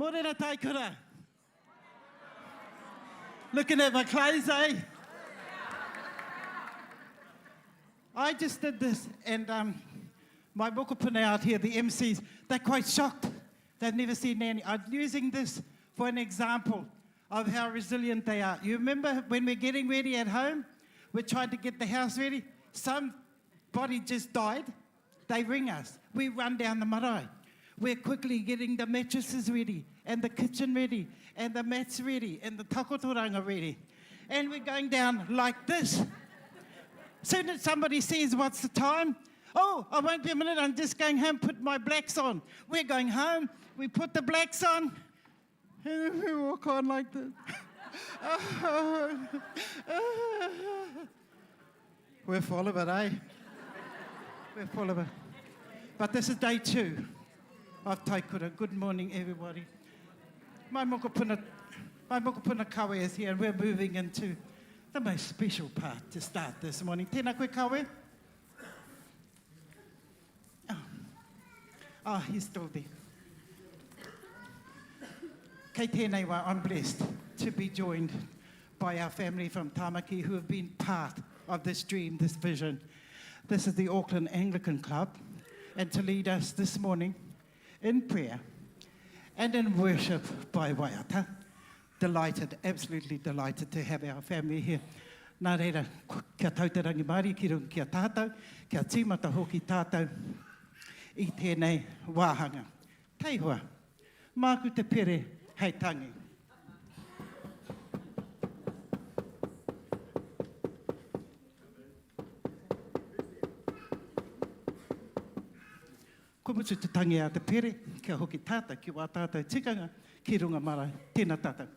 Morena Taikura. Looking at my clothes, eh? I just did this, and um, my mokopuna out here, the MCs, they're quite shocked. They've never seen Nanny. I'm using this for an example of how resilient they are. You remember when we're getting ready at home, we're trying to get the house ready? Somebody just died. They ring us. We run down the marae. We're quickly getting the mattresses ready and the kitchen ready and the mats ready and the takotoranga ready. And we're going down like this. Soon as somebody says, what's the time? Oh, I won't be a minute. I'm just going home, put my blacks on. We're going home. We put the blacks on. And we walk on like this. We're full of it, eh? We're full of it. But this is day two of Taikura. Good morning, everybody. My mokopuna, my mokopuna Kawe is here, and we're moving into the most special part to start this morning. Tēnā koe, Kawe. Oh, oh he's still there. Kei tēnei wā, I'm blessed to be joined by our family from Tamaki who have been part of this dream, this vision. This is the Auckland Anglican Club, and to lead us this morning in prayer and in worship by waiata. Delighted, absolutely delighted to have our family here. Nā reira, kia tau te rangimārie ki runga ki a tātou, kia tīmata hoki tātou i tēnei wāhanga. Taihoa, māku te pere hei tangi. Kua mutu te tangi a te pere, kia hoki tātou ki wā tātou tikanga ki runga marae. Tēnā tātou.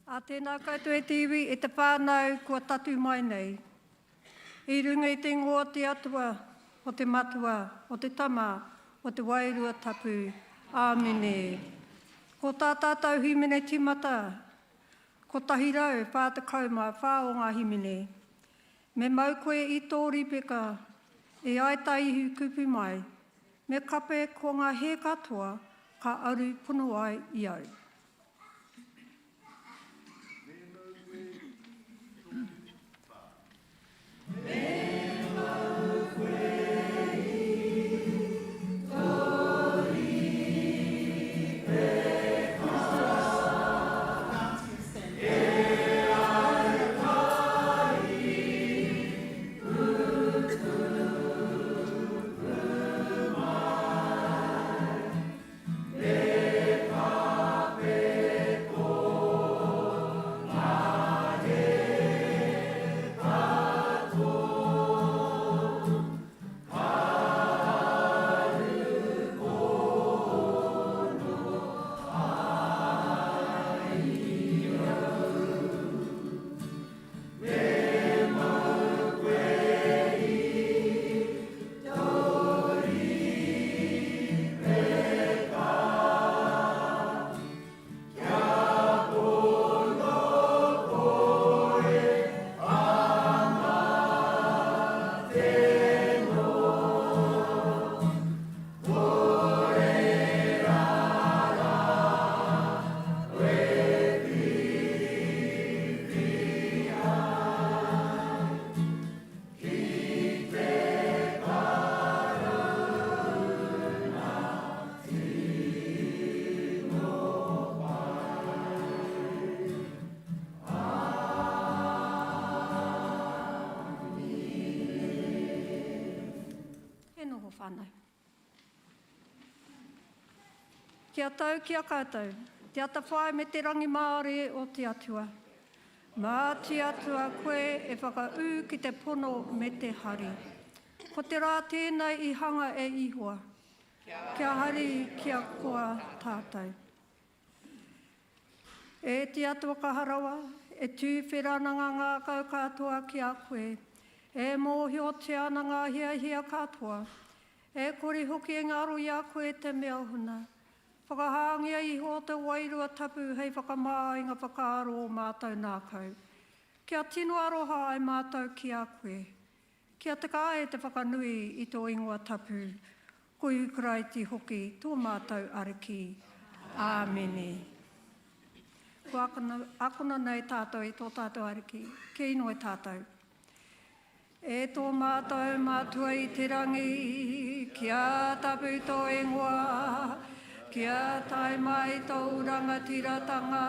Ā, tēnā koutou e te iwi, e te whānau kua tatū mai nei. I runga i te ingoa o te Atua, o te Matua, o te Tama, o te Wairua Tapu. Āmine. Ko tā tātou hīmene tīmata, 144 o ngā hīmene. Me mau koe i tō rīpeka, e ai tā Ihu kupu mai, me kape ko ngā hē katoa ka aru pono ai i au. Me mau koe i tō pā. Me mau koe i tō rīpeka. E ai tā Ihu kupu mai. Me kape ko ngā hē katoa, ka aru pono ai au. Me mau koe i tō rīpeka, kia pono koe ā mate noa. Kore rara koe whiriwhiri ai ki te karauna tino pai. Āmine. He noho whānau. Kia tau ki a koutou, te atawhai me te rangimārie o te Atua. Mā te Atua koe e whakaū ki te pono me te hari. Ko te rā tēnei i hanga e Ihoa. Kia hari, kia koa tātou. E te Atua kaha rawa, e tūwhera ana ngā ngākau katoa ki a koe, e mōhiotia ana ngā hiahia katoa, e kore hoki e ngaro i a koe te mea huna. Whakahāngia iho te Wairua Tapu hei whakamā i ngā whakaaro o mātou nākau, kia tino aroha ai mātou ki a koe, Kia teka ai te whakanui i tō ingoa tapu. Ko Ihu Karaiti hoki tō mātou Ariki. Āmene. Kua akona, akona nei tātou e tō tātou Ariki, kia inoi tātou. E tō mātou Matua i te rangi, kia tapu tō ingoa, kia tae mai tōu rangatiratanga,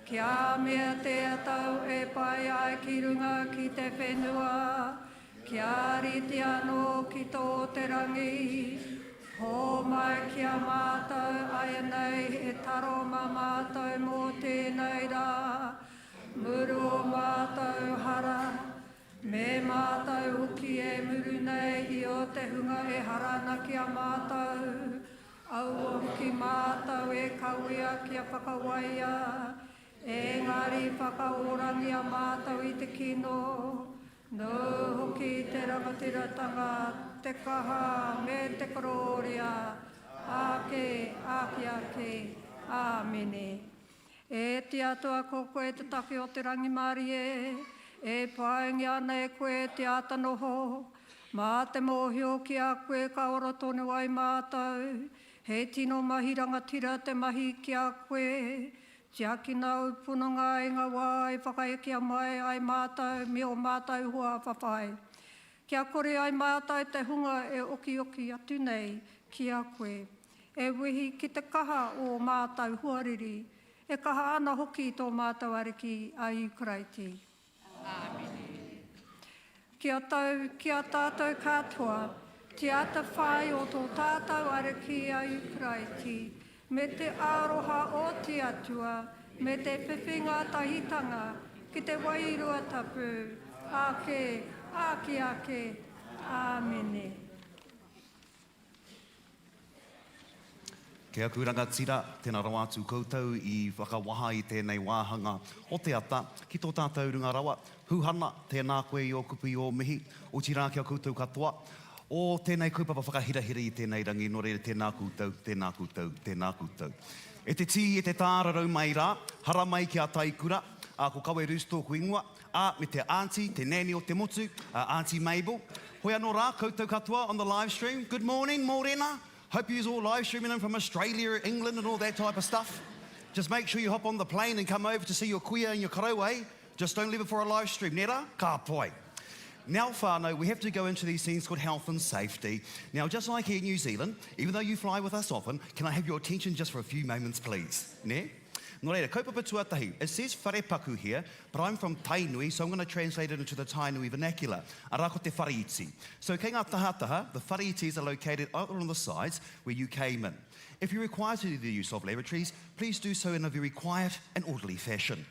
kia meatea tau e pai ai ki runga ki te whenua, Kia rite anō ki tō te rangi, hōmai ki a mātou āianei he taro mā mātou mō tēnei rā, muru ō mātou hara, me mātou hoki e muru nei i ō te hunga e hara ana ki a mātou, aua hoki mātou e kawea kia whakawaia, engari whakaorangia mātou i te kino. Nōu hoki te rangatiratanga, te kaha, me te korōria, āke, āke ake. Āmene. E te Atua, ko koe te take o te rangimārie, e paingia ana e koe te āta noho, mā te mōhio ki a koe ka ora tonu ai mātou, he tino mahi rangatira te mahi ki a koe, Tiakina ōu pononga i ngā wā e whakaekea mai ai mātou me ō mātou hoa whawhai, kia kore ai mātou te hunga e okioki atu nei ki a koe, e wehi ki te kaha o ō mātou hoariri, e kaha ana hoki tō mātou Ariki a Ihu Karaiti. Āmine. Kia tau ki a tātou katoa te atawhai o tō tātou Ariki a Ihu Karaiti, me te aroha o te Atua, me te whiwhinga tahitanga ki te Wairua Tapu, ake, ake ake. Āmine. Kei aku rangatira, tēnā rawa atu koutou i whakawaha i tēnei wāhanga o te ata ki tō tātou runga rawa. Huhana, tēnā koe i ō kupu i ō mihi, otirā ki a koutou katoa, o tēnei kaupapa whakahirahira i tēnei rangi, nō reira tēnā koutou, tēnā koutou, tēnā koutou. E te tī, e te tā, rarau mai rā, haramai ki a Taikura, ā, ko Kawe Roos tōku ingoa, Ā, me te aunty, te nanny o te motu, a Aunty Mabel. Hoi anō rā, koutou katoa on the live stream. Good morning, mōrena. Hope yous all live streaming in from Australia, England and all that type of stuff. Just make sure you hop on the plane and come over to see your kuia and your koroua, eh? Just don't leave it for a live stream, nē rā? Ka pai. Now whānau, we have to go into these things called health and safety. Now, just like Air New Zealand, even though you fly with us often, can I have your attention just for a few moments, please? Nē? Nō reira, kaupapa tuatahi, it says wharepaku here, but I'm from Tainui, so I'm going to translate it into the Tainui vernacular. Arā ko te whareiti. So kei ngā tahataha, the whareitis are located either on the sides where you came in. If you require to do the use of lavatories, please do so in a very quiet and orderly fashion.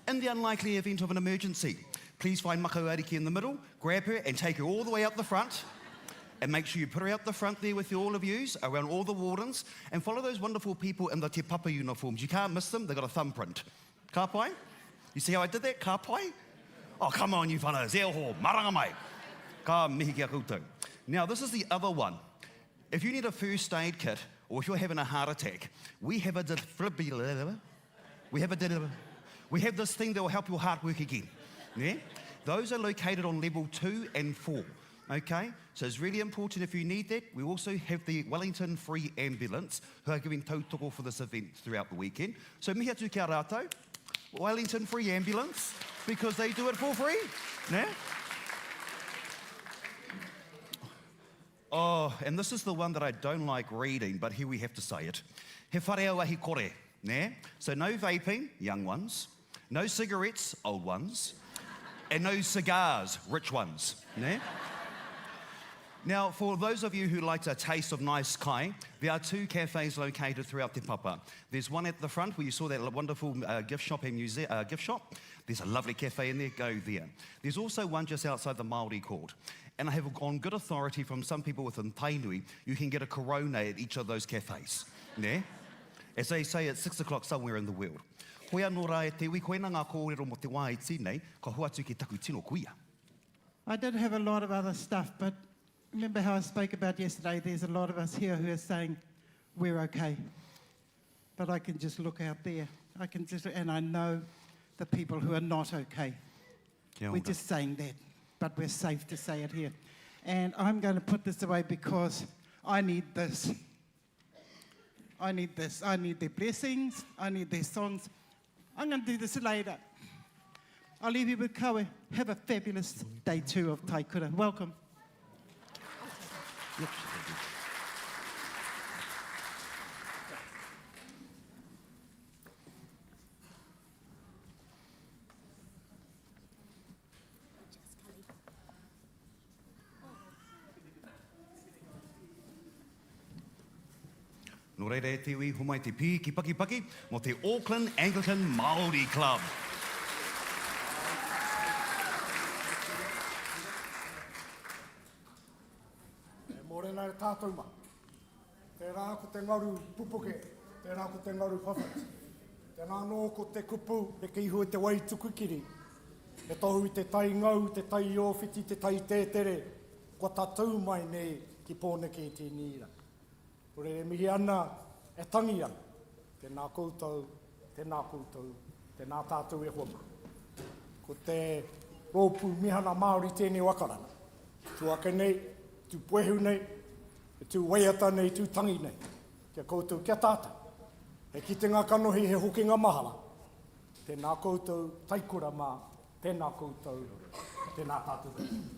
In the unlikely event of an emergency, please find Makau Ariki in the middle, grab her and take her all the way up the front and make sure you put her out the front there with all of yous, around all the wardens, and follow those wonderful people in the Te Papa uniforms. You can't miss them, they've got a thumbprint. Ka pai? You see how I did that? Ka pai? Oh, come on, you fellas. E oho, maranga mai. Ka mihi ki a koutou. Now, this is the other one. If you need a first aid kit, or if you're having a heart attack, we have a defibrillator. We have a we have this thing that will help your heart work again. Yeah? Those are located on level 2 and 4. Okay? So it's really important if you need that. We also have the Wellington Free Ambulance who are giving tautoko for this event throughout the weekend. So mihi atu ki a rātou, Wellington Free Ambulance, because they do it for free. Yeah? Oh, and this is the one that I don't like reading, but here we have to say it. He whare auahi kore, nē? So no vaping, young ones. No cigarettes, old ones. And no cigars, rich ones, nē? Now, for those of you who like a taste of nice kai, there are two cafes located throughout Te Papa. There's one at the front where you saw that wonderful uh, gift shop and muse- uh, gift shop. There's a lovely cafe in there, go there. There's also one just outside the Māori court. And I have on good authority from some people within Tainui, you can get a corona at each of those cafes. Ne? As they say, it's six o'clock somewhere in the world. Hoi anō rā e te iwi, koina ngā kōrero mō te wā iti nei, ka hoatu ki taku tino kuia. I did have a lot of other stuff, but remember how I spoke about yesterday, there's a lot of us here who are saying we're okay. But I can just look out there. I can just, and I know the people who are not okay. Kia We're ora. just saying that, but we're safe to say it here. And I'm going to put this away because I need this. I need this. I need their blessings. I need their songs. I'm going to do this later. I'll leave you with Kawe. Have a fabulous day two of Taikura. Welcome. Nō reira e te iwi, homai te pī ki Pakipaki mō te Auckland Anglican Māori Club. E mōrena e tātou mā. Tērā ko te ngaru pupuke, tērā ko te ngaru whawhati. Tēnā anō ko te kupu heke iho i te wai tuku kiri, he tohu i te tai ngau, te tai ōwhiti, te tai tētere, kua tatū mai nei ki Pōneke i tēnei rā. Nō reira e mihi ana, e tangi ana, tēnā koutou, tēnā koutou, tēnā tātou e hoa mā. Ko te Rōpū Mihana Māori tēnei o Akarana. Tū ake nei, tū puehu nei, E tū waiata nei, tū tangi nei, ki a koutou, ki a tātou. He kitenga kanohi, he hokinga mahara. Tēnā koutou, taikura mā, tēnā koutou, tēnā tātou katoa.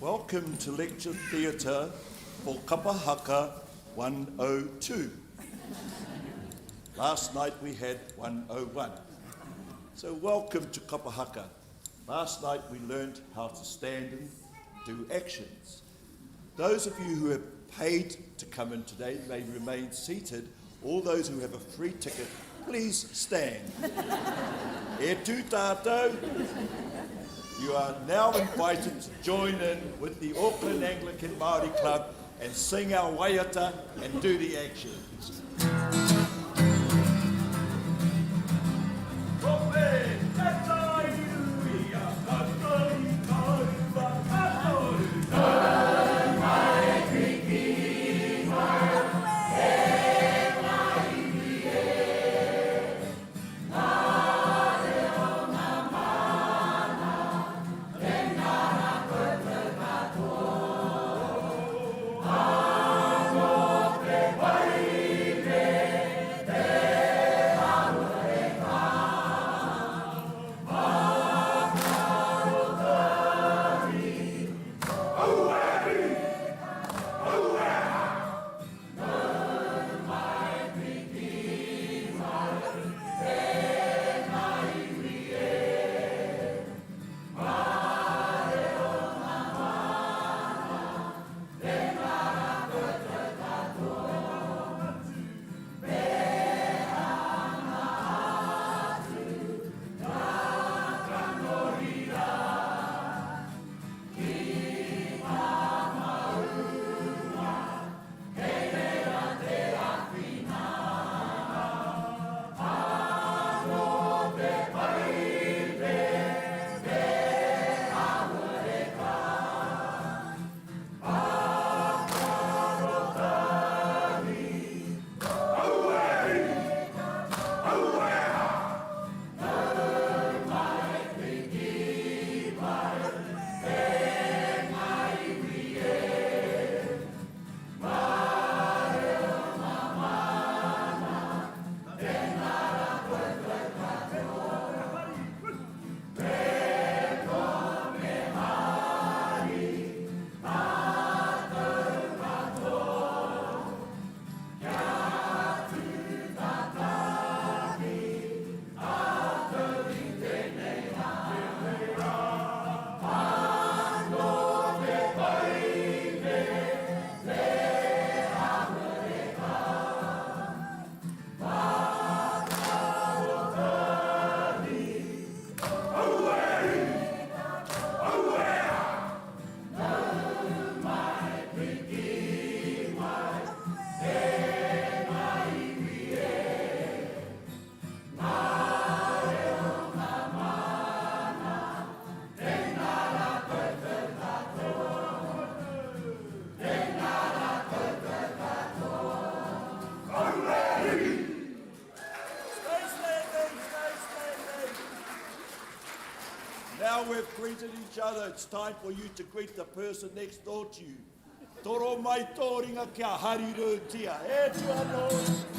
Welcome to Lecture Theatre for Kapa Haka 102. Last night we had 101. So welcome to Kapa Haka. Last night we learned how to stand and do actions. Those of you who have paid to come in today may remain seated. All those who have a free ticket, Please stand. E tū tātou, you are now invited to join in with the Auckland Anglican Māori Club and sing our waiata and do the actions. Now we've greeted each other, it's time for you to greet the person next door to you. Toro mai tō ringa kia harirūtia. E tu anō.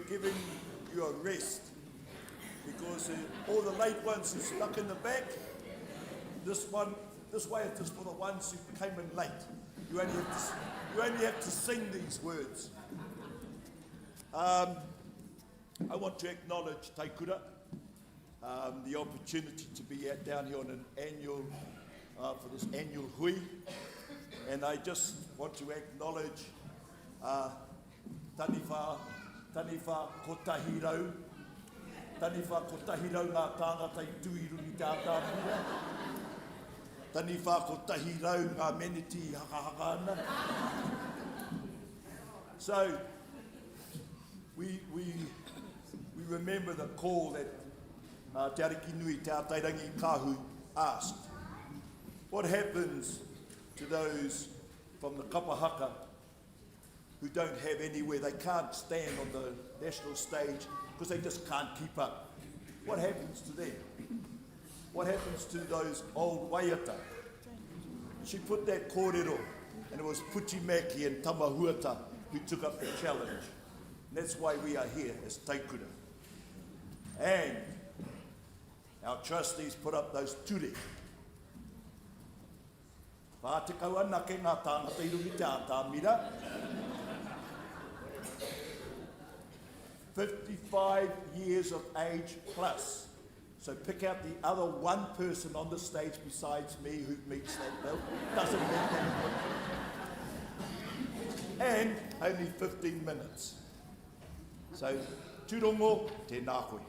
giving you a rest because uh, all the late ones who stuck in the back, this one, this way it is for the ones who came in late. You only have to, you only have to sing these words. Um, I want to acknowledge Taikura, um, the opportunity to be out down here on an annual, uh, for this annual hui. And I just want to acknowledge uh, Taniwha, Taniwha Kotahi Rau, Taniwha Kotahi Rau ngā tāngata i tū i runga i te ātāmira. Taniwha Kotahi Rau ngā meneti i hakahaka ana. So, we, we, we remember the call that uh, Te Arikinui Te Atairangi Kahu asked. What happens to those from the kapahaka who don't have anywhere, they can't stand on the national stage because they just can't keep up? What happens to them? What happens to those old waiata? She put that kōrero, and it was Puti Mackie and Tama Huata who took up the challenge. And that's why we are here as Taikura. And our trustees put up those ture. 40 anake ngā tāngata i runga i te ātamira. 55 years of age plus. So pick out the other one person on the stage besides me who meets that bill. Doesn't meet that And only 15 minutes. So, tūrongo, tēnā koe.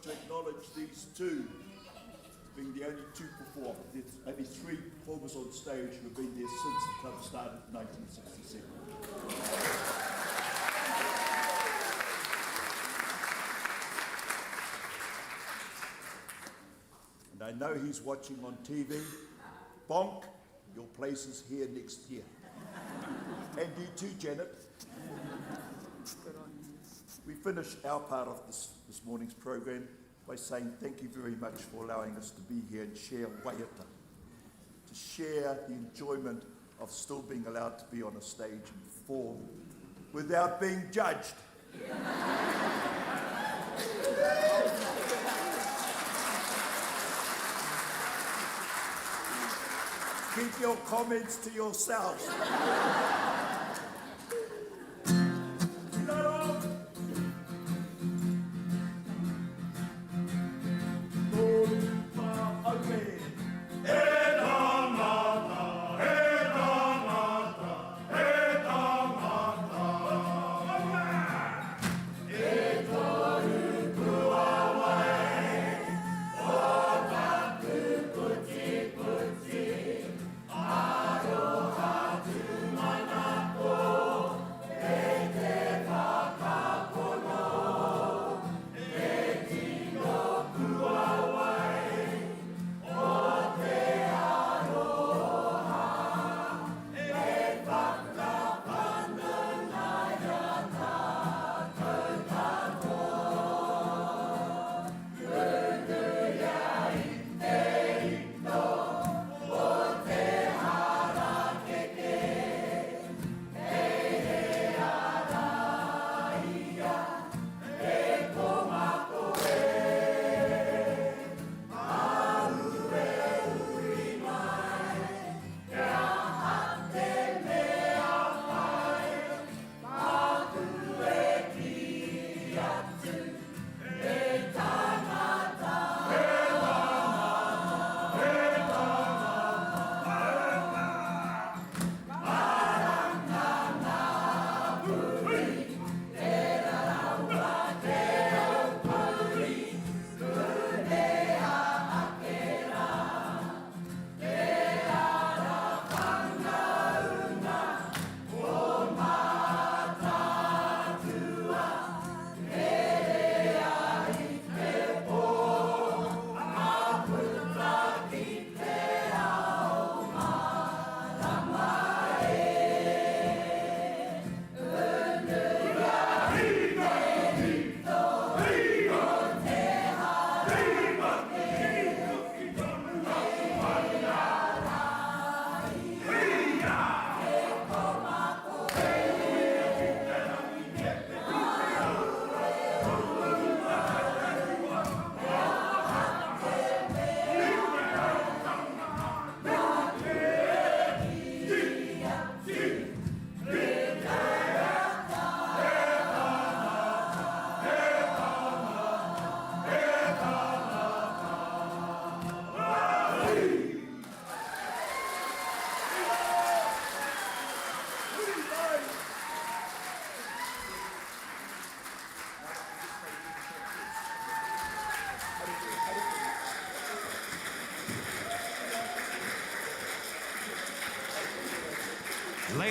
want to acknowledge these two being the only two performers. There's only three performers on stage who have been there since the club started in 1967. And I know he's watching on TV. Bonk, your place is here next year. And you too, Janet. We finish our part of this, this morning's program by saying thank you very much for allowing us to be here and share waiata, to share the enjoyment of still being allowed to be on a stage and perform without being judged. Keep your comments to yourselves.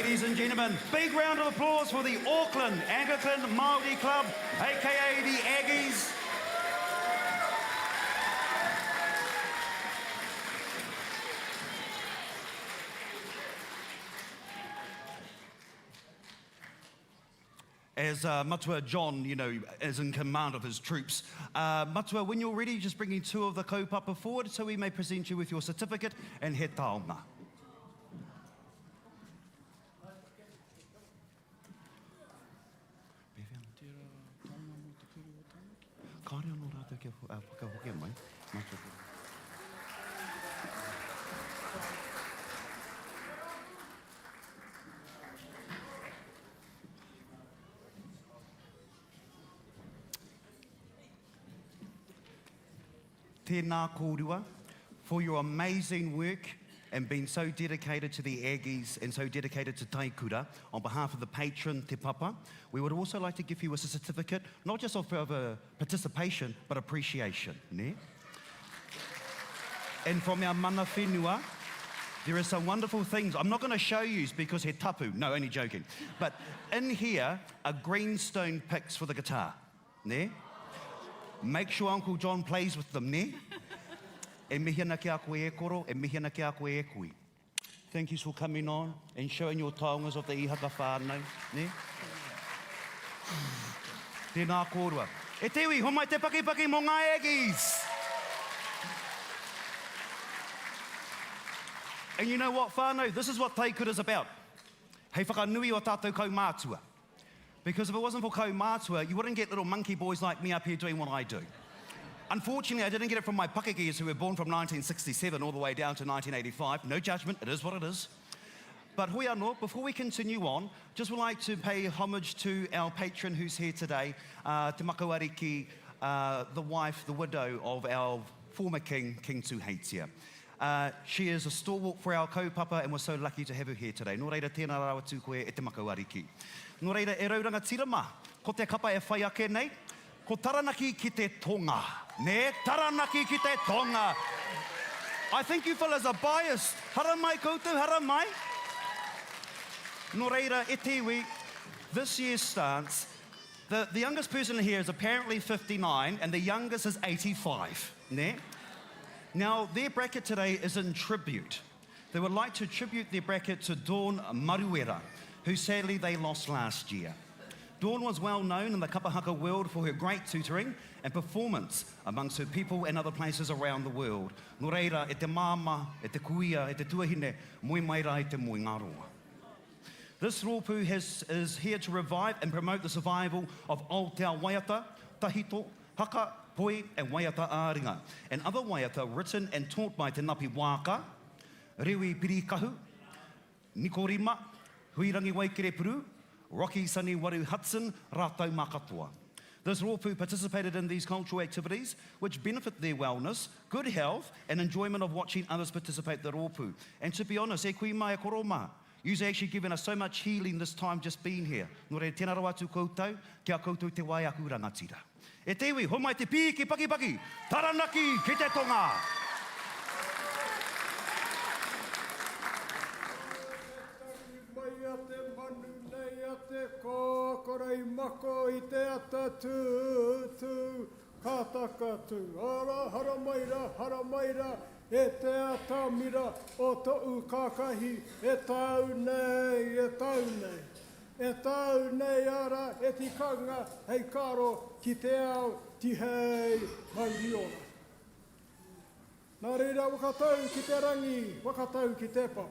Ladies and gentlemen, big round of applause for the Auckland Anglican Māori Club, aka the Aggies. As uh, Matua John, you know, is in command of his troops. Uh, Matua, when you're ready, just bringing two of the kaupapa forward so we may present you with your certificate and he taonga. Kāre anō rātou kia whakahokia mai. Matua. Tēnā kōrua for your amazing work. and been so dedicated to the Aggies and so dedicated to Taikura, on behalf of the patron Te Papa, we would also like to give you a certificate, not just of, of a participation, but appreciation. Ne? And from our mana whenua, there are some wonderful things. I'm not going to show you because he tapu. No, only joking. But in here are greenstone picks for the guitar. Ne? Make sure Uncle John plays with them, ne? E mihi ana ki a koe e koro, e mihi ana ki a koe e kui. Thank you for coming on and showing your taongas of the Ihaka whānau, ne? Tēnā kōrua. E te iwi, homai te pakipaki mō ngā Aggies! And you know what, whānau? This is what Taikura is about. Hei whakanui o tātou kaumātua. Because if it wasn't for kaumātua, you wouldn't get little monkey boys like me up here doing what I do. Unfortunately, I didn't get it from my pakekes who were born from 1967 all the way down to 1985. No judgment, it is what it is. But hoi anō, before we continue on, just would like to pay homage to our patron who's here today, uh, Te Makauariki, uh, the wife, the widow of our former king, King Tuheitia. Uh, she is a stalwart for our kaupapa and we're so lucky to have her here today. Nō reira, tēnā rawa tū koe e Te Makauariki. Nō reira, e rau rangatira mā, ko te kapa e whai ake nei, ko Taranaki ki te tonga. Nē, Taranaki ki te tonga! I think you fellas are biased. Haramai koutou, haramai! Nō reira, e te iwi, this year's stance, the, the youngest person here is apparently 59 and the youngest is 85. Nē? Now, their bracket today is in tribute. They would like to tribute their bracket to Dawn Maruera, who sadly they lost last year. Dawn was well known in the kapahaka world for her great tutoring and performance amongst her people and other places around the world. Nō reira, e te māmā, e te kuia, e te tuahine, moe mai rā i te moenga roa. This rōpū has, is here to revive and promote the survival of Aotea waiata, tahito, haka, poi and waiata ā-ringa, and other waiata written and taught by Te Napi Waaka, Rewi Pirikahu, Nikorima, Huirangi Waikerepuru, Rocky Sonny Waru Hudson, rātou mā katoa. This rōpū participated in these cultural activities, which benefit their wellness, good health, and enjoyment of watching others participate the rōpū. And to be honest, e kui mā, e koro mā, You've actually given us so much healing this time just being here. Nō reira, tēnā rawa atu koutou, ki a koutou te wai aku rangatira. E te iwi, homai te pīki pakipaki, Taranaki ki te tonga! Tangi mai a te manu nei a te kōkora i mako i te ata tūtū, ka takatū. Ara, haramai ra, haramai ra, e te atamira o toʻu kākahi, e tāu nei, e tāu nei. E tāu nei ara e tikanga hei karo ki te ao tihei mauri ora. Nā reira whakatau ki te rangi, whakatau ki te papa.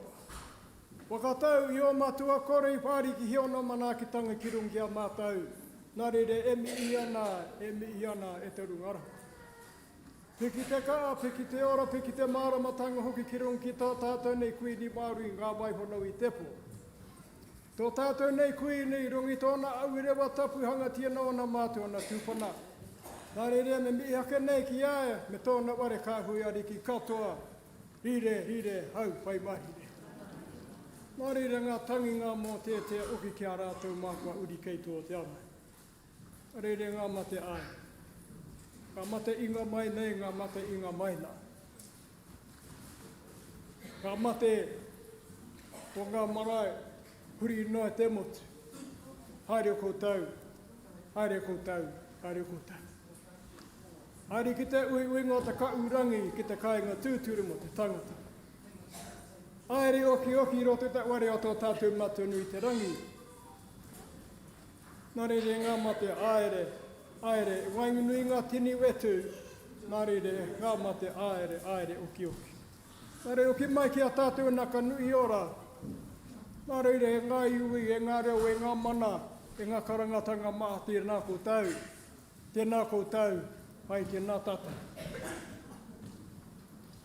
Whakatau i ō matua kore i whārikihia ōna manaakitanga ki runga ki a mātou, nā reira e mihi ana, e mihi ana e te runga rawa. Piki te kaha, piki te ora, piki te māramatanga hoki ki runga ki tā tātou nei Kuini Māori ngā waihono i te pō. Tō tātou nei Kuini, i runga i tōna auirewa tapu hangatia nō ōna mātua ōna tūpuna. Nā reira me mihi ake nei ki a ia me tōna ware kāhui ariki katoa, rire, rire, hau, whai mahire. Nā reira ngā tangi ngā mōteatea oki ki a rātou mā kua uri kei tō te ana. Nā reira ngā mate āe. Ngā mate inga mai nei, ngā mate inga mai nā. Ka mate o ngā marae huri noa te motu. Haere koutou, haere koutou, haere koutou. Haere ki te uiuinga o te kaurangi ki te kāinga tūturu mō te tangata. Haere okioki i roto i te ware o tō tātou Matua nui te rangi. Nā reira e ngā mate āere, āere, i waenganui i ngā tini whetū, nā reira e ngā mate āere, āere, okioki. Nā reira oki mai ki a tātou nā ka nui ora. Nā reira e ngā iwi, e ngā reo, e ngā mana, e ngā karangatanga maha tēnā koutou, tēnā koutou, hai tēnā tātou.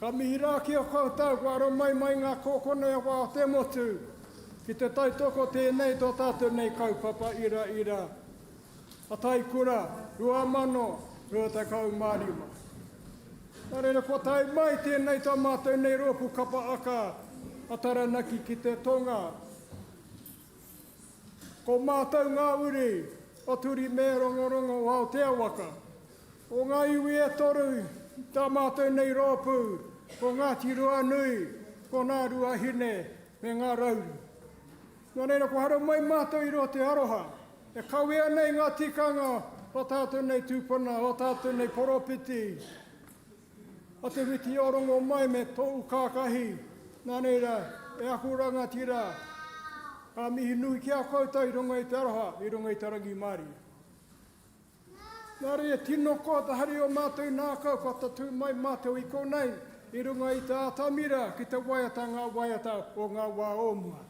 Ka mihi rā ki a koutou kua aro mai mai ngā kōkona e wā o te motu ki te tautoko tēnei tō tātou nei kaupapa ira ira a Taikura 2025. Nā reira kua tae mai tēnei tā mātou nei rōpū kapa aka. a Taranaki ki te tonga. Ko mātou ngā uri o Turi me Rongorongo o Aotea waka. O ngā iwi e toru tā mātou nei rōpū, ko Ngāti Ruanui, ko Ngā Ruahine me Ngā Rauru. Nō reira kua haramai mātou i roto te aroha, e kawea nei ngā tikanga o tātou nei tūpuna, o tātou nei poropiti, o Te Whiti o Rongomai me tōu kākahi, nā reira, e aku rangatira, ka mihi nui ki a koutou i runga i te aroha, i runga i te rangimārie. Nā reira, tino koa te hari o mātou nākau kua tatū mai mātou i konei i runga i te atamira ki te waiata ngā waiata o ngā wā o mua.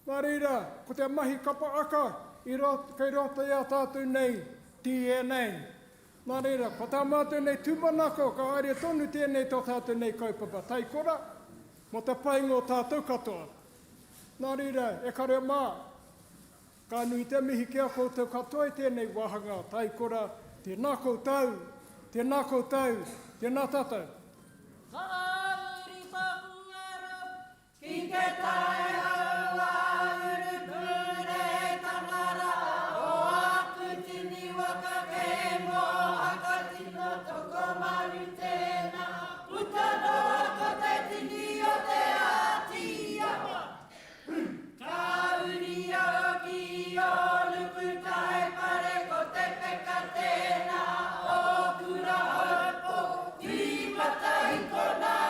Nā reira, ko te mahi kapa aka i roto, kei roto i a tātou nei DNA. Nā reira, ko tā mātou nei tūmanako ka haere tonu tēnei tō tātou nei kaupapa taikora mō te painga o tātou katoa. Nā reira, e kare mā, Ka nui te mihi ki a koutou katoa i tēnei wāhanga taikora, tēnā koutou, tēnā koutou, tēnā tātou. Ka uri taku ara ki te tai hauāuru pūretanga rā o aku tini waka kei Mōhaka tino tokomaru tēnā puta noa ko te tini o Te Āti Awa. Ka uri au ki ō nuku taipare ko te peka tēnā o Kurahaupo, tīmata i konā.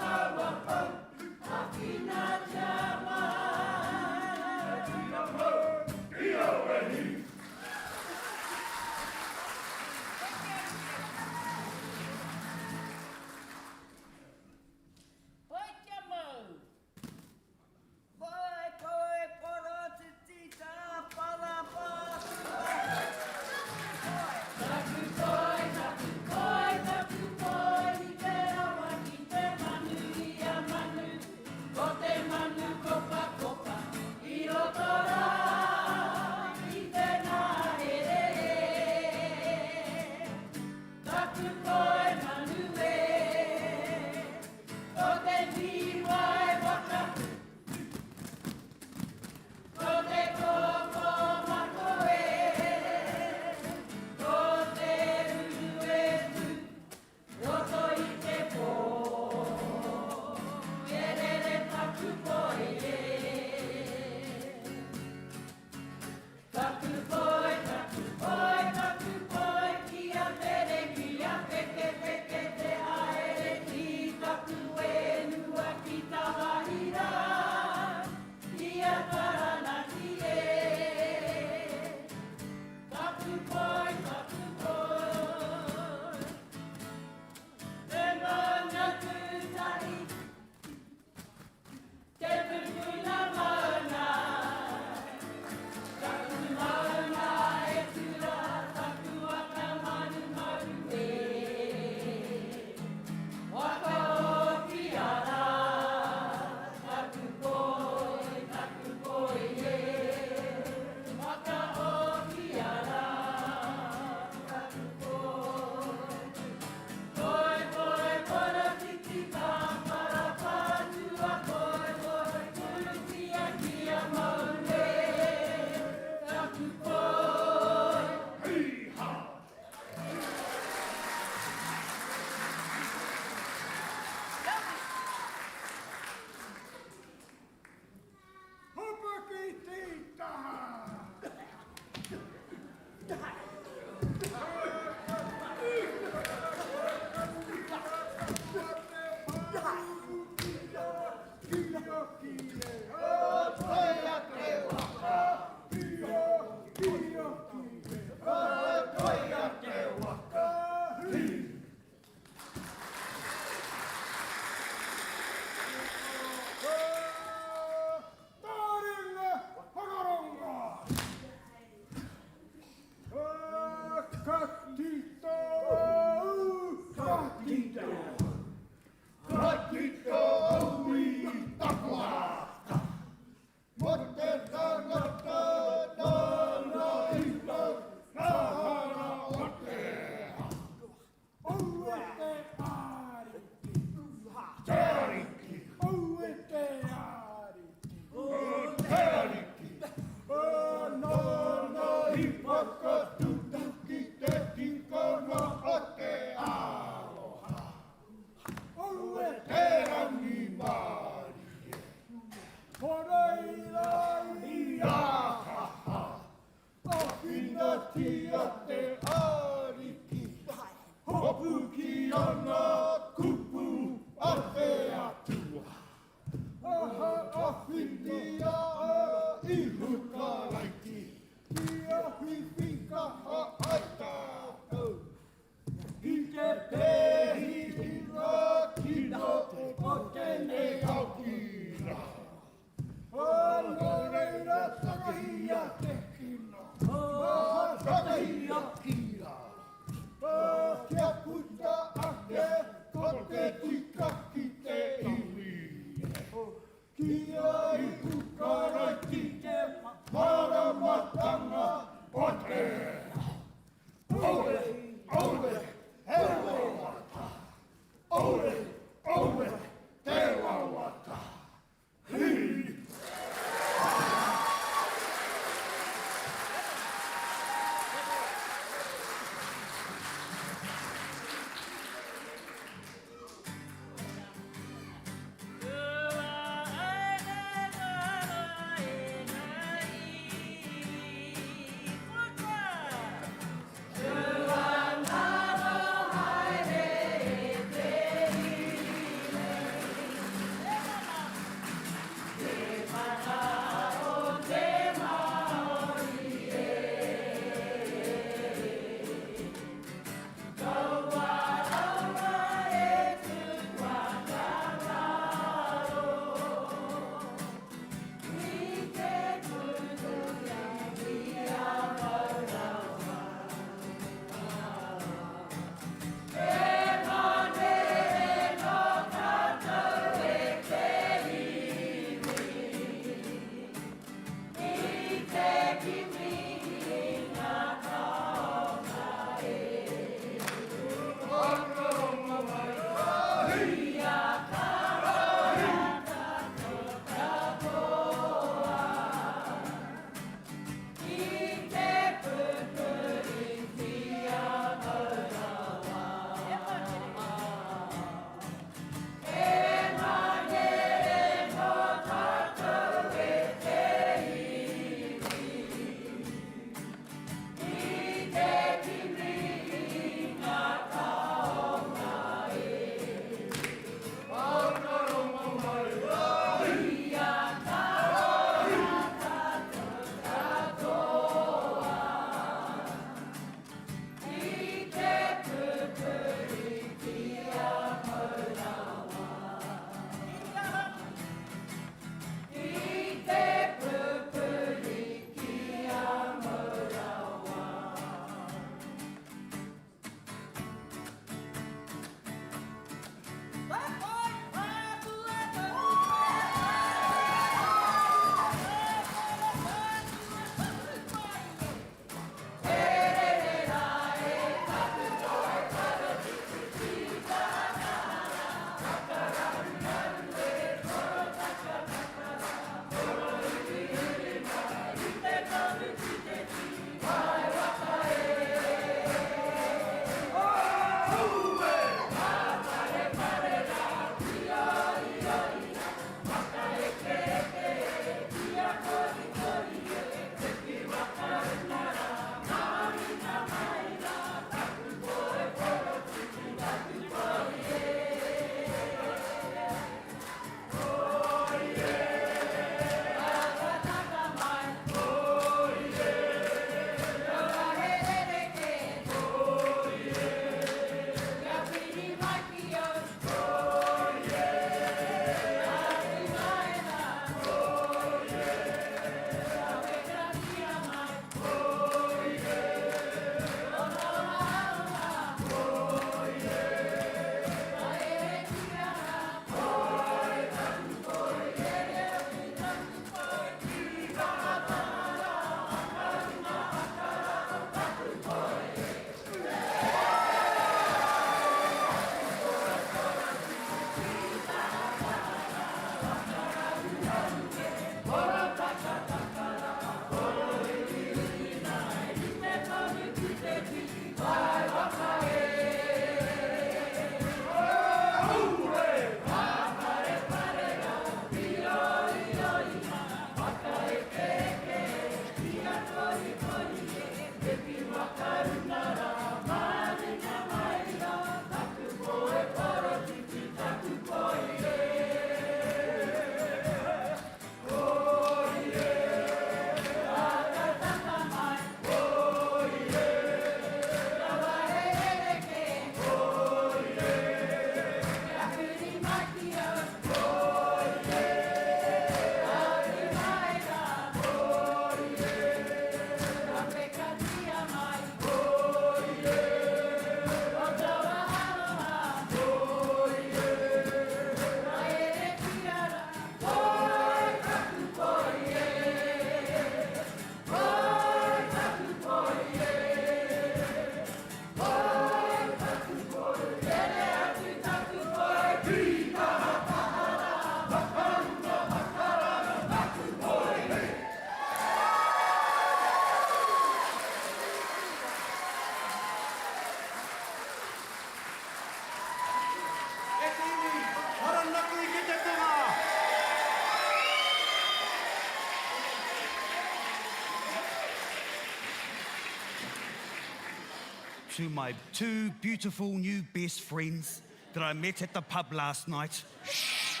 To my two beautiful new best friends that I met at the pub last night. Shh!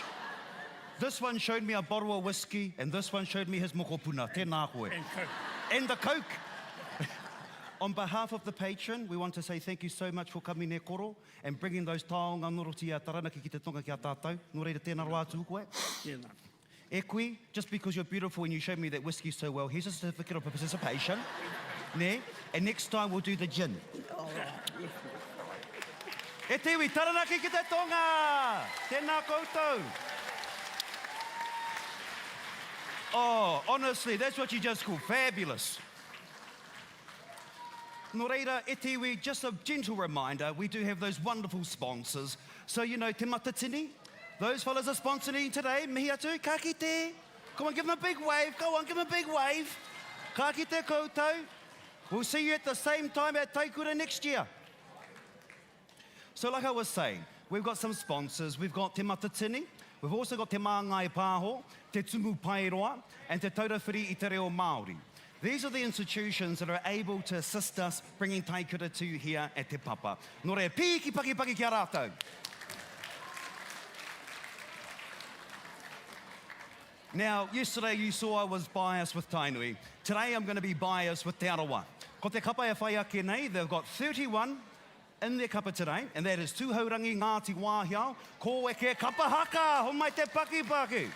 This one showed me a bottle of whiskey and this one showed me his mokopuna. Tēnā koe. And coke. And the coke. On behalf of the patron, we want to say thank you so much for coming e koro and bringing those taonga noroti a Taranaki ki te tonga ki a tātou. Nō reira, tēnā roa atu koe. Tēnā. E kui, just because you're beautiful and you showed me that whiskey so well, here's a certificate of participation. Nē? And next time we'll do the gin. E te iwi, Taranaki ki te tonga! Tēnā koutou! Oh, honestly, that's what you just call fabulous. Nō reira, e te iwi, just a gentle reminder, we do have those wonderful sponsors. So, you know, Te Matatini, those fellas are sponsoring today. Mihi atu, ka kite. Come on, give them a big wave. Go on, give them a big wave. Ka kite koutou. We'll see you at the same time at Taikura next year. So like I was saying, we've got some sponsors. We've got Te Matatini. We've also got Te Māngai Pāho, Te Tumu Paeroa, and Te Taura Whiri i Te Reo Māori. These are the institutions that are able to assist us bringing Taikura to you here at Te Papa. Nō reira, pīki paki paki ki a rātou. Now, yesterday you saw I was biased with Tainui. Today I'm going to be biased with Te Arawa. Ko te kapa e whai ake nei, they've got 31 in their kapa today, and that is Tūhourangi Ngāti Wāhiao, Kōeke Kapa Haka! Homai te pakipaki!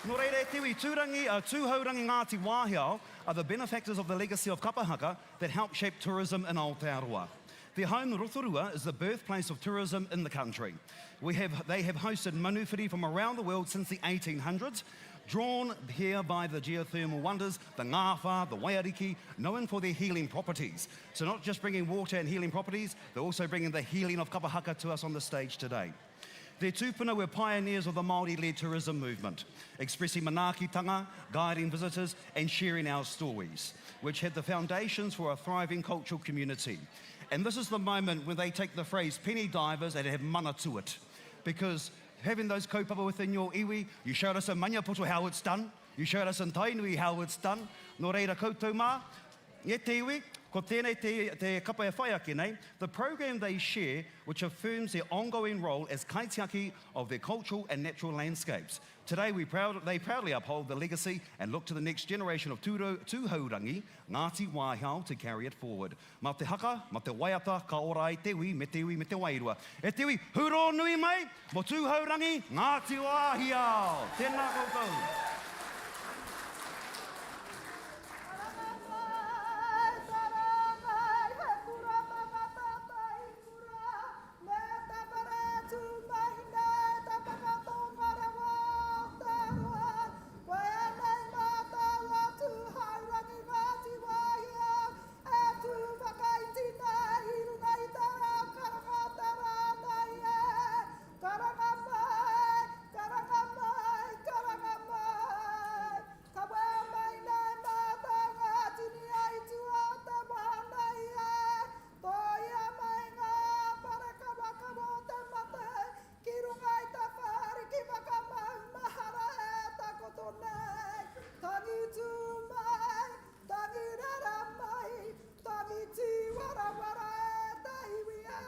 Nō reira e te iwi, Tūrangi, uh, Tūhourangi Ngāti Wāhiao are the benefactors of the legacy of kapa haka that helped shape tourism in Aotearoa. Their home, Rotorua, is the birthplace of tourism in the country. We have, they have hosted manuwhiri from around the world since the 1800s, drawn here by the geothermal wonders, the ngāwhā, the waiariki, known for their healing properties. So not just bringing water and healing properties, they're also bringing the healing of kapa haka to us on the stage today. Their tūpuna were pioneers of the Māori-led tourism movement, expressing manaakitanga, guiding visitors and sharing our stories, which had the foundations for a thriving cultural community. And this is the moment when they take the phrase penny divers and have mana to it. Because having those kaupapa within your iwi, you showed us in Maniapoto how it's done, you showed us in Tainui how it's done. Nō reira koutou mā, e te iwi, ko tēnei te, te kapa e whai ake nei, the program they share which affirms their ongoing role as kaitiaki of their cultural and natural landscapes. Today we proud, they proudly uphold the legacy and look to the next generation of Tūro, Tūhourangi, Ngāti Wāhiao to carry it forward. Mā te haka, mā te waiata, ka ora ai te iwi, me te iwi, me te wairua. E te iwi, hurō nui mai, mō Tūhourangi, Ngāti Wāhiao! Tēnā koutou. Karanga mai, karanga mai, he kura whakatata i kura, me te whare tūmahine, te whakatōnga rawa Aotearoa, koia nei mātou a Tūhourangi Ngāti Wāhiao, e tū whakaiti nei i runga i te rā karanga o te rā nei e, karanga mai, karanga mai, karanga mai. Kawea mai nei mātou ngā tini aituā o te wā nei e, tōia mai ngā parekawakawa o te mate ki runga i te whāriki whakamaumahara e takoto nei. Tangi tū mai, tangi rere mai, tangi tīwarawara e te iwi e.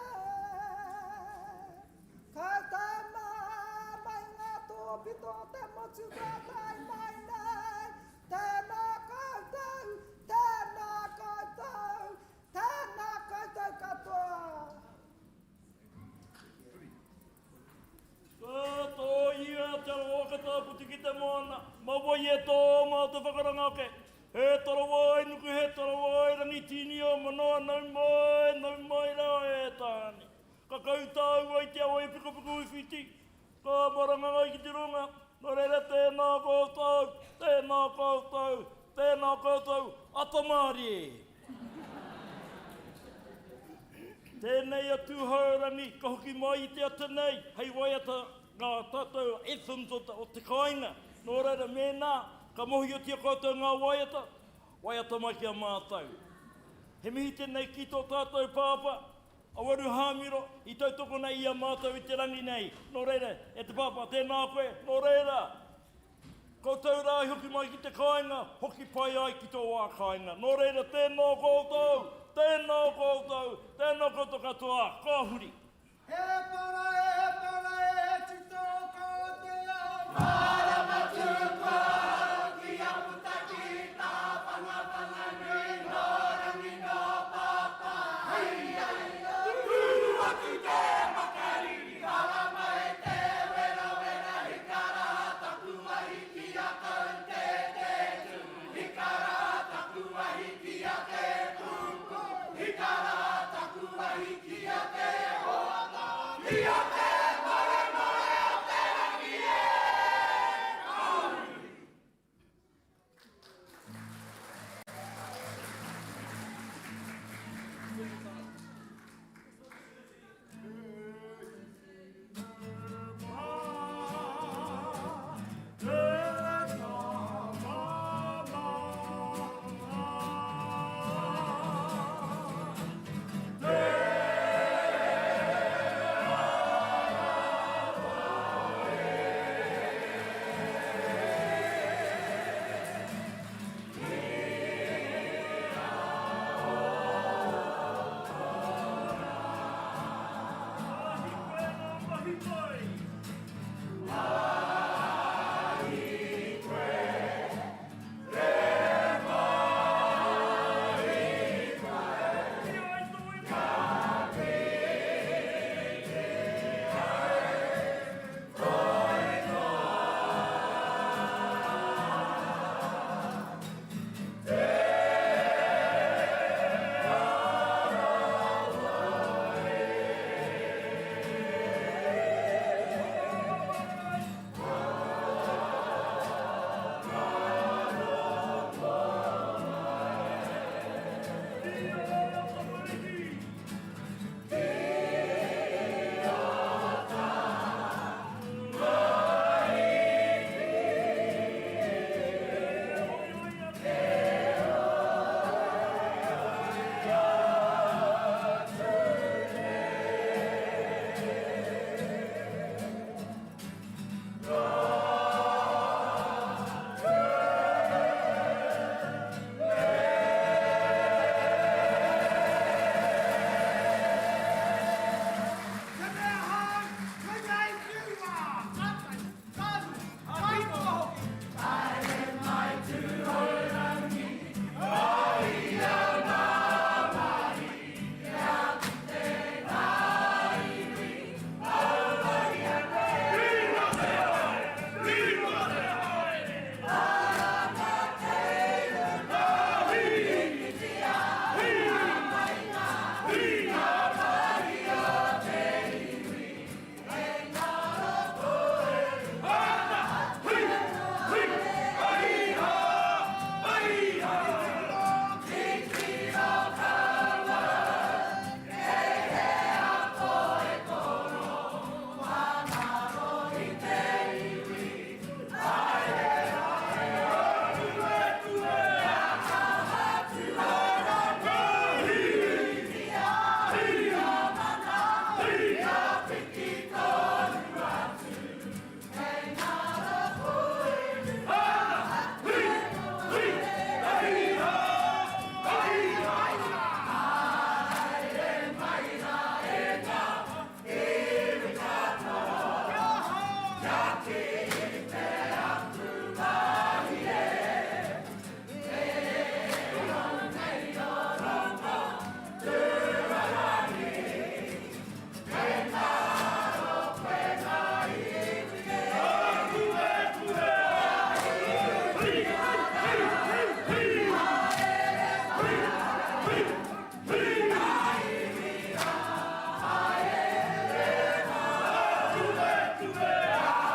Ka tae mai ngā tōpito o te motu kua tae mai nei. Tēnā koutou, tēnā koutou, tēnā koutou katoa. Ka tōia te arawa ka tāputu ki te moana, ma wai e tō mā te whakaranga ake. He tarawai nuku, he tarawai rangi tīni o manoa, nau mai, nau mai rā e Tāne. Ka kau tāua i te awa i Pikopiko i Whiti, ka maranga ai ki te runga, nō reira tēnā koutou, tēnā koutou, tēnā koutou, ata mārie! Tēnei a Tūhourangi ka hoki mai i te ata nei hei waiata ngā tātou anthems o te, o te kāinga. Nō reira mēnā ka mohiotia koutou ngā waiata, waiata mai ki a mātou. He mihi tēnei ki tō tātou pāpā, Awaru Hāmiro, i tautokona i a mātou i te rangi nei. Nō reira, e te pāpā, tēnā koe, nō reira, koutou rā i hoki mai ki te kāinga, hoki pai ai ki tō wā kāinga. Nō reira, tēnā koutou! Tēnā koutou, tēnā koutou katoa, ka huri. He para e para e tito ko te ao. Marama tupua kia puta ki Tāwhangawhanganui nō Rangi nō Papa. Hei ai Uru atu te makariri hara mai te werawera hika rā taku mahi ki a kau te te tū hika rā taku mahi ki a te pūpū hika rā taku mahi ki a te hoata ki a te maremare o te rangi e ka huri. Te mea hou, koinei whiua! Ka tae, ka rua, ka toa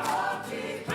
hoki!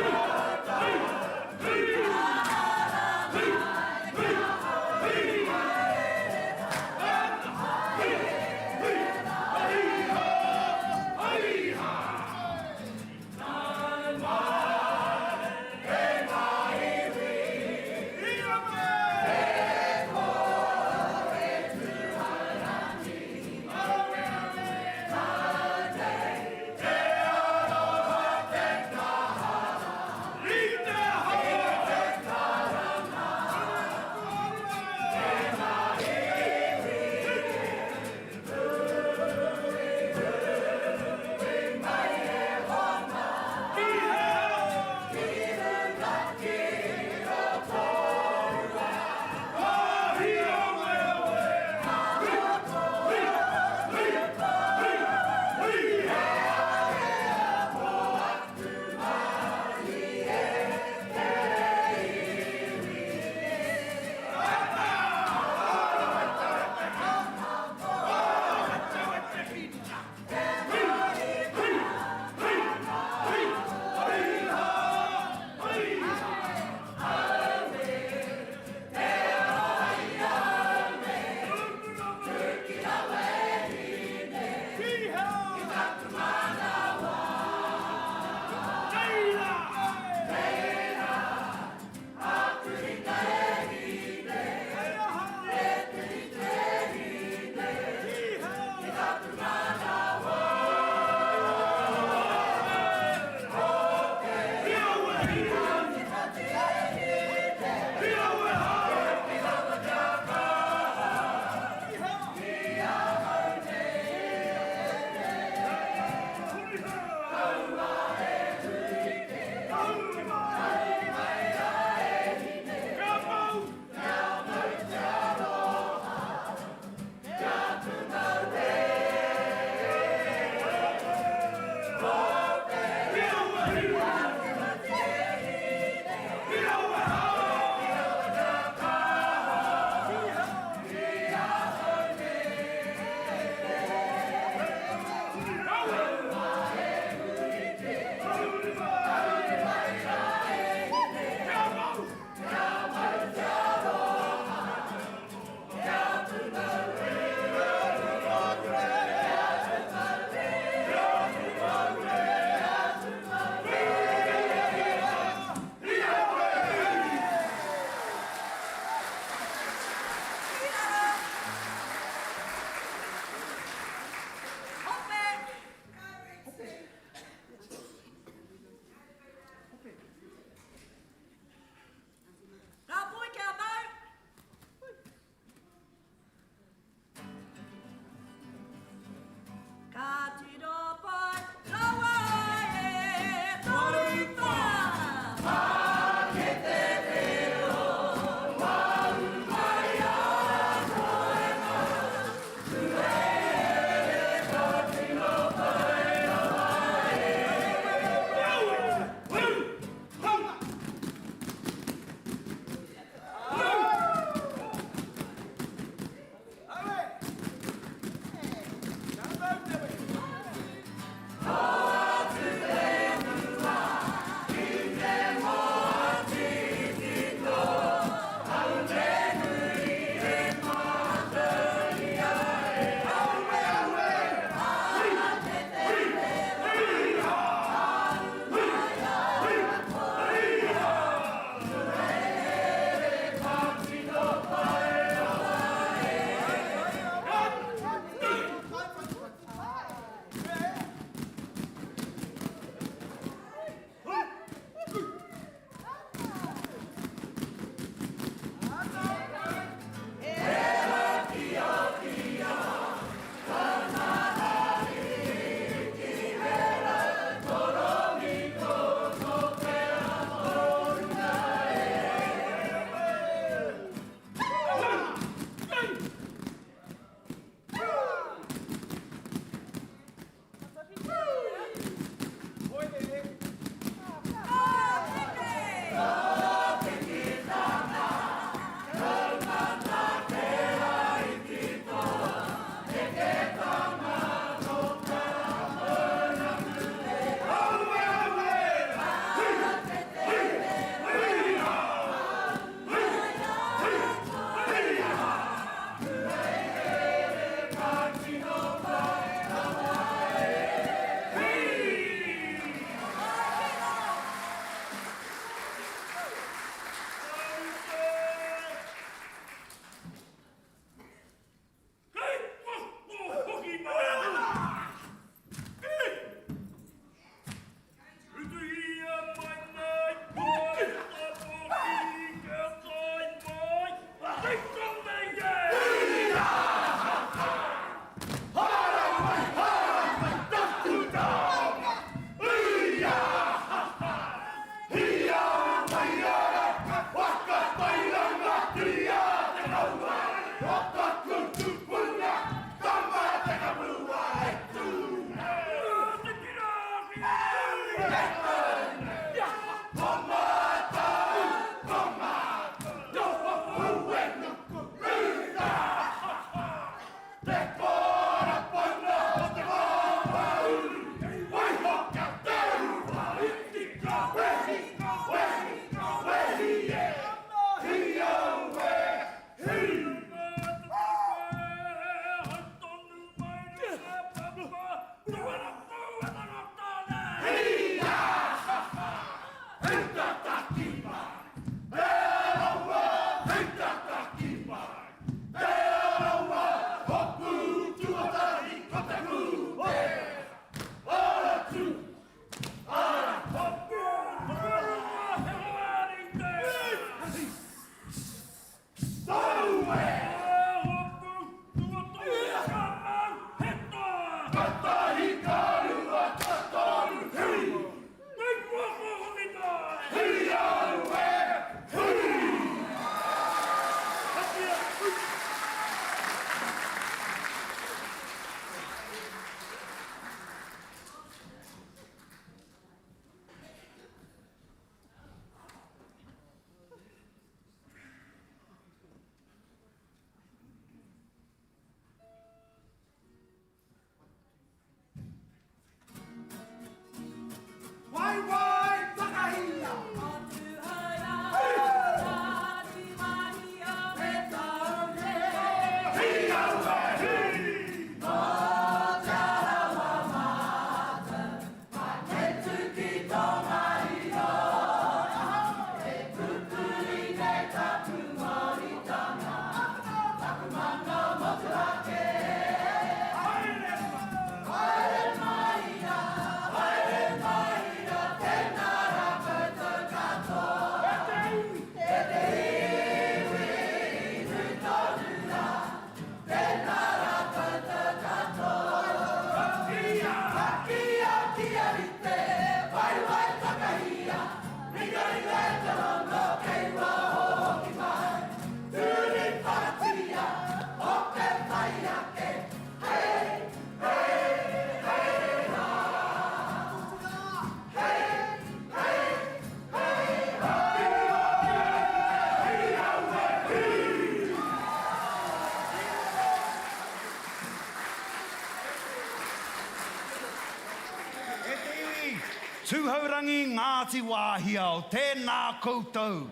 Tūhourangi Ngāti Wāhiao, tēnā koutou.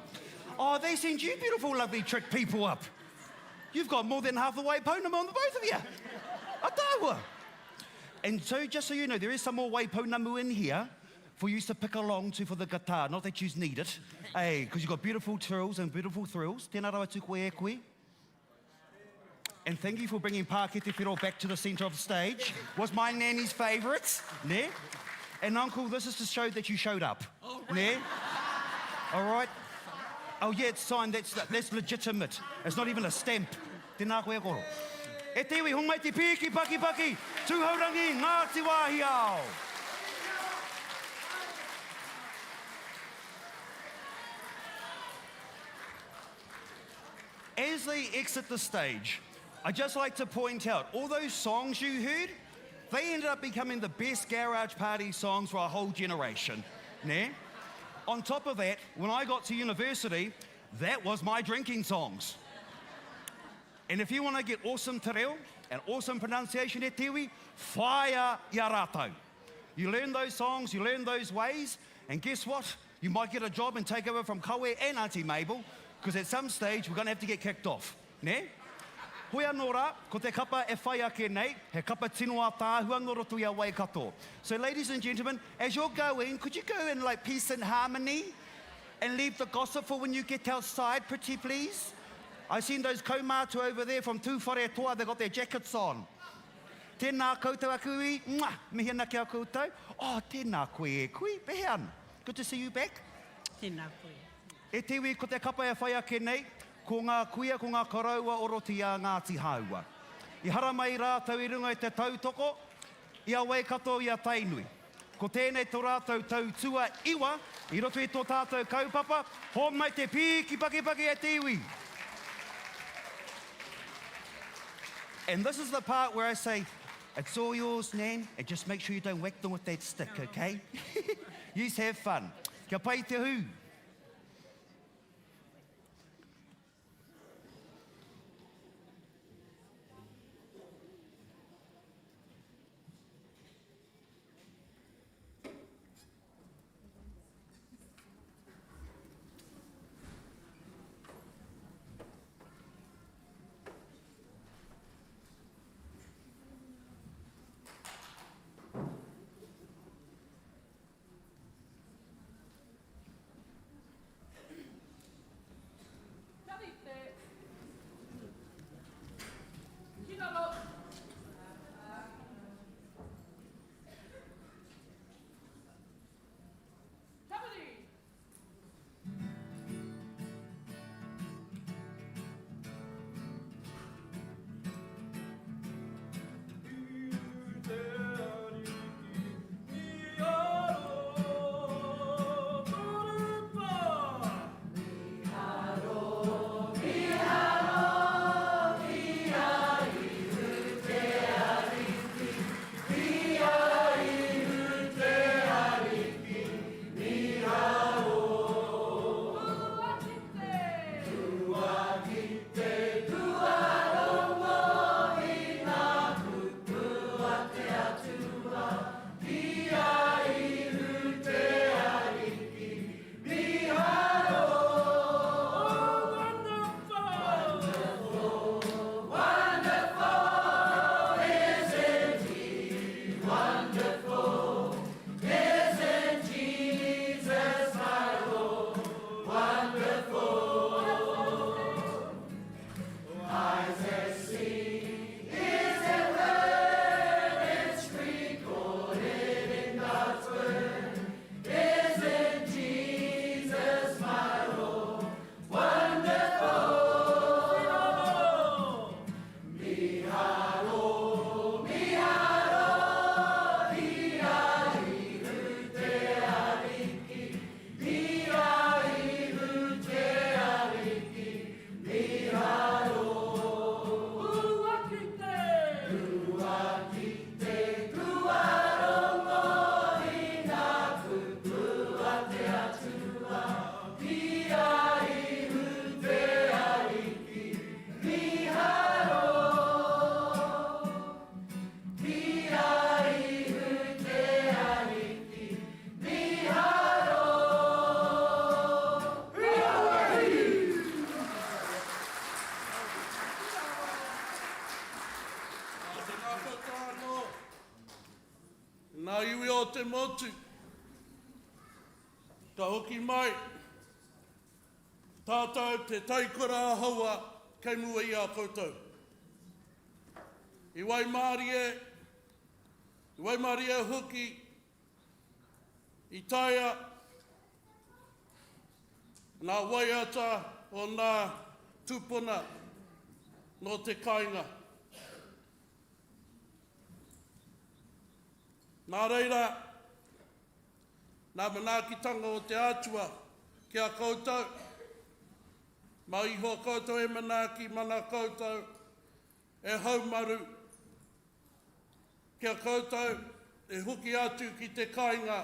Oh, they sent you beautiful lovely trick people up. You've got more than half the Waipounamu on the both of you. Ataahua. And so, just so you know, there is some more Waipounamu in here for you to pick along to for the guitar. Not that you need it, hey, because you've got beautiful trills and beautiful thrills. Tēnā rawa atu koe e koe. And thank you for bringing Pākete Whiro back to the centre of the stage. Was my nanny's favourite, ne? And uncle, this is to show that you showed up, oh, right. ne? All right? Oh yeah, it's signed, that's, that's legitimate. It's not even a stamp. Tēnā koe koro. E te iwi, homai te pīki paki paki, Tūhourangi, Ngāti Wāhiao. As they exit the stage, I'd just like to point out all those songs you heard, they ended up becoming the best garage party songs for a whole generation. Ne? On top of that, when I got to university, that was my drinking songs. And if you want to get awesome te reo and awesome pronunciation e te iwi, whāia i a rātou. You learn those songs, you learn those ways, and guess what? You might get a job and take over from Kawe and Auntie Mabel, because at some stage we're going to have to get kicked off. Nē? Hoi anō rā, ko te kapa e whai ake nei, he kapa tino ātaahua nō roto i a Waikato. So ladies and gentlemen, as you're going, could you go in like peace and harmony and leave the gossip for when you get outside, pretty please? I seen those kaumātua over there from Tūwharetoa, they got their jackets on. Tēnā koutou aku ui, mwah, mihi ana ki a koutou. Oh, tēnā koe e kui, pehea ana? Good to see you back. Tēnā koe. E te iwi, ko te kapa e whai ake nei, ko ngā kuia, ko ngā koroua o roto i a Ngāti Hāua. I haramai rātou i runga i te tautoko, i a Waikato, i a Tainui. Ko tēnei tō rātou tau tuaiwa i roto i tō tātou kaupapa, hōmai te pīki pakipaki e te iwi! And this is the part where I say, it's all yours, Nan, and just make sure you don't whack them with that stick, okay? Yous have fun. Kia pai te hū! Kia rite. Ki raro. Kia huri. te motu, ka hoki mai tātou te taikura ā-haua kei mua i a koutou. I waimārie, i waimarie hoki i taea Nā waiata o nā tupuna nō te kainga. Nā reira, nā manaakitanga o te Atua ki a koutou, mā iho koutou e manaaki, mana koutou e haumaru, ki a koutou e hoki atu ki te kainga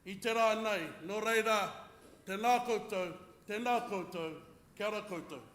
i te rā nei. Nō reira, tēnā koutou, tēnā koutou, kia ora koutou.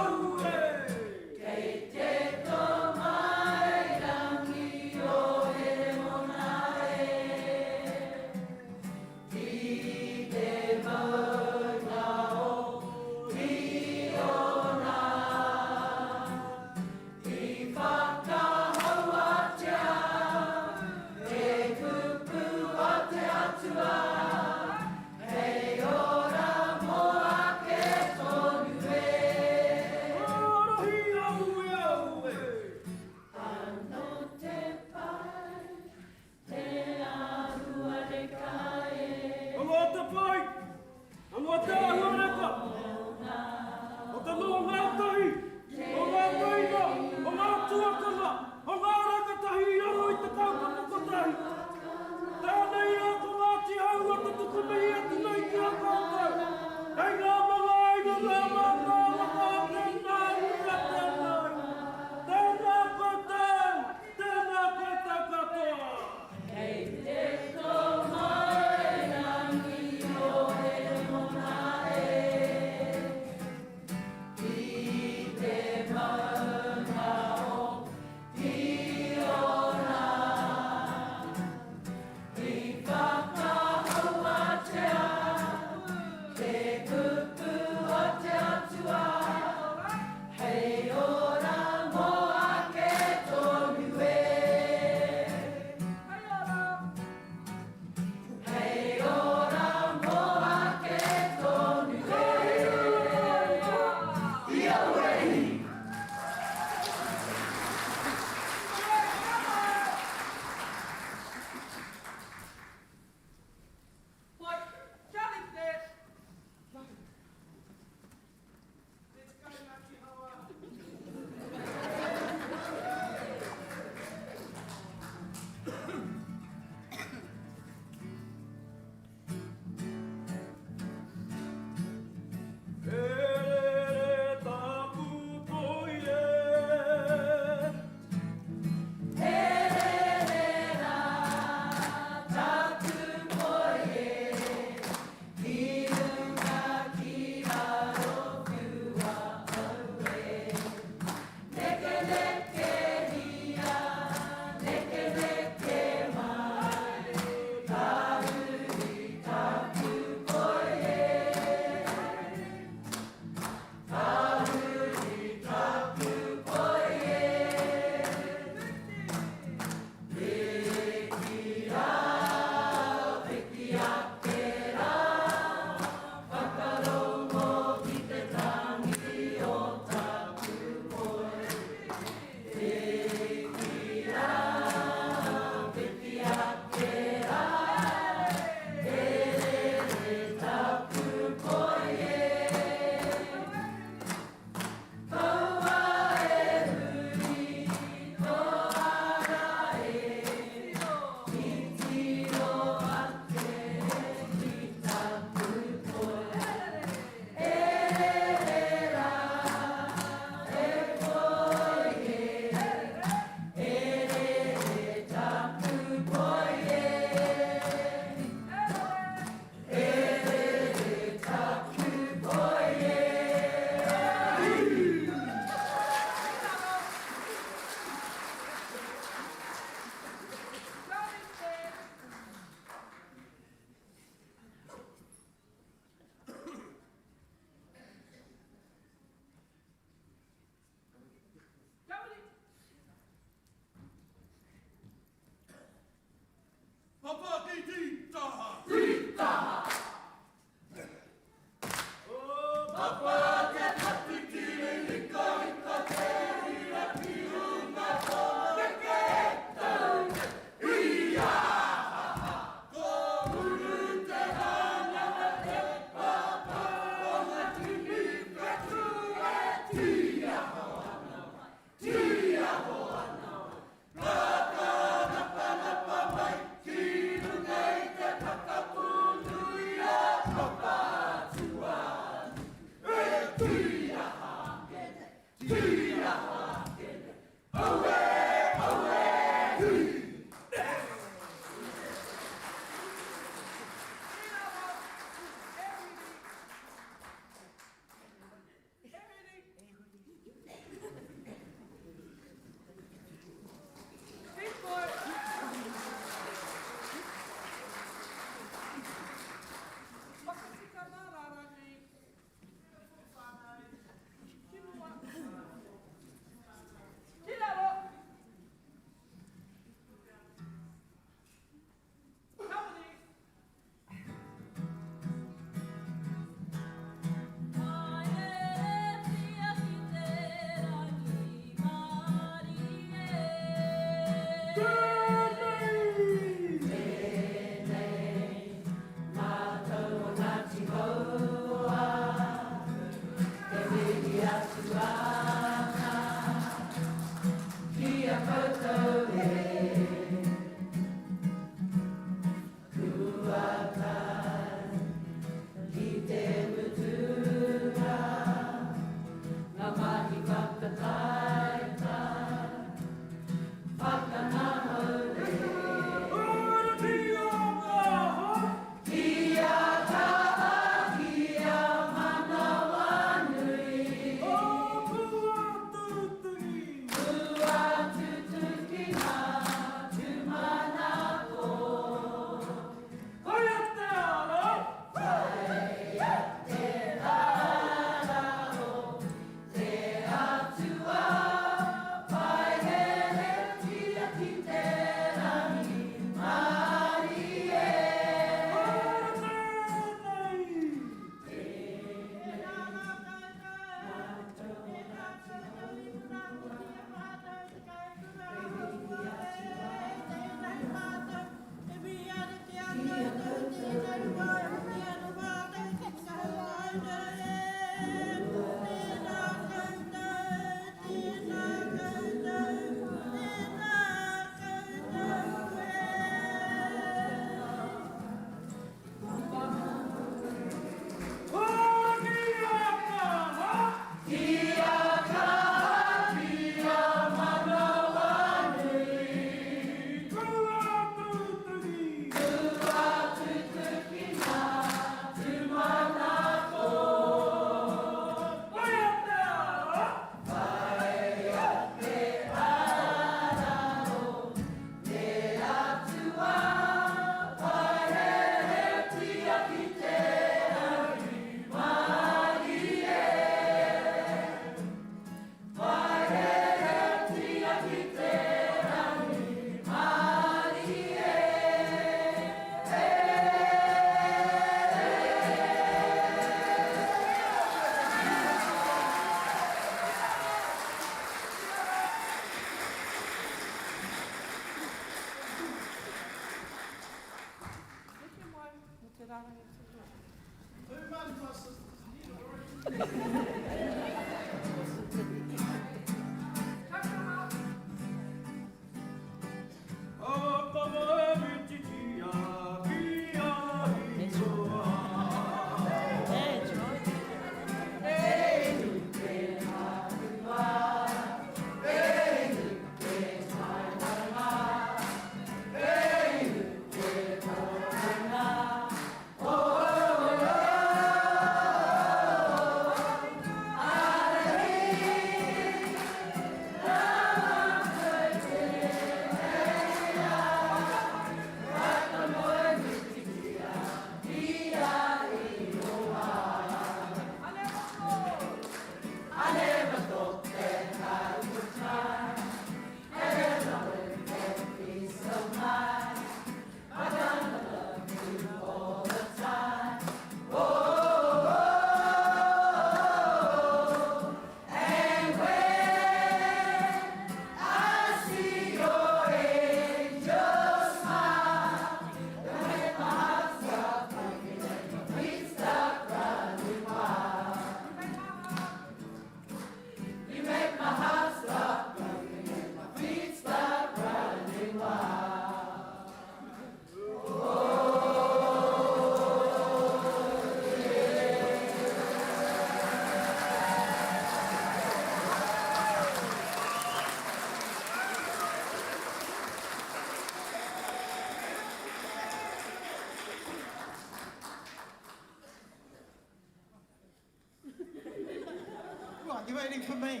What, you waiting for me?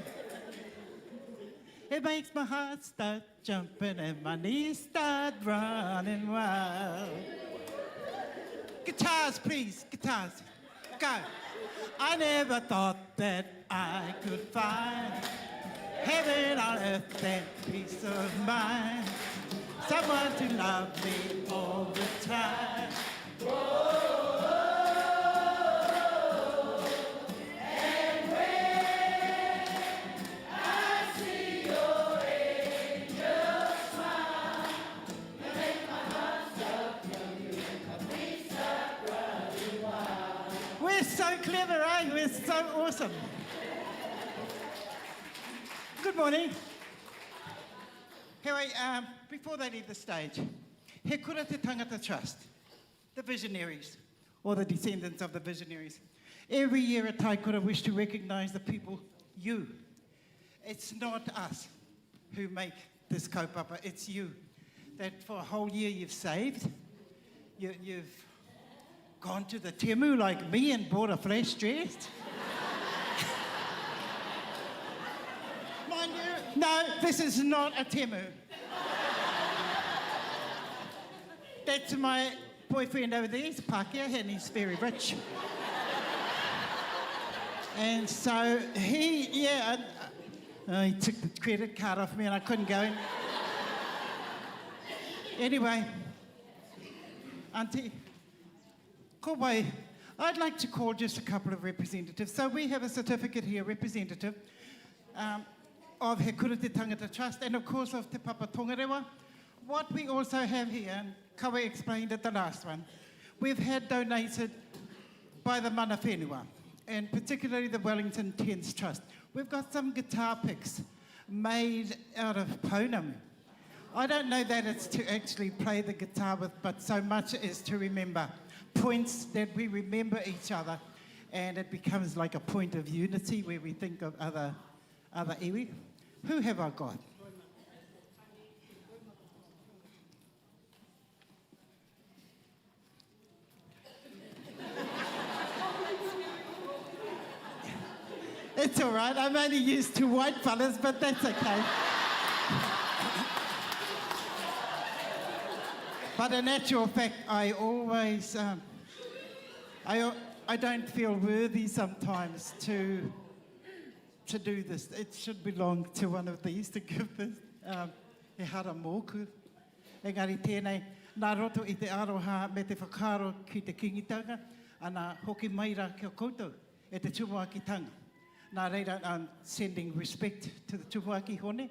It makes my heart start jumping and my knees start running wild. Guitars, please, guitars. Go. I never thought that I could find heaven on earth and peace of mind. Someone to love me all the time. We're so clever, eh? We're so awesome. Good morning. Hey, um, before they leave the stage, He Kura Te Tangata Trust, the visionaries, or the descendants of the visionaries. Every year at Taikura wish to recognise the people, you. It's not us who make this kaupapa, it's you. That for a whole year you've saved, you, you've gone to the Temu like me and bought a flash dress. Mind you, no, this is not a Temu. That's my boyfriend over there, he's Pākehā, and he's very rich. And so he, yeah, uh, he took the credit card off me and I couldn't go. Anyway, Auntie, Kowai, I'd like to call just a couple of representatives. So we have a certificate here, representative, um, of He Kura Te Tangata Trust and of course of Te Papa Tongarewa. What we also have here, and Kawe explained at the last one, we've had donated by the mana whenua, and particularly the Wellington Tents Trust. We've got some guitar picks made out of pounamu. I don't know that it's to actually play the guitar with, but so much is to remember. Points that we remember each other, and it becomes like a point of unity where we think of other, other iwi. Who have I got? It's all right. I'm only used to white fellas, but that's okay. but in actual fact, I always, um, I, I don't feel worthy sometimes to, to do this. It should belong to one of these to give this. Um, e hara mōku. Engari tēnei, nā roto i te aroha me te whakaaro ki te Kingitanga, ana, hoki mai rā ki a koutou e te tumuakitanga. Nā reira, I'm sending respect to the tumuaki Hone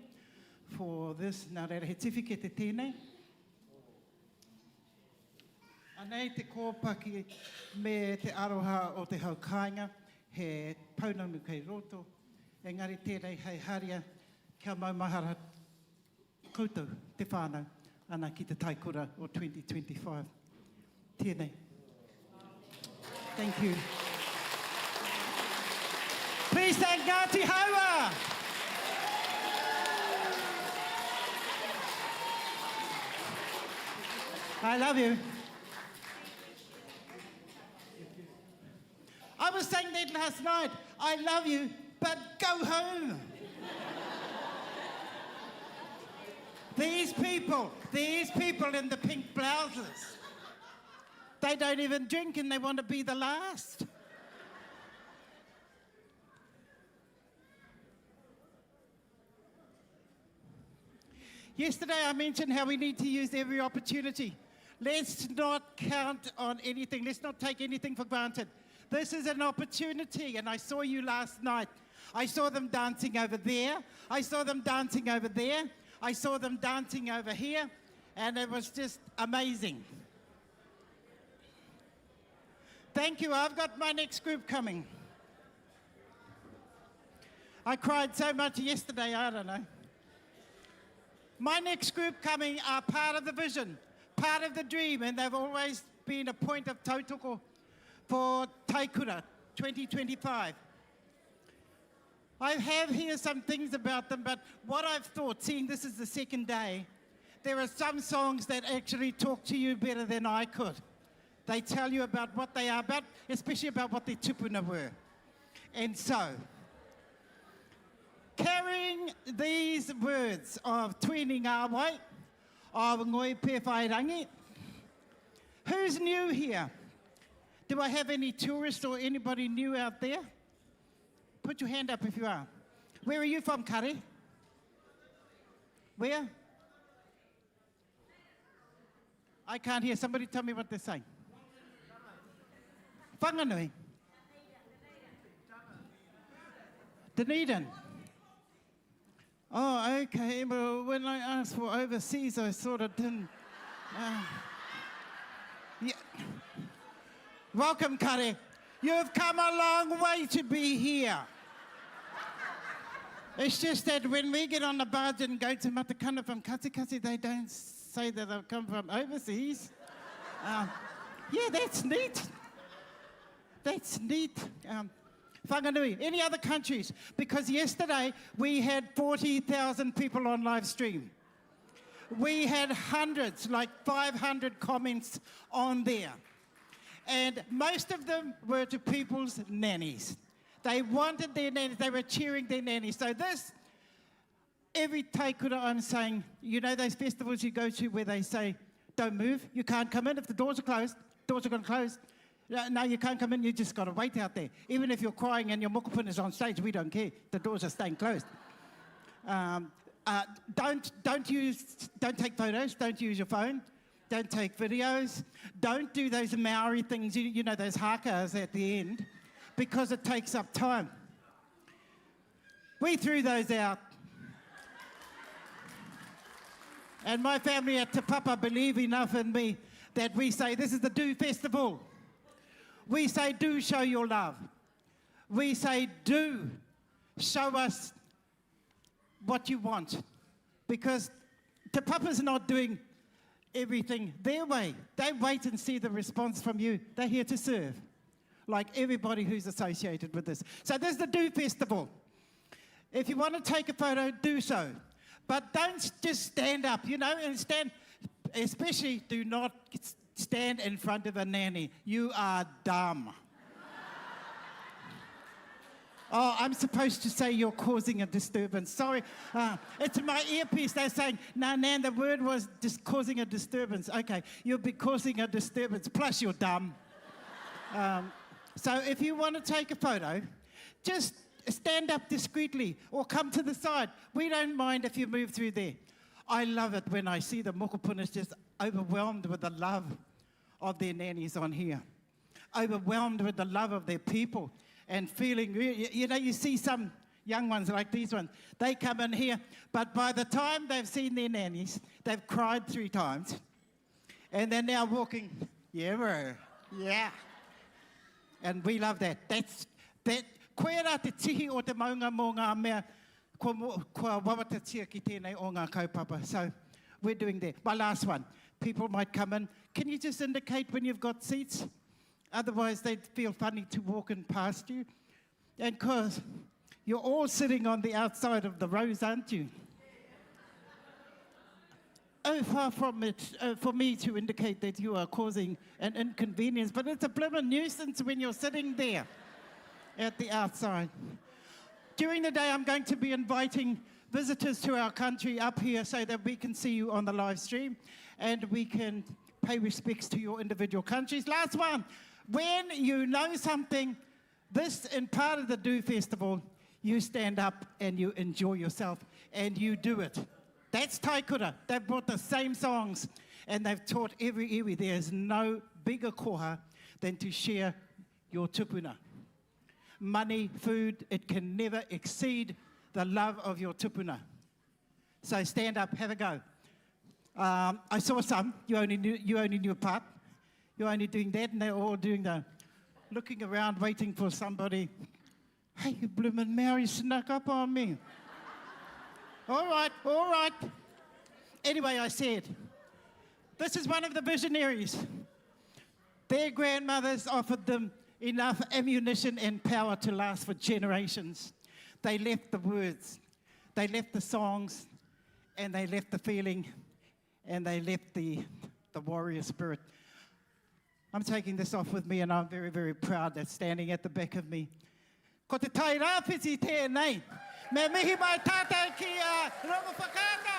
for this. Nā reira, he tiwhikete tēnei. Anei te kōpaki me te aroha o te hau kāinga. He pounamu kei roto, engari tēnei hei haria kia maumahara koutou, te whānau, ana ki te Taikura o 2025. Tēnei. Thank you. Please thank Ngāti Hāua! I love you. I was saying that last night. I love you, but go home. these people, these people in the pink blouses, they don't even drink and they want to be the last. Yesterday I mentioned how we need to use every opportunity. Let's not count on anything. Let's not take anything for granted. This is an opportunity, and I saw you last night. I saw them dancing over there. I saw them dancing over there. I saw them dancing over here, and it was just amazing. Thank you. I've got my next group coming. I cried so much yesterday, I don't know. My next group coming are part of the vision, part of the dream, and they've always been a point of tautoko for Taikura 2025. I have here some things about them, but what I've thought, seeing this is the second day, there are some songs that actually talk to you better than I could. They tell you about what they are about, especially about what their tupuna were. And so, carrying these words of Tuini Ngāwai, of Ngoi Pewhairangi, who's new here? Do I have any tourists or anybody new out there? Put your hand up if you are. Where are you from, Kari? Where? I can't hear. Somebody tell me what they're saying. Whanganui. Dunedin. Oh, okay. Well, when I asked for overseas, I sort of didn't. Uh, yeah. Welcome, Kare. You've come a long way to be here. It's just that when we get on the barge and go to Matakana from Katikati, they don't say that I've come from overseas. Uh, yeah, that's neat. That's neat. Um, Whanganui, any other countries? Because yesterday we had 40,000 people on live stream. We had hundreds, like 500 comments on there. And most of them were to people's nannies. They wanted their nannies, they were cheering their nannies. So this, every taikura I'm saying, you know those festivals you go to where they say, don't move, you can't come in if the doors are closed, doors are going to close. No, you can't come in, you just got to wait out there. Even if you're crying and your mokopuna is on stage, we don't care. The doors are staying closed. Um, uh, don't, don't, use, don't take photos, don't use your phone, don't take videos, don't do those Maori things, you, you know, those hakas at the end, because it takes up time. We threw those out. And my family at Te Papa believe enough in me that we say this is the Do Festival. We say, do show your love. We say, do show us what you want. Because Te Papa's not doing everything their way. They wait and see the response from you. They're here to serve, like everybody who's associated with this. So there's the Do Festival. If you want to take a photo, do so. But don't just stand up, you know, and stand, especially do not stand in front of a nanny. You are dumb. Oh, I'm supposed to say you're causing a disturbance. Sorry. Uh, it's my earpiece. They're saying, no, Nan, the word was just causing a disturbance. Okay, you'll be causing a disturbance, plus you're dumb. Um, so if you want to take a photo, just stand up discreetly or come to the side. We don't mind if you move through there. I love it when I see the mokopunas just overwhelmed with the love of their nannies on here, overwhelmed with the love of their people and feeling, you know, you see some young ones like these ones, they come in here, but by the time they've seen their nannies, they've cried three times, and they're now walking, yeah, bro, yeah. And we love that. That's, That, koirā te tihi o te maunga mō ngā mea kua, kua wawatatia ki tēnei o ngā kaupapa. So, we're doing that. My last one. People might come in. Can you just indicate when you've got seats? Otherwise, they'd feel funny to walk in past you. And because you're all sitting on the outside of the rows, aren't you? Oh, far from it uh, for me to indicate that you are causing an inconvenience, but it's a blooming nuisance when you're sitting there at the outside. During the day, I'm going to be inviting visitors to our country up here so that we can see you on the live stream and we can pay respects to your individual countries. Last one. When you know something, this in part of the Do Festival, you stand up and you enjoy yourself and you do it. That's Taikura. They've brought the same songs and they've taught every iwi there is no bigger koha than to share your tupuna. Money, food, it can never exceed the love of your tupuna. So stand up, have a go. Um, I saw some, you only knew, you only knew a part. You're only doing that, and they're all doing the looking around, waiting for somebody. Hey, you bloomin' Mary snuck up on me. all right, all right. Anyway, I said, this is one of the visionaries. Their grandmothers offered them enough ammunition and power to last for generations. They left the words, they left the songs, and they left the feeling, and they left the, the warrior spirit. I'm taking this off with me, and I'm very, very proud that standing at the back of me. Ko te tai rāwhiti tēnei. Me mihi mai tātou ki a Rongowhakaata.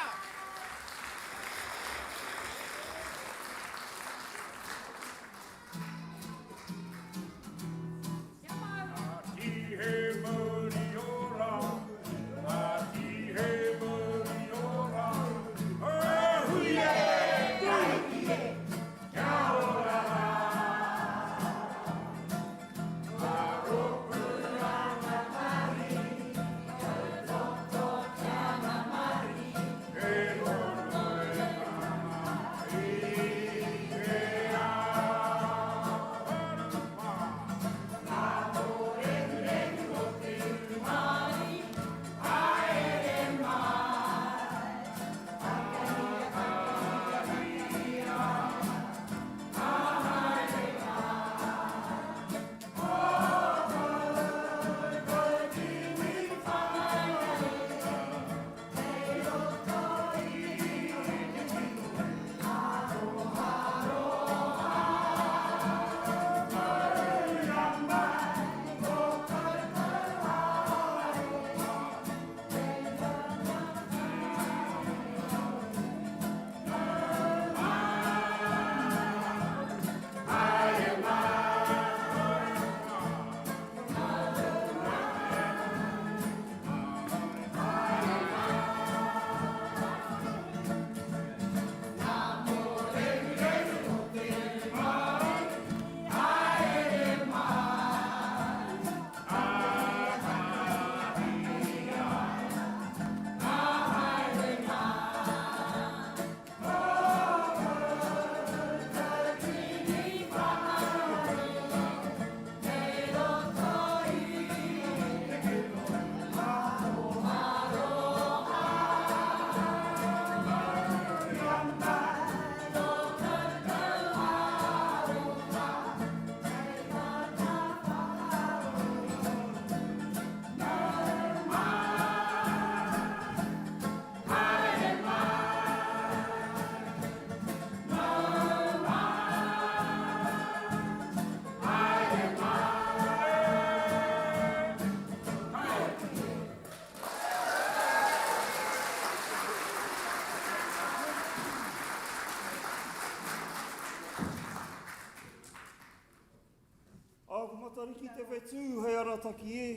Ā, ko Matariki te whetū hei arataki e,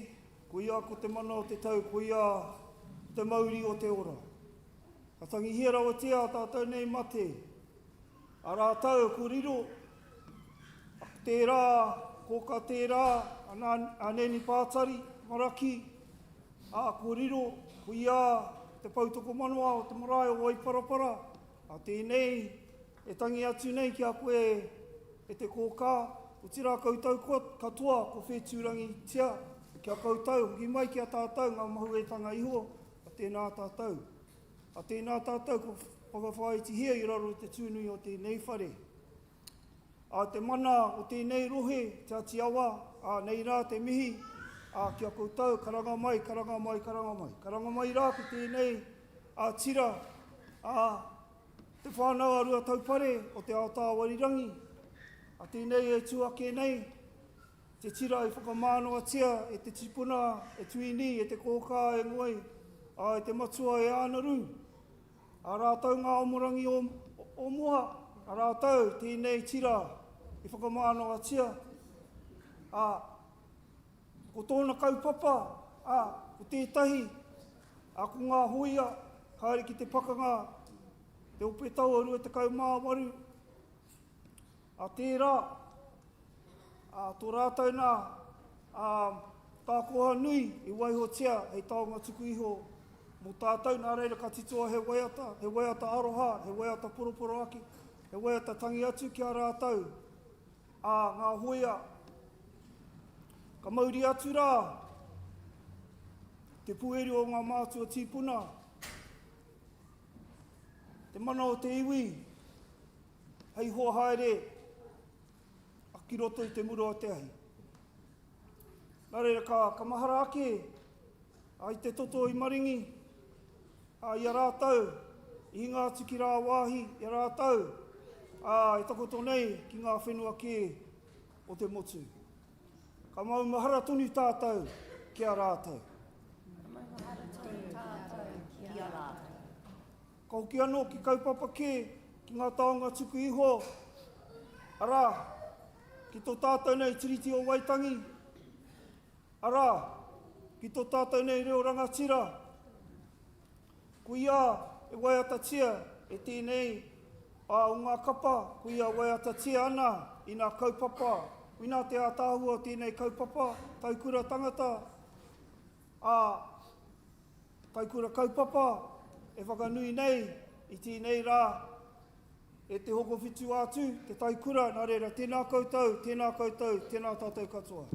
koia ko te mana o te tau, koia te mauri o te ora. Ka tangihia rawatia ā tātou nei mate, a rātou ko riro, a ko tērā, kōka tērā, a, nā, a Neni Pātari, Maraki, ā, ko riro, koia te poutokomanawa o te marae o Waiparapara, a tēnei e tangi atu nei ki a koe e te kōkā, otirā koutou katoa ko whetūrangitia. ki a koutou, hoki mai ki a tātou ngā mahuetanga iho a tēnā tātou. A tēnā tātou kua whakawhāitihia i raro i te tūnui o tēnei whare. A te mana o tēnei rohe, Te Ati Awa, ā, nei rā te mihi, ā, ki a koutou, karanga mai, karanga mai, karanga mai. Karanga mai rā ki tēnei, ā, tira, ā, Te whānau a Ruataupare o Te Aotāwarirangi, a tēnei e tū ake nei, te tira i whakamānawatia e te tipuna, e Tuini, e te kōkā, e Ngoi, ā, e te matua, e Ānaru. Ā rātou ngā amorangi o, o mua, a rātou tēnei tira i whakamānawatia, ā, ko tōna kaupapa, ā, ko tētahi, ā, ko ngā hōia, haere ki te pakanga, te ope taua 28, ā, tērā, ā, tō rātou nā, ā, tākoha nui i waihotia hei taonga tuku iho mō tātou, nā reira ka titoa he waiata, he waiata aroha, he waiata poroporoaki, he waiata tangi atu ki a rātou, ā, ngā hōia, ka mauria atu rā te pueru o ngā mātua tīpuna, te mana o te iwi, hei hoa haere ki roto i te mura o te ahi. Nā reira, ka, ka mahara ake a, i te toto i maringi, a, i a rātou, i hinga atu ki rāwāhi, i a rātou, a, e takoto nei ki ngā whenua kē o te motu. Ka maumahara tonu tātou ki a rātou. Ka maumahara tonu tātou ki a rātou. Ka hoki anō ki kaupapa kē, ki ngā taonga tuku iho, arā, ki tō tātou nei Tiriti o Waitangi, arā, ki tō tātou nei reo rangatira, Koia e waiatatia e tēnei ā o ngā kapa, koia waiatatia ana i nā kaupapa, koinā te ātaahua o tēnei kaupapa, taikura tangata, ā, taikura kaupapa e whakanui nei i tēnei rā e Te Hokowhitu a Tū, te taikura, nā reira, tēnā koutou, tēnā koutou, tēnā tātou katoa.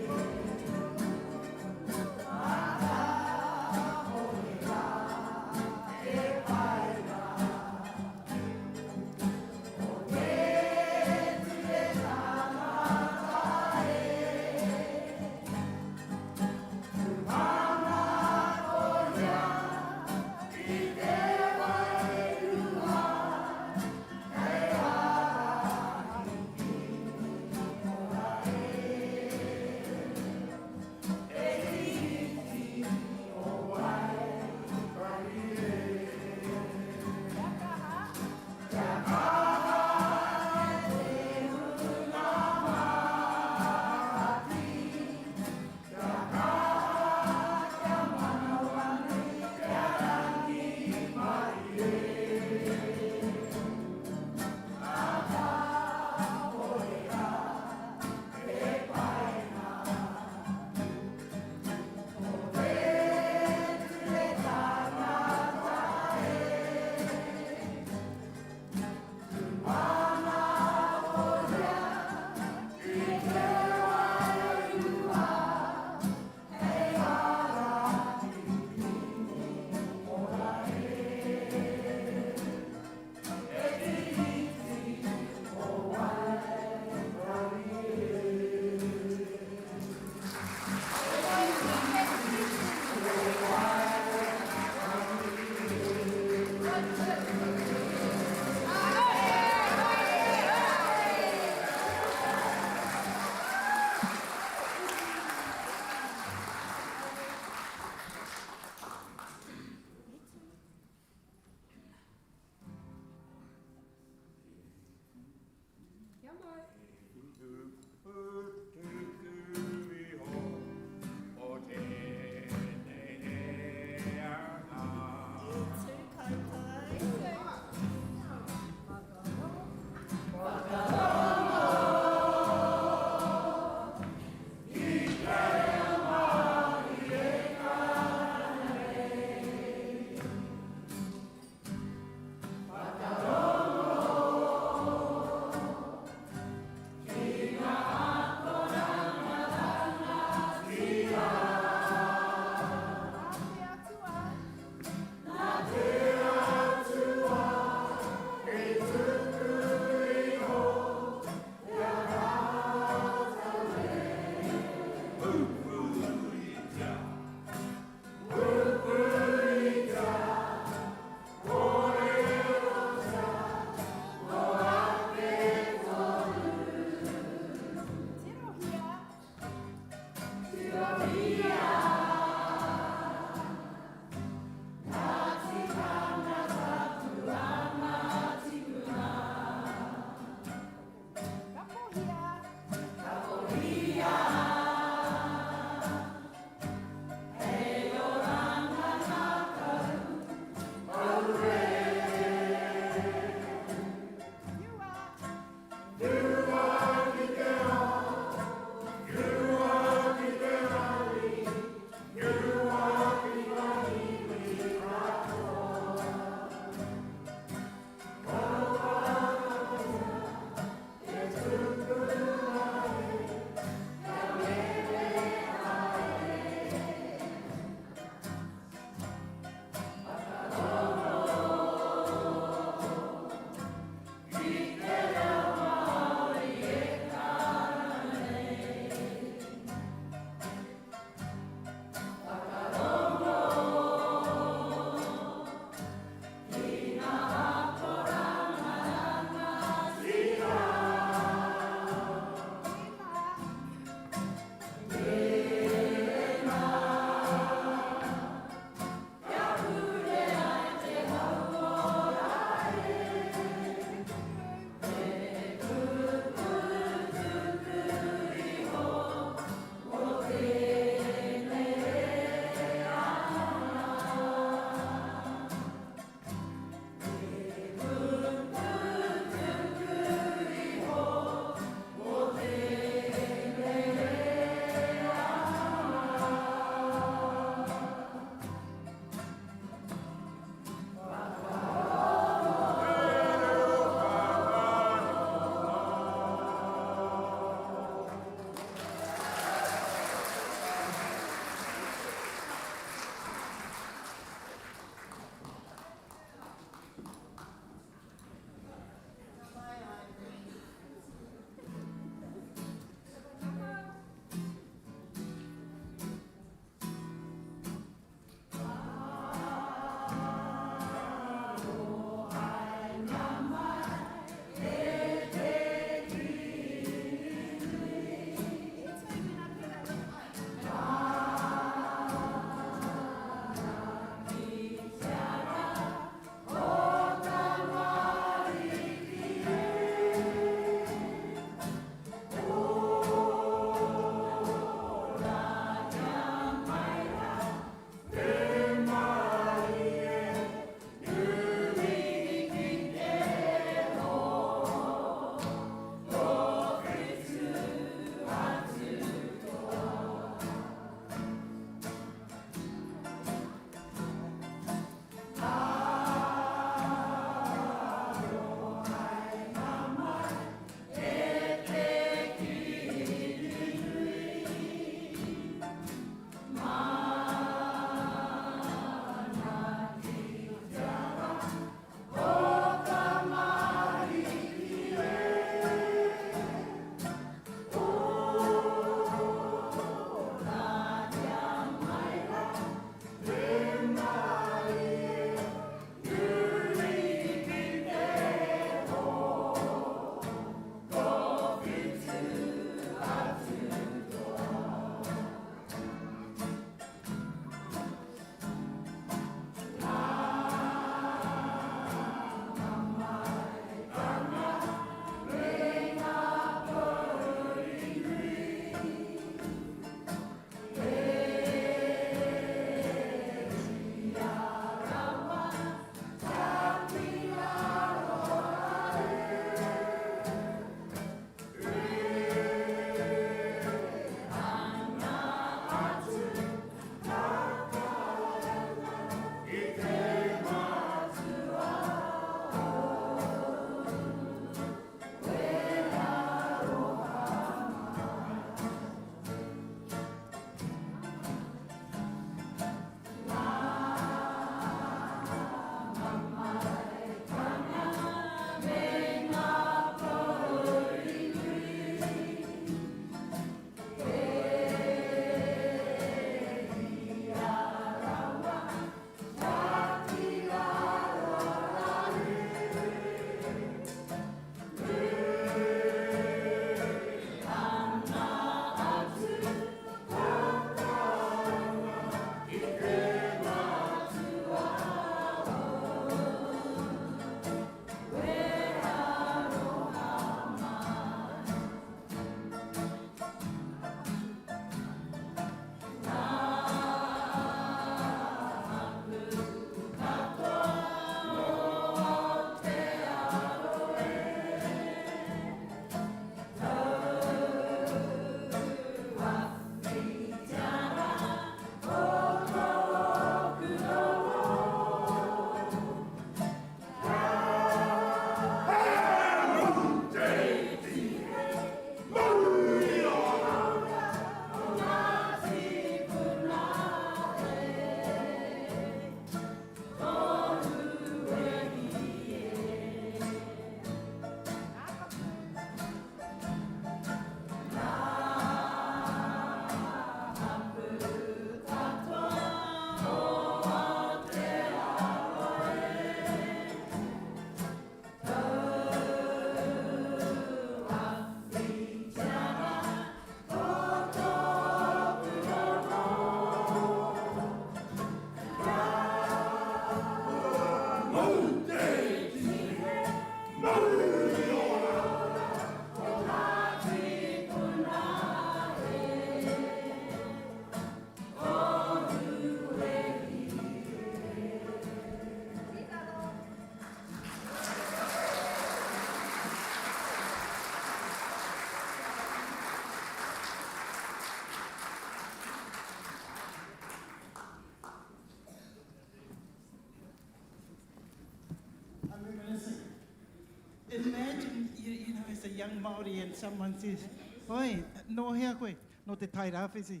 Imagine, you, you know, as a young Māori and someone says, Oi, nō hea koe? Nō te Tai Rāwhiti.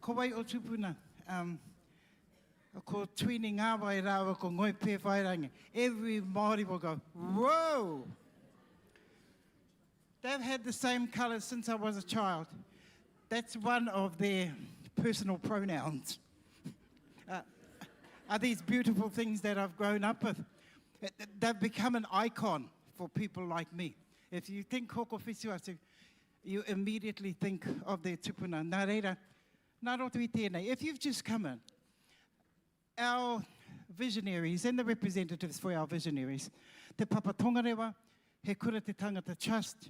Ko wai o tupuna? Um, ko Tuini Ngāwai rāua ko Ngoi Pēwhairangi. Every Māori will go, whoa! They've had the same colours since I was a child. That's one of their personal pronouns. Uh, are these beautiful things that I've grown up with. Uh, they've become an icon for people like me. If you think Hokowhitu you immediately think of their tupuna. Nā reira, nā roto i tēnei. If you've just come in, our visionaries and the representatives for our visionaries, Te Papa Tongarewa, He Kura Te Tangata Trust,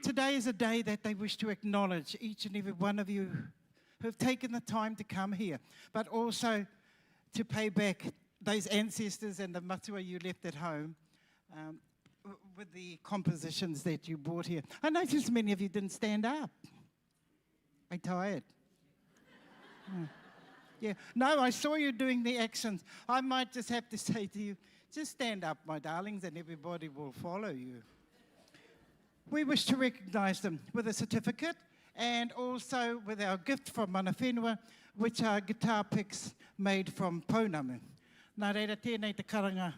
today is a day that they wish to acknowledge each and every one of you who've taken the time to come here, but also to pay back those ancestors and the matua you left at home um, with the compositions that you brought here. I noticed many of you didn't stand up. I'm tired. Yeah. No, I saw you doing the actions. I might just have to say to you, just stand up, my darlings, and everybody will follow you. We wish to recognize them with a certificate and also with our gift from Mana Whenua, which are guitar picks made from pounamu. Nā reira tēnei te karanga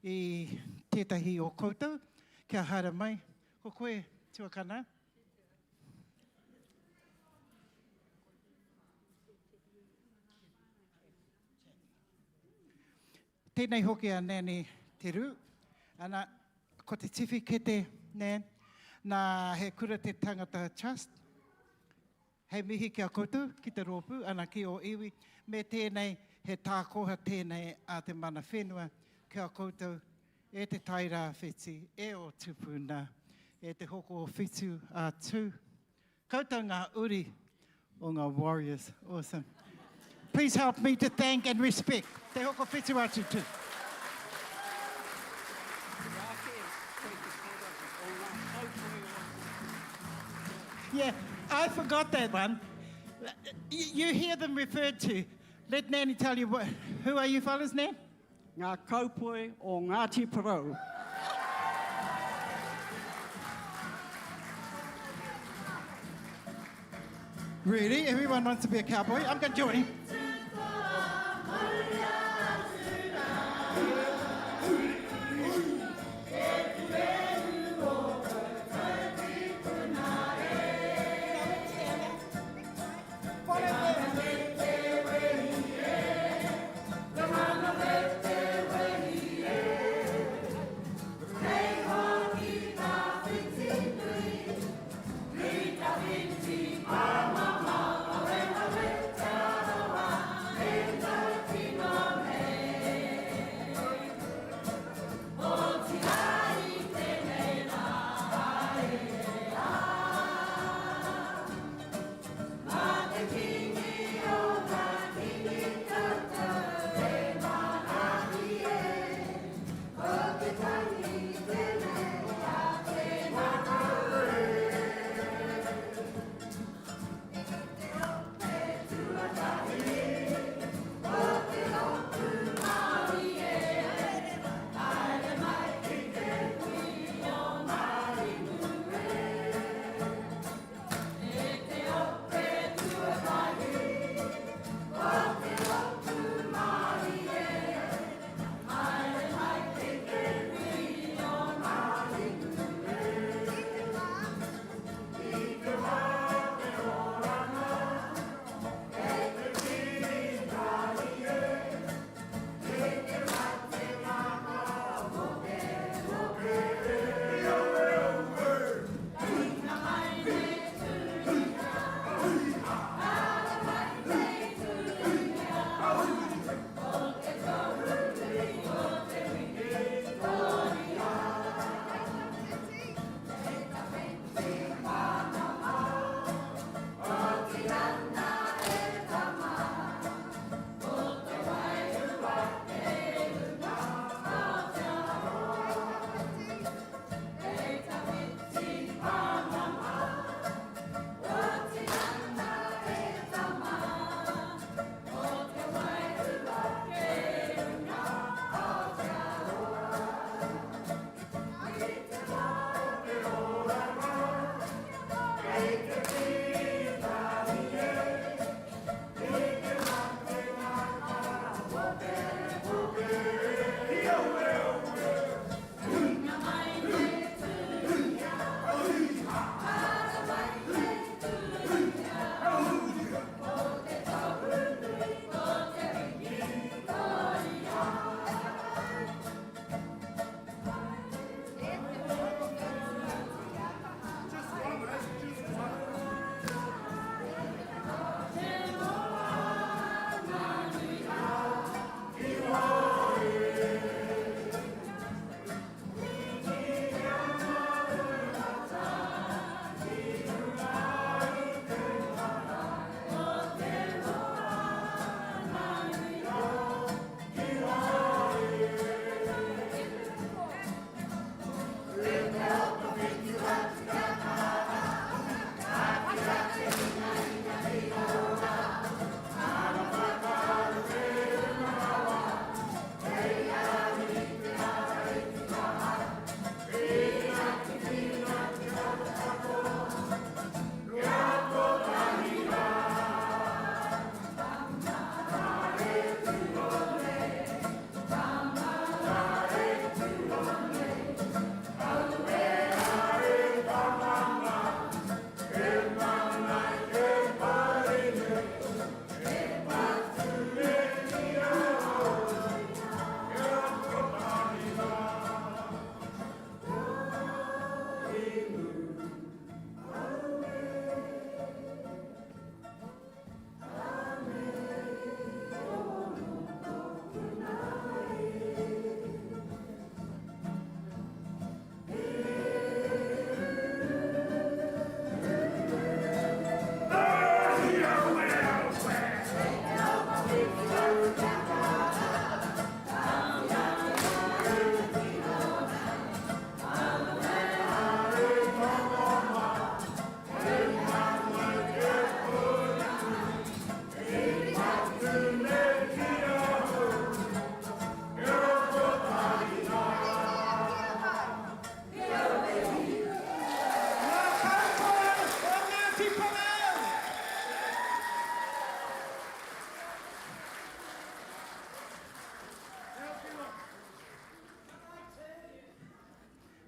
i tētahi o koutou, kia haere mai. Ko koe, tuakana. Tēnei hoki a Nanny Te Rū. Ana, ko te tiwhikete, Nan, nā He Kura Te Tangata Trust. Hei mihi ki a koutou, ki te rōpū, ana ki ō iwi, me tēnei, he tākoha tēnei a te mana whenua ki a koutou, e te Tairāwhiti, e ō tupuna, e te Hokowhitu a Tū. Koutou ngā uri o ngā warriors. Awesome. Please help me to thank and respect Te Hokowhitu a Tū. Yeah, I forgot that one. You hear them referred to. Let Nanny tell you what, who are you fellas, Nan? Ngā kaupoi o Ngāti Porou. Really? Everyone wants to be a cowboy? I'm going to join.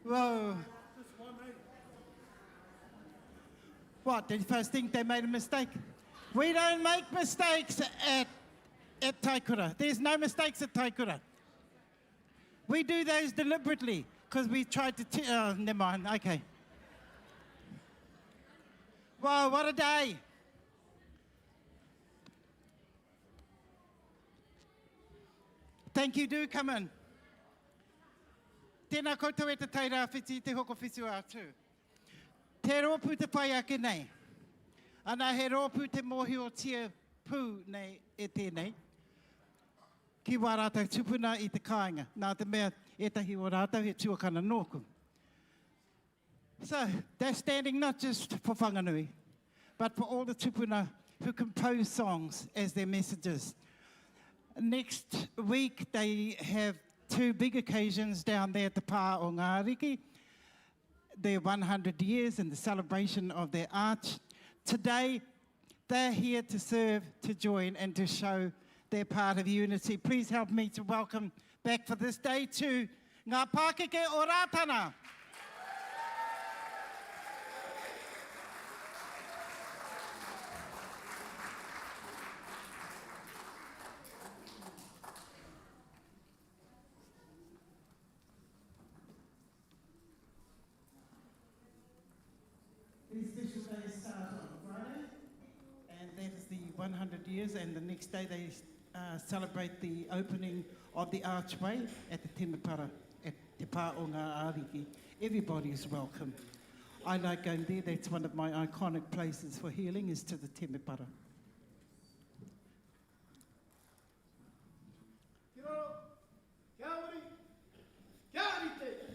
Whoa. What, did you first think they made a mistake? We don't make mistakes at, at Taikura. There's no mistakes at Taikura. We do those deliberately because we tried to... T- oh, never mind. Okay. Wow, what a day. Thank you, do come in. Tēnā koutou e te Tairāwhiti, te Hokowhitu a Tū. Te rōpū te whai ake nei. Ana he rōpū te mōhiotia pū nei e tēnei. Ki wā rātou tupuna i te kāinga. Nā te mea ētahi o rātou he tuakana nōku. So, they're standing not just for Whanganui, but for all the tupuna who compose songs as their messages. Next week, they have two big occasions down there at the Pā o Ngā Ariki, their 100 years and the celebration of their arch. Today, they're here to serve, to join, and to show their part of unity. Please help me to welcome back for this day to Ngā Pākeke o Rātana. These special days start on Friday, and that is the 100 years, and the next day they uh, celebrate the opening of the archway at the Temepara, at Te Pā o Ngā Ariki. Everybody is welcome. I like going there. That's one of my iconic places for healing is to the Temepara. Kia ora, kia ori, kia rite!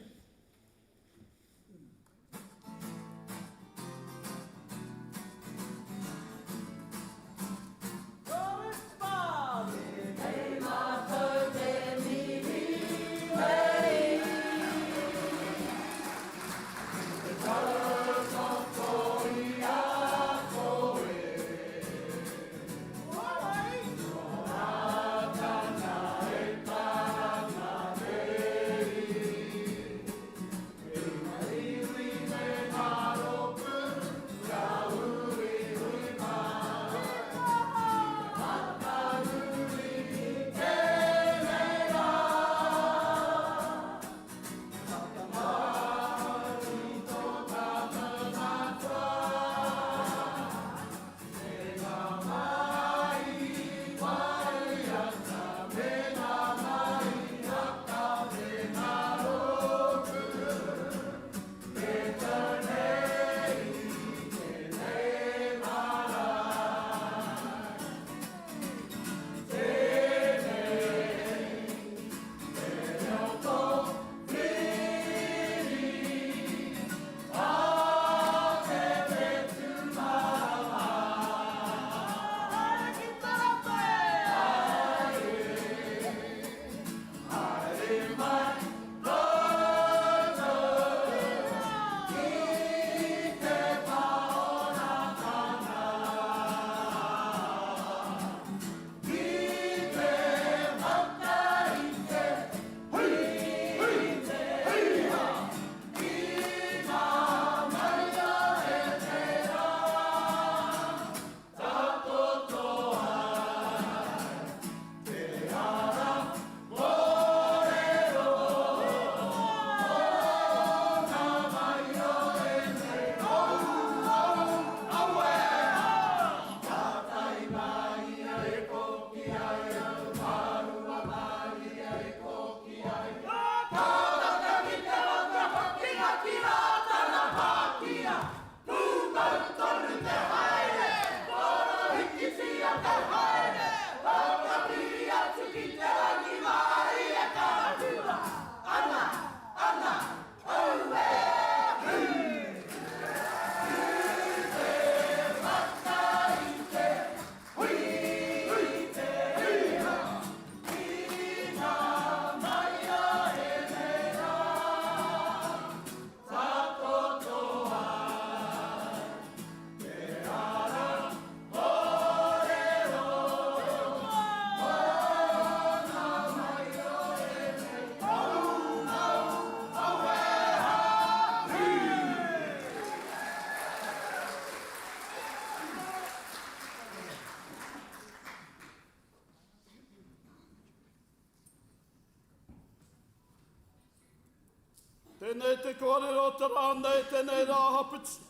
Tēnei te kōrero o te rā nei, tēnei rā hapiti.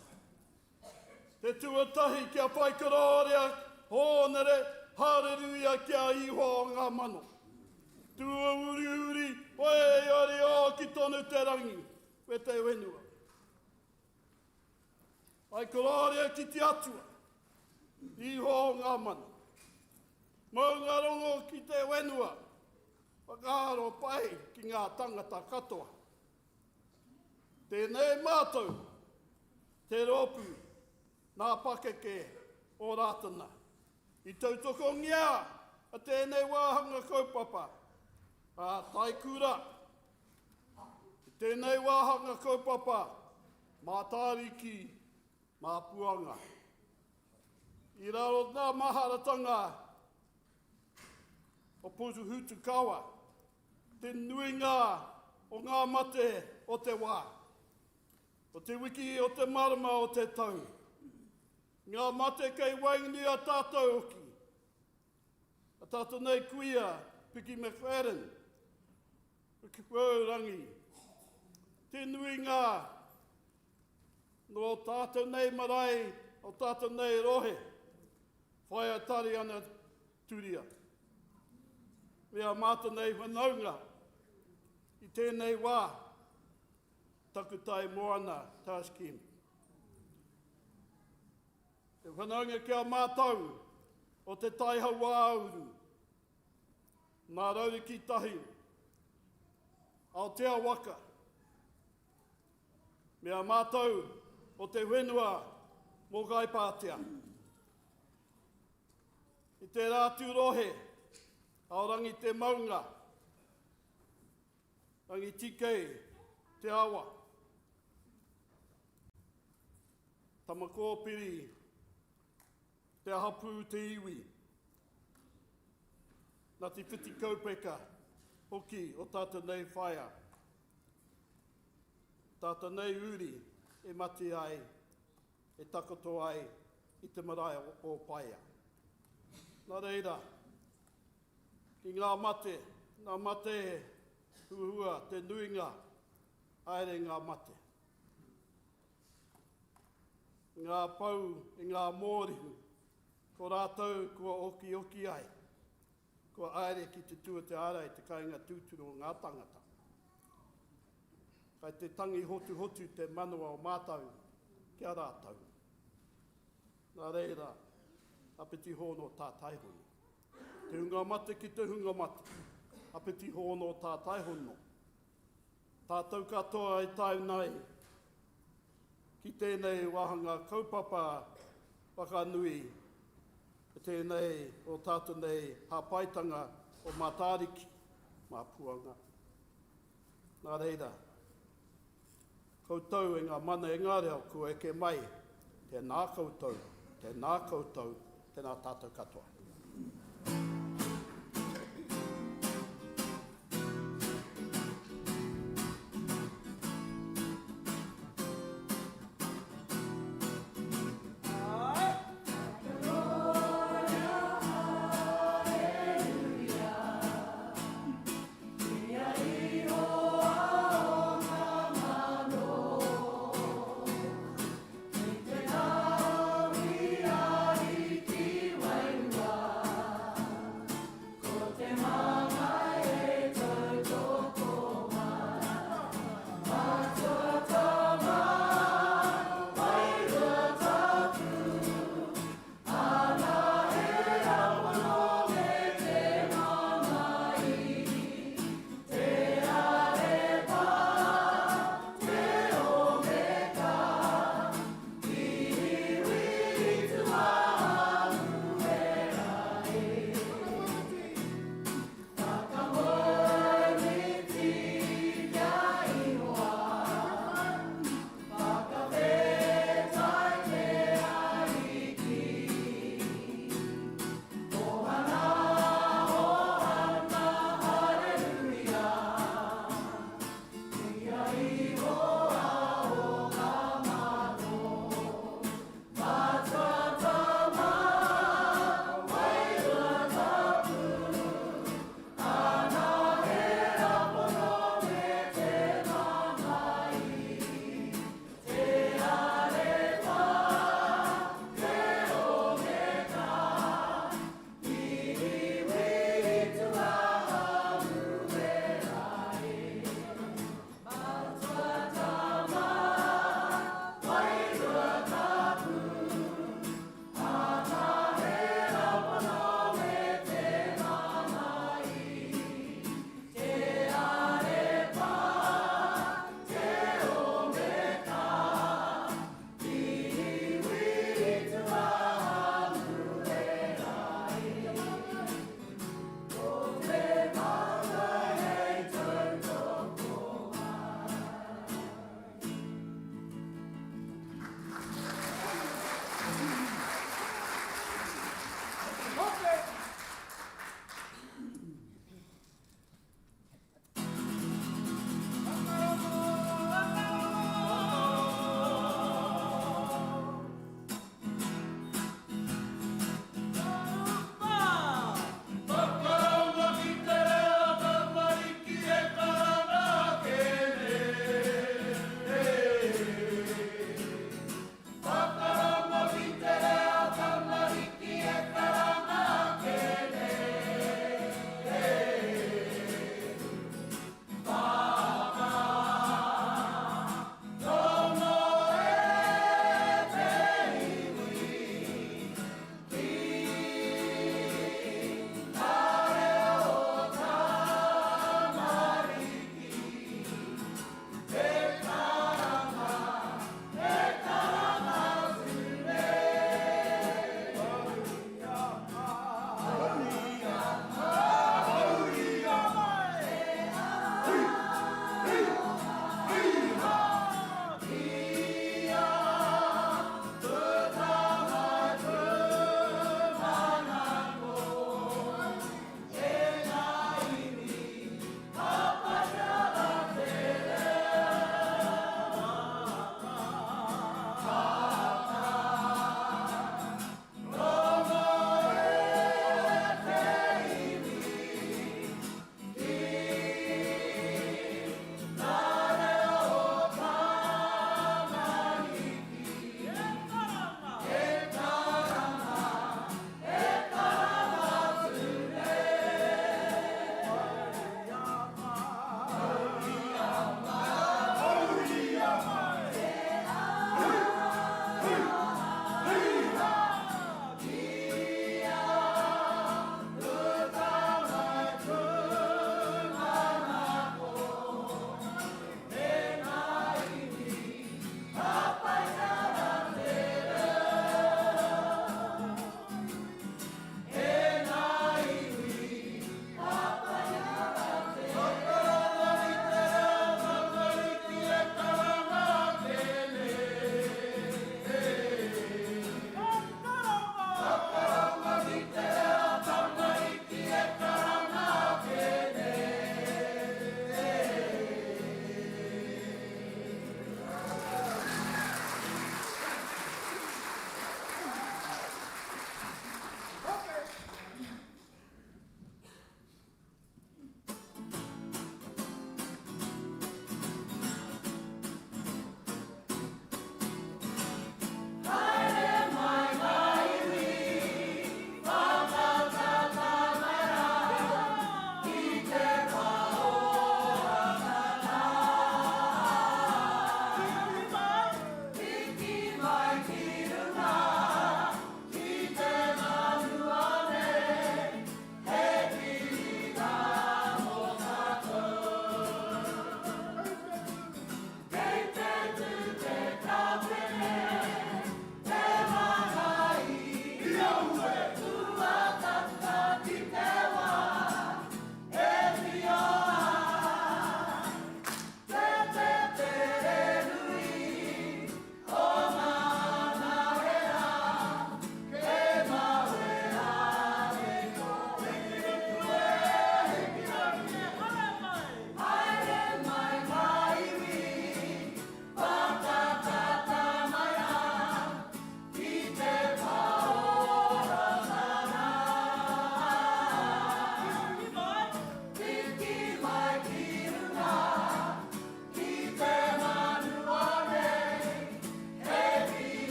Te tuatahi kia whai korōria, hōnere, hāreruia ki a Ihoa o ngā mano. Tuauriuri, waiari ōki tonu te rangi me te whenua. Whai korōria ki te Atua, Ihoa o ngā mano. Maunga rongo ki te whenua, whakaaro pai ki ngā tangata katoa. Tēnei mātou, te rōpū nā pakeke o Rātana. I tautokongia a tēnei wāhanga kaupapa a Taikura. I tēnei wāhanga kaupapa Mātāriki mā Puanga. I raro ngā maharatanga o Pohutukawa, te nuinga o ngā mate o te wā, o te wiki, o te marama, o te tau. Ngā mate kei waenganui a tātou hoki. A tātou nei kuia, Piki McFadden, Rangi. Te nuinga nō tātou nei marae, o tātou nei rohe, whaia tari ana Turia. Me a mātou nei whanaunga i tēnei wā, Takutai Moana Task Team. Te whanaunga ki a mātou o Te Tai Hauāuru, nā Rauriki Tahi, Aotea Waka, me a mātou o te whenua mō Ngai Pātea. I tērā atu rohe, Aorangi te maunga, Rangitikei te awa, Tamakōpiri te hapū te iwi, Ngāti Whitikaupeka hoki o tātou nei whaea, tātou nei uri e mate ai e takoto ai i te marae o Paea. Nā reira, ki ngā mate, ngā mate huhua te nuinga, haere ngā mate. Ngā pou i ngā mōrihu, ko rātou kua okioki ai, kua haere ki te tua te ārai te kainga tūturu o ngā tangata. Kai te tangi hotuhotu te manawa o mātou ki a rātou. Nā reira, apiti hōno tātai hono. Te hunga mate ki te hunga mate, apiti hōno tātai hono. Tātou katoa e tae nei ki tēnei wāhanga kaupapa whakanui i tēnei o tātou nei hāpaitanga o Mātāriki, mā Puanga. Nā reira, koutou e ngā mana e ngā reo kua eke mai, tēnā koutou, tēnā koutou, tēnā tātou katoa.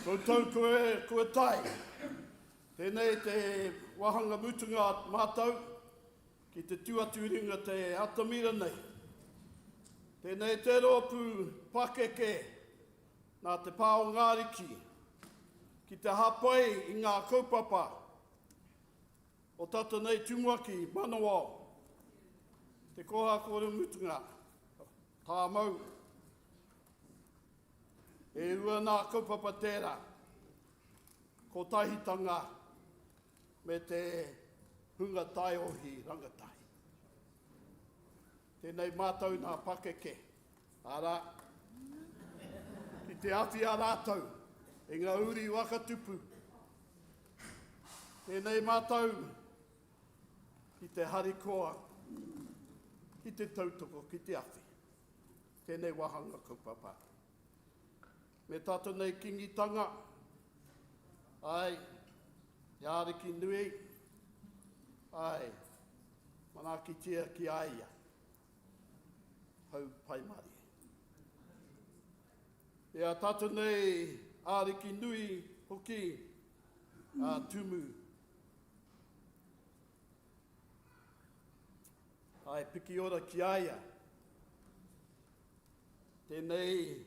Koutou kua, kua tae. Tēnei te wāhanga mutunga a mātou ki te tū atu i runga te atamira nei. Tēnei te rōpū pakeke nā Te Pā o Ngāriki ki te hāpai i ngā kaupapa o tata nei tumuaki Manawao, te koha kore mutunga, tāmau. E rua nā kaupapa tērā, kotahitanga me te hunga taiohi rangatahi. Tēnei mātou nā pakeke, arā, ki te awhi a rātou i ngā uri waka tupu. Tēnei mātou ki te harikoa, ki te tautoko, ki te awhi. Tēnei wāhanga kaupapa. Me tātou nei kingitanga, ai, te Ariki nui, ai, Manaakitia ki a ia. Hau pai marie. E a tatou nei Ariki nui hoki a Tumu. Ai piki ora ki a ia. Tenei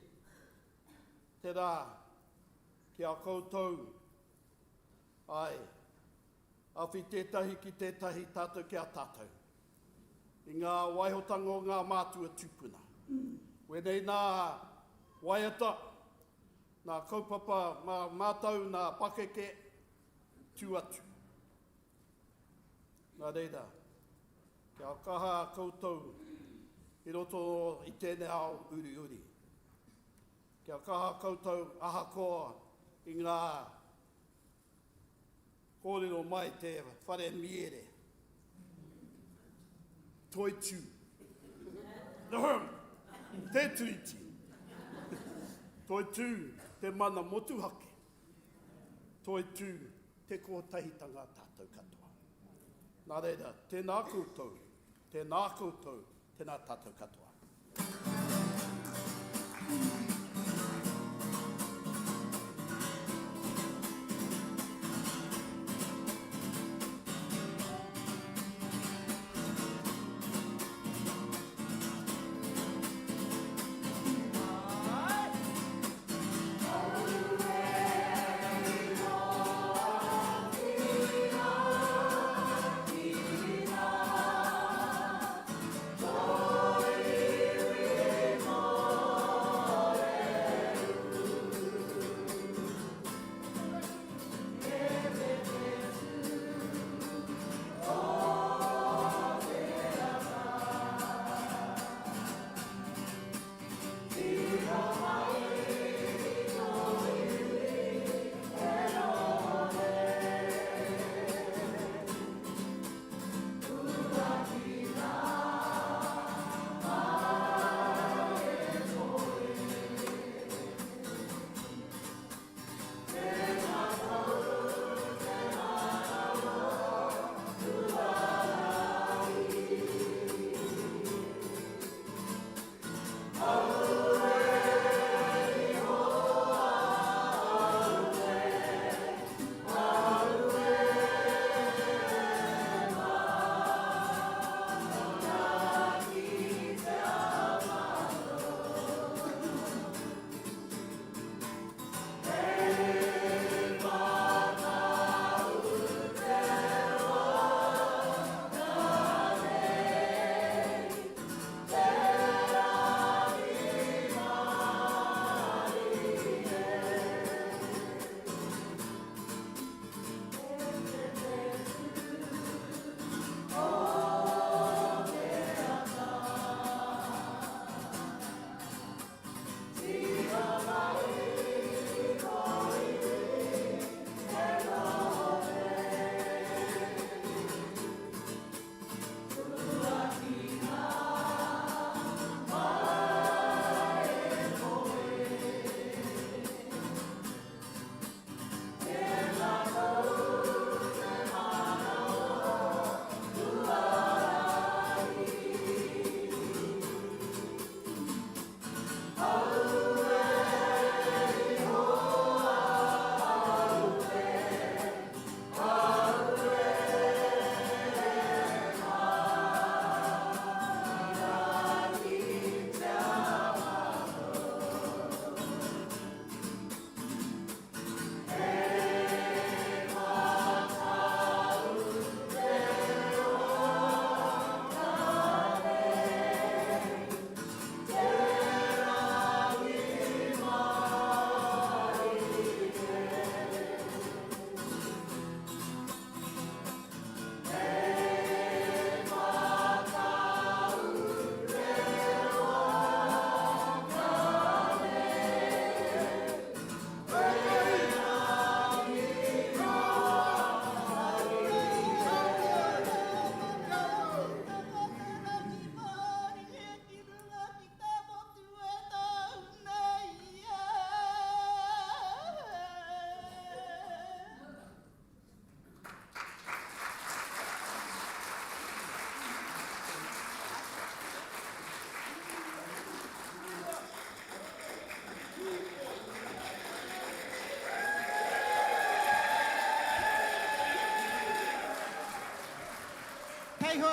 te ra ki a koutou. Ai. Awhi tētahi ki tētahi, tātou ki a tātou. I ngā waihotanga o ngā mātua tūpuna. Wēnei nā waiata, nā kaupapa mā mātou, nā pakeke, tū atu. Nā reira, kia kaha koutou i roto i tēnei ao uriuri. Kia kaha koutou ahakoa i ngā Kōrero mai te whare miere. Toitū. Te Tiriti. Toitū te mana motuhake. Toitū te kotahitanga tātou katoa. Nā reira, tēnā koutou, tēnā koutou, tēnā tātou katoa.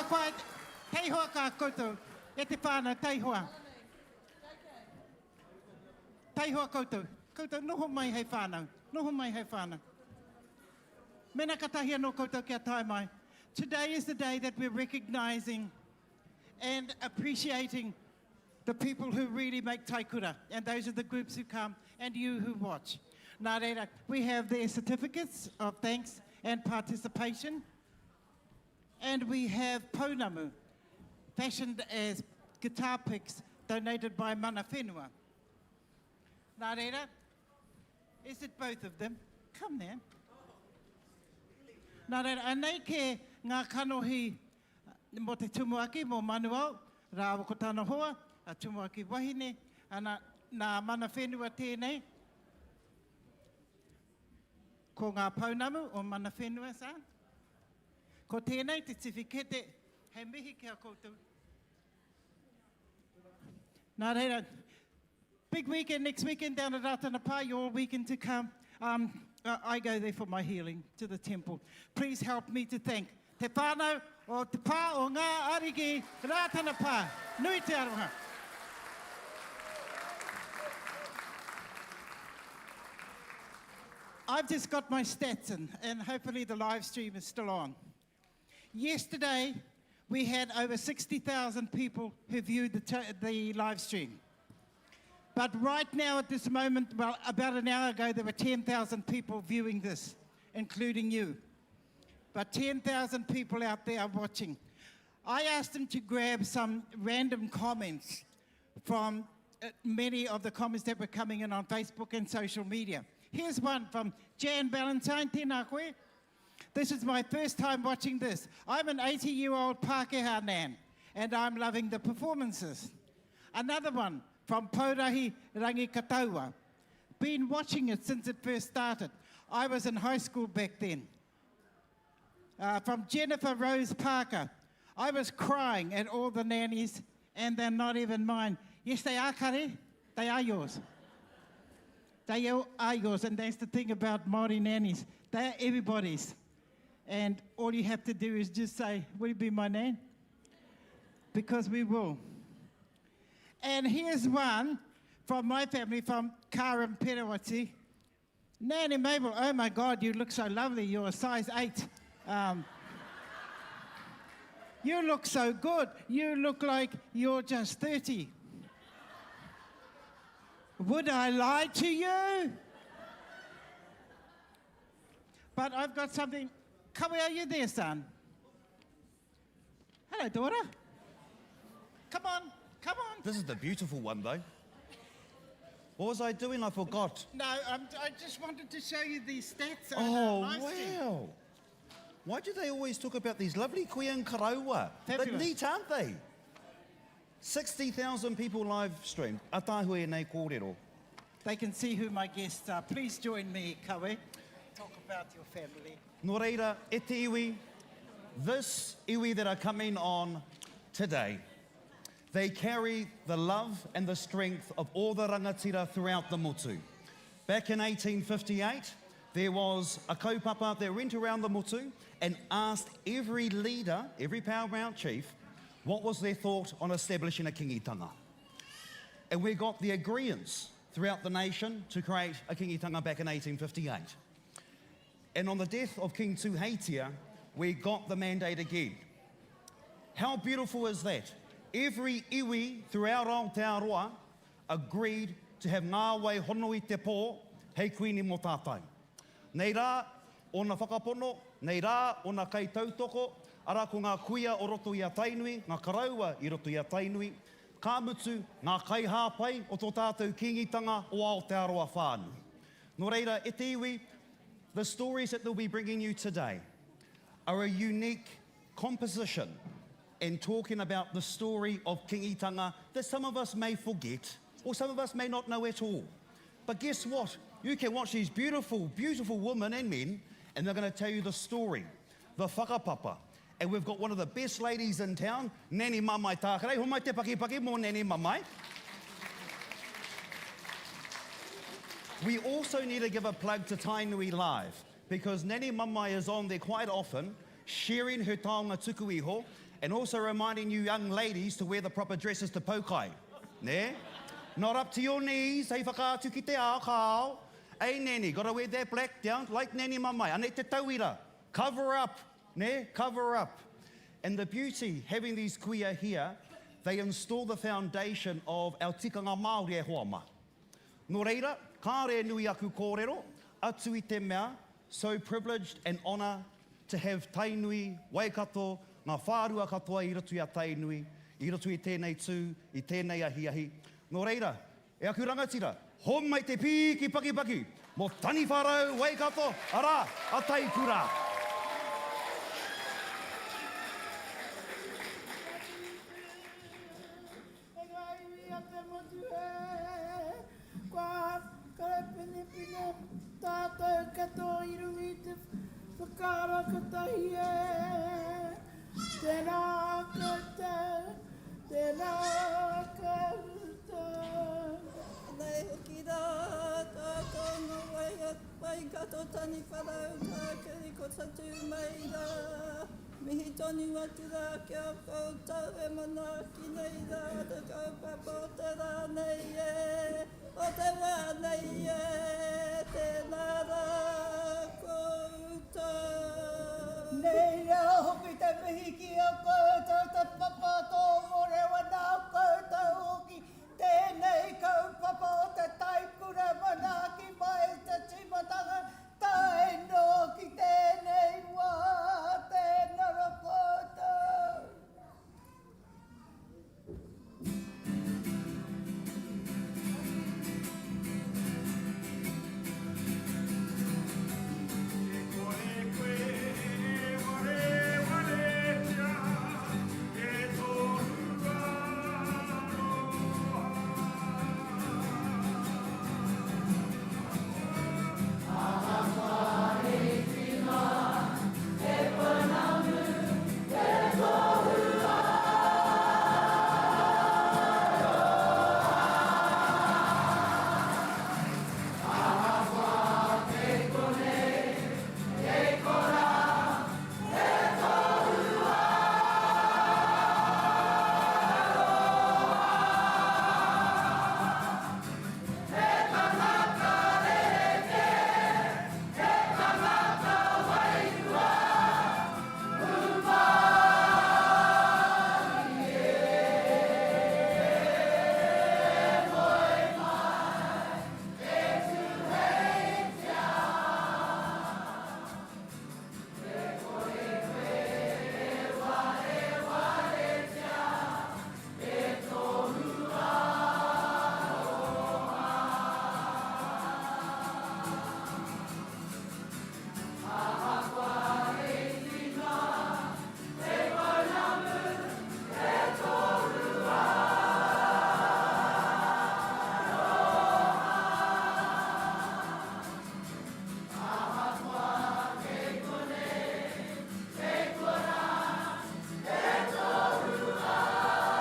whai, taihoa ka koutou, e te whānau, taihoa. Taihoa koutou, koutou noho mai hei whānau, noho mai hei whānau. Mena katahi anō koutou kia tae mai. Today is the day that we're recognising and appreciating the people who really make Taikura, and those are the groups who come and you who watch. Nā reira, we have their certificates of thanks and participation, and we have pounamu, fashioned as guitar picks donated by mana whenua. Nā reira, is it both of them? Come then. Nā reira, anei ke ngā kanohi mō te tumuaki, mō Manuel, rāua ko tana hoa, a tumuaki wahine, ana, nā mana whenua tēnei. Ko ngā pounamu o mana whenua, sa. Ko tēnei te tiwhikete, hei mihi ki a koutou. Nā reira, big weekend next weekend down at Ratana Pā, your weekend to come. Um, I go there for my healing to the temple. Please help me to thank te whānau o te pā o ngā ariki Ratana Pā. Nui te aroha. I've just got my stats in, and hopefully the live stream is still on. Yesterday, we had over 60,000 people who viewed the, the live stream. But right now, at this moment, well, about an hour ago, there were 10,000 people viewing this, including you. But 10,000 people out there are watching. I asked them to grab some random comments from uh, many of the comments that were coming in on Facebook and social media. Here's one from Jan Ballantyne, tēnā koe. This is my first time watching this. I'm an 80 year old Pākehā nan, and I'm loving the performances. Another one from Paurahi Rangikataua. Been watching it since it first started. I was in high school back then. Uh, from Jennifer Rose Parker. I was crying at all the nannies, and they're not even mine. Yes, they are, Kare. They are yours. They are yours, and that's the thing about Māori nannies. They are everybody's. And all you have to do is just say, Will you be my nan? Because we will. And here's one from my family, from Karim Perawati. Nanny Mabel, oh my God, you look so lovely. You're a size 8. Um, you look so good. You look like you're just 30. Would I lie to you? But I've got something. Come are you there, son? Hello, daughter. Come on, come on. This is the beautiful one, though. What was I doing? I forgot. No, um, I just wanted to show you these stats. Oh, wow. Why do they always talk about these lovely kuia and karaua? They're neat, aren't they? 60,000 people live streamed. Ataahua e nei kōrero. They can see who my guests are. Please join me, Kawe. Talk about your family. Nō reira, e te iwi, this iwi that are coming on today, they carry the love and the strength of all the rangatira throughout the motu. Back in 1858, there was a kaupapa that went around the motu and asked every leader, every paramount chief, what was their thought on establishing a kingitanga. And we got the agreements throughout the nation to create a kingitanga back in 1858. And on the death of King Tuheitia, we got the mandate again. How beautiful is that? Every iwi throughout Aotearoa agreed to have ngā wai hono i te pō hei kuini mō tātou. Nei rā ōna whakapono, nei rā ōna kaitautoko, arā ko ngā kuia o roto i a Tainui, ngā karaua i roto i a Tainui, ka mutu, ngā kaihāpai o tō tātou Kīngitanga o Aotearoa whānui. Nō reira, e te iwi, the stories that they'll be bringing you today are a unique composition and talking about the story of Kingitanga that some of us may forget or some of us may not know at all. But guess what? You can watch these beautiful, beautiful women and men, and they're going to tell you the story, the whakapapa. And we've got one of the best ladies in town, Nanny Mamai Tākarei. Homai te paki paki mō Nanny Mamai. We also need to give a plug to Tainui Live because Nanny Mamai is on there quite often sharing her taonga tuku iho. And also reminding you young ladies to wear the proper dresses to poukai. Nē? Not up to your knees, hei whakaatu ki te ao, kāo. Ei Nanny, gotta wear that black down, like Nanny Mamae. Anei te tauira. Cover up, nē? Cover up. And the beauty, having these kuia here, they install the foundation of our tikanga Māori e hoa mā. Nō reira, kāre e nui aku kōrero, atu i te mea, so privileged and honour to have Tainui, Waikato, ngā whārua katoa i roto i a Tainui, i roto i tēnei tū, i tēnei ahiahi. Nō reira, e aku rangatira, homai te pīki pakipaki mō Taniwharau, Waikato, arā, a Taikura. E ngā iwi a te motu e, kua karapinepine tātou katoa i runga i te whakaaro kotahi e. Tēnā koutou, tēnā koutou. Nei hoki rā, tātou ngā Waikato taniwharau tākiri ko tatū mai rā. Mihi tonu atu rā ki a koutou e manaaki nei rā te kaupapa o te rā nei e, o te wā nei e, tēnā rā koutou. Nei rā hoki te mihi ki a koutou te papa tō Morewa nā koutou hoki tēnei kaupapa o te taikura manaaki mai i te tīmatanga Tae noa ki tēnei wā, tēnā ra koutou. E kore koe e warewaretia e tōku aroha. He tangata rerekē, he tangata wairua, hūmārie moe mai e Tūheitia. E kore koe e warewaretia e tōu aroha. Ahakoa he iti noa te pounamu, he tohu aroha. Ahakoa kei konei, kei konā, he tohu aroha.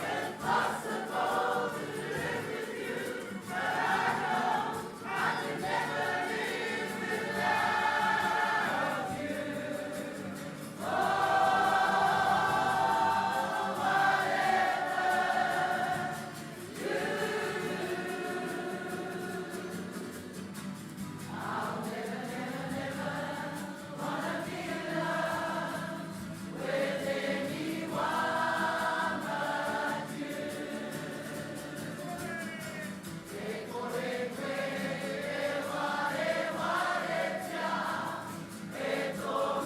Impossible to live with you, but I know I can never live without you. Oh, whatever you do, I'll never, never, never wanna be alone with anyone but you. E kore koe e warewaretia e tōu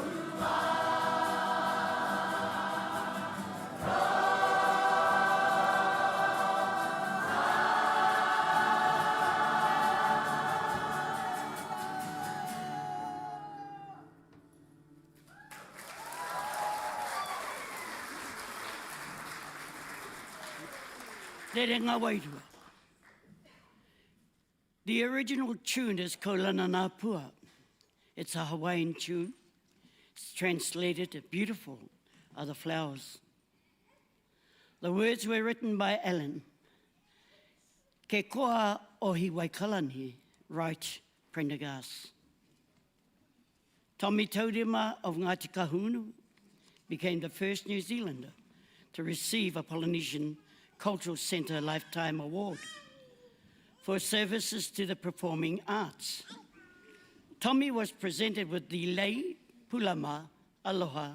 Rerenga Wairua. The original tune is Kaulana Nā Pua. It's a Hawaiian tune. It's translated beautiful are the flowers. The words were written by Alan. Ke koa ohi Waikalani, write Prendergast. Tommy Taurima of Ngāti Kahungunu became the first New Zealander to receive a Polynesian Cultural Centre Lifetime Award for services to the performing arts. Tommy was presented with the Lei Pulama Aloha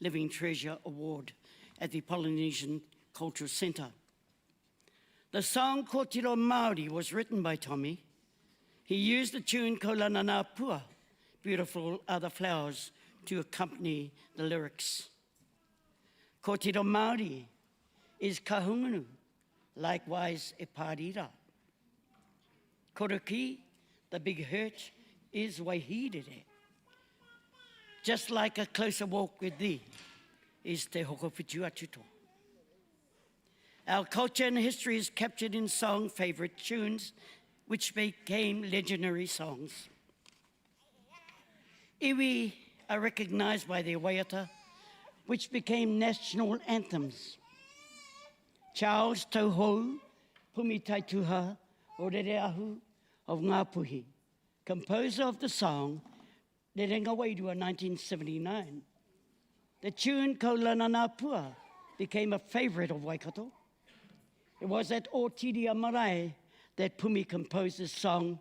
Living Treasure Award at the Polynesian Cultural Centre. The song Kotiro Māori was written by Tommy. He used the tune Kaulana Pua, Beautiful Are the Flowers, to accompany the lyrics. Kotiro Māori is kahungunu, likewise e pārira. Koroki, the big hurt, is waihirere. Just like a closer walk with thee is Te Hokowhitu Atuto. Our culture and history is captured in song favourite tunes, which became legendary songs. Iwi are recognised by their waiata, which became national anthems. Charles Tauhou, Pumi Taituha, o Rereahu of Ngāpuhi, composer of the song Rerenga Wairua 1979. The tune Kaulana Nā Pua became a favourite of Waikato. It was at Otiria Marae that Pumi composed this song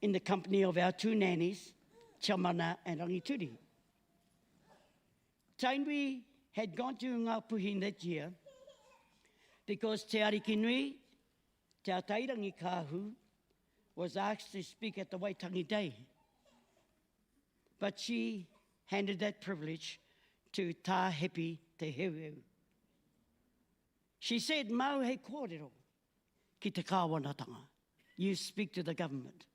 in the company of our two nannies, Chamana and Rangituri. Tainui had gone to Ngāpuhi that year because Te Arikinui, Te Atairangi Kāhu, was asked to speak at the Waitangi Day. But she handed that privilege to Tā Hepi Te Heuheu. She said, Mau hei kōrero ki te kāwanatanga. You speak to the government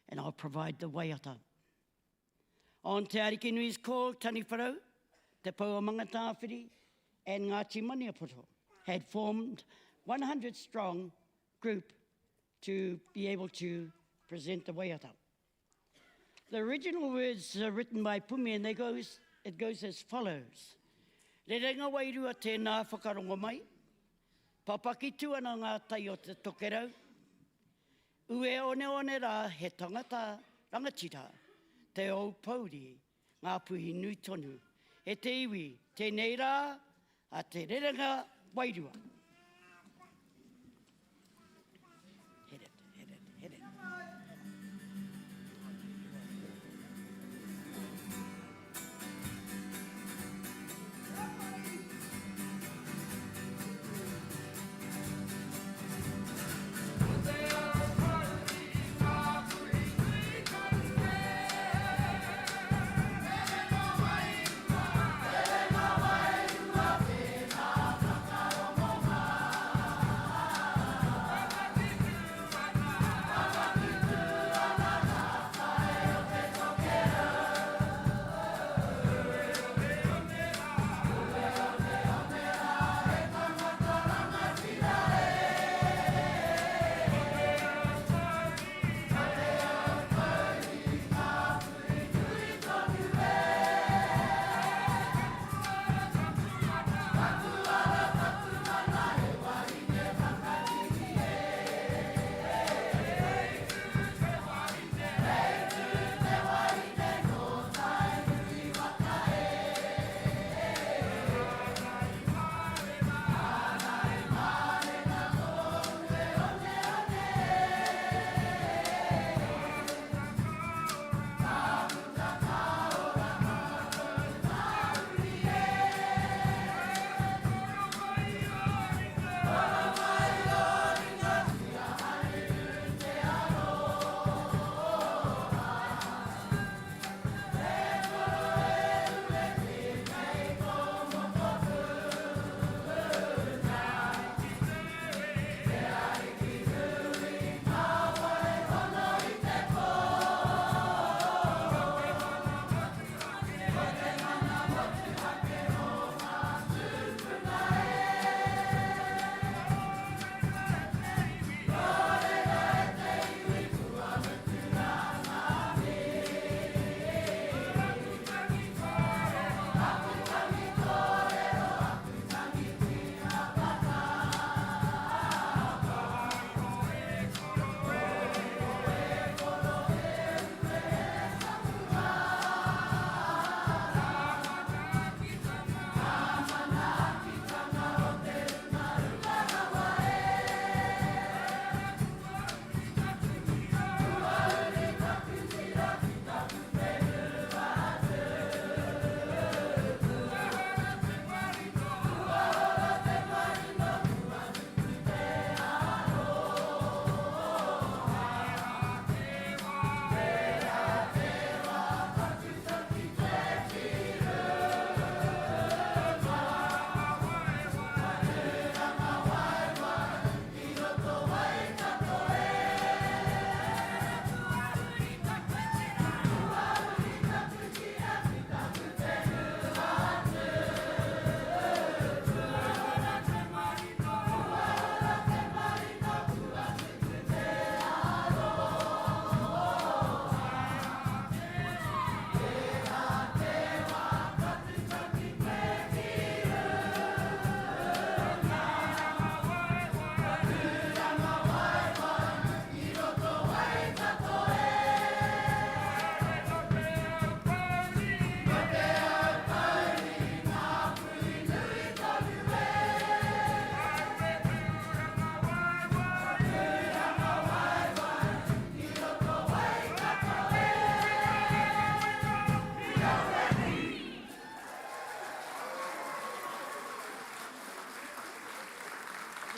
and I'll provide the waiata. On Te Arikinui's call, Taniwharau, Te Pou o Mangatāwhiri and Ngāti Maniapoto had formed 100 strong group to be able to present the waiata. The original words are written by Pumi and they goes, it goes as follows. Rerenga wairua tēnā whakarongo mai, papaki tu ana ngā tai o te tokerau, ue one one rā he tangata rangatira, te ou pouri, ngā puhi nui tonu. E te iwi, tēnei rā a te rerenga wairua. Hit it, hit it, hit it.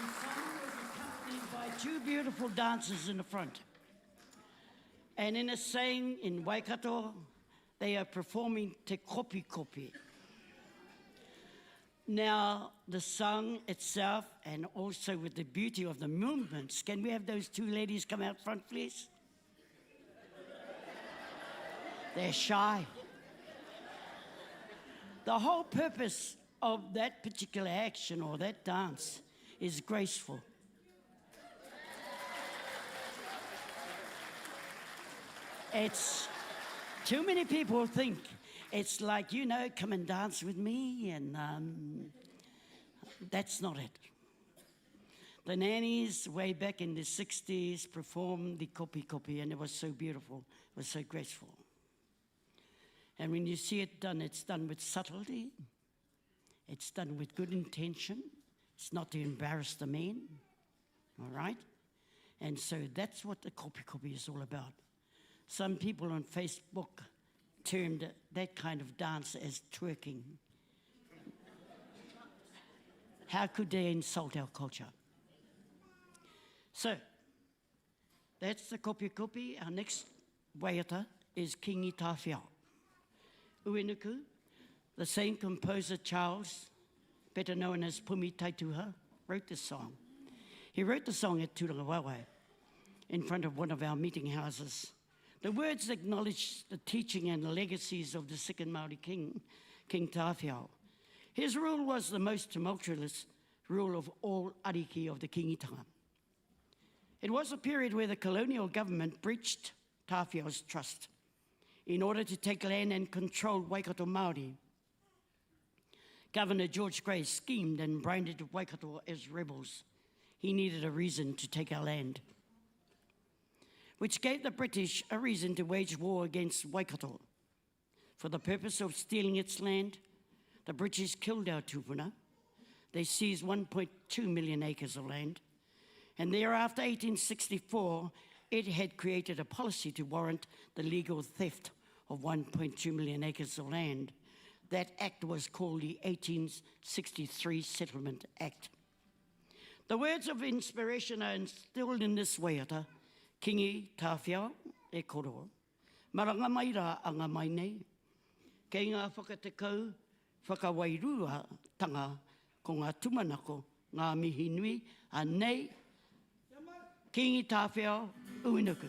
song was accompanied by two beautiful dancers in the front. And in a saying in Waikato, they are performing te kopi kopi. Now, the song itself and also with the beauty of the movements, can we have those two ladies come out front, please? They're shy. The whole purpose of that particular action or that dance is graceful. It's too many people think it's like, you know, come and dance with me, and um, that's not it. The nannies, way back in the 60s, performed the kopi kopi, and it was so beautiful, it was so graceful. And when you see it done, it's done with subtlety, it's done with good intention, it's not to embarrass the men, all right? And so that's what the kopi kopi is all about. Some people on Facebook termed that kind of dance as twerking. How could they insult our culture? So, that's the kopi kopi. Our next waiata is Kingi Tāwhiao. Uenuku, the same composer Charles, better known as Pumi Taituha, wrote this song. He wrote the song at Tūrangawaewae in front of one of our meeting houses. The words acknowledge the teaching and the legacies of the second Māori king, King Tāwhiao. His rule was the most tumultuous rule of all ariki of the Kingitanga. It was a period where the colonial government breached Tāwhiao's trust in order to take land and control Waikato Māori. Governor George Grey schemed and branded Waikato as rebels. He needed a reason to take our land, which gave the British a reason to wage war against Waikato. For the purpose of stealing its land, the British killed our tupuna. They seized 1.2 million acres of land. And thereafter, 1864, it had created a policy to warrant the legal theft of 1.2 million acres of land. That act was called the 1863 Settlement Act. The words of inspiration are instilled in this waiata, Kingi Tāwhiao e koro, maranga mai rā anga mai nei, kei ngā whakatekau whakawairuatanga ko ngā tumanako, ngā mihi nui, anei, Kīngi Tāwhiao, Uenuku.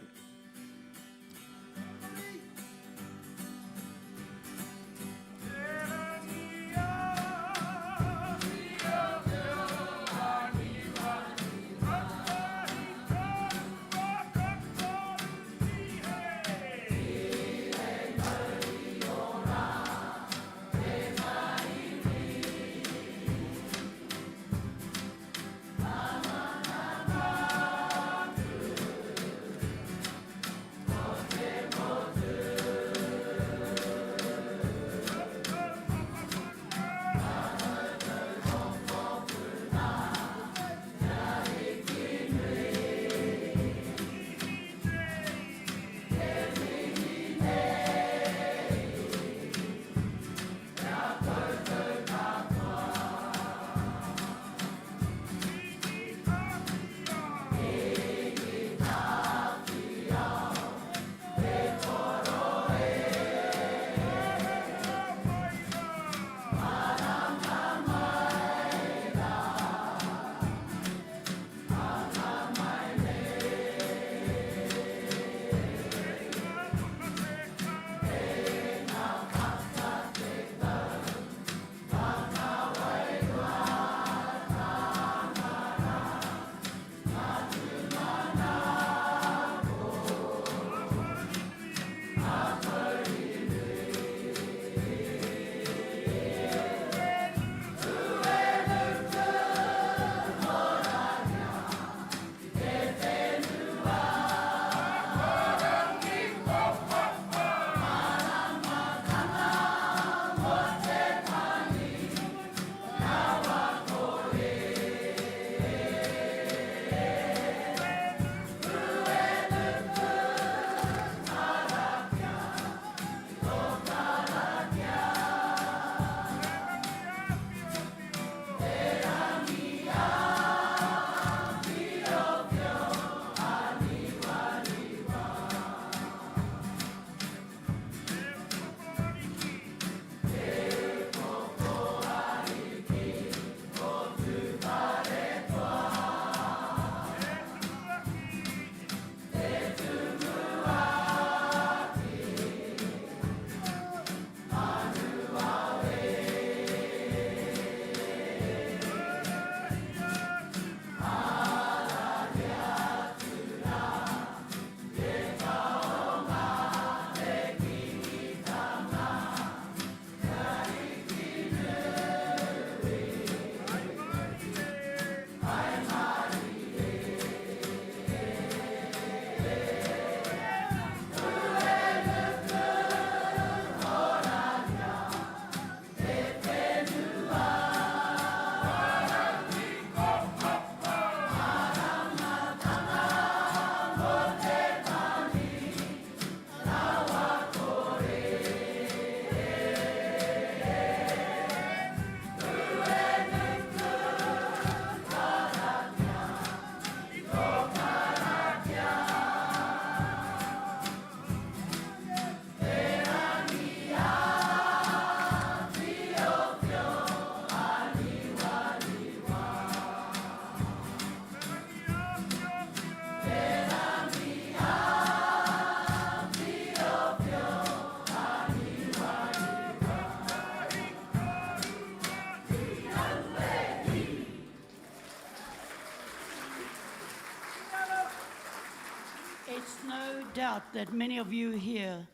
It's no doubt that many of you here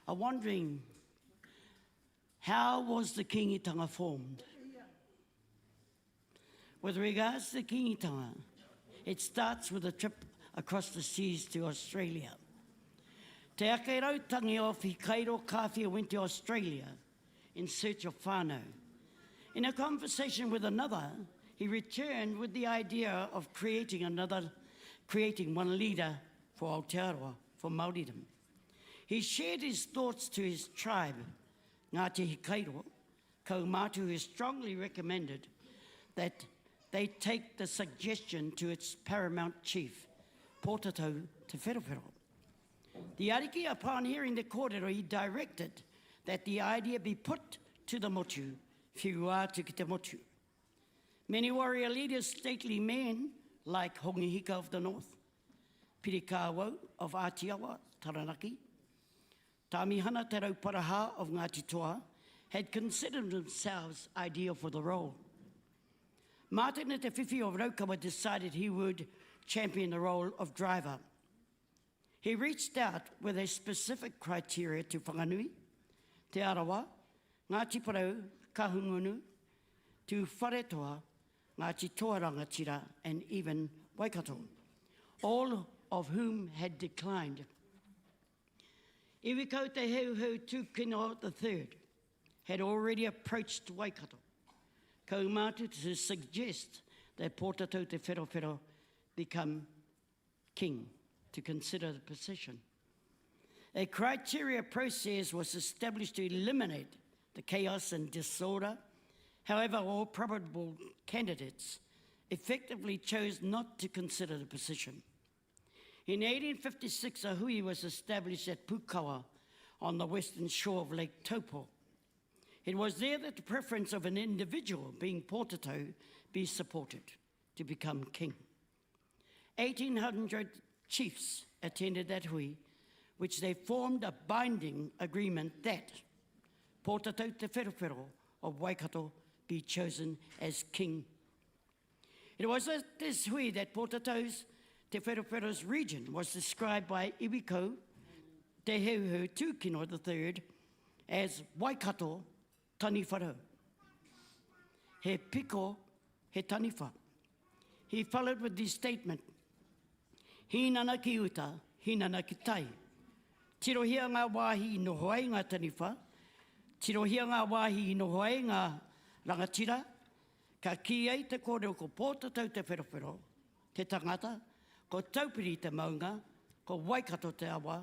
are wondering how was the Kingitanga formed? With regards to the Kingitanga, it starts with a trip across the seas to Australia. Te Ake Rautangi of Hikairo Kāwhia went to Australia in search of whānau. In a conversation with another, he returned with the idea of creating another, creating one leader for Aotearoa, for Māoridom. He shared his thoughts to his tribe, Ngāti Hikairo, Kaumātu, who strongly recommended that they take the suggestion to its paramount chief, Pōtatau Te Wherowhero. The Ariki, upon hearing the kōrero, he directed that the idea be put to the motu, whiua atu ki te motu. Many warrior leaders, stately men, like Hongi Hika of the north, Pirikāwau of Ātiawa, Taranaki, Tāmihana Te Rauparaha of Ngāti Toa, had considered themselves ideal for the role. Martin Te Whiwhi of Raukawa decided he would champion the role of driver. He reached out with a specific criteria to Whanganui, Te Arawa, Ngāti Porou, Kahungunu, Tūwharetoa, Ngāti Toa Rangatira and even Waikato, all of whom had declined. Iwikau Te Heuheu Tūkino III had already approached Waikato, Kaumātu to suggest that Pōtatau Te Wherowhero become king to consider the position. A criteria process was established to eliminate the chaos and disorder. However, all probable candidates effectively chose not to consider the position. In 1856, a hui was established at Pukawa on the western shore of Lake Taupo. It was there that the preference of an individual, being Pōtatau, be supported to become king. 1,800 chiefs attended that hui, which they formed a binding agreement that Pōtatau Te Wherowhero of Waikato be chosen as king. It was at this hui that Pōtatau's Te Wherowhero's region was described by Iwikau Te Heuheu Tūkino III as Waikato Taniwharau. He piko, he taniwha. He followed with this statement, Hinana ki uta, hinana ki tai. Tirohia ngā wāhi i noho ai ngā taniwha, tirohia ngā wāhi i noho ai ngā rangatira, ka kī ai te kōrero ko Pōtatau Te Wherowhero te tangata, ko Taupiri te maunga, ko Waikato te awa,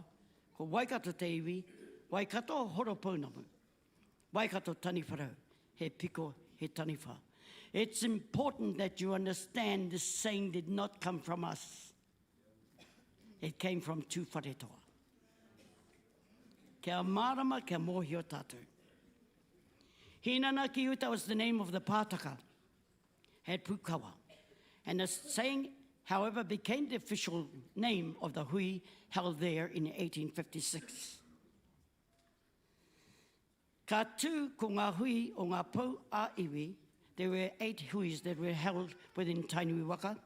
ko Waikato te iwi, Waikato Horopounamu. Waikato Taniwharau, he piko, he taniwha. It's important that you understand this saying did not come from us. It came from Tūwharetoa. Kia mārama, kia mōhio tātou. Hinana ki uta was the name of the pātaka at Pukawa. And the saying, however, became the official name of the hui held there in 1856. Ka tū ko ngā hui o ngā pou ā-iwi, there were eight huis that were held within Tainui waka.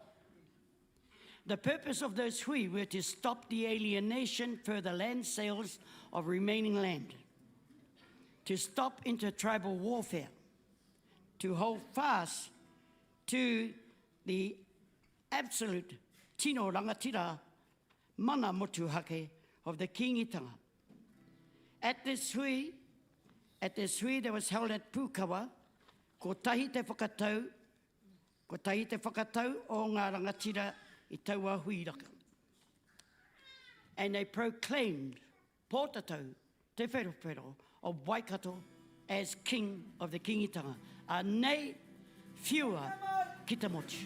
The purpose of those hui were to stop the alienation further land sales of remaining land, to stop intertribal warfare, to hold fast to the absolute tino rangatira mana motuhake of the Kingitanga. At this hui, at this hui that was held at Pūkawa, kotahi te whakatau, kotahi te whakatau o ngā rangatira i taua hui raka. And they proclaimed Pōtatau Te Wherowhero of Waikato as King of the Kingitanga, anei whiua ki te motu.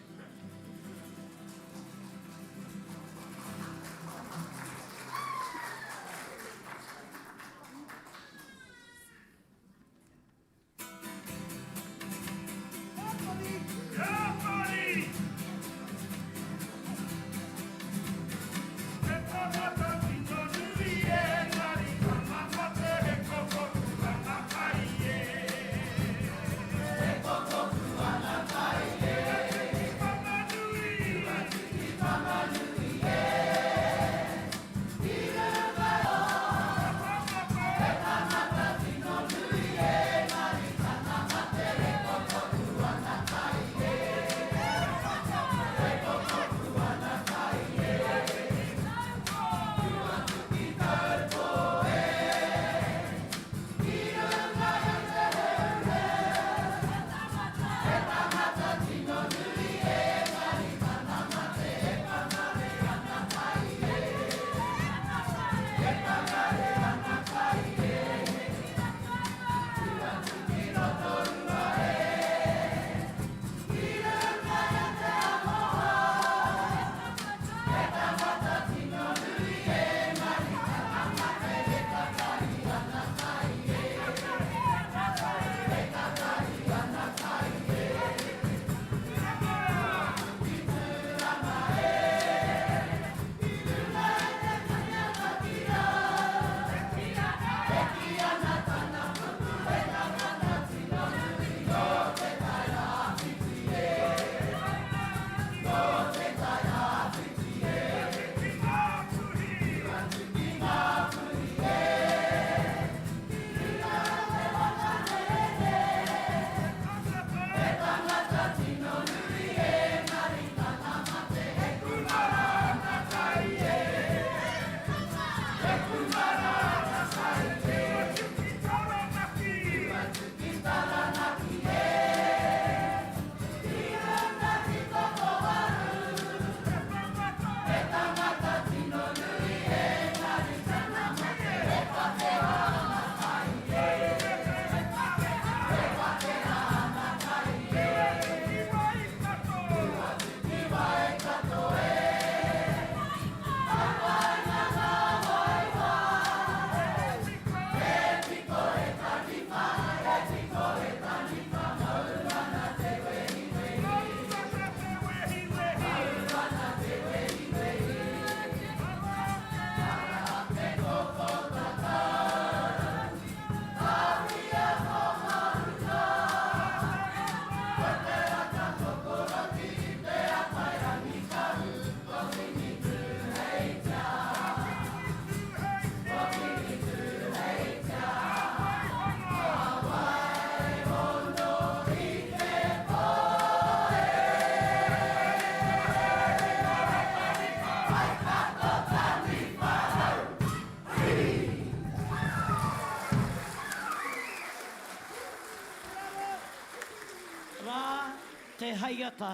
haiata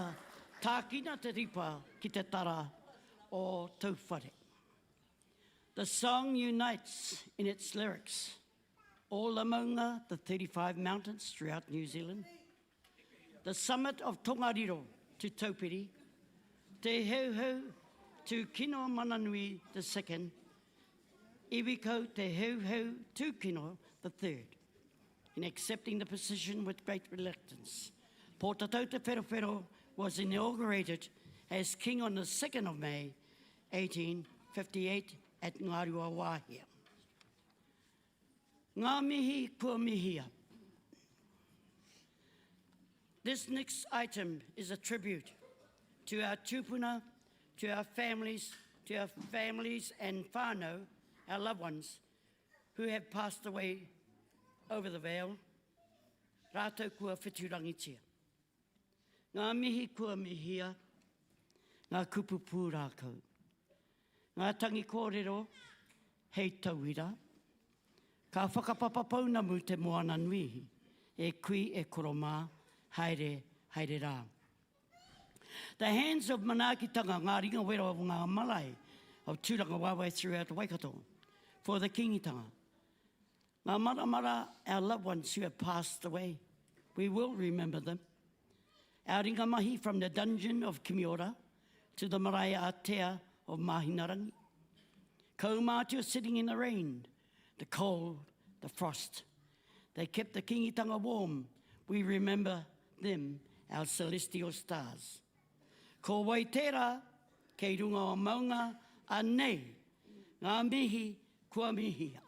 tākina te ripa ki te tara o Tauwhare. The song unites in its lyrics all the maunga, the 35 mountains throughout New Zealand, the summit of Tongariro to Taupiri, Te Heuheu to Kino Mananui the second, Iwikau Te Heuheu Tūkino the third, in accepting the position with great reluctance. Pōtatau Te Wherowhero was inaugurated as king on the 2nd of May 1858 at Ngāruawāhia. Ngā mihi kua mihia. This next item is a tribute to our tūpuna, to our families, to our families and whānau, our loved ones, who have passed away over the veil, rātou kua whiturangitia. Ngā mihi kua mihia, ngā kupu pūrākau, ngā tangi kōrero hei tauira, ka whakapapa pounamu te moana nui, e kui e koro mā, haere, haere rā. The hands of manaakitanga, ngā ringa wero o ngā marae of Tūrangawaewae throughout Waikato for the Kīngitanga. Ngā maramara, our loved ones who have passed away, we will remember them. Our ringa mahi from the dungeon of Kimiora to the marae ātea of Mahinarangi. Kaumātua sitting in the rain, the cold, the frost. They kept the kingitanga warm. We remember them, our celestial stars. Ko wai tērā kei runga o maunga anei ngā mihi kua mihia.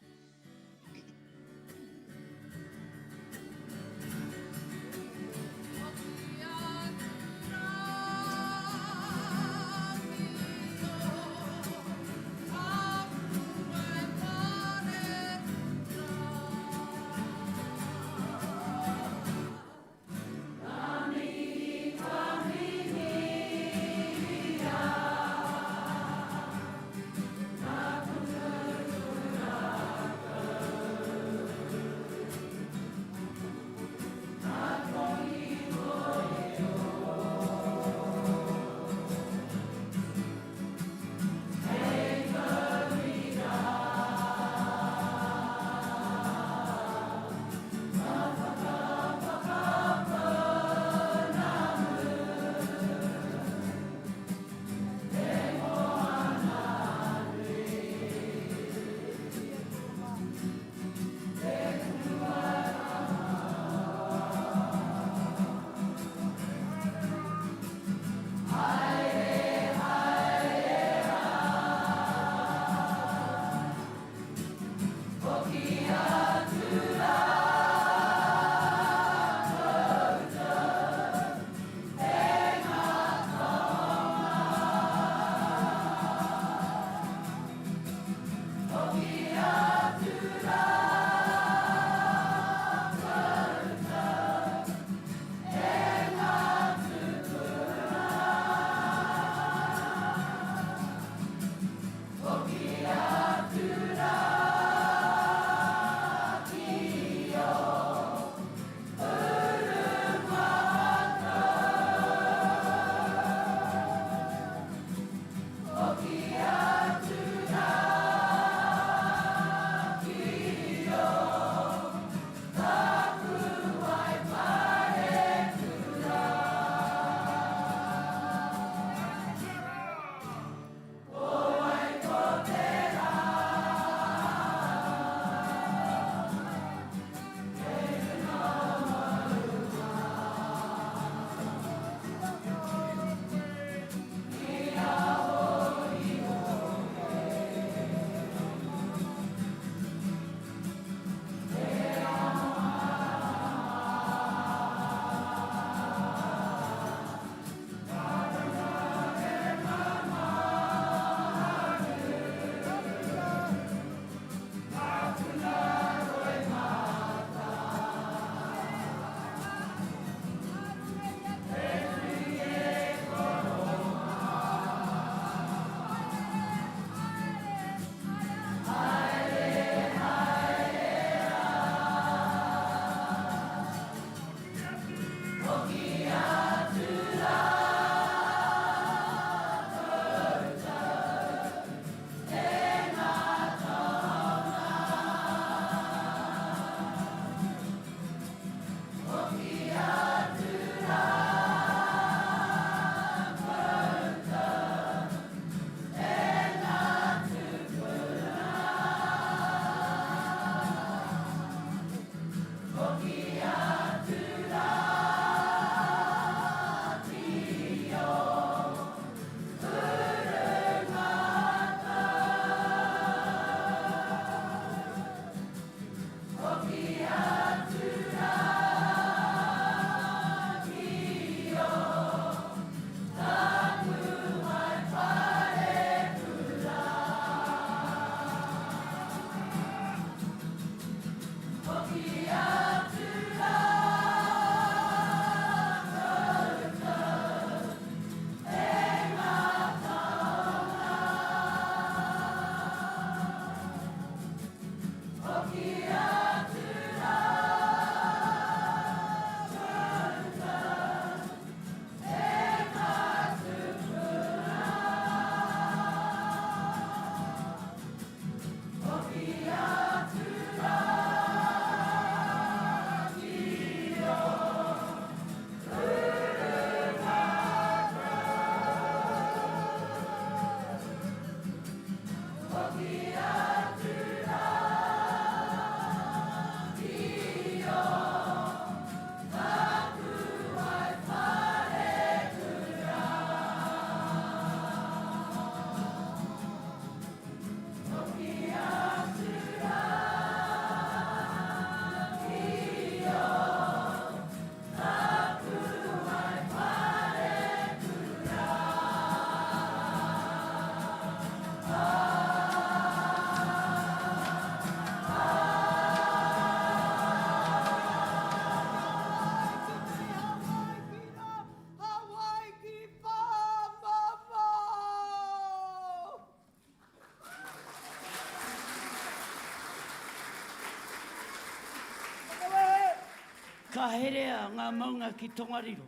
Ka herea ngā maunga ki Tongariro.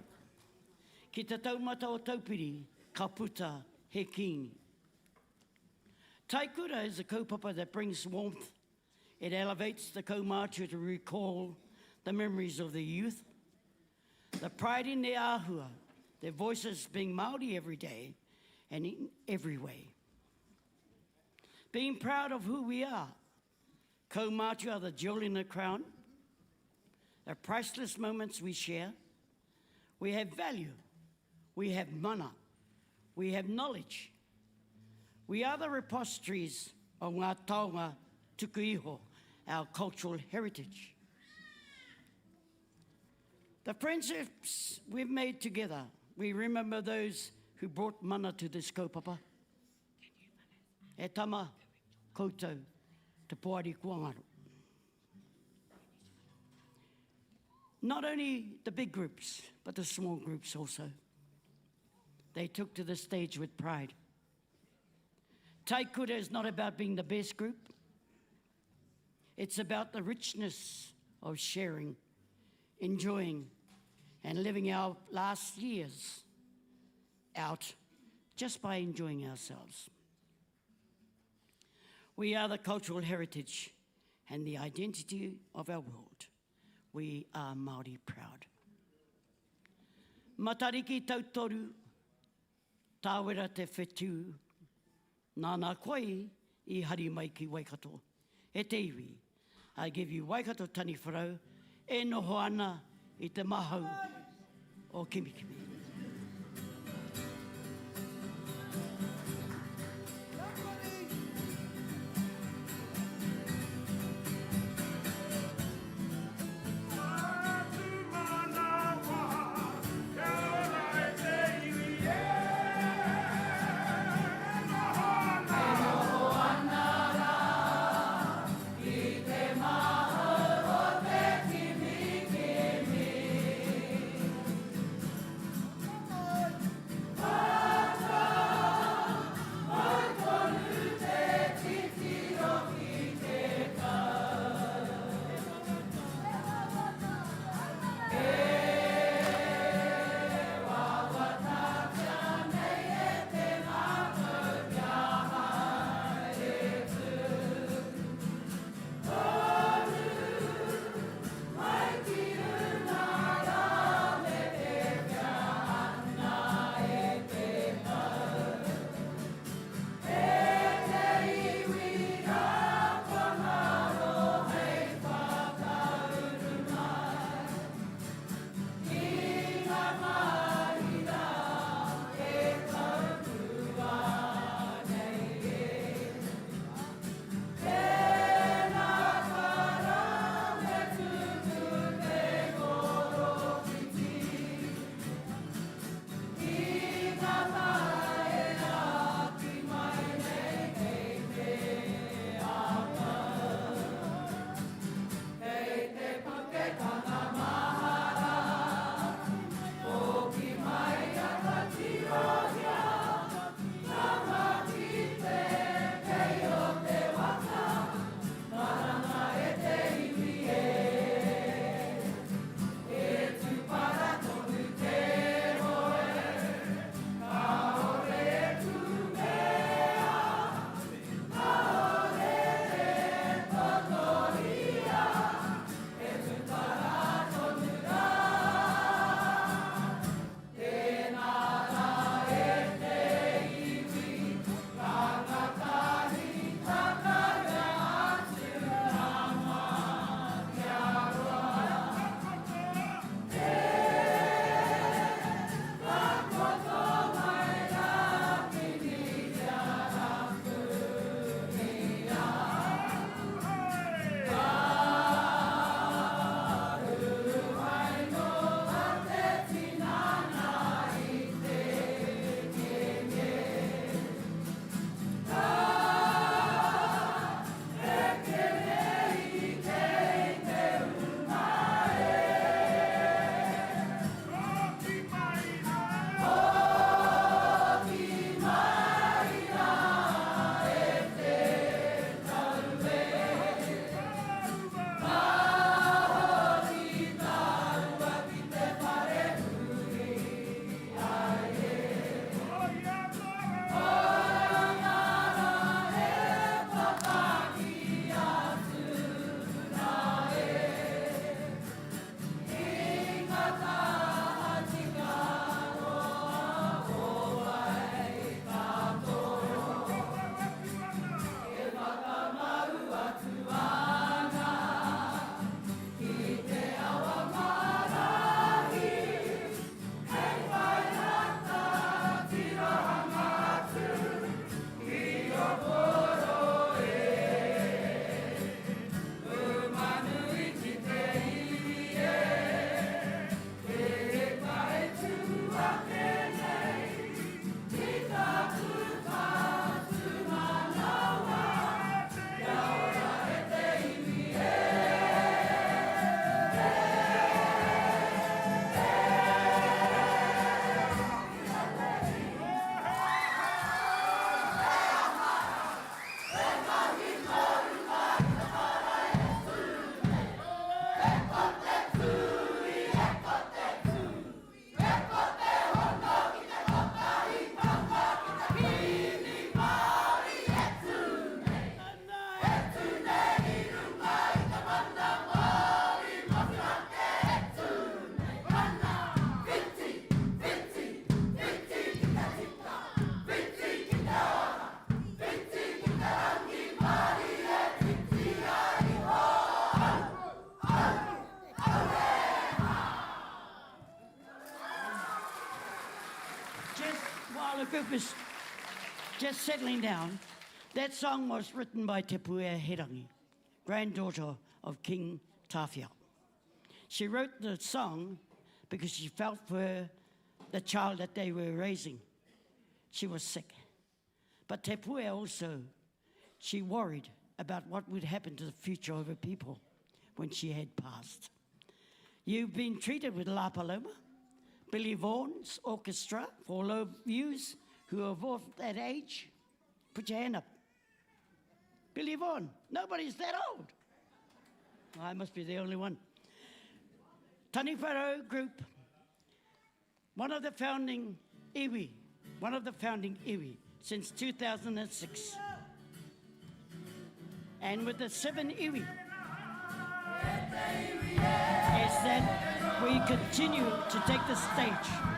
Ki te taumata o Taupiri, ka puta he kīngi. Taikura is a kaupapa that brings warmth. It elevates the kaumātua to recall the memories of their youth, the pride in their āhua, their voices being Māori every day and in every way. Being proud of who we are. Kaumātua are the jewel in the crown, the priceless moments we share. We have value. We have mana. We have knowledge. We are the repositories of ngā taonga tuku iho, our cultural heritage. The friendships we've made together, we remember those who brought mana to this kaupapa. E tama koutou te poari kua ngaro. Not only the big groups, but the small groups also. They took to the stage with pride. Taikura is not about being the best group. It's about the richness of sharing, enjoying, and living our last years out just by enjoying ourselves. We are the cultural heritage and the identity of our world. We are Māori proud. Matariki tautoru, tāwera te whetū, nāna koe i hari mai ki Waikato. E te iwi, I give you Waikato Taniwharau e noho ana i te mahau o Kimikimi. group is just settling down, that song was written by Te Puea Herangi, granddaughter of King Tāwhiao. She wrote the song because she felt for the child that they were raising. She was sick. But Te Puea also, she worried about what would happen to the future of her people when she had passed. You've been treated with La Paloma, Billy Vaughan's orchestra, for all of yous who are of that age. Put your hand up. Billy Vaughan, nobody's that old. I must be the only one. Taniwharau Group, one of the founding iwi, one of the founding iwi since 2006. And with the seven iwi, is that we continue to take the stage.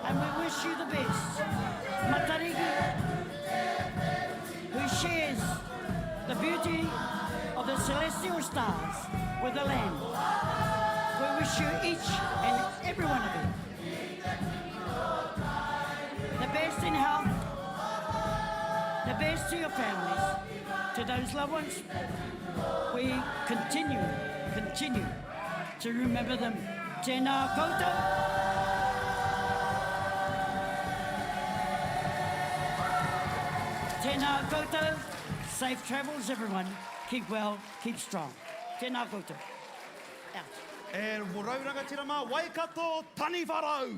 And we wish you the best. Matariki, who shares the beauty of the celestial stars with the land. We wish you each and every one of you the best in health, the best to your families, to those loved ones. We continue, continue to remember them. Tēnā koutou. Tēnā koutou. Safe travels, everyone. Keep well, keep strong. Tēnā koutou. Out. E rau rangatira mā Waikato Taniwharau!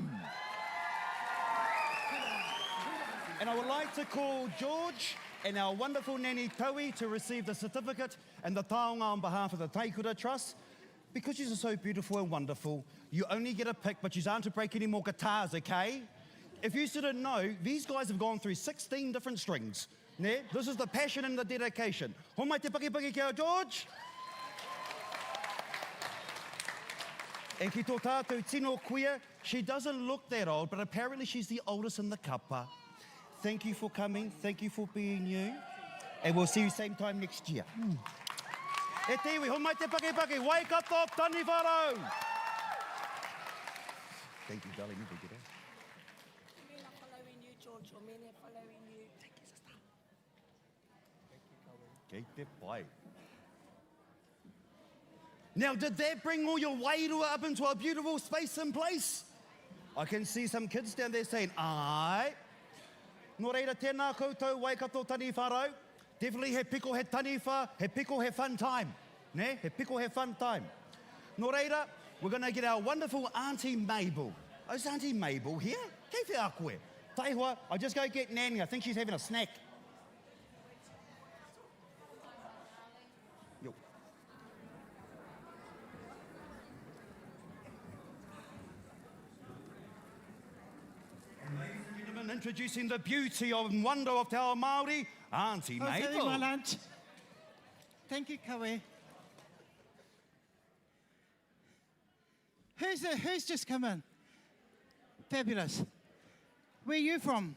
And I would like to call George and our wonderful nanny Taui to receive the certificate and the taonga on behalf of the Taikura Trust. Because you are so beautiful and wonderful, you only get a pick, but you aren't to break any more guitars, okay? If you didn't know, these guys have gone through 16 different strings. Ne? This is the passion and the dedication. Homai te pakipaki kia George! And ki tō tātou tino kuia, she doesn't look that old, but apparently she's the oldest in the kapa. Thank you for coming. Thank you for being you. And we'll see you same time next year. Mm. E te iwi, homai te pakipaki, Waikato Taniwharau! Thank you, darling. You get it. following you, George. Or many following you. Thank you, sister. Kei te pai. Now, did that bring all your wairua up into a beautiful space and place? I can see some kids down there saying, ai. Nō reira, tēnā koutou Waikato Taniwharau. Definitely he piko he taniwha, he piko he fun time. Ne? He piko he fun time. Nō reira, we're going to get our wonderful Auntie Mabel. Oh, is Auntie Mabel here? Kei whea koe? Taihoa, I'll just go get Nanny. I think she's having a snack. Yo. Ladies and gentlemen, introducing the beauty and wonder of Te Ao Māori, Auntie I was having Mabel. my lunch. Thank you, Kawe. Who's, the, who's just come in? Fabulous. Where are you from?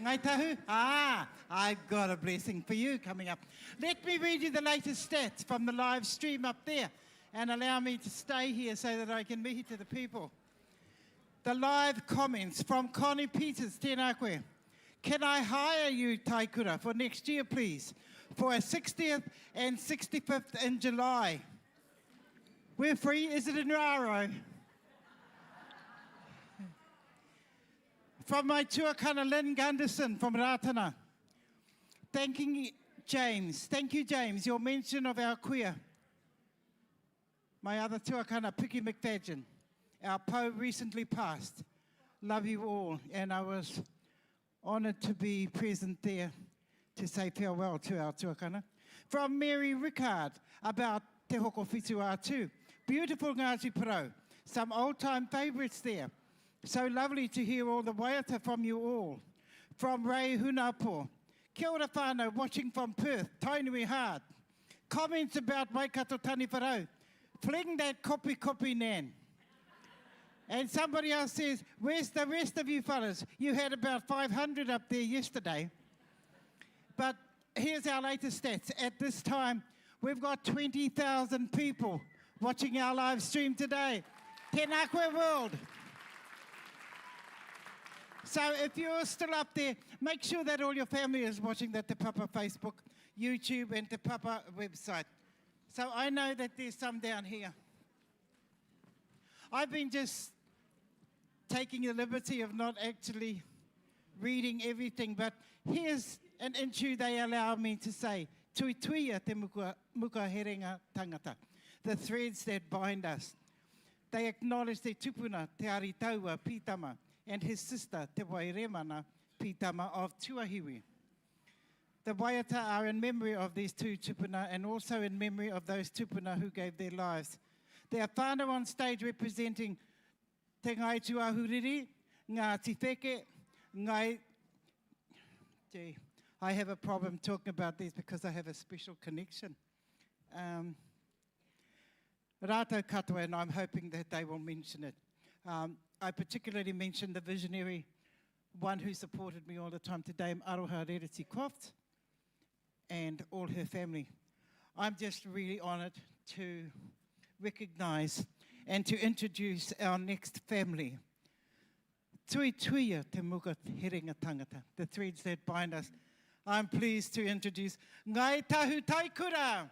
Ngai Tahu? Ah, I've got a blessing for you coming up. Let me read you the latest stats from the live stream up there and allow me to stay here so that I can mihi to the people. The live comments from Connie Peters, tēnā koe. Can I hire you, Taikura, for next year, please? For a 60th and 65th in July. We're free. Is it in Raro? From my tuakana, Lynn Gunderson from Ratana. Thanking James. Thank you, James. Your mention of our queer. My other tuakana, Piki McFadgen. Our po recently passed. Love you all. And I was honoured to be present there to say farewell to our tuakana. From Mary Rickard about Te Hokowhitu a Tū. Beautiful Ngāti Porou. Some old-time favourites there. So lovely to hear all the waiata from you all. From Ray Hunapo. Kia ora whānau, watching from Perth, Tainui hard. Comments about Waikato Taniwharau. Fling that kopi kopi nan. And somebody else says, where's the rest of you fellas? You had about 500 up there yesterday. But here's our latest stats. At this time, we've got 20,000 people watching our live stream today. Tēnā koe world. So if you're still up there, make sure that all your family is watching the Te Papa Facebook, YouTube and Te Papa website. So I know that there's some down here. I've been just taking the liberty of not actually reading everything, but here's an intro they allow me to say. Tuituia te muka, muka herenga tangata, the threads that bind us. They acknowledge their tupuna, Te Aritaua Pitama, and his sister, Te Wairemana Pitama of Tuahiwi. The waiata are in memory of these two tupuna and also in memory of those tupuna who gave their lives. There are whānau on stage representing Te Ngai Tuahuriri, Ngāti Wheke, Ngai... Gee, I have a problem talking about these because I have a special connection. Um, Rātou katoa, and I'm hoping that they will mention it. Um, I particularly mentioned the visionary one who supported me all the time today, Aroha Rereti Croft, and all her family. I'm just really honoured to recognise and to introduce our next family. Tui tuia te muka herenga tangata, the threads that bind us. I'm pleased to introduce Ngai Tahu Taikura.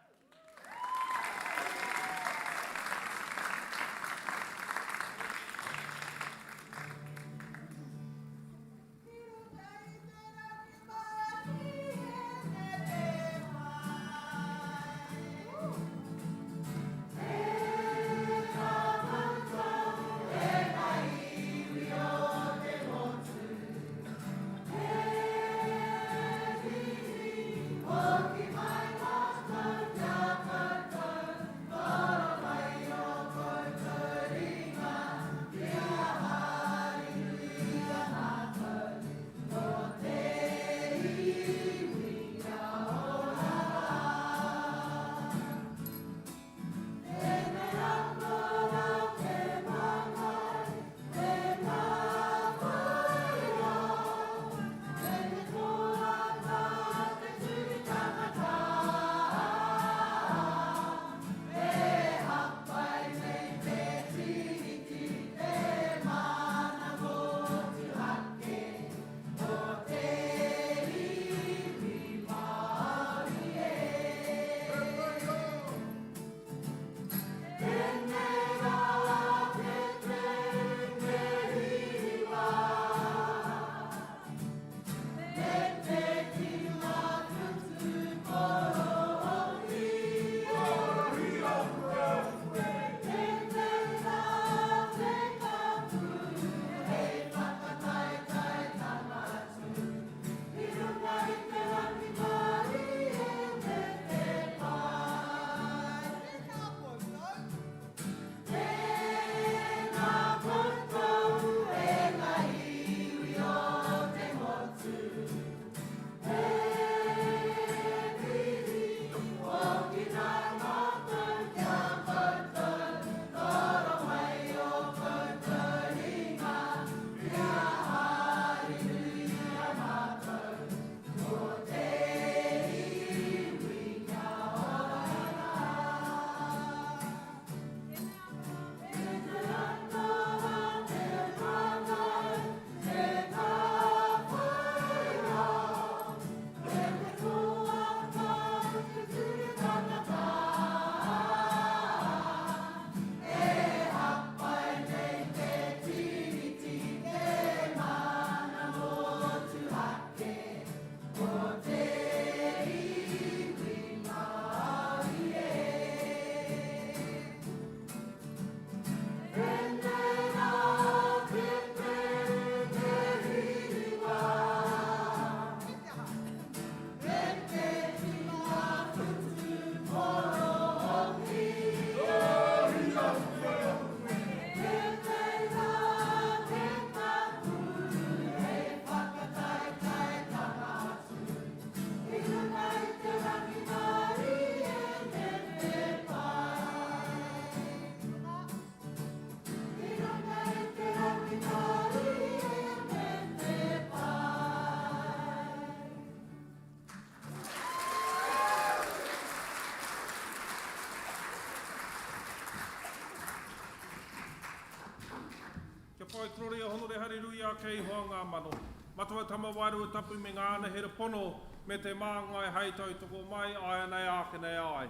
Whai kororia honore hareruia kei hoa ngā mano. Matua Tama Wairua Tapu me ngā anahera pono me te māngai hei tautoko mai āianei āke nei āe.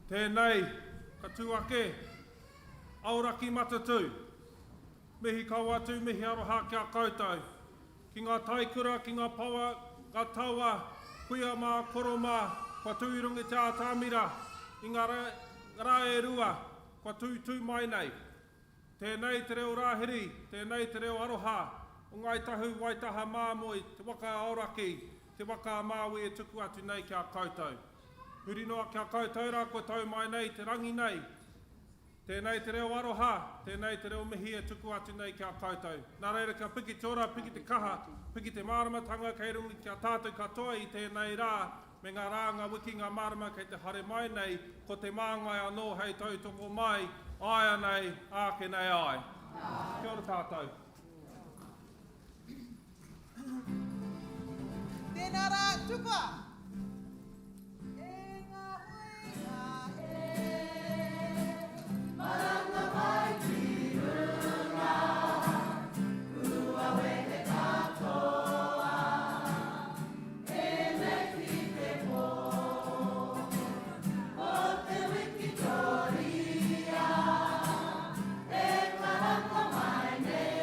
Tēnei ka tū ake Aoraki Matatū. Mihi kau atu, mihi aroha ki a koutou. Ki ngā taikura, ki ngā pawa, ngā taua, kuia mā, koro mā, kua tū i runga i te ātamira i ngā rā e rua kua tūtū mai nei. Tēnei te reo rāhiri, tēnei te reo aroha o Ngāi Tahu, Waitaha, Māmoe, te waka a Aoraki, te waka a Māui e tuku atu nei ki a koutou. Huri noa ki a koutou rā kua tau mai nei te rangi nei. Tēnei te reo aroha, tēnei te reo mihi e tuku atu nei ki a koutou. Nā reira kia piki te ora, piki te kaha, piki te māramatanga kei runga ki a tātou katoa i tēnei rā, me ngā rā, ngā wiki, ngā marama kei te haere mai nei, ko te māngai anō hei tautoko mai, āianei, āke nei ai. Kia ora tātou. Tēnā rā, tukua! E ngā huinga e, maranga mai ki runga, kua wehe katoa, ēnei ki te pō, ko te wikitoria e karanga mai nei.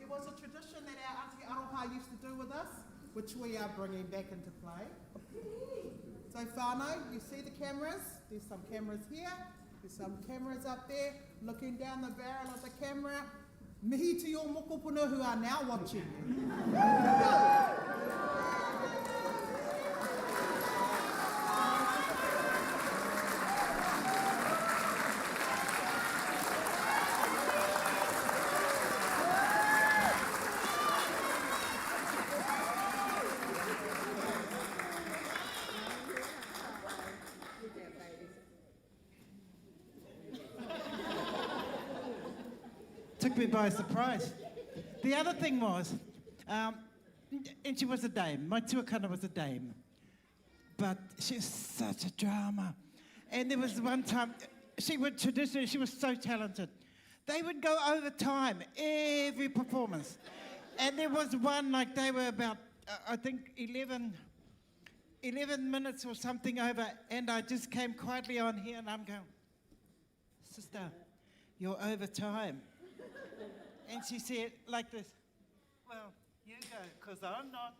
There was a tradition that our Auntie Aroha used to do with us, which we are bringing back into play. So whānau, you see the cameras? There's some cameras here, there's some cameras up there. Looking down the barrel of the camera, mihi to your mokopuna who are now watching you. Go! Took me by surprise. The other thing was, um, and she was a dame. My tuakana was a dame. But she was such a drama. And there was one time, she would traditionally, she was so talented. They would go overtime every performance. And there was one, like they were about, uh, I think, 11, 11 minutes or something over, and I just came quietly on here and I'm going, Sister, you're over time. And she said, like this, Well, you go, because I'm not.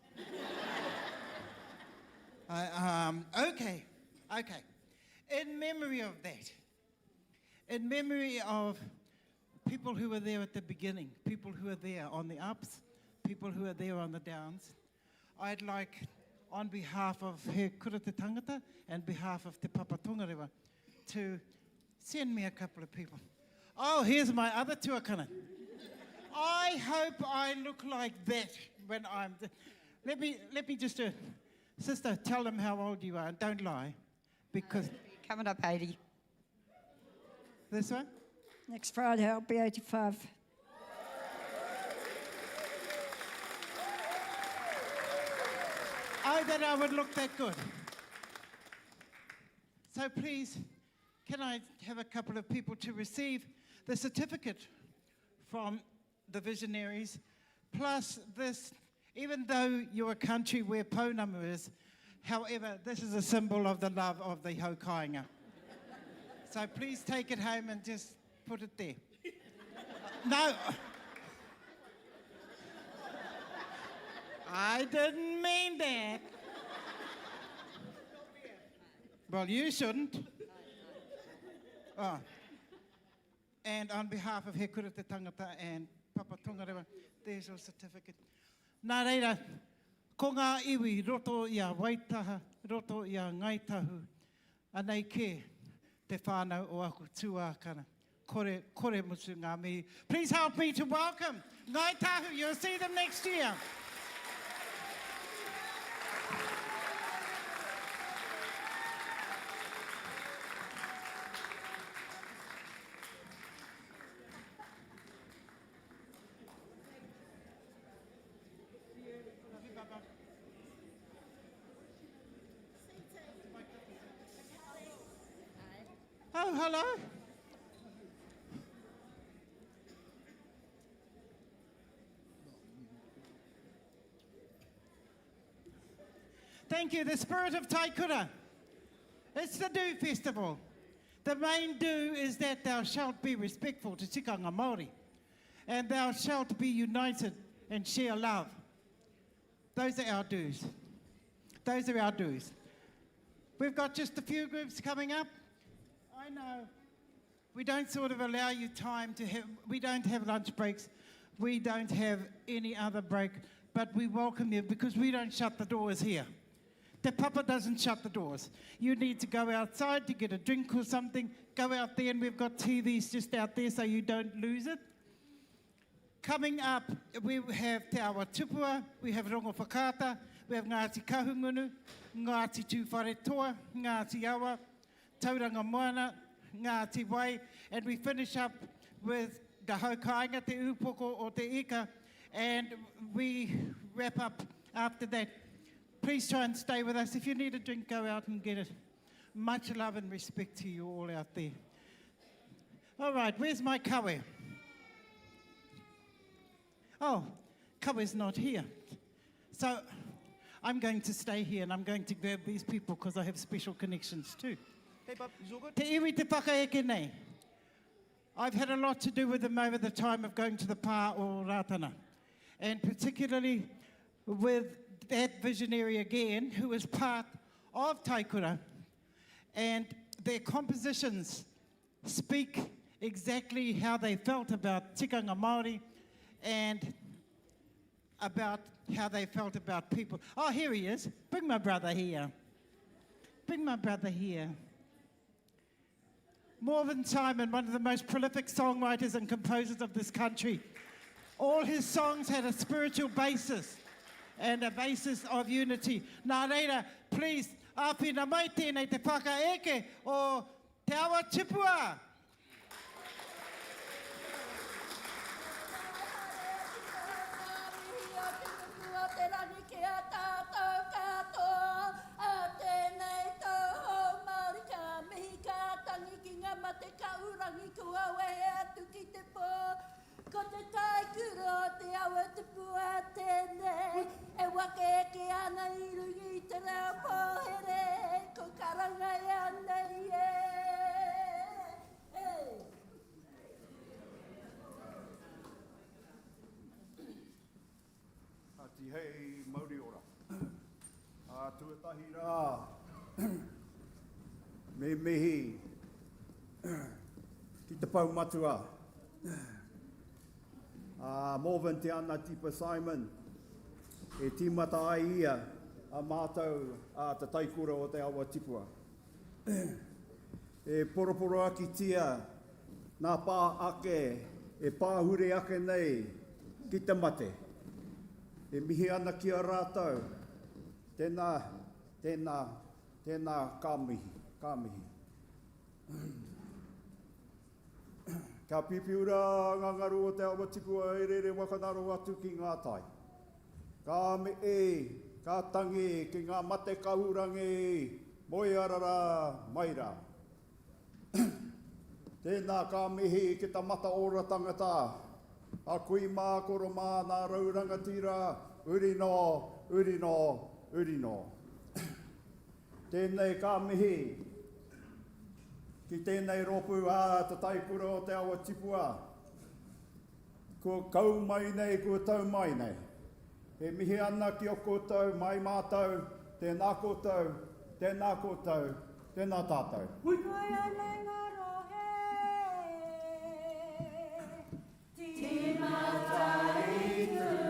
I, um, okay, okay. In memory of that, in memory of people who were there at the beginning, people who are there on the ups, people who are there on the downs, I'd like, on behalf of He Kura Te Tangata and behalf of Te Papa Tongarewa, to send me a couple of people. Oh, here's my other tuakana. I hope I look like that when I'm... Let me, let me just... Uh, sister, tell them how old you are and don't lie. Because... Coming up 80. This one? Next Friday I'll be 85. Oh, that I would look that good. So please, can I have a couple of people to receive the certificate from the visionaries, plus this, even though you're a country where pounamu is, however, this is a symbol of the love of the haukainga. So please take it home and just put it there. No. I didn't mean that. Well, you shouldn't. Oh. And on behalf of He Kura Te Tangata and Papa Tongarewa, there's your certificate. Nā reira, ko ngā iwi roto i a Waitaha, roto i a Ngāi Tahu, anei kē te whānau o aku tuākana. Kore, kore mutu ngā mihi. Please help me to welcome Ngāi Tahu. You'll see them next year. Oh, hello. Thank you. The spirit of Taikura. It's the Do Festival. The main do is that thou shalt be respectful to tikanga Māori and thou shalt be united and share love. Those are our do's. Those are our do's. We've got just a few groups coming up. I know we don't sort of allow you time to have, we don't have lunch breaks. We don't have any other break, but we welcome you because we don't shut the doors here. The papa doesn't shut the doors. You need to go outside to get a drink or something. Go out there, and we've got TVs just out there so you don't lose it. Coming up, we have Te Awa Tupua, we have Rongo Whakaata, we have Ngāti Kahungunu, Ngāti Tūwharetoa, Ngāti Awa, Tauranga Moana, Ngāti Wai, and we finish up with the Haukainga, Te Upoko o Te Ika, and we wrap up after that. Please try and stay with us. If you need a drink, go out and get it. Much love and respect to you all out there. All right, where's my kawe? Oh, kawe's not here. So I'm going to stay here and I'm going to grab these people because I have special connections too. Hey, bub, you all good? Te iwi te whakaeke nei. I've had a lot to do with them over the time of going to the pā o Rātana. And particularly with that visionary again, who is part of Taikura. And their compositions speak exactly how they felt about tikanga Māori and about how they felt about people. Oh, here he is. Bring my brother here. Bring my brother here. Morvin Simon, one of the most prolific songwriters and composers of this country. All his songs had a spiritual basis and a basis of unity. Nā reira, please, āwhina mai tēnei te whakaeke o Te Awa Tipua! Ko te taikura o te awa tupua tēnei e wakaeke ana i runga i te reo pōhere ko Karangaia nei e. Ka tihei mauri ora. Ā, tuatahi rā, me mihi ki te pou matua, a Morvin Te Ana Tipa Simon, e tīmata ai ia a mātou a Te Taikura o Te Awa Tipua. E poroporoakitia nā pā ake e pāhure ake nei ki te mate. E mihi ana ki a rātou, tēnā, tēnā, tēnā ka mihi, ka mihi. Kia pipiu rā ngā ngaru o Te Awa Tipua e rere wakanaro atu ki ngā tai. Ka mihi, ka tangi ki ngā mate kahurangi, moe arara mai rā. Tēnā ka mihi ki ta mataora tangata, a kui mā, koro mā, nā rau rangatira, uri nō, uri nō, uri nō. Tēnei ka mihi ki tēnei rōpū ā Te Taikura o Te Awa Tipua, kua kau mai nei, kua tau mai nei. E mihi ana ki o koutou, mai mātou, tēnā koutou, tēnā koutou, tēnā tātou. Koia nei ngā rohe, tīmata i tua.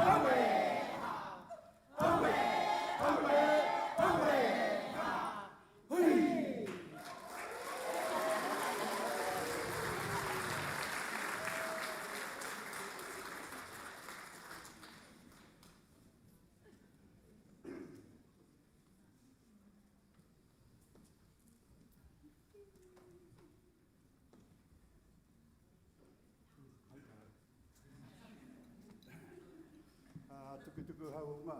Aue! Ha! Aue! Aue! Aue! Ha! Hui! Tukutuku hauhunga,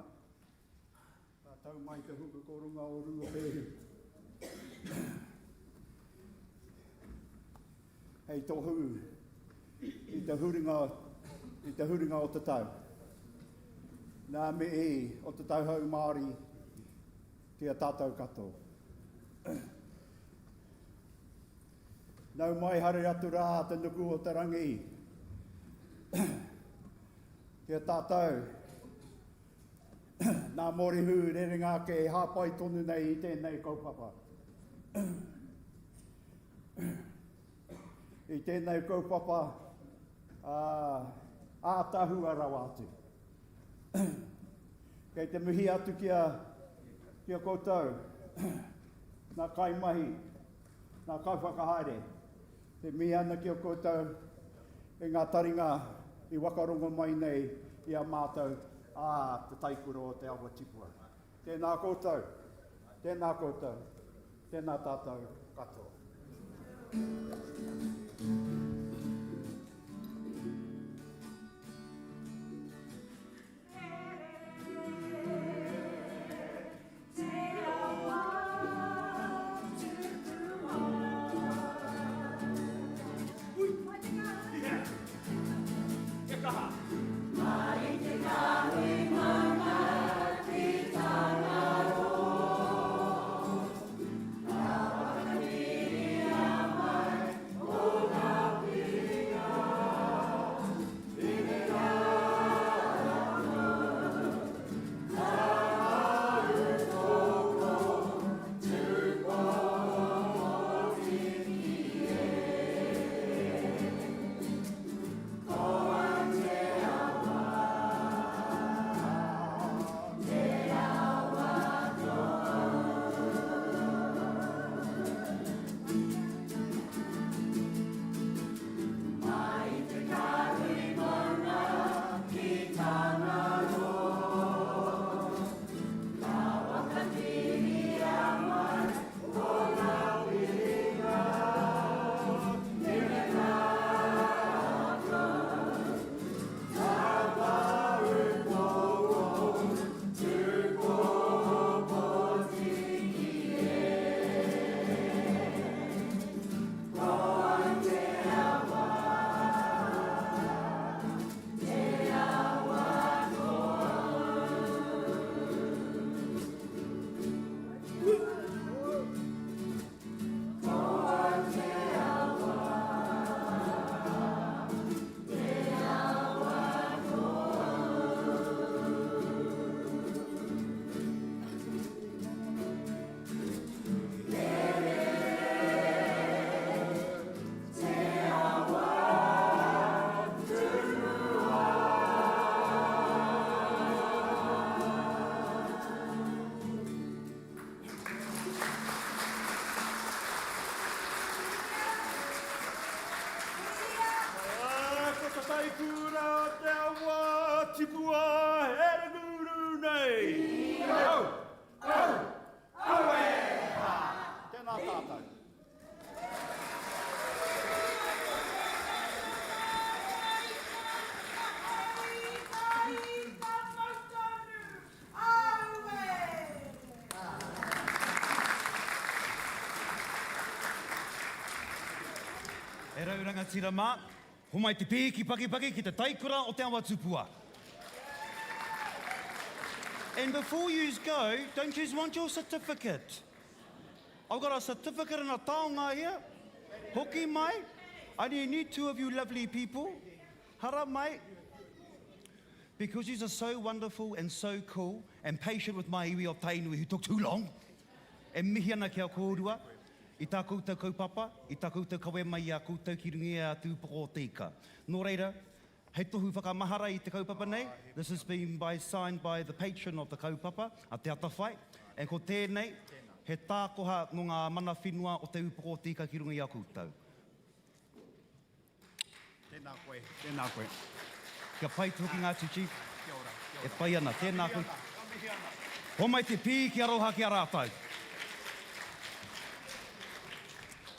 ka tau mai te huka ko runga o Ruapehu. Hei tohu i te huringa, i te huringa o te tau. Nā mihi o te tau hou Māori ki a tātou katoa. Nau mai haere atu rā te nuku o te rangi ki a tātou nā Mōrihu rerenga ake e hāpai tonu nei i tēnei kaupapa. I tēnei kaupapa ātahua rawa atu. Kei te mihi atu ki a, ki a koutou, nā kaimahi, nā kaiwhakahaere. E mihi ana ki a koutou e ngā taringa i wakarongo mai nei i a mātou, ā, te taikura o Te Awa Tipua. Tēnā koutou, tēnā koutou, tēnā tātou katoa. Ko te taikura o te awa tipua e ranguru nei. Au! Au! Aue! Ha! Tēnā tātou. E rau rangatira mā, homai te pīki pakipaki ki te taikura o Te Awa Tupua. And before yous go, don't yous want your certificate? I've got a certificate and a taonga here. Hoki mai. I need two of you lovely people. Hara mai. Because yous are so wonderful and so cool and patient with my iwi of Tainui who took too long. E mihi ana ki a kōrua i tā koutou kaupapa, i tā koutou kawe mai i a koutou ki runga i a Tūpoko o te Ika. Nō reira, Hei tohu whakamahara i te kaupapa nei, this has been by signed by the patron of the kaupapa, a Te Atawhai, and ko tēnei, he tākoha nō ngā mana whenua o Te Upoko o Te Ika ki runga i a koutou. Tēnā koe, tēnā koe. Kia pai te hokinga atu, Chief. Kia ora, kia ora. E pai ana, tēnā koe. Ka mihi ana. Homai te pī ki aroha ki a rātou.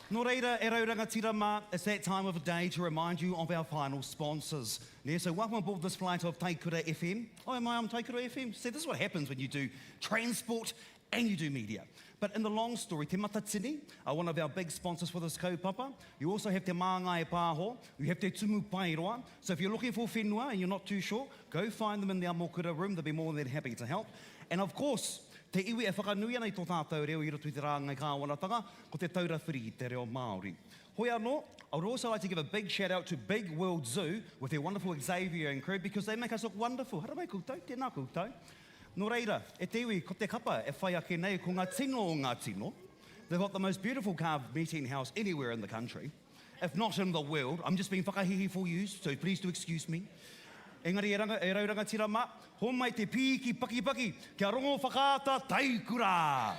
Nō reira, e rau rangatira mā, it's that time of day to remind you of our final sponsors. Nē, so welcome aboard this flight of Taikura FM. Oh, am I on Taikura FM? See, this is what happens when you do transport and you do media. But in the long story, Te Matatini are one of our big sponsors for this kaupapa. You also have Te Māngai Pāho, you have Te Tumu Paeroa. So if you're looking for whenua and you're not too sure, go find them in the Amokura room. They'll be more than happy to help. And of course, te iwi e whakanui ana i tō tātou reo i roto i te rāngai kāwanatanga, ko Te Taura Whiri i te Reo Māori. Hoi anō, I would also like to give a big shout out to Big World Zoo with their wonderful Xavier and crew because they make us look wonderful. Haramai koutou, tēnā koutou. Nō reira, e te iwi, ko te kapa e whai ake nei ko ngā tino o ngā tino. They've got the most beautiful carved meeting house anywhere in the country, if not in the world. I'm just being whakahihi for you, so please do excuse me. Engari e, ranga, e rau rangatira mā, homai te pīki pakipaki, kia rongo whakaata taikura!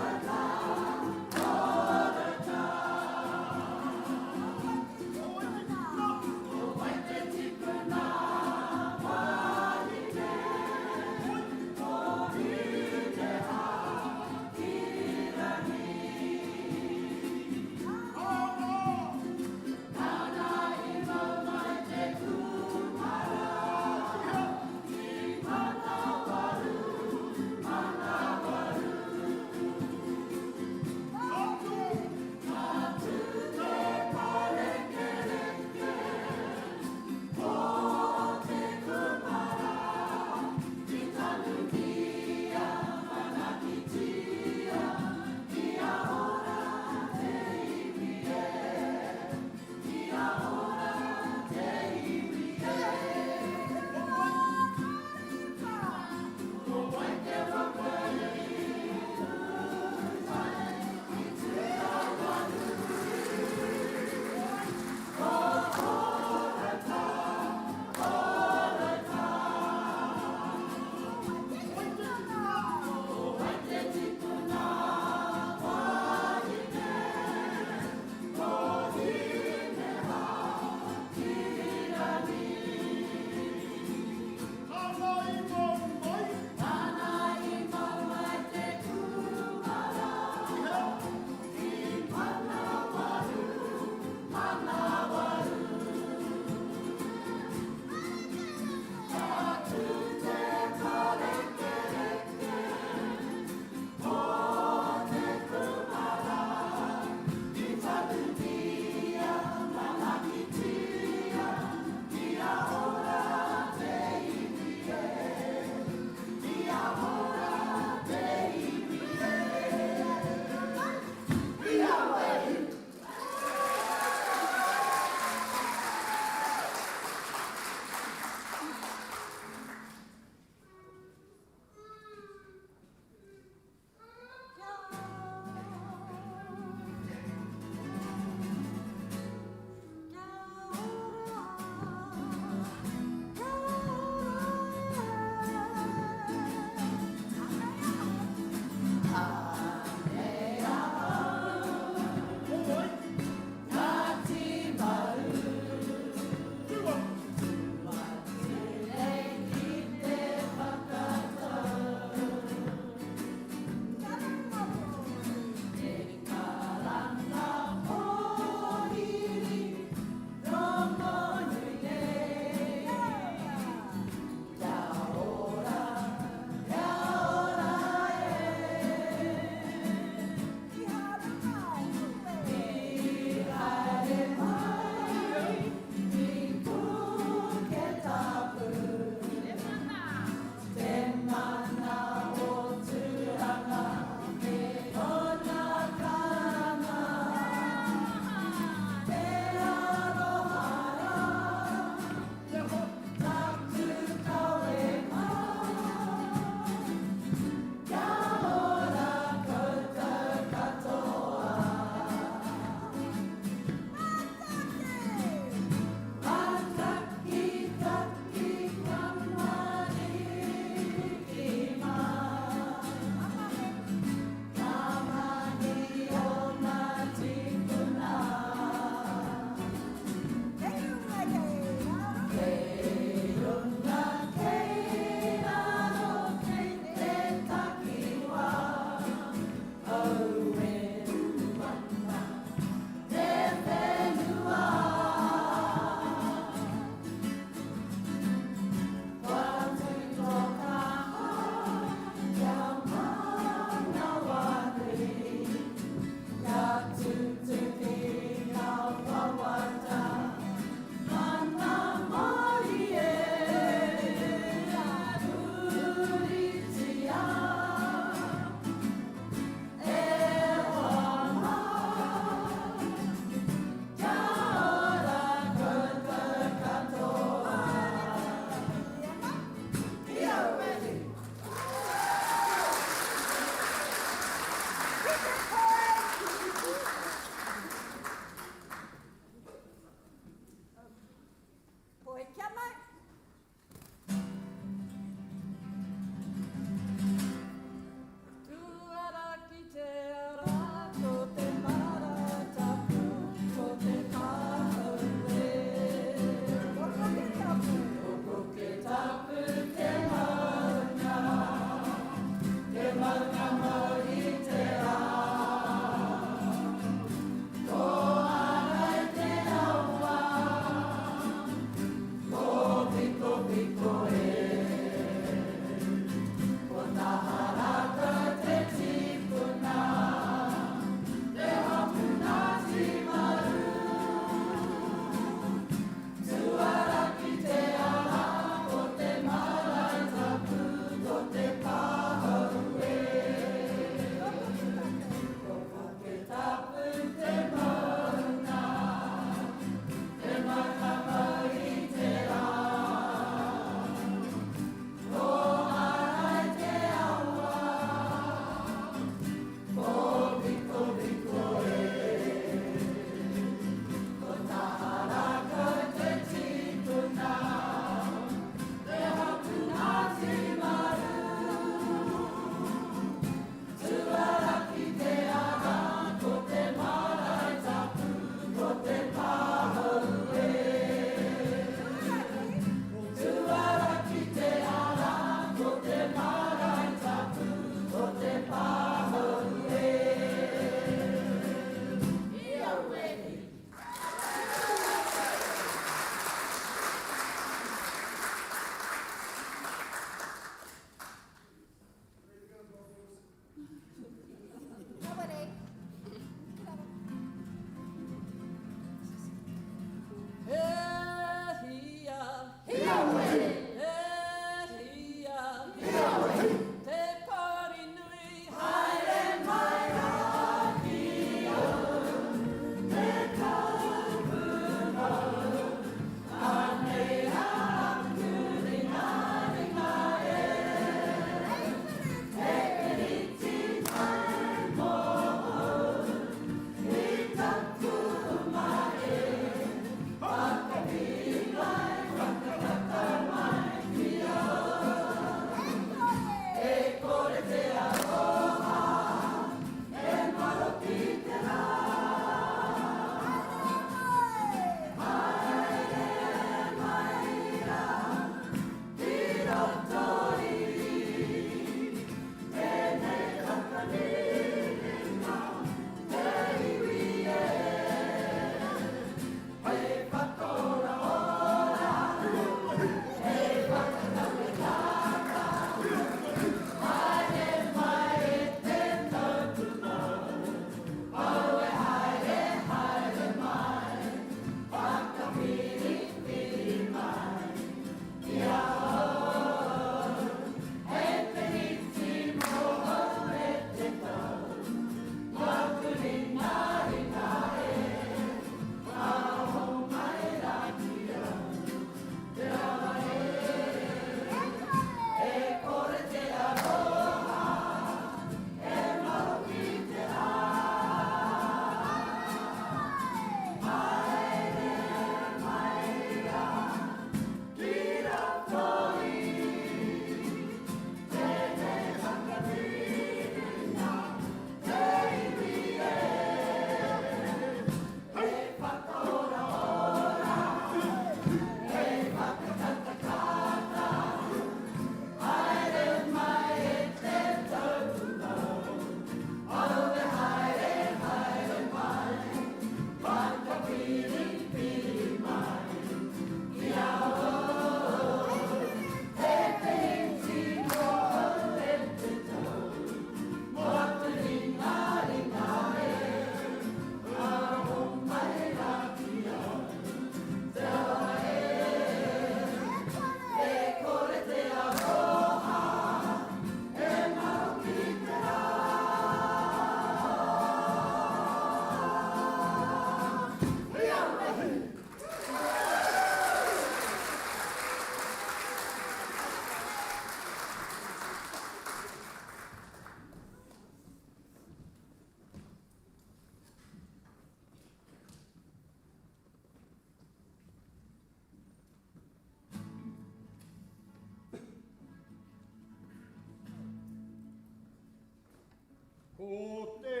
Ko te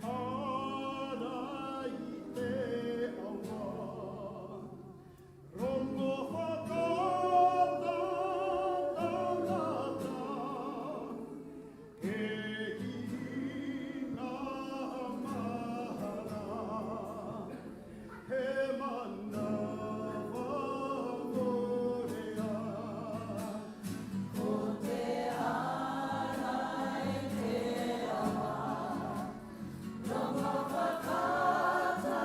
ara i te awa, Rongo whakaata tangata, He hīnga mahara, He manawa mōrea. Ko te ara i te awa, Rongo whakaata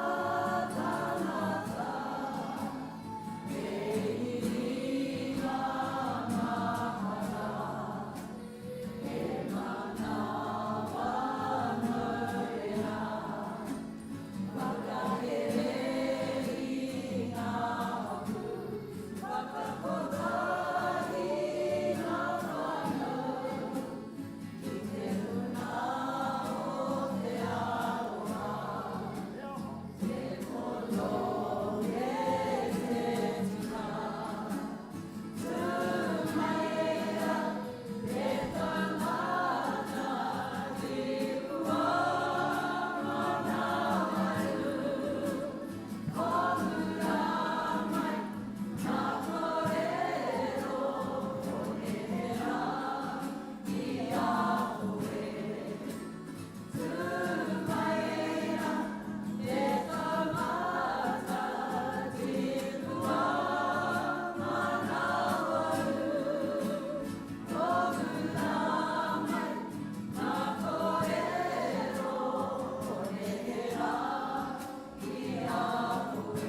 tangata, He iringa mahara, He manawa maurea, Whakahere i ngā hapū, Whakakotahi ngā whānau, Ki te puna o te aroha, Te pono me te tika. Tū mai rā te taumata tipua manawaru, Ko hura mai ngā kōrero o neherā i a koe. Tū mai rā te taumata tipua manawaru, Ko hura mai ngā kōrero o neherā i a koe.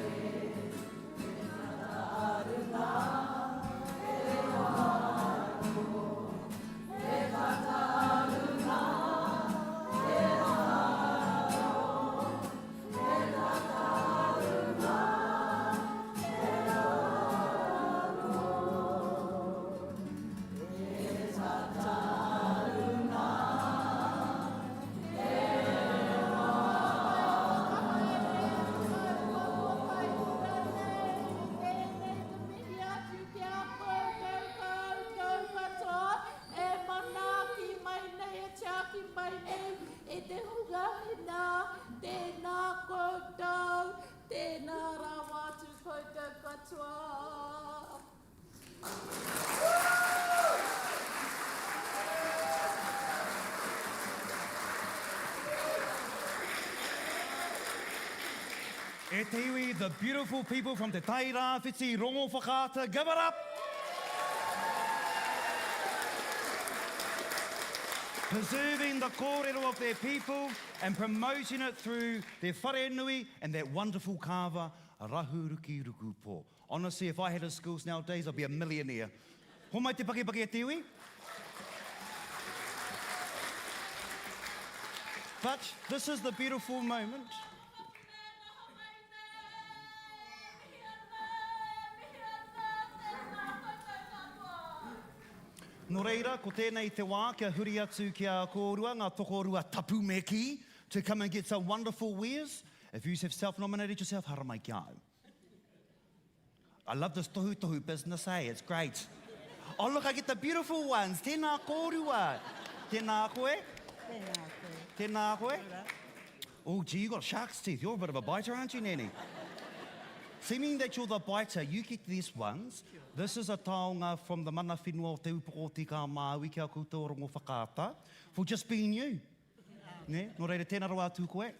Tēnei te mihi atu ki a koutou, koutou katoa e manaaki mai nei, e tiaki mai nei i te hunga hina. Tēnā koutou, tēnā rawa atu koutou katoa. E te iwi, the beautiful people from Te Tai Rāwhiti, Rongowhakaata, give it up! Preserving the kōrero of their people and promoting it through their wharenui and that wonderful kava, Rahuruki Rukupō. Honestly, if I had his skills nowadays, I'd be a millionaire. Homai te pakipaki e te iwi. But this is the beautiful moment. Nō reira, ko tēnei te wā kia huri atu ki a kōrua, ngā tokorua tapu me kī, to come and get some wonderful wares. If you have self-nominated yourself, haramai ki a au. I love this tohutohu business, eh? It's great. Oh, look, I get the beautiful ones. Tēnā kōrua. Tēnā koe. Tēnā koe. Tēnā koe. Oh, gee, you got shark's teeth. You're a bit of a biter, aren't you, Nanny? Seeming that you're the biter, you get these ones. This is a taonga from the mana whenua o Te Upoko o Tika Māui ki a koutou rongo whakaata for just being you. Nē? Nō reira, tēnā rawa atu koe.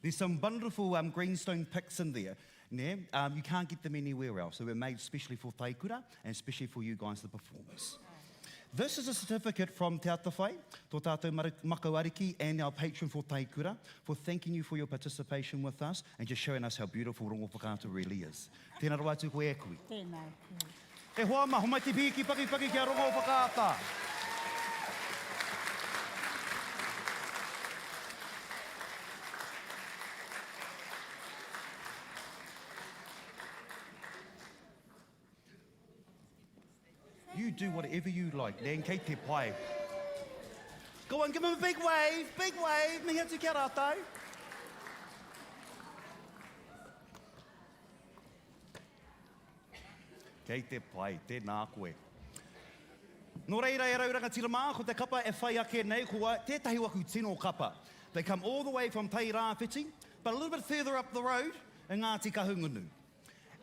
There's some wonderful um, greenstone picks in there. Nē? Um, you can't get them anywhere else. They were made specially for Taikura and especially for you guys, the performers. This is a certificate from Te Atawhai, tō tātou makau ariki and our patron for Taikura, for thanking you for your participation with us and just showing us how beautiful Rongowhakaata really is. Tēnā rawa atu koe e kui. Tēnā koe. E hoa ma, homai te pīki pakipaki kia rongo whakaata. You do whatever you like, Nan, kei te pai. Go on, give him a big wave, big wave, mihi atu ki a rātou. Kei te pai, tēnā koe. Nō reira e rau rangatira mā, ko te kapa e whai ake nei ko tētahi o aku tino kapa. They come all the way from Tai Rāwhiti, but a little bit further up the road in Ngāti Kahungunu.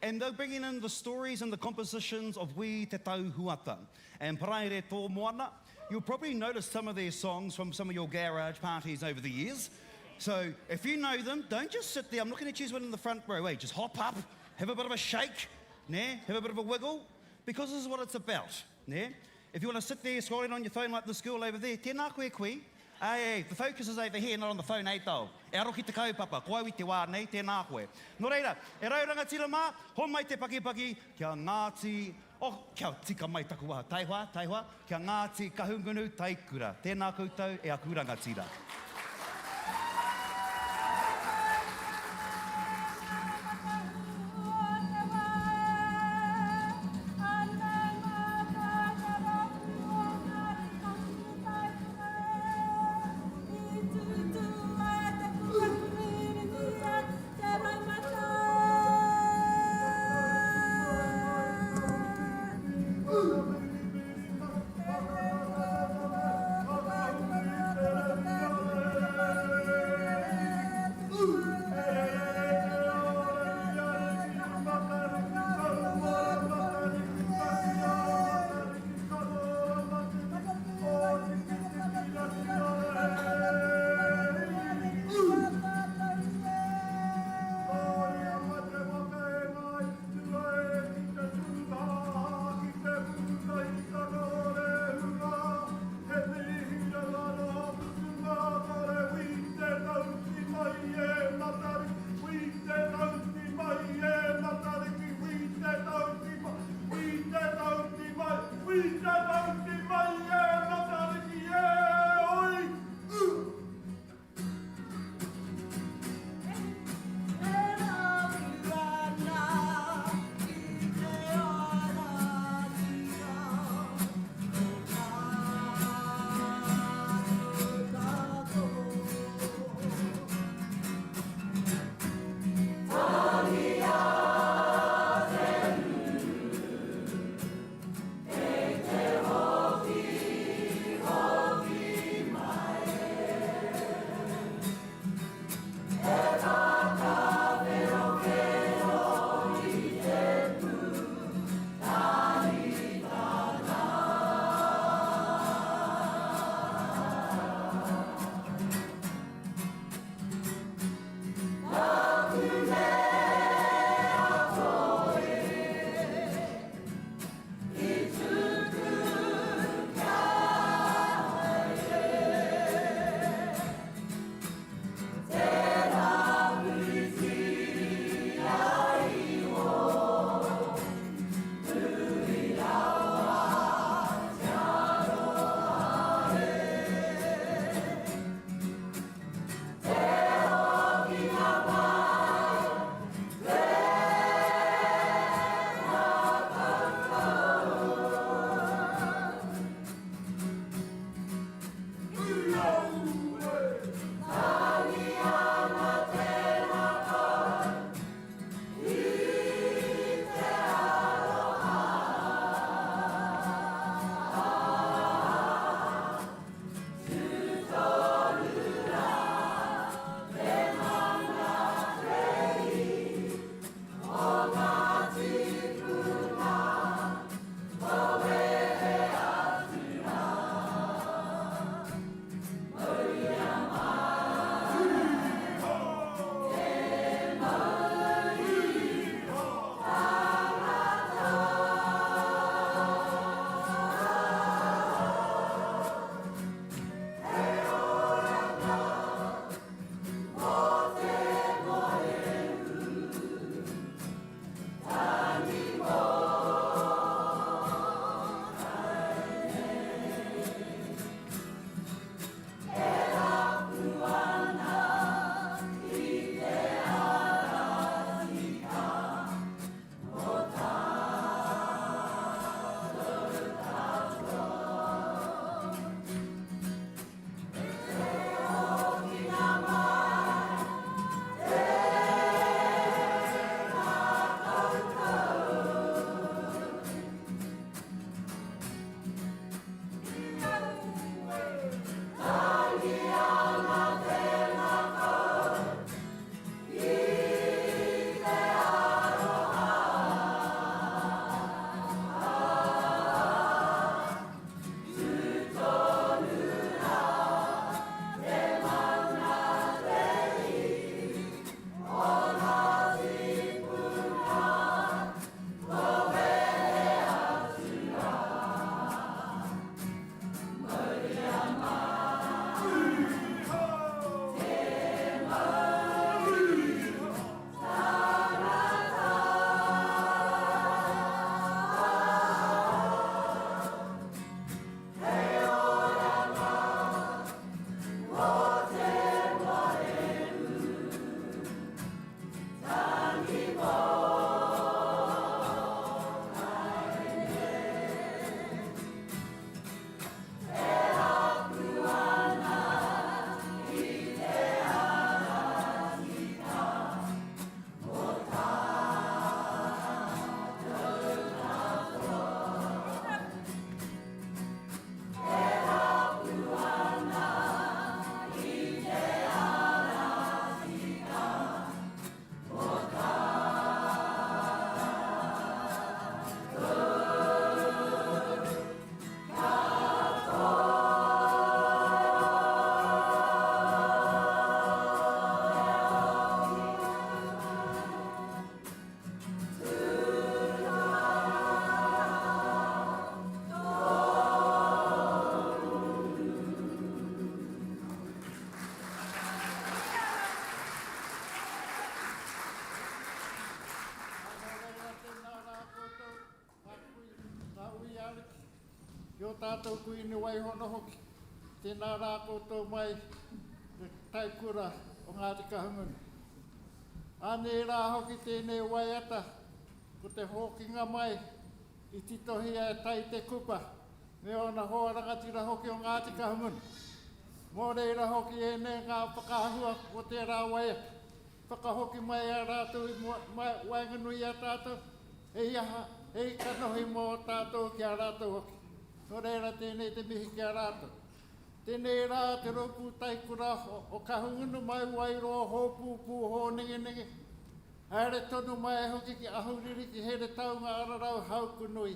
And they're bringing in the stories and the compositions of Wi Te Tau Huata and Paraire Tōmoana. You'll probably notice some of their songs from some of your garage parties over the years. So if you know them, don't just sit there. I'm looking at you one in the front row. Hey, just hop up, have a bit of a shake, nah, have a bit of a wiggle, because this is what it's about. Nah? If you want to sit there scrolling on your phone like this girl over there, tēnā koe kui. Ai, the focus is over here, not on the phone, eh, tau. E aro ki te kaupapa, ko au i te wā nei, tēnā koe. Nō reira, e rau rangatira mā, homai te pakipaki kia Ngāti, oh, kia tika mai taku waha, taihoa, taihoa, kia Ngāti Kahungunu Taikura. Tēnā koutou e aku rangatira. tātou Kuini Waihona hoki. Tēnā rā koutou mai te taikura o Ngāti Kahungunu. Anei rā hoki tēnei waiata, ko te hōkinga mai i titohia e Tai Te Kupa me ōna hoa rangatira hoki o Ngāti Kahungunu. Mō reira hoki ēnei ngā whakaahua o tērā waiata. Whakahoki mai a rātou i mua, waenganui i a tātou, hei aha, hei kanohi mō tātou ki a rātou hoki. Nō reira tēnei te mihi ki a rātou. Tēnei rā te rōpū taikura o Kahungunu mai Wairoa Hōpūpū Hōnengenenge, haere tonu mai hoki ki Ahuriri ki Heretaunga Ararau Haukunui.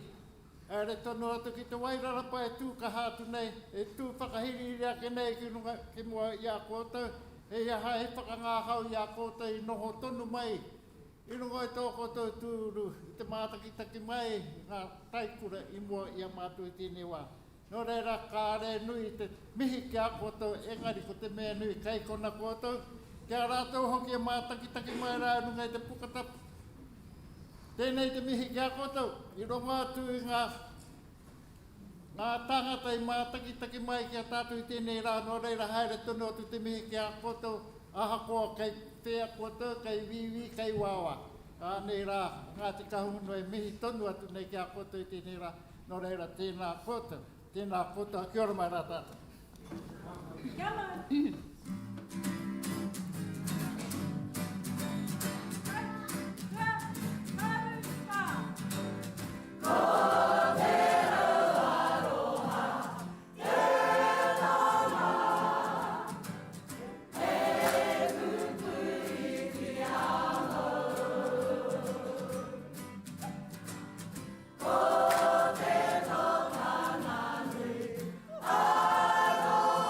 Haere tonu atu ki Te Wairarapa e tū kaha atu nei, e tū whakahirihiri ake nei ki runga ki mua i a koutou, hei aha hei whakangāhau i a koutou i noho tonu mai i runga i tō koutou tūru i te mātakitaki mai i ngā taikura i mua i a mātou i tēnei wā. Nō reira, kāre nui te mihi ki a koutou, engari ko te mea nui kei kona koutou, ki a rātou hoki e mātakitaki mai rā i runga i te pukatapu. Tēnei te mihi ki a koutou, i rongo atu i ngā, ngā tāngata i mātakitaki mai ki a tātou i tēnei rā, nō reira haere tonu atu te mihi ki a koutou, ahakoa kei whea koutou, kei wīwī, kei wāwā. Anei rā, Ngāti Kahungunu e mihi tonu atu nei ki a koutou i tēnei rā. Nō reira, tēnā koutou, tēnā koutou, kia ora mai rā tātou. Kia ora. Ko te tokanga nui anō.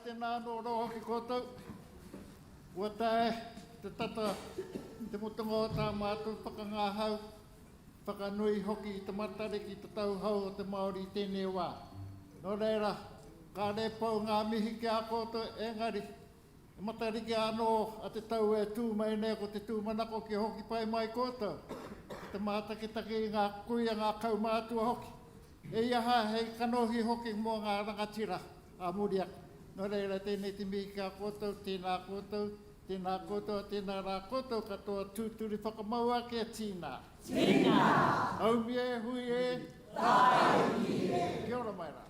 tēnā anō rō hoki koutou. Kua tae te tata te mutunga o tā mātou whakangahau, whakanui hoki i te Matariki te tau hou o te Māori i tēnei wā. Nō reira, kāre pau ngā mihi ki a koutou, engari, e Matariki anō a te tau e tū mai nei ko te tūmanako kia hoki pai mai koutou, ki te mātakitaki i ngā kuia, ngā kaumātua hoki. Hei aha, hei kanohi hoki mō ngā rangatira ā muri ake. Nō reira, tēnei te mihi ki a koutou, tēnā koutou, tēnā koutou, tēnā rā koutou katoa, tūturu whakamau ake, tīnā. Tīnā! Haumi e hui e! Tāuki e! Kia ora mai rā.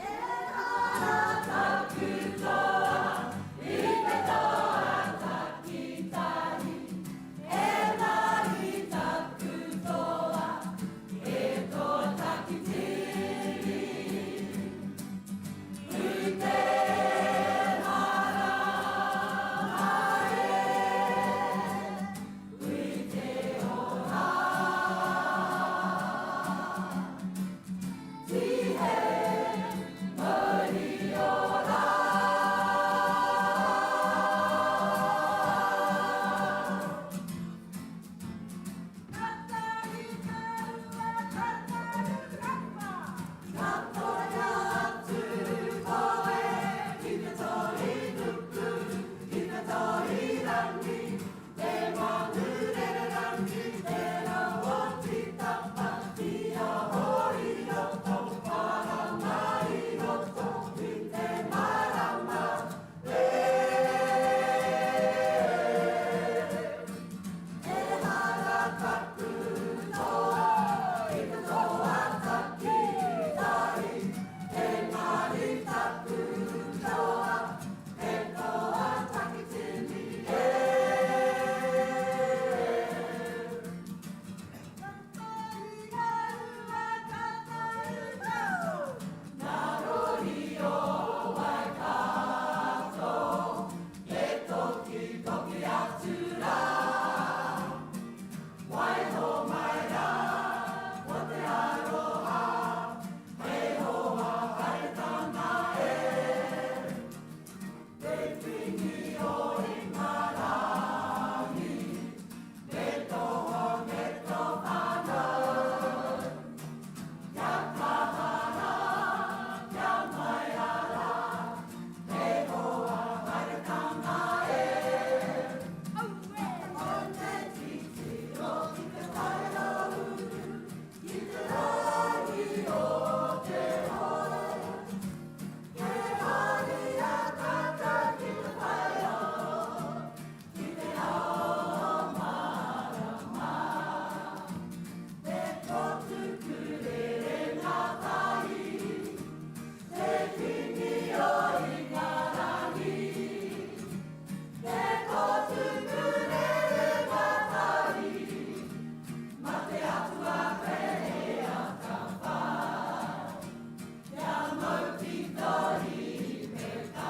Ehara taku toa i te toa takitahi, engari taku toa he toa takitini. Hui te marama e, hui te ora. Tihei mauri ora. Katahi ka rua, katahi ka wha. Ka toia atu koe ki te toi nuku, ki te toi rangi, te manu rererangi, te rau o Tītapa, Tia hoi roto, paranga i roto, i te marama e. Ehara taku toa i te toa takitahi, engari taku toa he toa takitini e. Me tō hoa, me tō whānau. Kia kaha rā, kia maia rā, He hoa haeretanga e. Aue! Ko te titiro ki te wharerohu, Ki te rangi o te hou. He hari a tātou ki te whaiao, Ki te ao mārama, te kōtuku rere ngātahi, te Kīngi o Ingarangi. Te kōtuku rere ngātahi, mā te Atua koe e atawhai, kia mau ki tō rīpeka.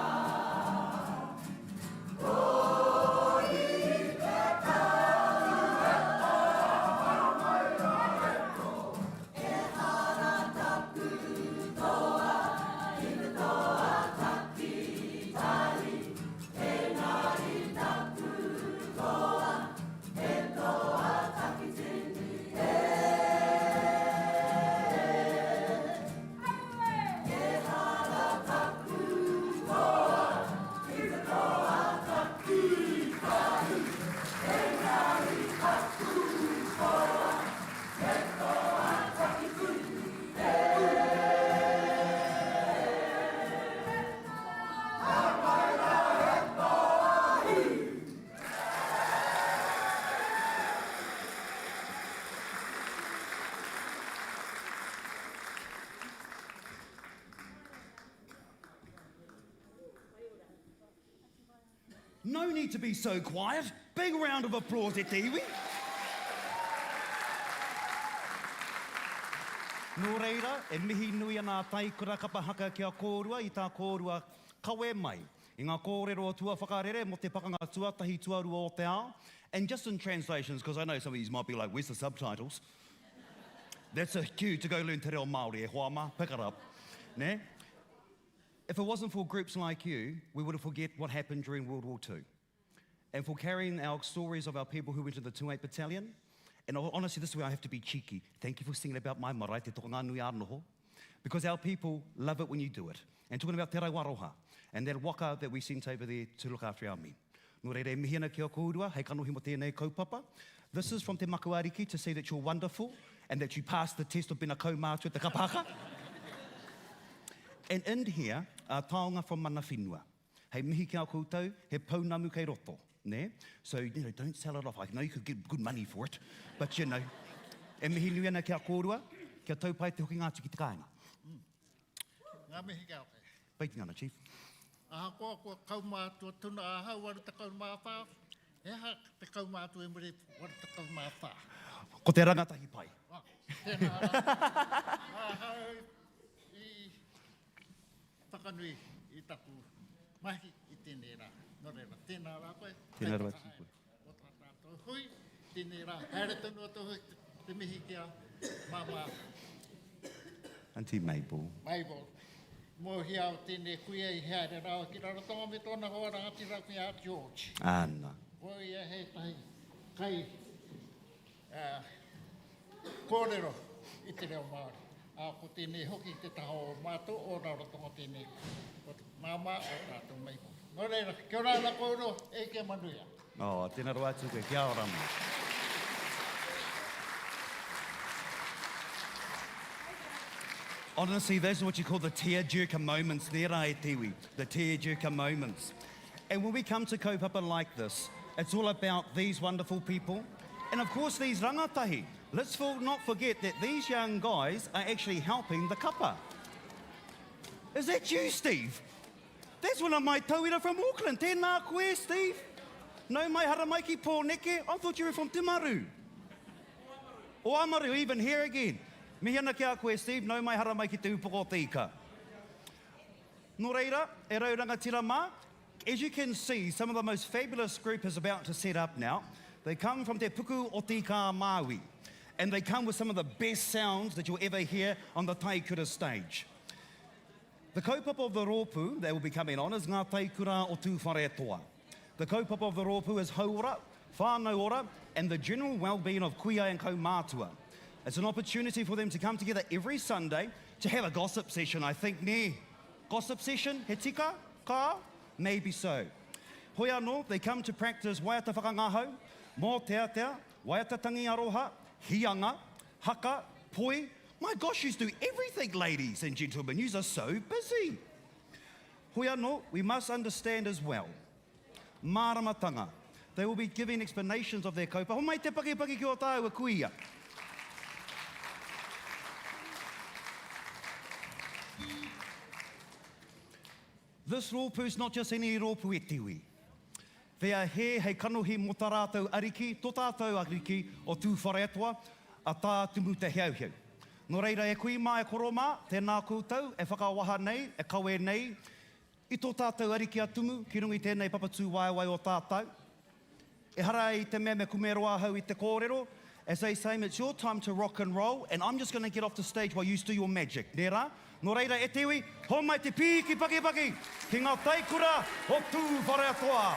No need to be so quiet. Big round of applause e te iwi. Nō reira, e mihi nui ana a Taikura Kapa Haka ki a kōrua i tā kōrua kawe mai i ngā kōrero o tua whakarere mō te pakanga tuatahi tuarua o te ao. And just in translations, because I know some of yous might be like, where's the subtitles? That's a cue to go learn te reo Māori, e hoa mā, pick it up. Nē? If it wasn't for groups like you, we would have forget what happened during World War II. And for carrying our stories of our people who went to the 28 Battalion, and honestly, this is where I have to be cheeky. Thank you for singing about my marae, te tokonga nui a noho, because our people love it when you do it. And talking about Te Rauaroha, and that waka that we sent over there to look after our men. Nō reira, e mihi ana ki a kōrua, hei kanohi mō tēnei kaupapa. This is from Te Makuariki to say that you're wonderful and that you passed the test of being a kaumātua at the kapa haka. And in here are taonga from mana whenua. Hei mihi ki a koutou, he pounamu kei roto, nē? So, you know, don't sell it off. I know you could get good money for it, but you know. E mihi nui ana ki a kōrua, kia tau pai te hokinga atu ki te kāinga. Ngā mihi ki a koe. Pai tingana, Chief. Ahakoa kua kaumātua tuna ahau 84, he aha te kaumātua i muri 84? Ko te rangatahi pai. Ah, tēnā rā. Ahau i whakanui i taku mahi i tēnei rā. Nō reira, tēnā rā koe. Tēnā rawa atu koe. O tā tātou hui, tēnei rā, haere tonu atu hui te mihi ki a Māmā. Auntie Mabel. Mabel. Mōhia o tēnei kuia i haere rawa ki Rarotonga me tōna hoa rangatira ki a George. Ana. Ko ia he tahi kai kōrero i te reo Māori. Ā, ko tēnei hoki te taha o mātou, o Rarotonga tēnei, ko te māmā o tātou Mabel. Nō reira, kia ora ana kōrero, e kia manuia. Oh, tēnā rawa atu koe, kia ora mai. Honestly, those are what you call the tearjerker moments nē rā e te iwi, the tearjerker moments. And when we come to kaupapa like this, it's all about these wonderful people and of course these rangatahi. Let's not forget that these young guys are actually helping the kapa. Is that you, Steve? That's one of my tauira from Auckland. Tēnā koe, Steve. No mai haramai ki Pōneke. I thought you were from Timaru. Oamaru, even here again. Mihi ana ki a koe, Steve. No mai haramai ki Te Upoko o Te Ika. Nō reira, e rau rangatira mā, as you can see, some of the most fabulous group is about to set up now. They come from Te Puku o Te Ika-a-Māui, and they come with some of the best sounds that you'll ever hear on the Taikura stage. The kaupapa of the rōpū they will be coming on is Ngā Taikura o Tūwharetoa. The kaupapa of the rōpū is hauora, whānau ora, and the general well-being of kuia and kaumātua. It's an opportunity for them to come together every Sunday to have a gossip session, I think, nē? Gossip session, he tika? Ka? Maybe so. Hoi anō, they come to practice waiata whakangahau, mōteatea, waiata tangi aroha, hianga, haka, poi. My gosh, yous do everything, ladies and gentlemen. Yous are so busy. Hoi anō, we must understand as well. Māramatanga. They will be giving explanations of their kaupapa. Homai te pakipaki ki o tāua kuia. This rōpū is not just any rōpū e te iwi. They are here hei kanohi mō tā rātou ariki, tō tātou ariki o Tūwharetoa, a Tā Tumu Te Heauheu. Nō reira e kui mā e koro mā, tēnā koutou e whakawaha nei, e kawe nei I tō tātou Ariki a Tumu ki runga i tēnei papa tūwaewae o tātou. Ehara i te mea me kumeroa ahau i te kōrero, as they say, it's your time to rock and roll and I'm just gonna get off the stage while you do your magic, nē rā? Nō reira, e te iwi, homai te pīki pakipaki ki ngā taikura o Tūwharetoa!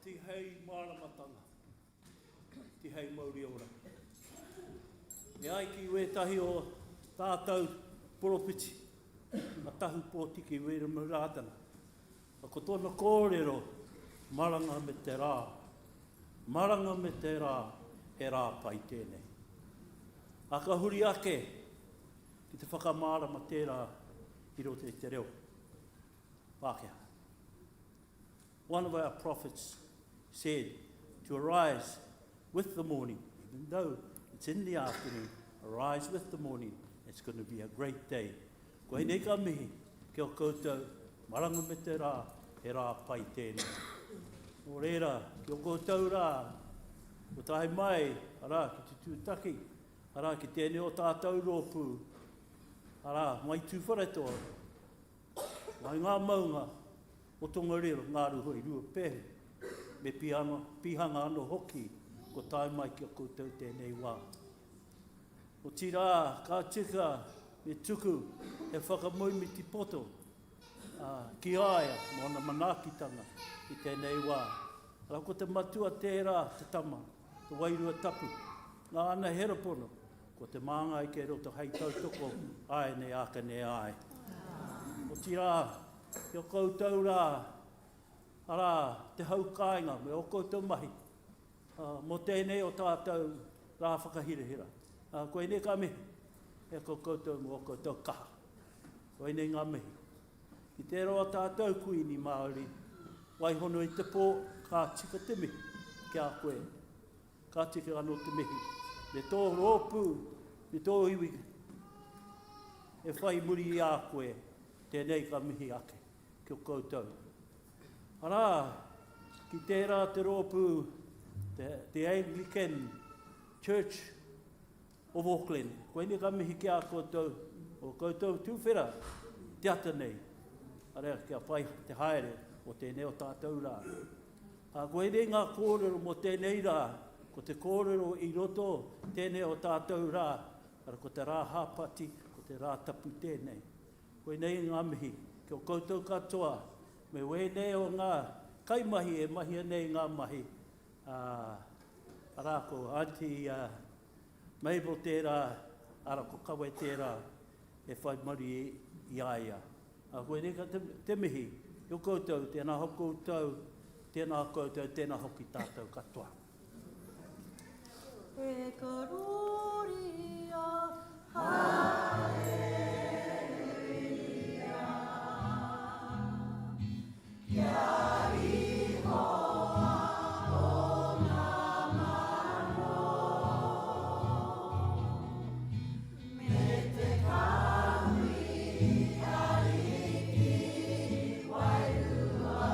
Tihei māramatanga, tihei mauri ora. E ai ki wētahi o tātou poropiti, a Tahu Pōtiki Wiremu Rātana, ko tōna kōrero, maranga me te rā, maranga me te rā, he rā pai tēnei. A ka huri ake ki te whakamārama tērā i roto i te reo Pākehā. One of our prophets said to arise with the morning, even though it's in the afternoon, arise with the morning, it's going to be a great day. Koinei ka mihi ki a koutou, maranga me te rā, he rā pai tēnei. Nō reira, ki o koutou rā, ko tae mai, arā, ki te tūtaki, arā, ki tēnei o tātou rōpū, arā, mai Tūwharetoa, Mai ngā maunga o Tongariro, Ngāruhoi, Ruapehu, me Pihanga, Pihanga anō hoki kua tae mai ki a koutou tēnei wā. Otirā, ka tika me tuku he whakamoemiti poto ki a ia mō ana manaakitanga i tēnei wā. Arā, ko te Matua tērā, te Tama, te Wairua Tapu, ngā anahera pono, ko te māngai kei roto hei tautoko āe nei ākene āe. Otirā, ki a koutou rā, arā, te hau kāinga me ō koutou mahi, mō tēnei o tātou rā whakahirahira. Koinei ka mihi e ko koutou mō ō koutou kaha. Koinei ngā mihi. Ki tērā o tātou Kuini Māori, waihono i te pō, ka tika te mihi ki a koe. Ka tika anō te mihi. Me tō rōpū, me tō iwi e whai muri i a koe, tēnei ka mihi ake ki o koutou. Arā, ki tērā te rōpū, te, te Anglican Church of Auckland. Koinei ka mihi ki a koutou, o koutou tuwhera te ata nei, arā, kia pai te haere o tēnei o tātou rā. Ā, koinei ngā kōrero mō tēnei rā, ko te kōrero i roto tēnei o tātou rā, arā, ko te rā hāpati, ko te rā tapu tēnei. Koinei ngā mihi ki o koutou katoa, me wēnei o ngā kaimahi e mahia nei ngā mahi, ā, arā, ko Aunty Mabel tērā, ara ko Kawe tērā e whai mauri i a ia. Ā, koinei ka te, te mihi ki a koutou, tēnā hoki koutou, tēnā koutou, tēnā hoki tātou katoa. E kororia, hallelujah. Kia Ihowa o ngā mano, me te kāhui ariki wairua.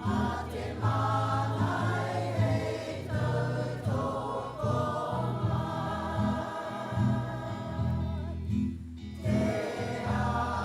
Mā te māngai hei tautoko mai. Te are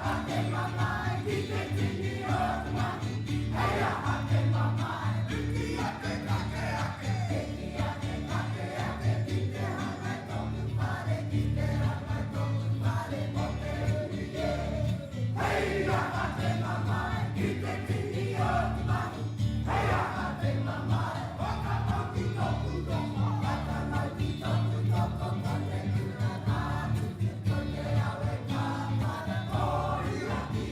aha te mamae ki te tini o te mahi? Hei aha te mamae? Piki ake, kake ake. Piki ake, kake ake ki te hanga i tōku whare, ki te hanga i tōku whare mō te uri e. Hei aha te mamae ki te tini o te mahi? Hei aha te mamae? Whakatau ki tōku roko, whakatau ki tōku toko, ko te kura ā tuku, ko te awe ka para, ko ia ki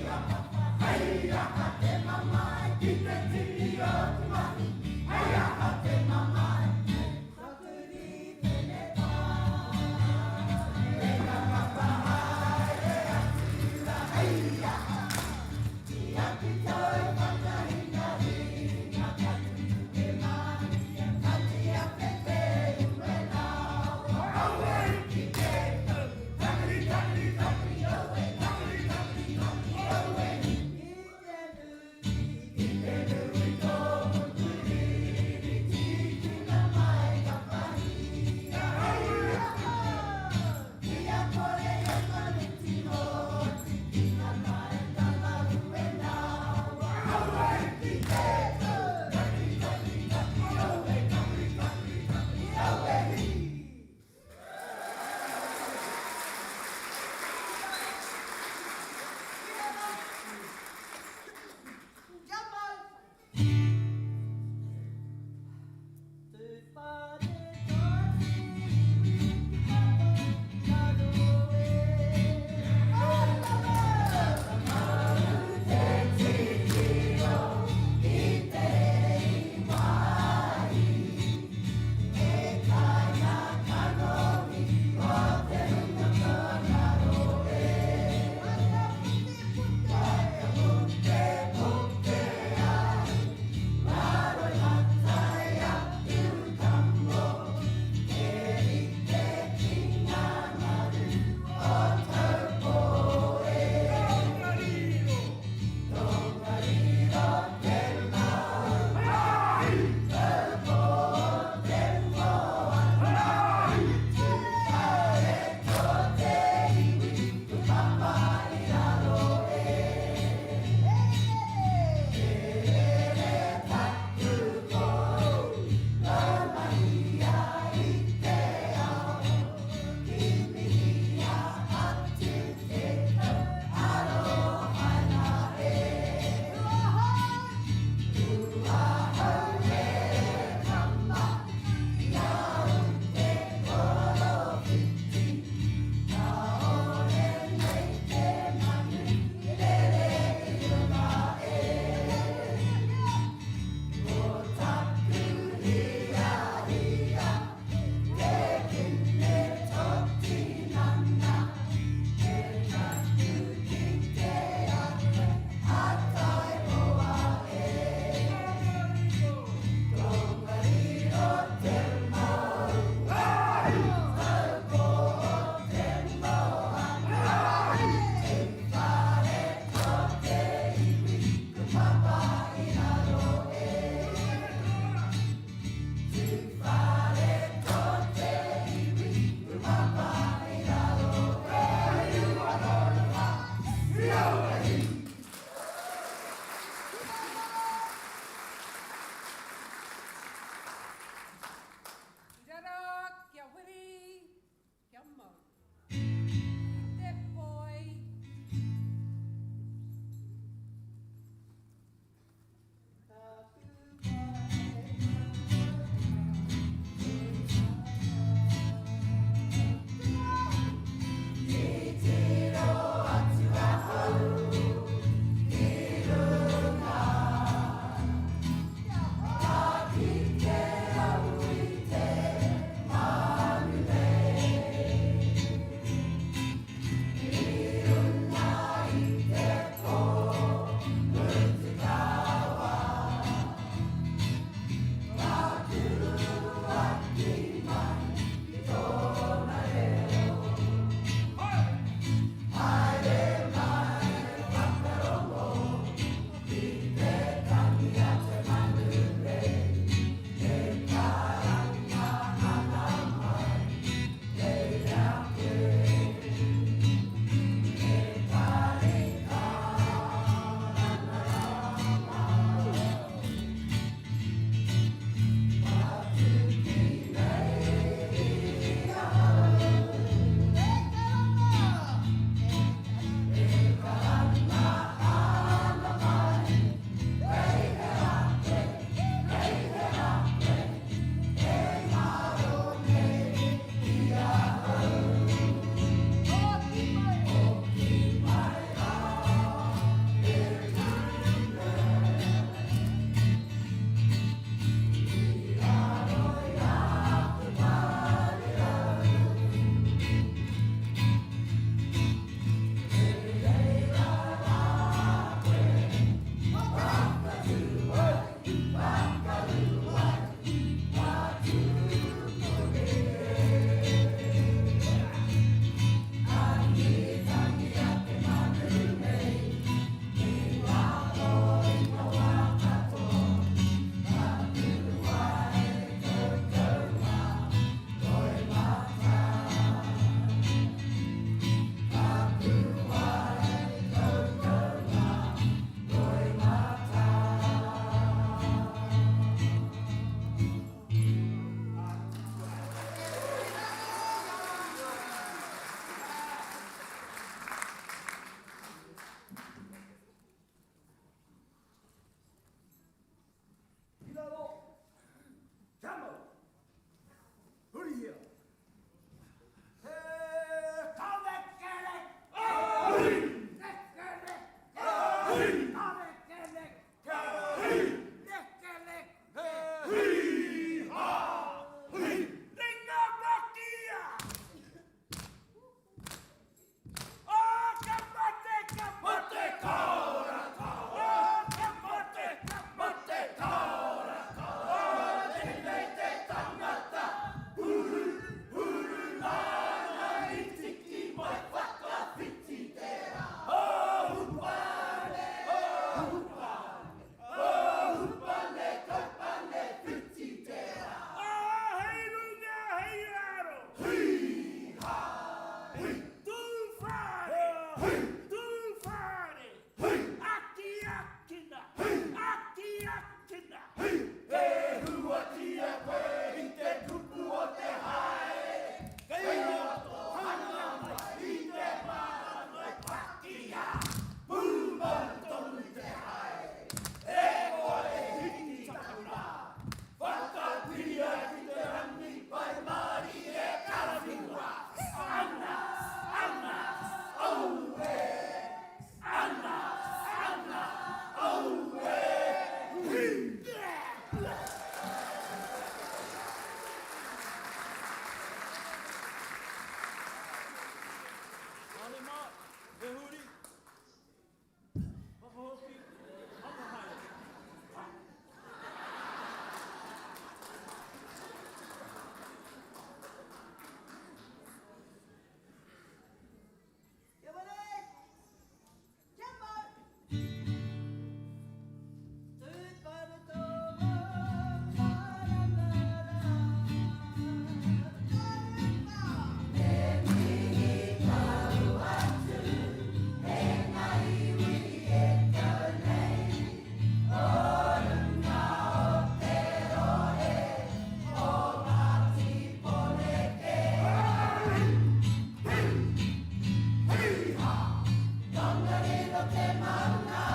te maunga,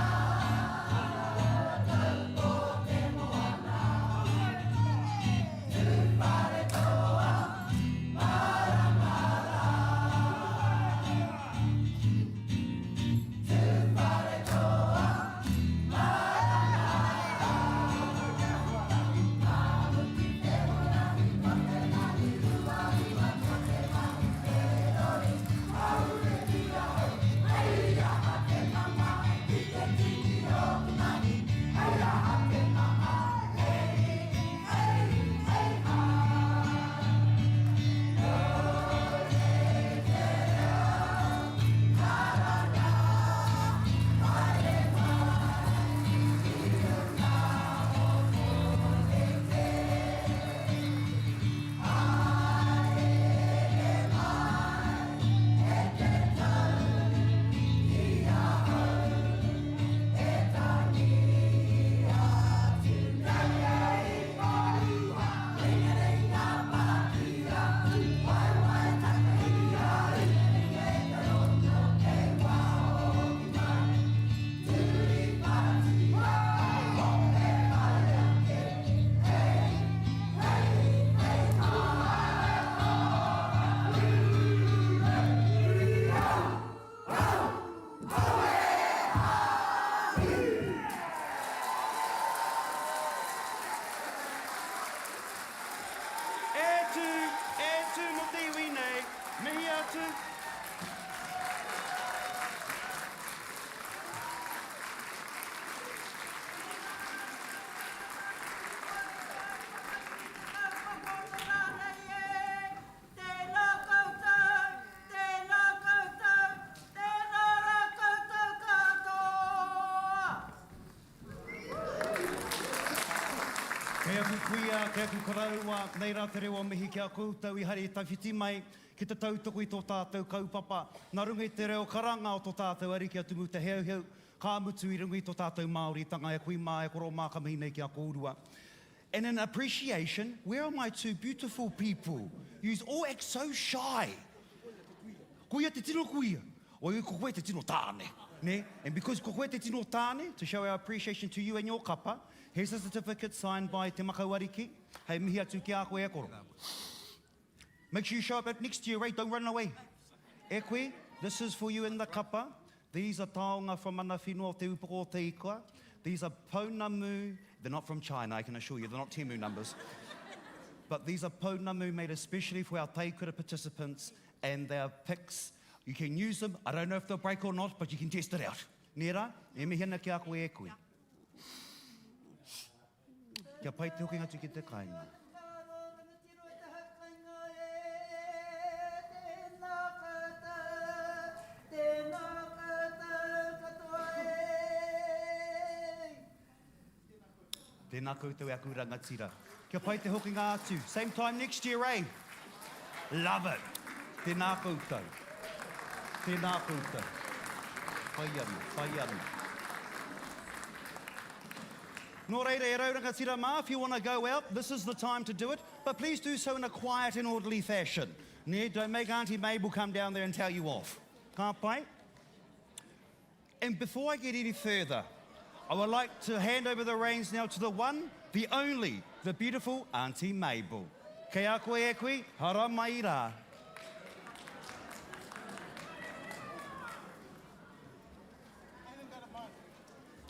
Taupo te moana, Tūwharetoa, maranga rā. Tūwharetoa, maranga rā. Ka mutu te horahi ko te rangi ruarua ko te mahi wherori. Haure ki ahau, hei aha te mama, ki te tini o te mahi, hei aha te mama, hei, hei, hei ha. Nō nei te reo karanga, haere mai ki runga o Pōneke. Haere mai e te tau ki ahau e tangi atu nei. Kei ringaringa pākia, waewae takahia, ringaringa e te roto kei waho hoki mai. Turi whatia, e pare ake, hei, hei, hei E tū, e tū mō te iwi nei, mihi atu. Tēnā koutou, tēnā koutou, tēnā rā koutou katoa. Kei aku kuia, kei aku koroua, nei rā te reo o mihi ki a koutou i haere tawhiti mai ki te tautoko i tō tātou kaupapa. Nā runga i te reo karanga o tō tātou Ariki a Tumu Te Heuheu, ka mutu i runga i tō tātou Māoritanga e kui mā, e koro mā ka mihi nei ki a kōrua. And in appreciation, where are my two beautiful people? Yous all act so shy. Koia te tino kuia. Oi, ko koe te tino tāne. Ne? And because ko koe te tino tāne, to show our appreciation to you and your kapa, here's a certificate signed by Te Makau Ariki, hei mihi atu ki a koe e koro. Make sure you show up at next year, eh? Don't run away. E koe, this is for you and the kapa. These are taonga from mana whenua o Te Upoko o Te Ika. These are pounamu, they're not from China, I can assure you, they're not Temu numbers. But these are pounamu made especially for our taikura participants and they are picks. You can use them, I don't know if they'll break or not, but you can test it out. Nē rā? E mihi ana ki a koe e koe. Kia pai te hokinga atu ki te kāinga. Tēnā koutou e aku rangatira. Kia pai te hokinga atu. Same time next year, eh? Love it. Tēnā koutou. Tēnā koutou. Pai ana, pai ana. Nō reira, e rau rangatira mā, if you want to go out, this is the time to do it, but please do so in a quiet and orderly fashion. Nē, don't make Auntie Mabel come down there and tell you off. Ka pai? And before I get any further, I would like to hand over the reins now to the one, the only, the beautiful Auntie Mabel. Kei a koe e kui, hara mai rā.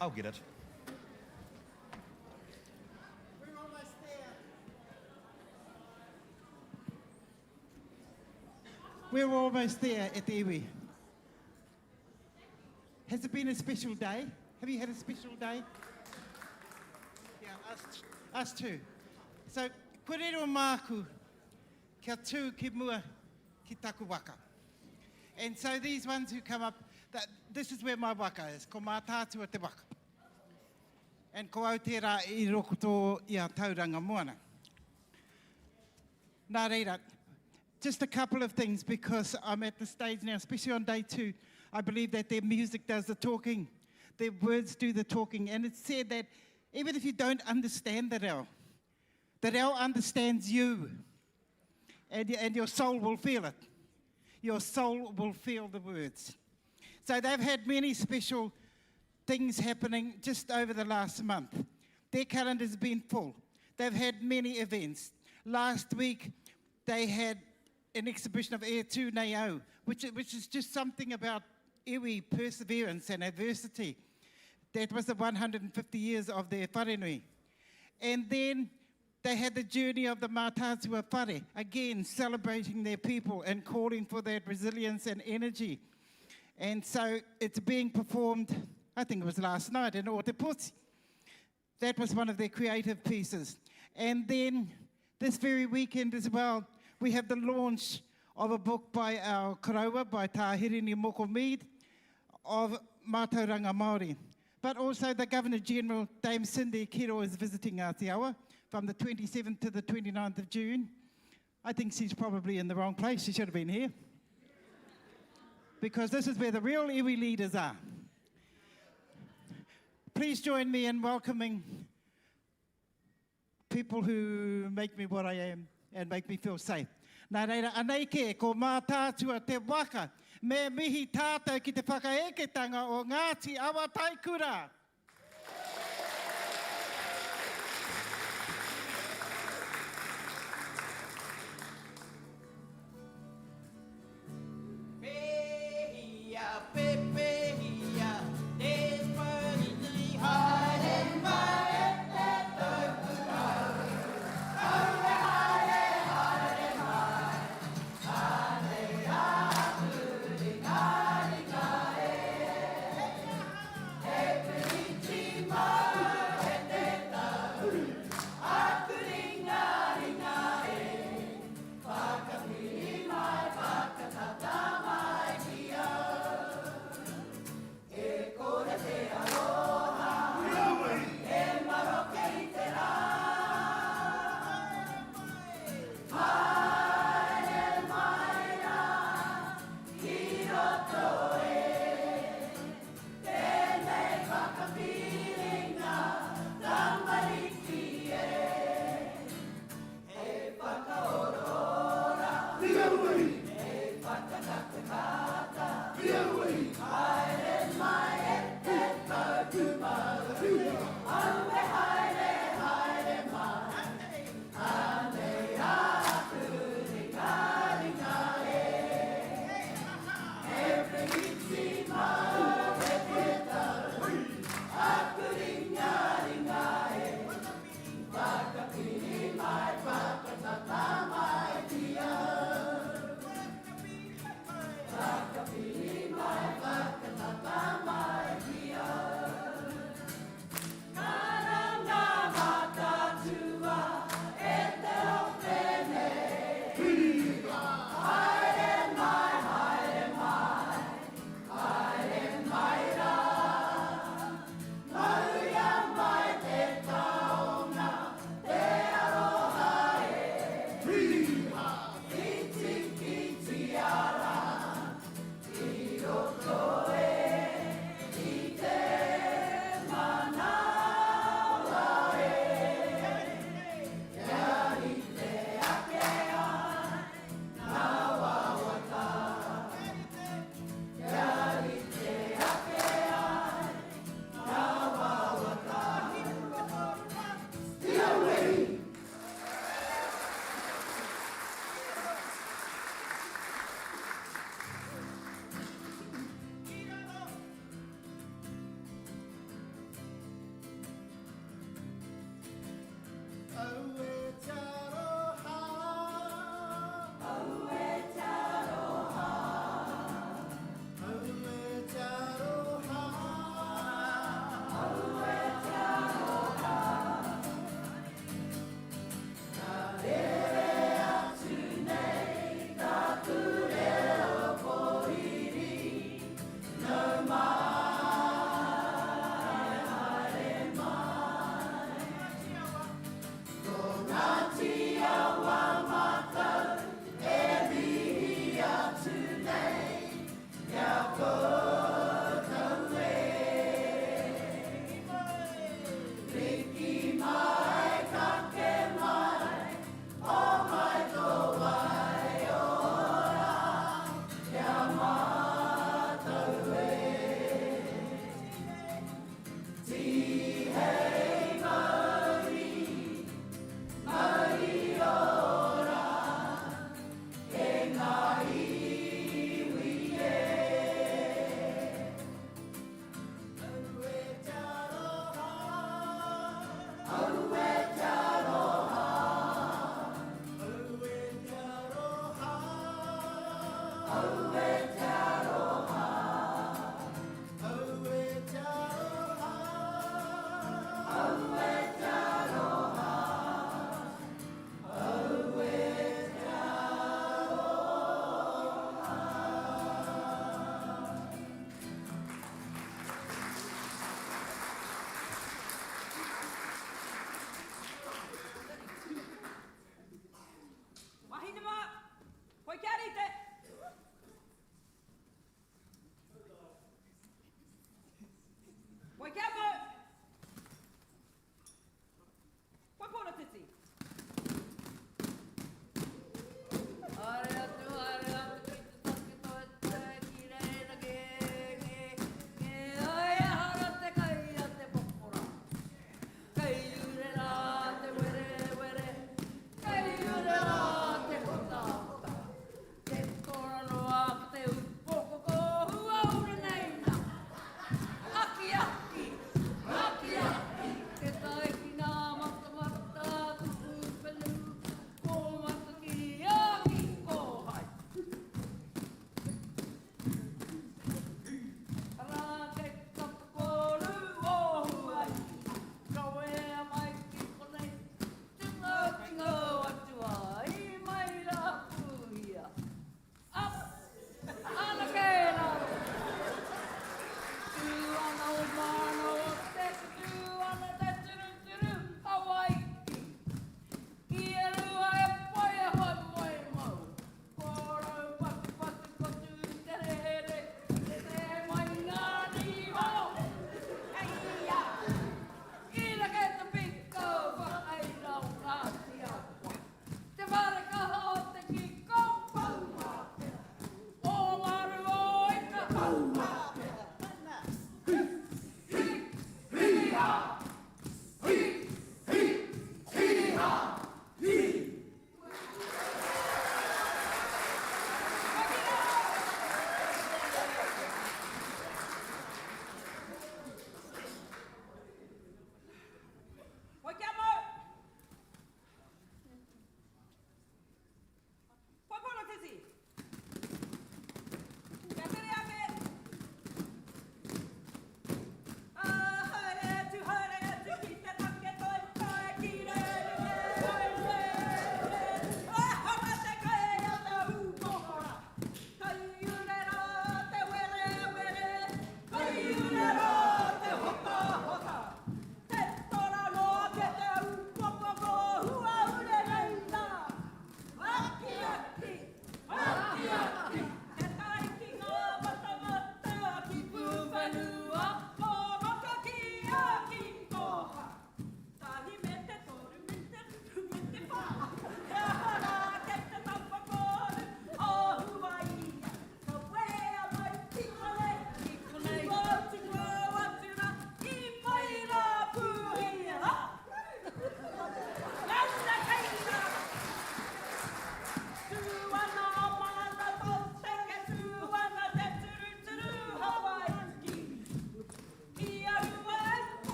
I'll get it. We're almost there. We're almost there at the iwi. Has it been a special day? Have you had a special day? Yeah, us, us too. So, kua riro māku kia tū ki mua ki taku waka. And so these ones who come up, that, this is where my waka is, ko Mātaatua te waka. And ko au tērā i roto i a Tauranga Moana. Nā reira, just a couple of things because I'm at the stage now, especially on day two, I believe that their music does the talking, their words do the talking. And it's said that even if you don't understand the reo, the reo understands you and, and your soul will feel it. Your soul will feel the words. So they've had many special things happening just over the last month. Their calendar's been full. They've had many events. Last week, they had an exhibition of Air 2 Nao, which, which is just something about iwi perseverance and adversity. That was the 150 years of their wharenui. And then they had the journey of the Mātātua Whare, again celebrating their people and calling for that resilience and energy. And so it's being performed, I think it was last night in Ōtepoti. That was one of their creative pieces. And then this very weekend as well, we have the launch of a book by our koroua, by Tā Hirini Moko Mead, of Mātauranga Māori. But also the Governor General, Dame Cindy Kiro, is visiting Aotearoa from the 27th to the 29th of June. I think she's probably in the wrong place. She should have been here. Because this is where the real iwi leaders are. Please join me in welcoming people who make me what I am and make me feel safe. Nā reira, anei kē, ko Mātaatua te waka. Me mihi tātou ki te whakaeketanga o Ngāti Awa Taikura.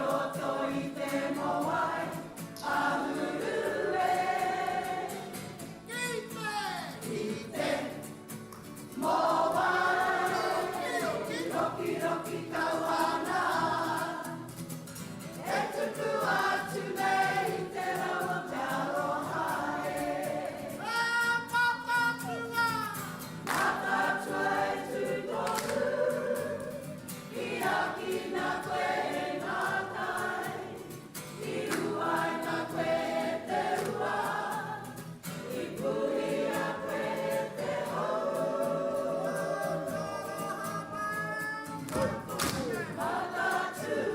roto i te mowai āhuru e. Ki te! Ki te mowai. Rokiroki kau ana. E tuku atu nei i te rau o te aroha e. E Mātaatua! Mātaatua e tū tonu. I ākina koe e ngā tai. I huaina koe e te ua. I puhia koe e te hau. Mātaatua, Mātaatua.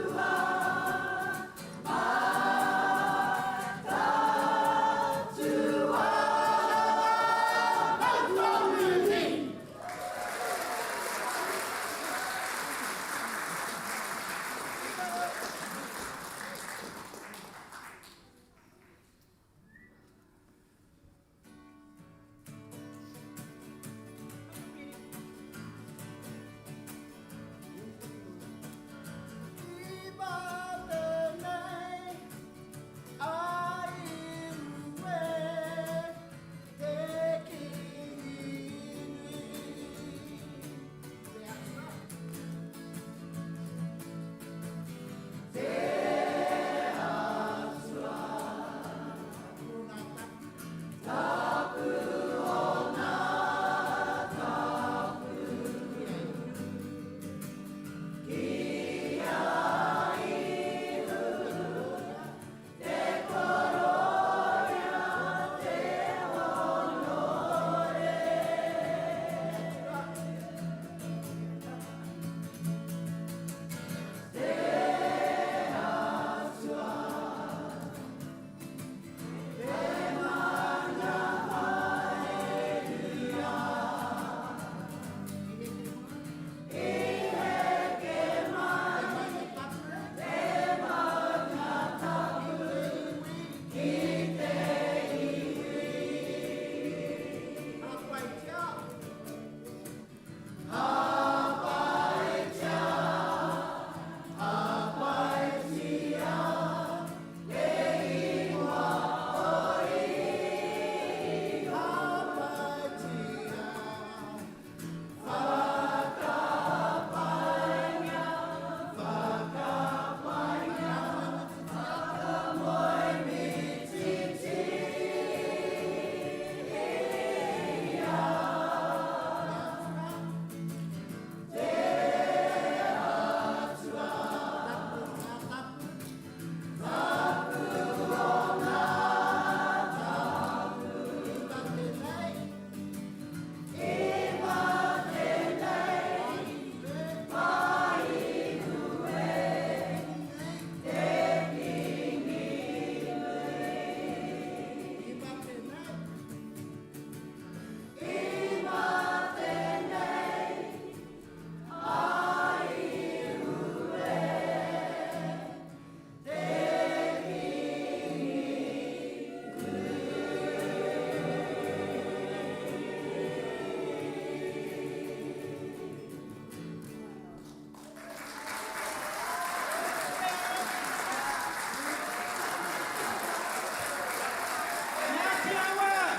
Ngāti Awa!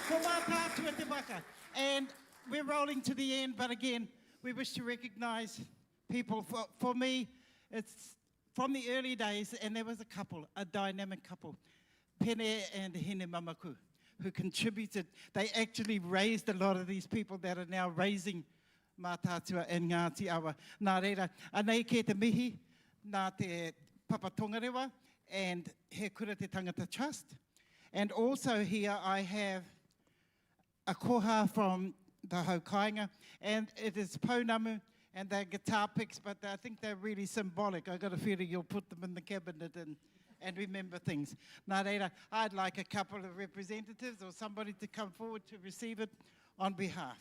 Ko Mātaatua te waka. And we're rolling to the end, but again, we wish to recognise people. For, for me, it's from the early days, and there was a couple, a dynamic couple, Pene and Hine Mamaku, who contributed. They actually raised a lot of these people that are now raising Mātaatua and Ngāti Awa. Nā reira, anei kē te mihi nā te Papa Tongarewa and He Kura Te Tangata Trust. And also here I have a koha from the Haukainga, and it is pounamu, and they're guitar picks, but I think they're really symbolic. I got a feeling you'll put them in the cabinet and, and remember things. Nā reira, I'd like a couple of representatives or somebody to come forward to receive it on behalf.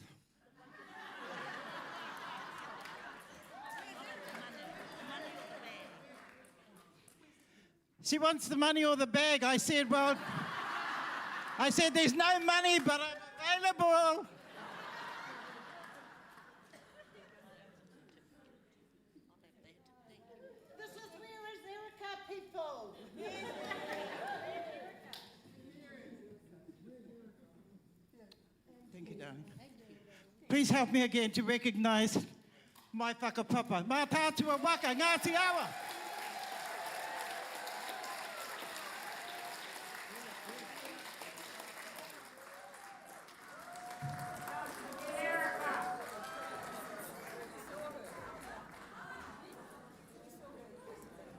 She wants the money or the bag. I said, well, I said, there's no money, but I'm available. Thank you, darling. Please help me again to recognise my whakapapa. Mātaatua waka, Ngāti Awa!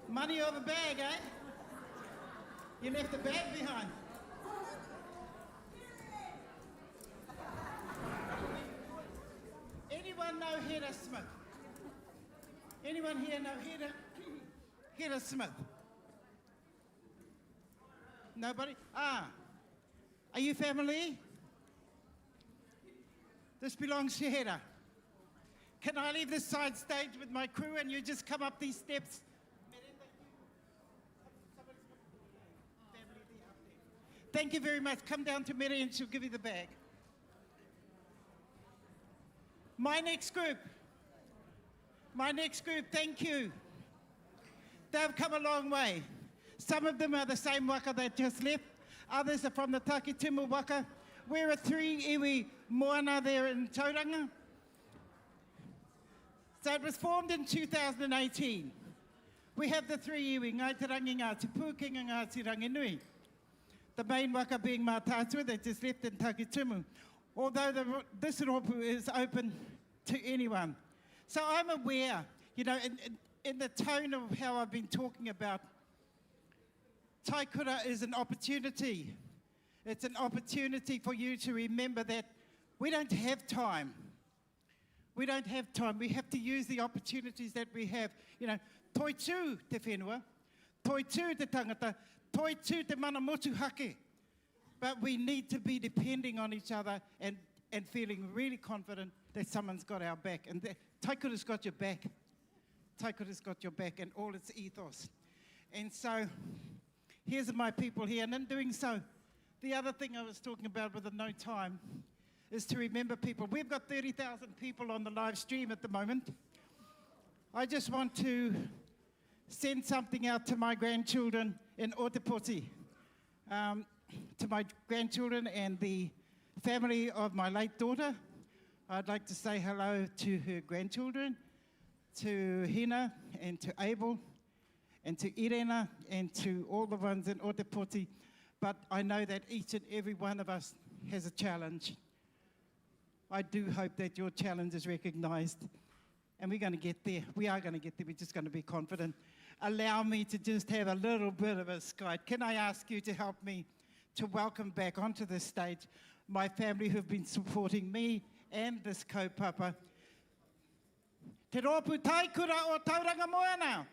Money or the bag, eh? You left the bag behind. Anyone know Hera Smith? Anyone here know Hera, Hera Smith? Nobody? Ah. Are you family? This belongs to Hera. Can I leave this side stage with my crew and you just come up these steps? Thank you very much. Come down to Mary and she'll give you the bag. My next group. My next group, thank you. They've come a long way. Some of them are the same waka that just left. Others are from the Takitimu waka. We're a three iwi moana there in Tauranga. So it was formed in 2018. We have the three iwi, Ngai Te Rangi, Ngāti Pūkenga, Ngāti Ranginui. The main waka being Mātaatua that just left in Takitimu. Although the, this ropu is open to anyone. So I'm aware, you know, in, in, in the tone of how I've been talking about Taikura is an opportunity. It's an opportunity for you to remember that we don't have time. We don't have time. We have to use the opportunities that we have. You know, toi tū te whenua, toi tū te tangata, toi tū te mana motuhake. But we need to be depending on each other and, and feeling really confident that someone's got our back. And the, Taikura's got your back. Taikura's got your back and all its ethos. And so here's my people here. And in doing so, the other thing I was talking about with the no time is to remember people. We've got 30,000 people on the live stream at the moment. I just want to send something out to my grandchildren in Otepoti, um, to my grandchildren and the family of my late daughter. I'd like to say hello to her grandchildren, to Hina and to Abel and to Irena and to all the ones in Otepoti. But I know that each and every one of us has a challenge. I do hope that your challenge is recognized. And we're going to get there. We are going to get there. We're just going to be confident. Allow me to just have a little bit of a skite. Can I ask you to help me to welcome back onto the stage my family who've been supporting me and this kaupapa? Te rōpū Taikura o Tauranga Moana.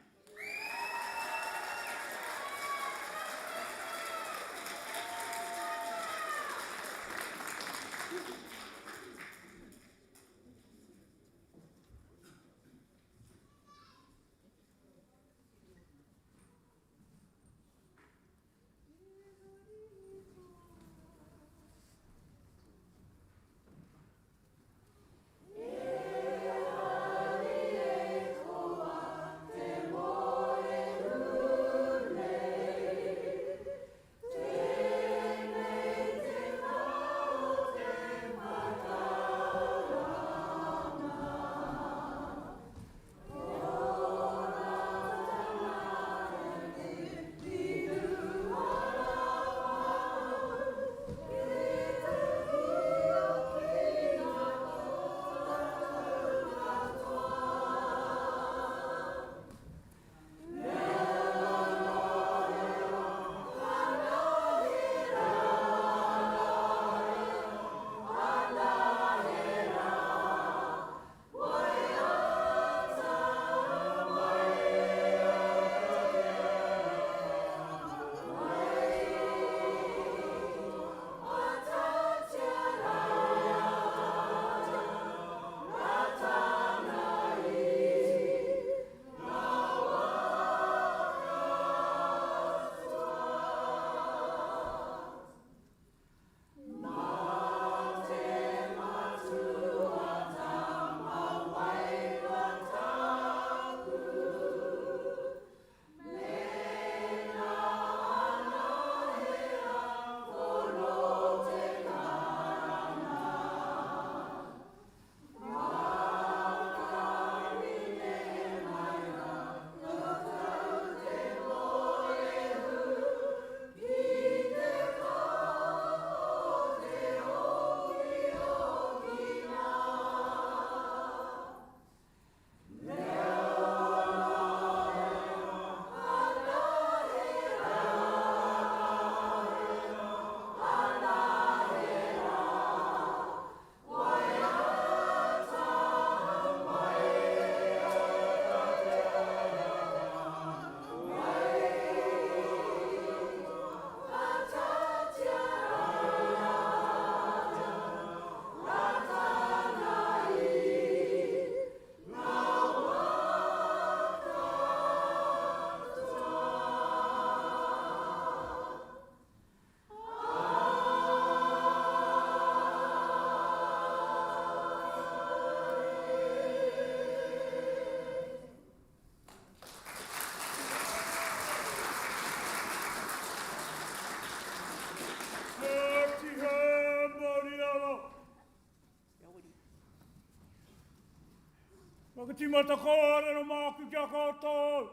tīmata kōrero māku ki a koutou.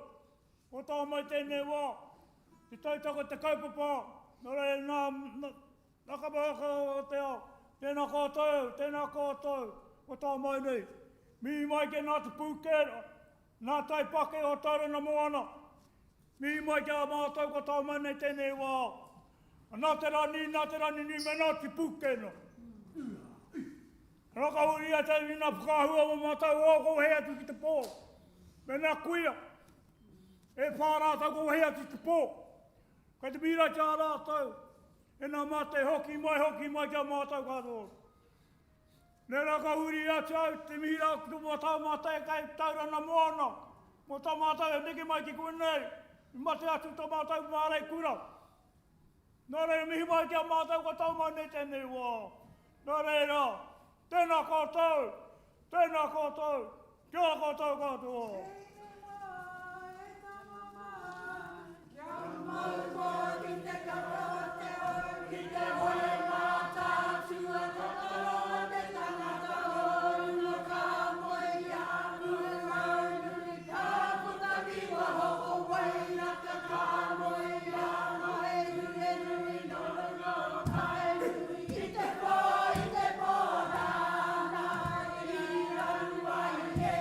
Kua tae mai tēnei wā, te tautoko te kaupapa, nō reira nā, nā, nā kapa haka o te ao, tēnā koutou, tēnā koutou, kua tae mai nei. Mihi mai ki nā te pūkera, nā tai pake o Tauranga Moana. Mihi mai ki a mātou kua tae mai nei tēnei wā. Nā te rani, nā te rani nui me nā te pūkena. Rakahuri atu i ngā whakaahua o mātou o ko wehe atu ki te pō. Me nā kuia, e whā rātou ko wehe atu ki te pō. Kei te mīra ki a rātou, e nā mate hoki mai, hoki mai ki a mātou katoa. Nē rakahuri atu au te mīra ki mō tā mātou kei Tauranga Moana, mō tā mātou e neke mai ki konei, i mate atu tā mātou māreikura. Nō reira, mihi mai ki a mātou kua tau mai nei tēnei wā. Nō reira, tēnā koutou, tēnā koutou, kia ora koutou katoa. Mau koa ki te kapa o te au, ki te hoe mātaatua, totoro te tangata o runga ka moe i a Pūhaunui, ka puta ki waho o Wairaka, ka moe i a Maheruhenui nō runga o Tainui, i te pō, i te pō nāna i raru ai e.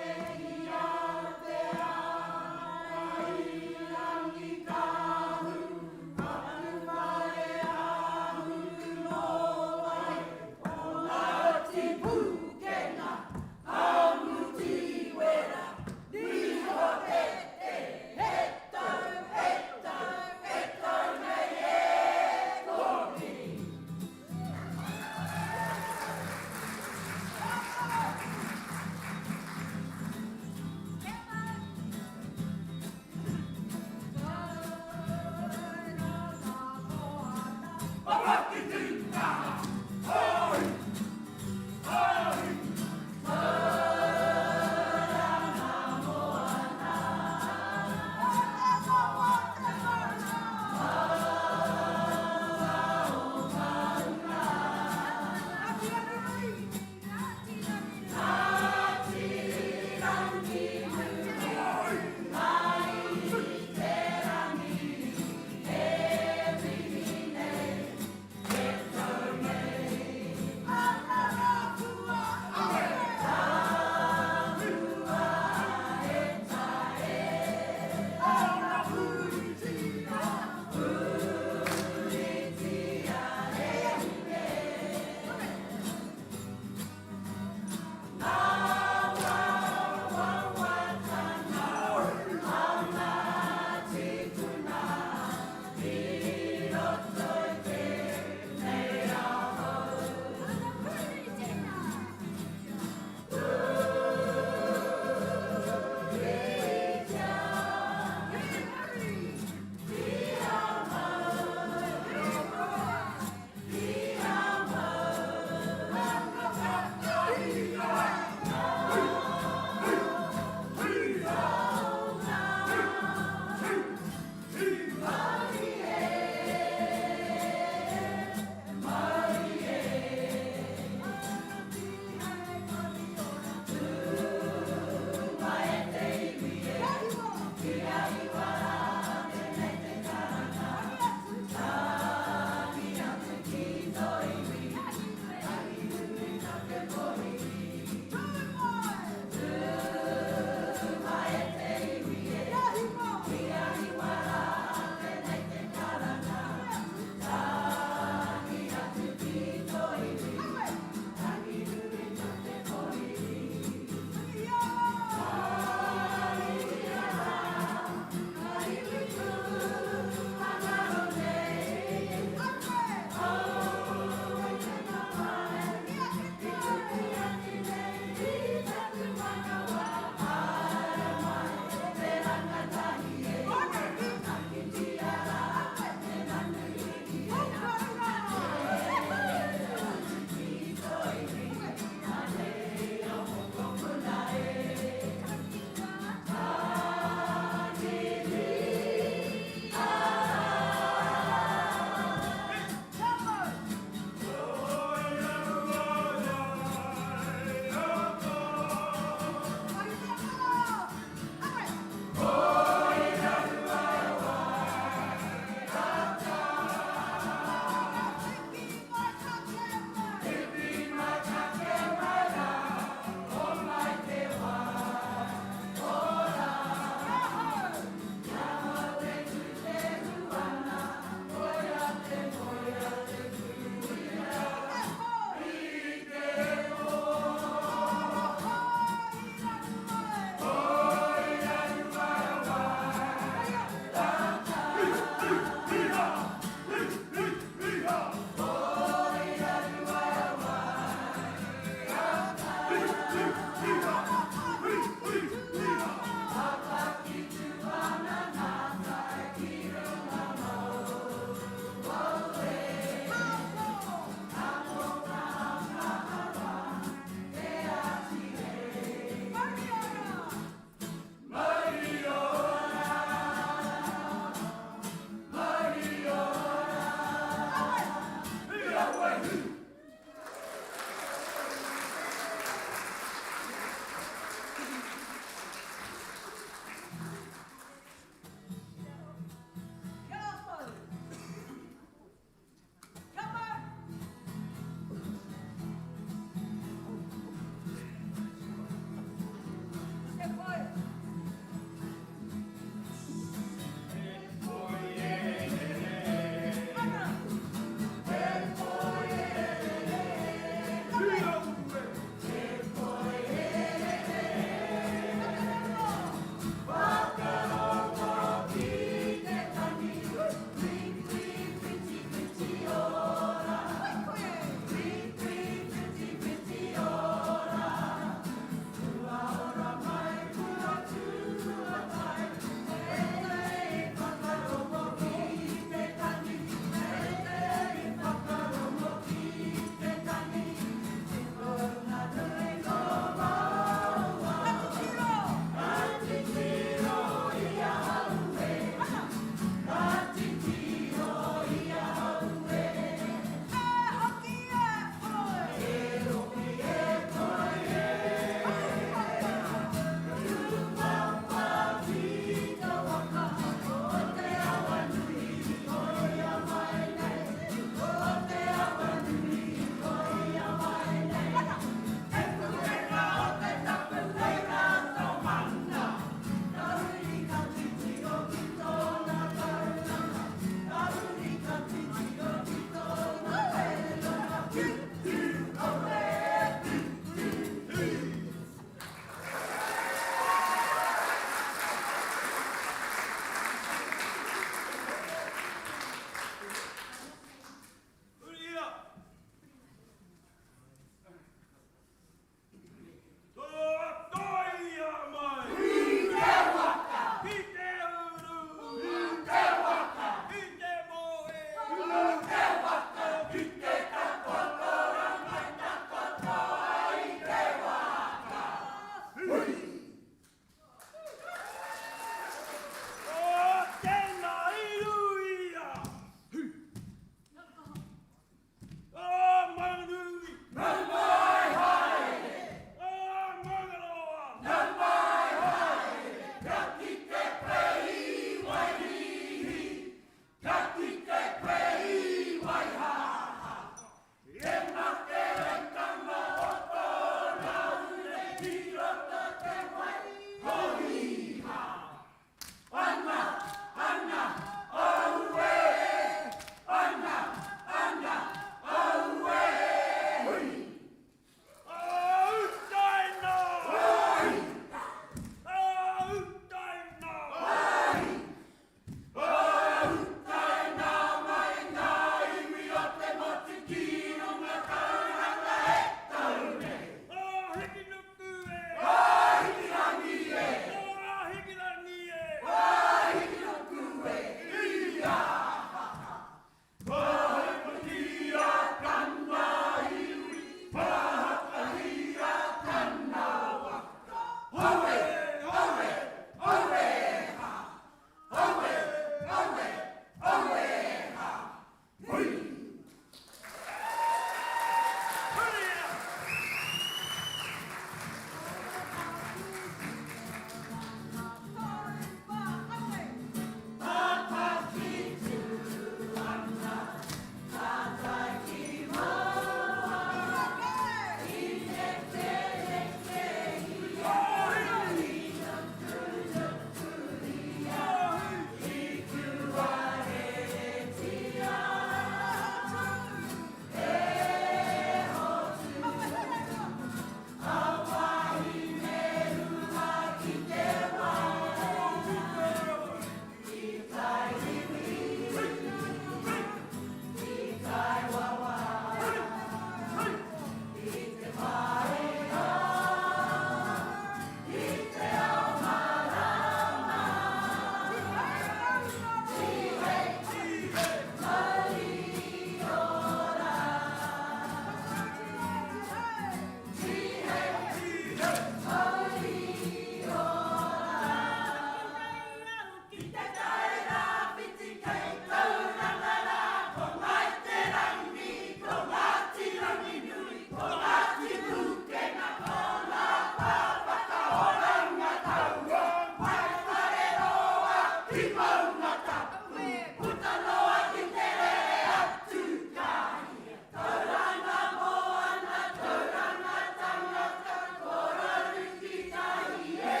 ki Maungatapu, puta noa ki te rere atu ka hia. Tauranga moana, tauranga tangata, koraru ki tahi e.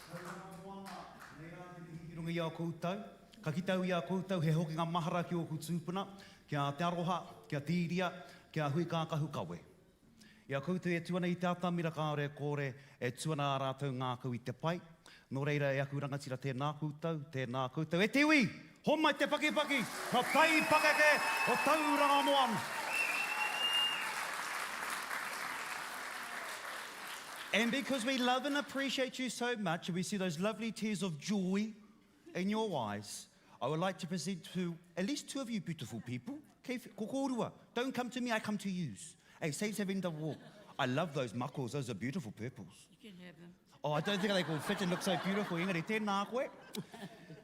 Tauranga moana, nei rā te mihi ki runga i a koutou. Ka kite au i a koutou he hokinga mahara ki ōku tūpuna, ki a Te Aroha, ki a Tīria, ki a Hui Kākahu Kawe. I a koutou e tū ana i te atamira kāore e kore e tū ana ā rātou ngākau i te pai. Nō reira e aku rangatira tēnā koutou, tēnā koutou. E te iwi! Homai te pakipaki, ngā taipakeke o Tauranga Moana! And because we love and appreciate you so much and we see those lovely tears of joy in your eyes, I would like to present to at least two of you beautiful people. Kei ko kōrua, don't come to me, I come to yous. Hey, saves having to walk. I love those makos, those are beautiful purples. You can have them. Oh, I don't think they will fit and look so beautiful. Engari, tēnā koe.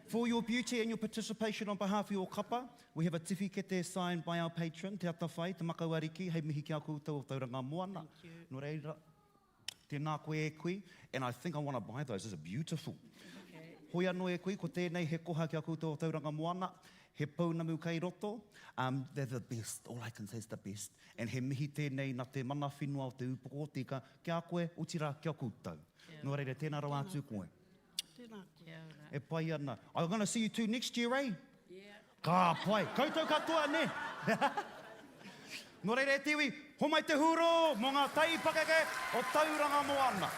For your beauty and your participation on behalf of your kapa, we have a tiwhikete signed by our patron, Te Atawhai, Te Makau Ariki, hei mihi ki a koutou o Tauranga Moana. Thank you. Nō reira, Tēnā koe e kui, and I think I want to buy those, those are beautiful. Okay. Hoi anō e kui, ko tēnei he koha ki a koutou o Tauranga Moana, he pounamu kei roto, um, they're the best, all I can say is the best, and he mihi tēnei na te mana whenua o Te Ūpoko o Te Ika, ki a koe, otirā, ki a koutou. Nō reira, tēnā rawa atu koe. Tēnā koe. Kia ora. E pai ana. I'm gonna see you two next year, eh? Yeah. Ka pai. Koutou katoa, nē? Nō reira e te iwi, homai te hūrō mō ngā taipakeke o Tauranga Moana.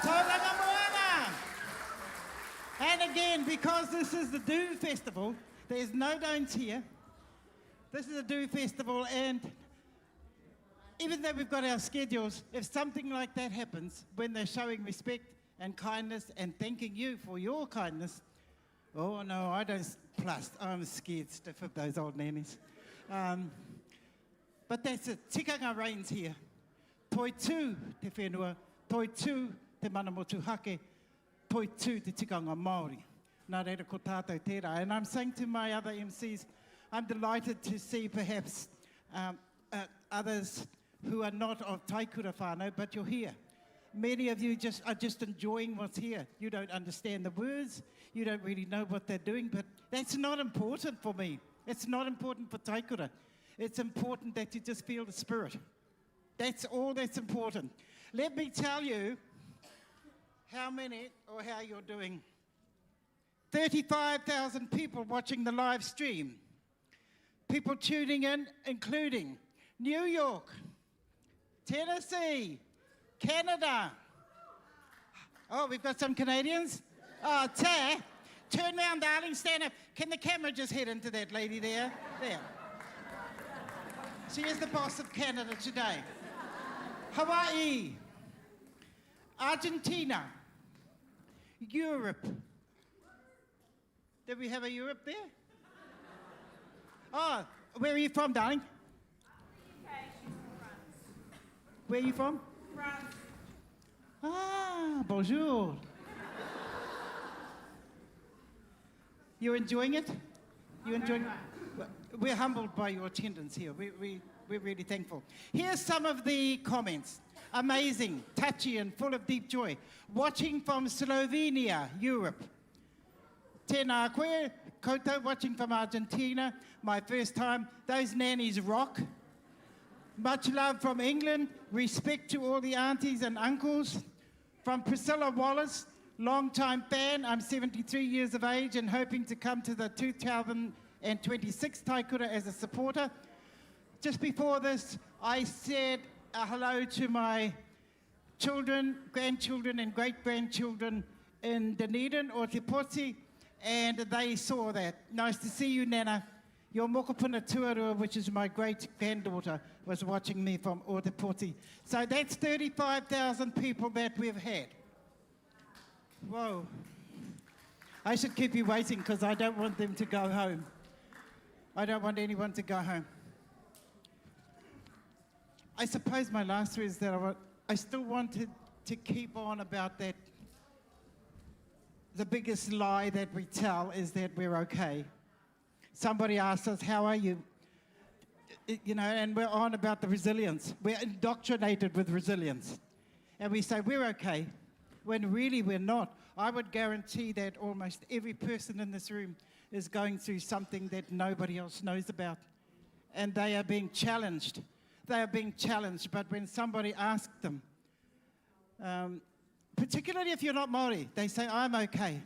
Tauranga Moana! And again, because this is the Do Festival, there's no don'ts here. This is a Do Festival, and even though we've got our schedules, if something like that happens, when they're showing respect and kindness and thanking you for your kindness, oh no, I don't, plus, I'm scared stiff of those old nannies. Um, but that's it, tikanga reigns here. Toi tū te whenua, toi tū te mana motuhake, toi tū te tikanga Māori. Nā reira ko tātou tērā. And I'm saying to my other MCs, I'm delighted to see perhaps um, uh, others who are not of Taikura whānau, but you're here. Many of you just are just enjoying what's here. You don't understand the words. You don't really know what they're doing, but that's not important for me. It's not important for Taikura. It's important that you just feel the spirit. That's all that's important. Let me tell you how many or how you're doing. 35,000 people watching the live stream. People tuning in, including New York, Tennessee, Canada. Oh, we've got some Canadians. Oh, te. Turn round, darling, stand up. Can the camera just head into that lady there? There. She is the boss of Canada today. Hawaii, Argentina, Europe. Did we have a Europe there? Oh, where are you from, darling? Where are you from? France. Ah, bonjour. You're enjoying it? You enjoying it? We're humbled by your attendance here. We, we, we're really thankful. Here's some of the comments. Amazing, touchy, and full of deep joy. Watching from Slovenia, Europe. Tēnā koe, koutou watching from Argentina, my first time. Those nannies rock. Much love from England. Respect to all the aunties and uncles. From Priscilla Wallace, long-time fan. I'm 73 years of age and hoping to come to the 2026 Taikura as a supporter. Just before this, I said a hello to my children, grandchildren, and great-grandchildren in Dunedin or Te Poti, and they saw that. Nice to see you, Nana. Your mokopuna tuarua, which is my great-granddaughter, was watching me from Ōtepoti. So that's 35,000 people that we've had. Whoa. I should keep you waiting because I don't want them to go home. I don't want anyone to go home. I suppose my last words that I, want, I still wanted to keep on about that. The biggest lie that we tell is that we're okay. Somebody asks us, How are you? You know, and we're on about the resilience. We're indoctrinated with resilience. And we say, We're okay, when really we're not. I would guarantee that almost every person in this room is going through something that nobody else knows about. And they are being challenged. They are being challenged. But when somebody asks them, um, particularly if you're not Māori, they say, I'm okay.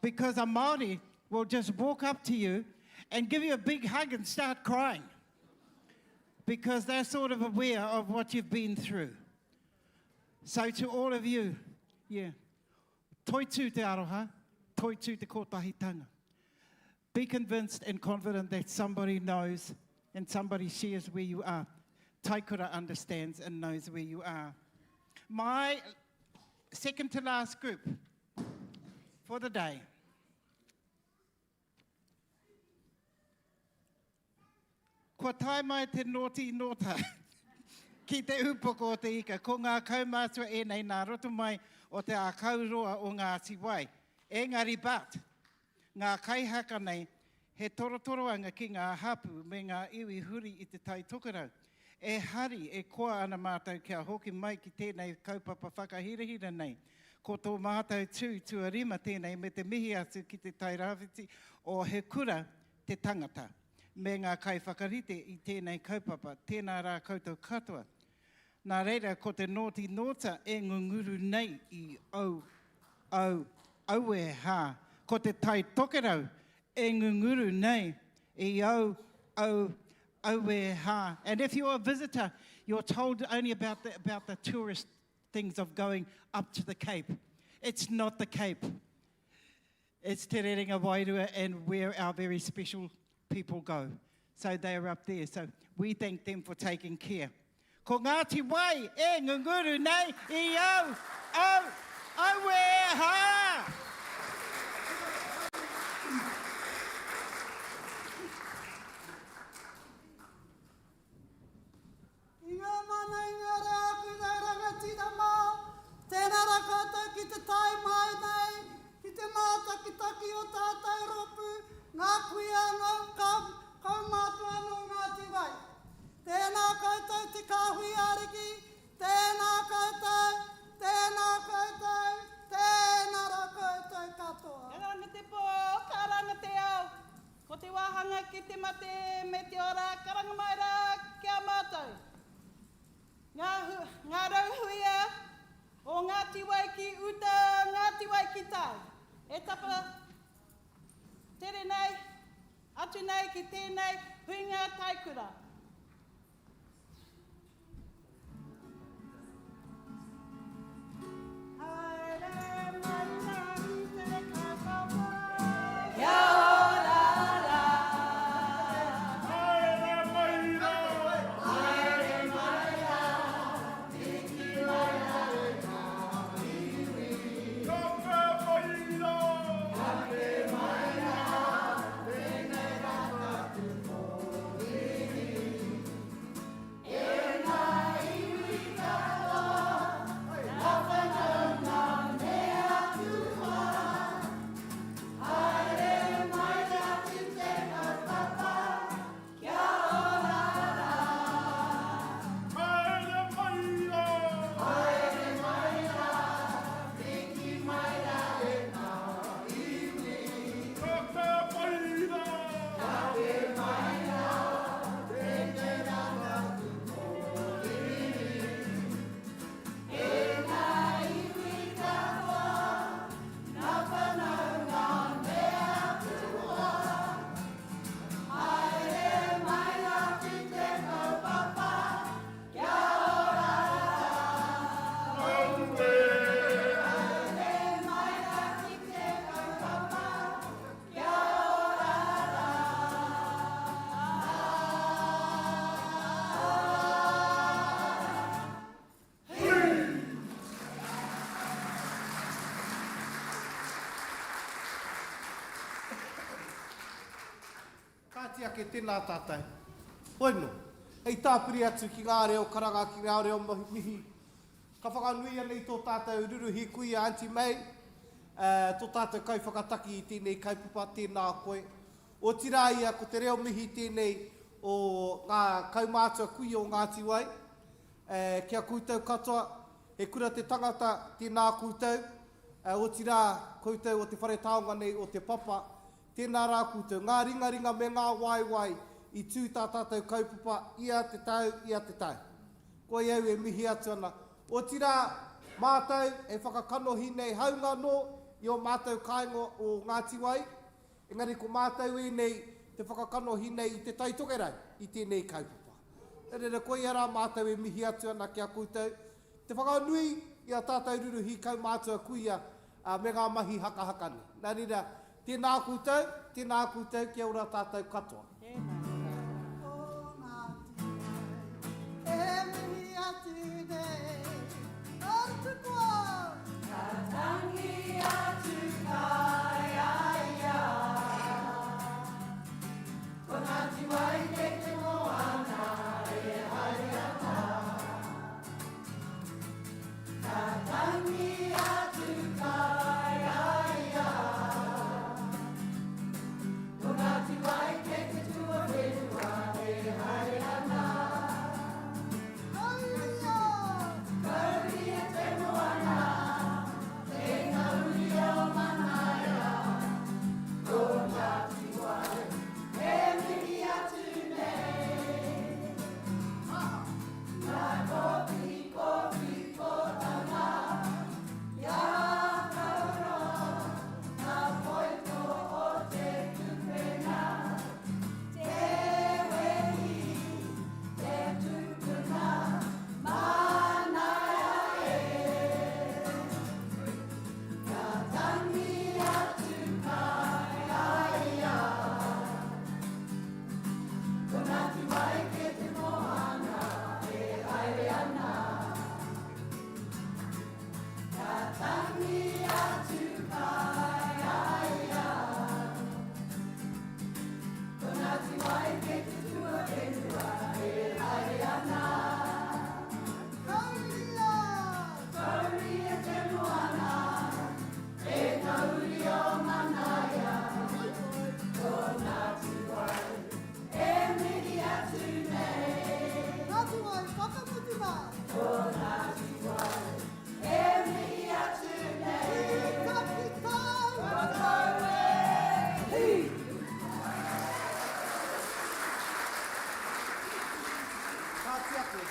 Because a Māori will just walk up to you and give you a big hug and start crying because they're sort of aware of what you've been through. So to all of you, yeah, toitu te aroha, toitu te kotahitanga. Be convinced and confident that somebody knows and somebody shares where you are. Taikura understands and knows where you are. My second to last group for the day. Kua tae mai te nōti nōta ki te upoko o te ika. Ko ngā kaumātua ēnei nā roto mai o te ākauroa o Ngāti Wai. Engari but, ngā kaihaka nei, he torotoroanga ki ngā hapū me ngā iwi huri i Te Tai Tokerau. E hari, e koa ana mātou kia hoki mai ki tēnei kaupapa whakahirahira nei. Ko tō mātou tū tuarima tēnei me te mihi atu ki Te Tairāwhiti o He Kura te Tangata me ngā kaiwhakarite i tēnei kaupapa. Tēnā rā koutou katoa. Nā reira ko te nōti nōta e ngunguru nei i au, au, aue hā. Ko te Tai Tokerau e ngunguru nei i au, au, aue hā. And if you're a visitor, you're told only about the, about the tourist things of going up to the Cape. It's not the Cape. It's Te Rerenga Wairua and where our very special people go. So they are up there. So we thank them for taking care. Ko Ngāti Wai e ngunguru nei i au, au, aue hā! I ngā mana i ngā rā aku nei rangatira mā, tēnā rā koutou ki te tae mai nei, ki te mātakitaki o tātou rōpū, ngā kuia, ngā kaumātua nō Ngāti Wai. Tēnā koutou te kāhui ariki, tēnā koutou, tēnā koutou, tēnā rā koutou katoa. Karanga te pō, karanga te ao. Ko te wāhanga ki te mate me te ora karanga mai rā ki a mātou. Ngā, ngā rauhuia o Ngāti Wai ki uta, Ngāti Wai ki tai. E tapa tere nei, atu nei ki tēnei huinga taikura. Kāti ake tēnā tātou. Hoi nō, hei tāpiri atu ki ngā reo karanga, ki ngā reo mihi, ka whakanuia nei tō tātou ruruhi kuia Aunty May, tō tātou kaiwhakataki i tēnei kaupapa, tēnā koe. Otirā ia, ko te reo mihi tēnei o ngā kaumātua kuia o Ngāti Wai, ki a koutou katoa, he kura te tangata, tēnā koutou, otirā, koutou o te whare taonga nei o Te Papa, Tēnā rā koutou, ngā ringaringa me ngā waewae i tū tā tātou kaupapa ia te tau, ia te tau. Koia au e mihi atu ana. Otirā, mātou e whakakanohi nei hāunga anō i ō mātou kāinga o Ngāti Wai, engari ko mātou ēnei te whakakanohi nei i Te Tai Tokerau i tēnei kaupapa. Nā reira, koia rā mātou e mihi atu ana ki a koutou, te whakanui i a tātou ruruhi kaumātua kuia ā, me ngā mahi hakahaka nei. Nā reira, tēnā koutou, tēnā koutou, kia ora tātou katoa. Tēnā koutou. Ko Ngāti Wai e mihi atu nei, Ora tukua! Ka tangi atu kai a ia. Ko Ngāti Wai kei te moana e haere ana. Ka tangi atu kai a ia. Ko Ngāti Wai kei te tuawhenua e haere ana. Kauria! Kauria te moana, e ngā uri o Manaia. Ko Ngāti Wai e mihi atu nei. Nā kōpikopikotanga i a Kauro, ngā poiko o te kupenga, te wehi, te tupuna, manaia e. Ka tangi atu kai a ia. Ko Ngāti Wai kei te moana e haere ana. Ka tangi atu kai a ia. Ko Ngāti Wai kei te tuawhenua e haere ana. Kauria! Kauria te moana, e ngā uri o Manaia. Ko Ngāti Wai e mihi atu nei. Ngāti Wai whakamutunga. Ko Ngāti Wai e mihi atu nei. Ki Kapitau. Whakatau e hi! Kāti ake.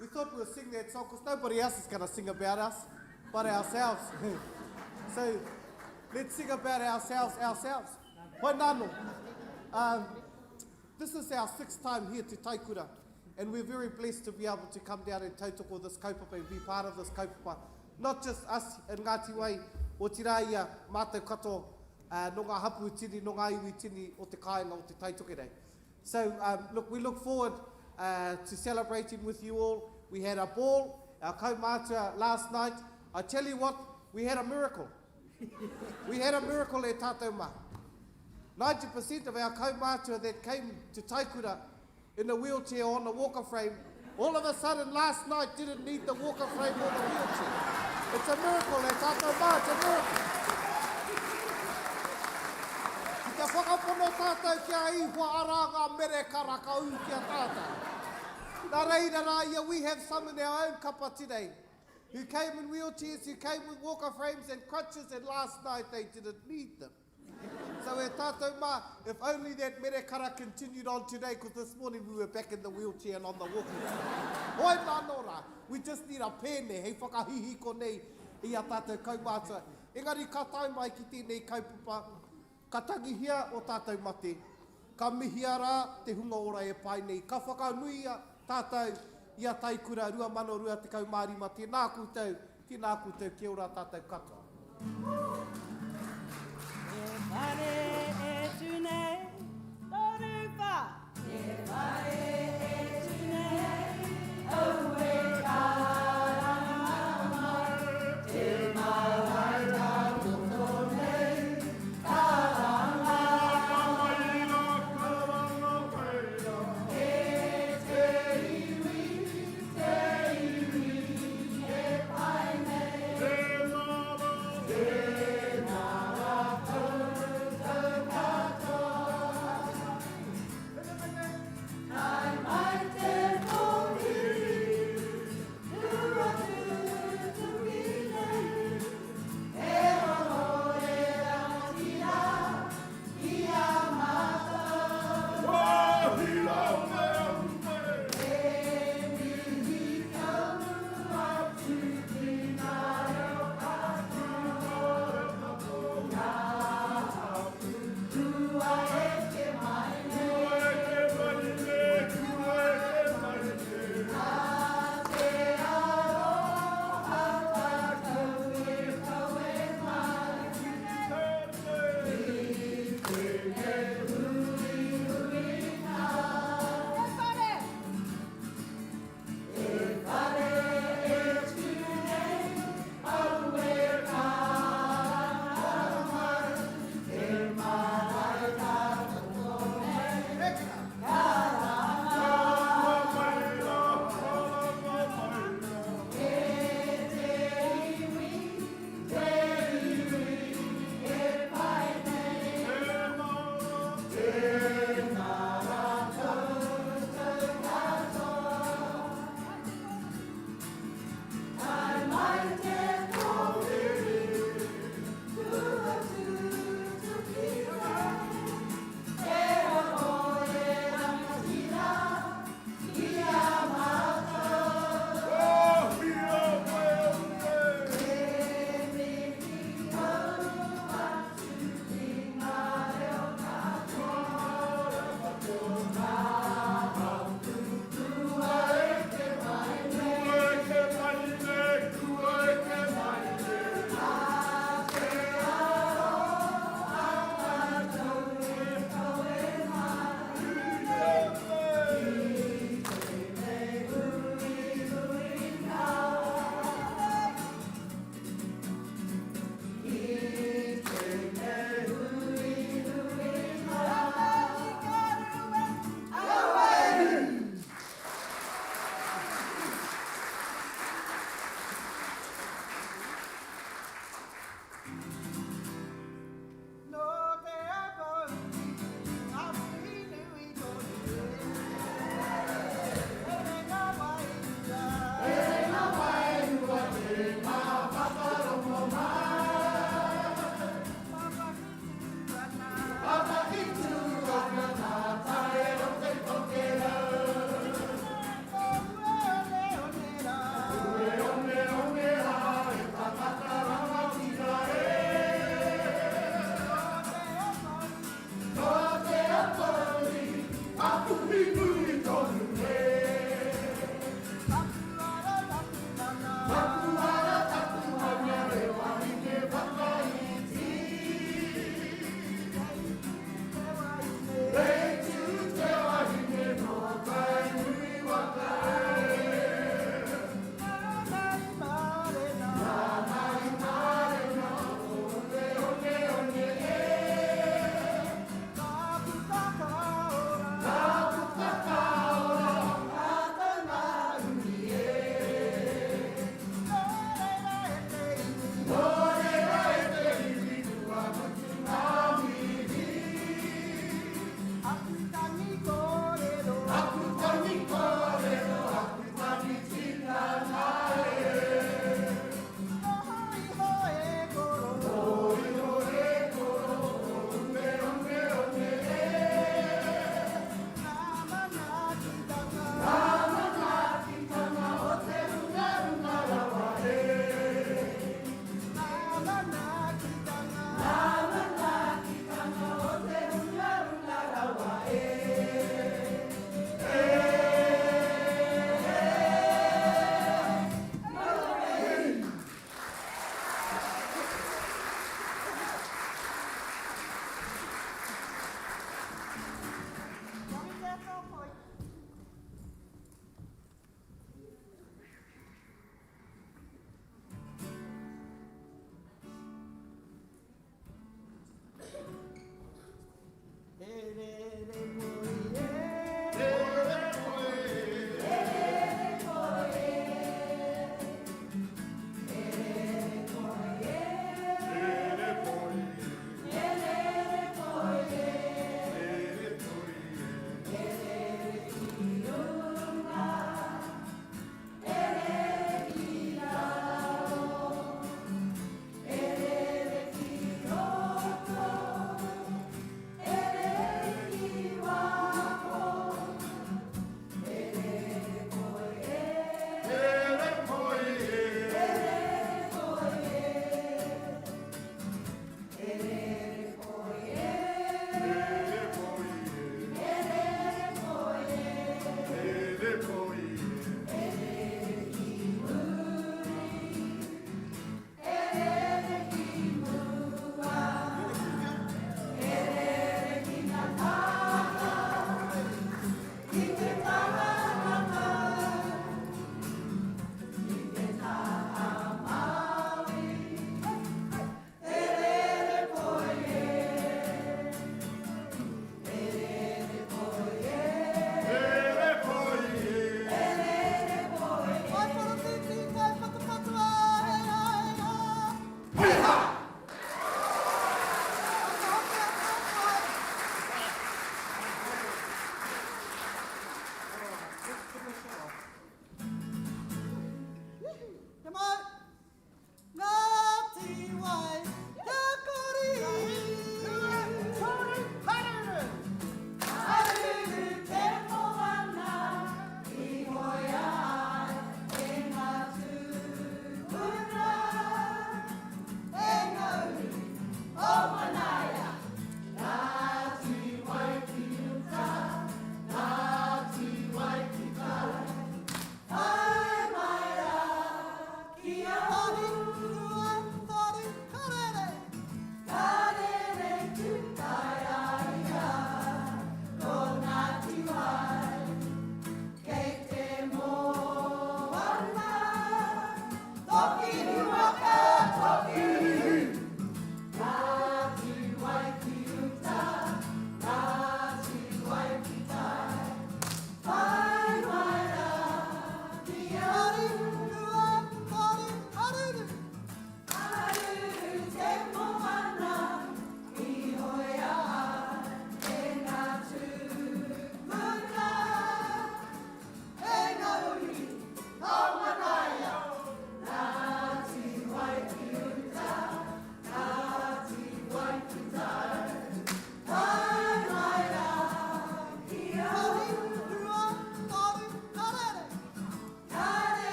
We thought we'll sing that song because nobody else is going to sing about us but ourselves. so let's sing about ourselves ourselves. Hoi nano. Um, this is our sixth time here to Taikura, and we're very blessed to be able to come down and tautoko this kaupapa and be part of this kaupapa. Not just us in Ngāti Wai, otirā ia, mātou katoa, uh, no ngā hapu tini, no ngā iwi tini o te kāinga o te Taitokerau. So, um, look, we look forward uh, to celebrating with you all. We had a ball, our kaumātua last night. I tell you what, we had a miracle. we had a miracle at tātou mā. 90% of our kaumātua that came to Taikura in a wheelchair or on a walker frame, all of a sudden last night didn't need the walker frame or the wheelchair. It's a miracle e tātou mā, it's a miracle. Ki te whakapono tātou ki a Ihoa arā ngā mere karaka ū ki a tātou. Nā reira rā ia, we have some in our own kapa today who came in wheelchairs, who came with walker frames and crutches and last night they didn't need them. So e tātou mā, if only that merekara continued on today, because this morning we were back in the wheelchair and on the walking stick. Hoi nano rā, we just need a pēne hei whakahihiko nei i a tātou kaumātua. Engari ka tae mai ki tēnei kaupapa, ka tangihia o tātou mate, ka mihia rā te hunga ora e pae nei, ka whakanuia tātou i a Taikura 2025, tēnā koutou, Tēnā koutou, kia ora tātou katoa. Te whare e tū nei, toru whā. Te whare e tū nei, aue karanga mai. Te marae takoto nei, karanga.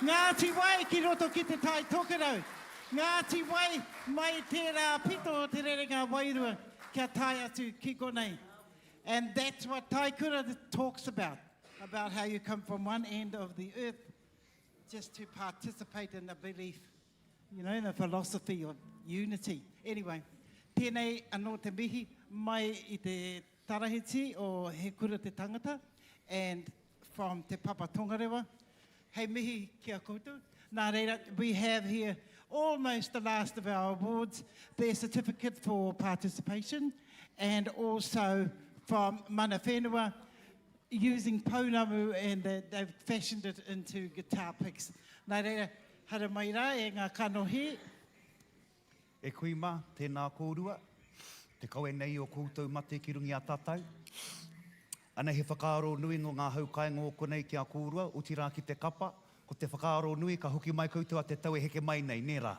Ngāti Wai ki roto ki te Tai Tokerau. Ngāti Wai mai tērā pito o Te Rerenga Wairua kia tae atu ki konei. And that's what Taikura talks about, about how you come from one end of the earth just to participate in a belief, you know, in a philosophy of unity. Anyway, tēnei anō te mihi mai i te tarahiti o He Kura Te Tangata and from Te Papa Tongarewa. Hei mihi ki a koutou. Nā reira, we have here almost the last of our awards, their certificate for participation and also from Mana Whenua using pounamu and they, they've fashioned it into guitar picks. Nā reira, haere mai rā e ngā kanohi. E kui mā, tēnā kōrua, te kawe nei o koutou mate ki runga i a tātou. Anei he whakaaro nui nō ngā hau kāinga o konei ki a kōrua, otirā ki te kapa, ko te whakaaro nui ka hoki mai koutou a te tau e heke mai nei, nē rā?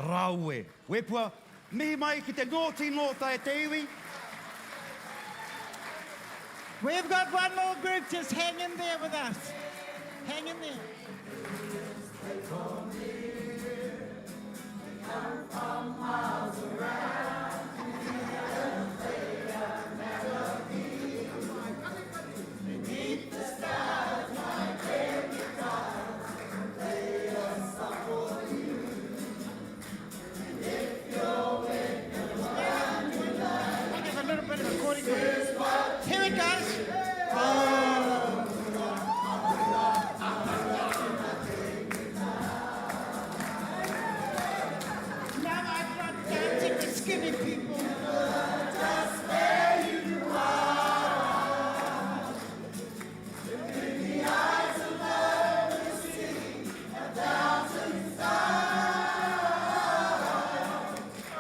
Rawe! Wepua, mihi mai ki te Ngōti Ngōta e te iwi! We've got one more group, just hang in there with us. Hang in there. Here it goes. Oh. Now I'm not dancing with skinny people. Just where you are. In the eyes of love, you see a thousand stars.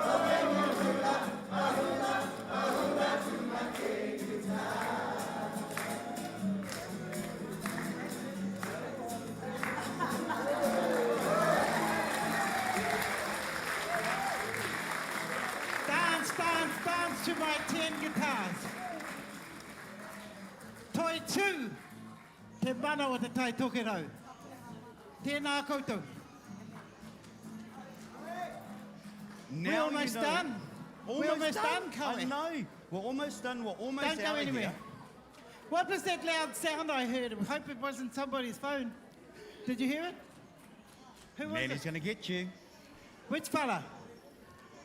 Oh, when you hula, a hula, a hula to my guitar. Dance, dance, dance to my 10 guitars. Toi tū, te mana o te Tai Tokerau. Tēnā koutou. Now We're almost you know. done. Almost We're almost done. done, Kawe. I know. We're almost done. We're almost Don't go out of anywhere. here. What was that loud sound I heard? I hope it wasn't somebody's phone. Did you hear it? Who was Nanny's it? going to get you. Which fella?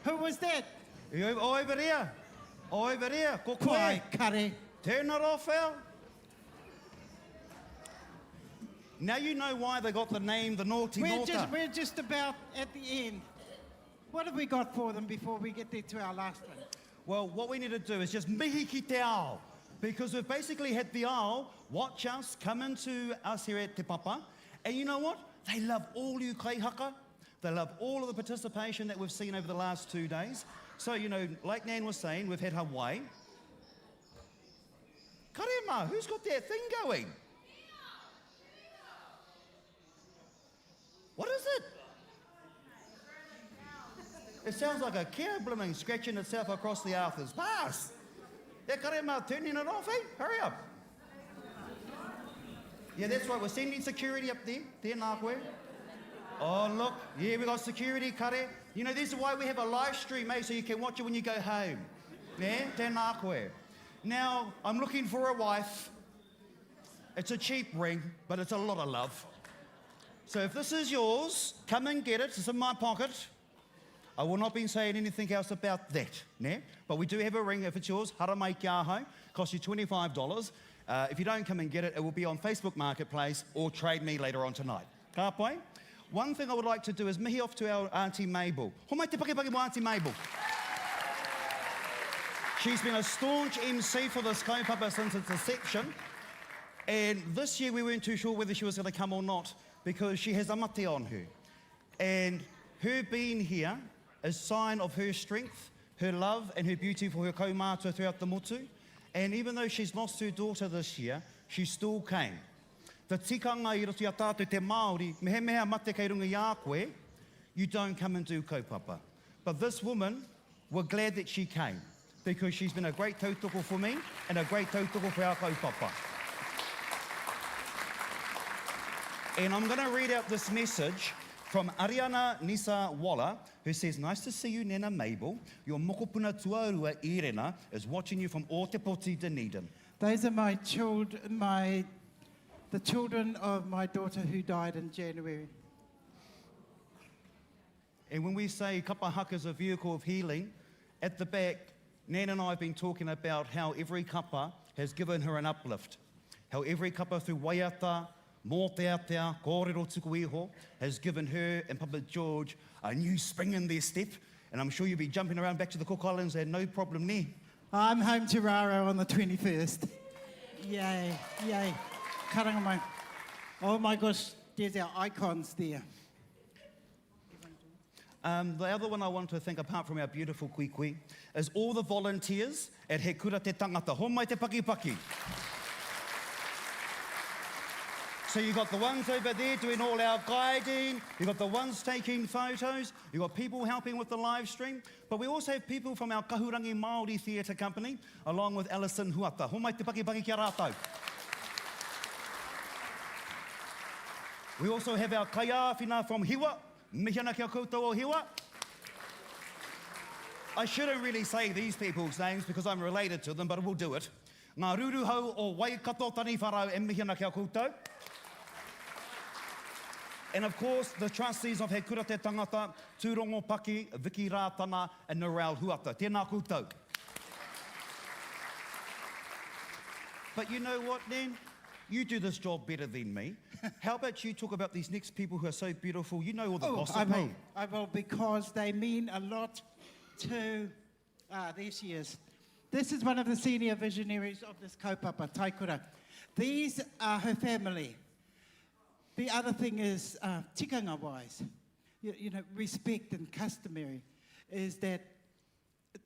Who was that? Oh, over there. Over there. Ko koe. Koe, kare. Turn it off, Al. Now you know why they got the name the Naughty We're Naughter. just, we're just about at the end. What have we got for them before we get there to our last one? Well, what we need to do is just mihi ki te ao. Because we've basically had the ao watch us, come into us here at Te Papa. And you know what? They love all you kaihaka. They love all of the participation that we've seen over the last two days. So, you know, like Nan was saying, we've had Hawaii. Karema, who's got that thing going? What is it? It sounds like a cow blooming scratching itself across the Arthur's Pass. Yeah, karema, turning it off, eh? Hurry up. Yeah, that's right. We're sending security up there. Tēnā koe. Oh, look. Yeah, we got security, kare. You know, this is why we have a live stream, eh? So you can watch it when you go home. Yeah, tēnā koe. Now, I'm looking for a wife. It's a cheap ring, but it's a lot of love. So if this is yours, come and get it. It's in my pocket. I will not be saying anything else about that, ne? But we do have a ring. If it's yours, haramai kia ahau. Costs you $25. Uh, if you don't come and get it, it will be on Facebook Marketplace or trade me later on tonight. Ka pai? One thing I would like to do is mihi off to our Auntie Mabel. Homai te pakipaki mo Auntie Mabel. She's been a staunch MC for this kaupapa since its inception. And this year we weren't too sure whether she was going to come or not because she has a mate on her. And her being here is sign of her strength, her love and her beauty for her kaumātua throughout the motu. And even though she's lost her daughter this year, she still came. Te tikanga i roto i a tātou te Māori, mehemea mate kei runga i a koe, you don't come and do kaupapa. But this woman, we're glad that she came because she's been a great tautoko for me and a great tautoko for our kaupapa. And I'm going to read out this message from Ariana Nisa Waller, who says, Nice to see you, Nana Mabel. Your mokopuna tuarua, Irena, is watching you from Ōtepoti, Dunedin. Those are my children, my, the children of my daughter who died in January. And when we say kapa haka is a vehicle of healing, at the back, Nan and I have been talking about how every kapa has given her an uplift. How every kapa through waiata, mōteatea, kōrero tuku iho, has given her and Papa George a new spring in their step. And I'm sure you'll be jumping around back to the Cook Islands and no problem there. I'm home to Raro on the 21st. Yay, yay. Karanga mai. Oh my gosh, there's our icons there. Um, the other one I want to thank, apart from our beautiful kui kui, is all the volunteers at He Kura Te Tangata. Homai te paki paki. So you've got the ones over there doing all our guiding, you've got the ones taking photos, you've got people helping with the live stream, but we also have people from our Kahurangi Māori Theatre Company, along with Alison Huata. Homai te paki paki kia rātou. We also have our kaiāwhina from Hiwa, Mihi ana kia koutou o Hiwa. I shouldn't really say these people's names because I'm related to them, but we'll do it. Ngā ruruhau o Waikato Taniwharau e mihi ana kia koutou. And of course, the trustees of He Kura Te Tangata, Tūrongo Paki, Vicky Rātana and Narelle Huata. Tēnā koutou. But you know what, Nan? You do this job better than me. How about you talk about these next people who are so beautiful? You know all the oh, gossip. I will. I will because they mean a lot to... Ah, there she is. This is one of the senior visionaries of this kaupapa, Taikura. These are her family. The other thing is, uh, tikanga-wise, you, you know, respect and customary is that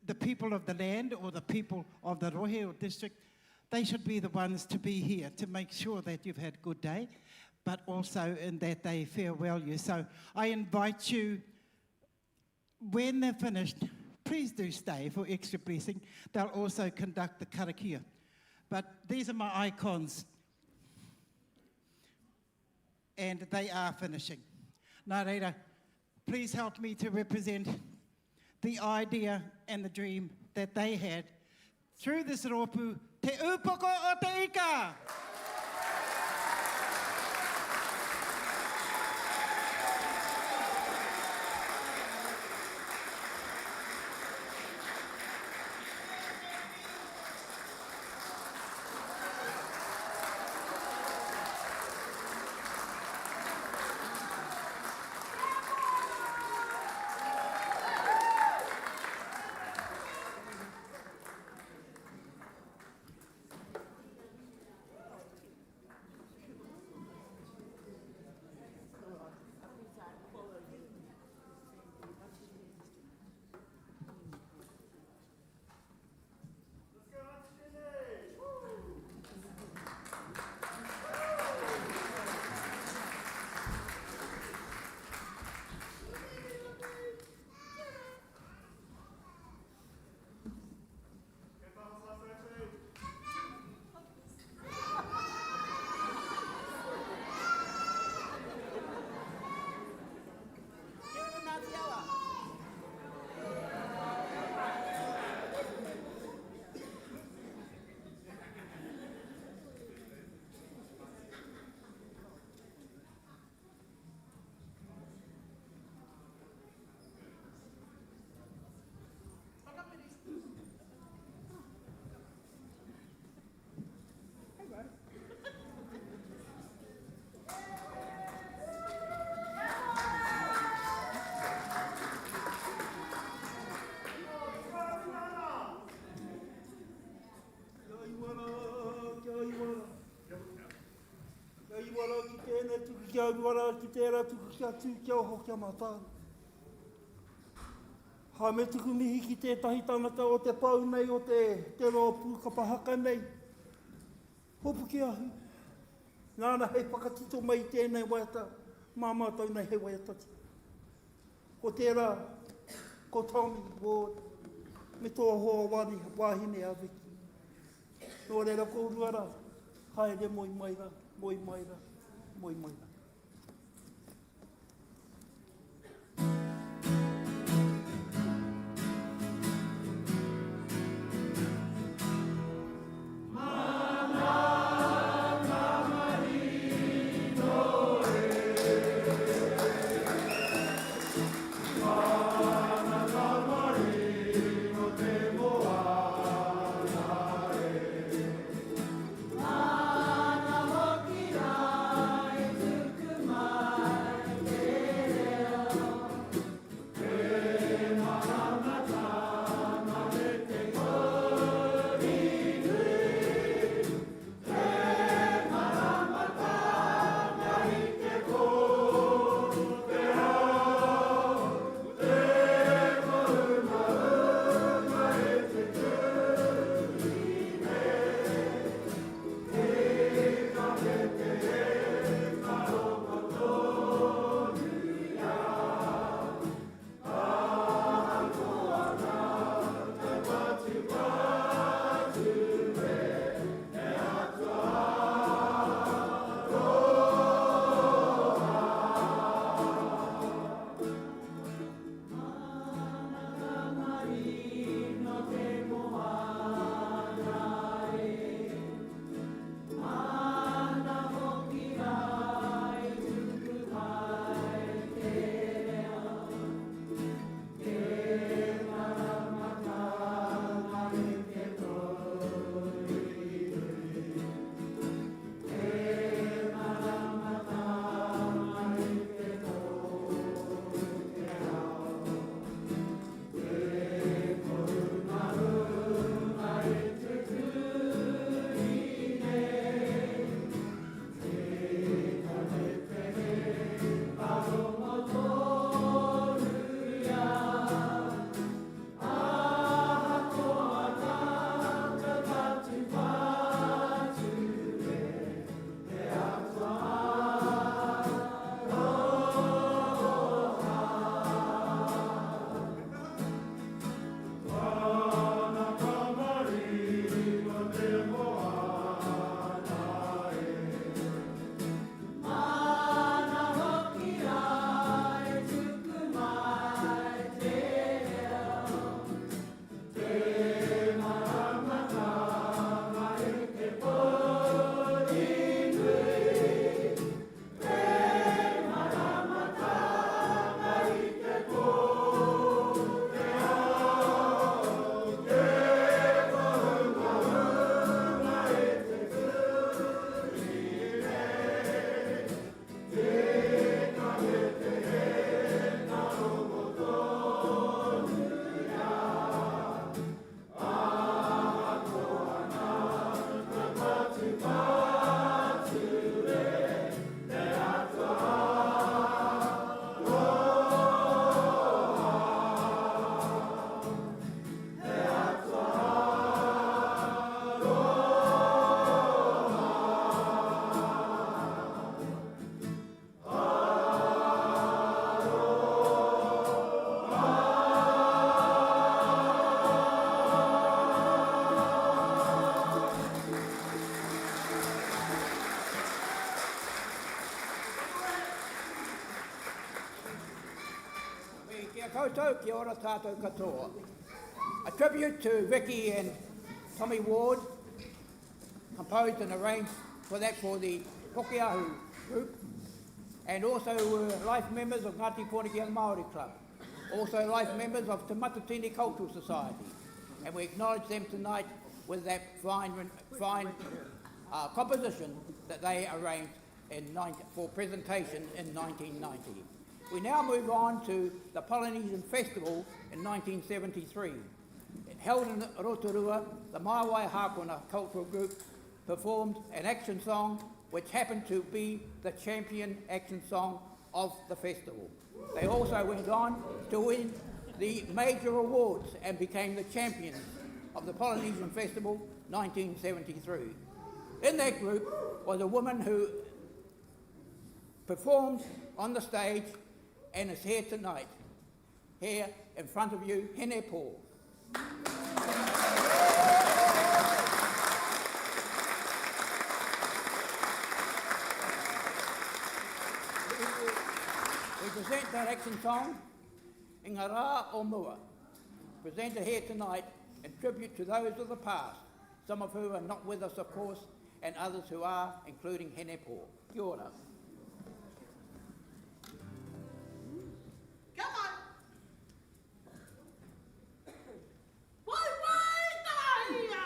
the people of the land or the people of the rohe or district, they should be the ones to be here to make sure that you've had a good day, but also in that they farewell you. So I invite you, when they're finished, please do stay for extra blessing. They'll also conduct the karakia. But these are my icons. And they are finishing. Nā reira, please help me to represent the idea and the dream that they had through this rōpū, Te Upoko o Te Ika! Kia iwa rā, kia iwa rā. Kia iwa rā ki tēnei tuku, kia iwa rā ki tērā tuku, kia tū, kia oho, kia mataara. Ha, me tuku mihi ki tētahi tangata o te pou nei, o te, te rōpū kapa haka nei. Hopuki ahu. Nāna hei whakatito mai i tēnei waiata, mā mātou nei hei waiata tika. Ko tērā, ko Tommy Ward, me tō hoa wāhine a Vicky. Nō reira kōrua rā, haere moe mai rā, moe mai rā, moe mai rā. a koutou, kia ora tātou katoa. A tribute to Vicky and Tommy Ward, composed and arranged for that for the Pukeahu group, and also were life members of Ngāti Pōneke Young Māori Club, also life members of Te Matatini Cultural Society. And we acknowledge them tonight with that fine, fine uh, composition that they arranged in 19, for presentation in 1990. We now move on to the Polynesian Festival in 1973. Held in Rotorua, the Maiwai Hakona Cultural Group performed an action song which happened to be the champion action song of the festival. They also went on to win the major awards and became the champions of the Polynesian Festival 1973. In that group was a woman who performed on the stage and is here tonight, here in front of you, Hene Paul. We present that action song, Ingara o Mua, presented here tonight in tribute to those of the past, some of who are not with us, of course, and others who are, including Hene Paul. Kia ora. Come on. Wai wai tāia!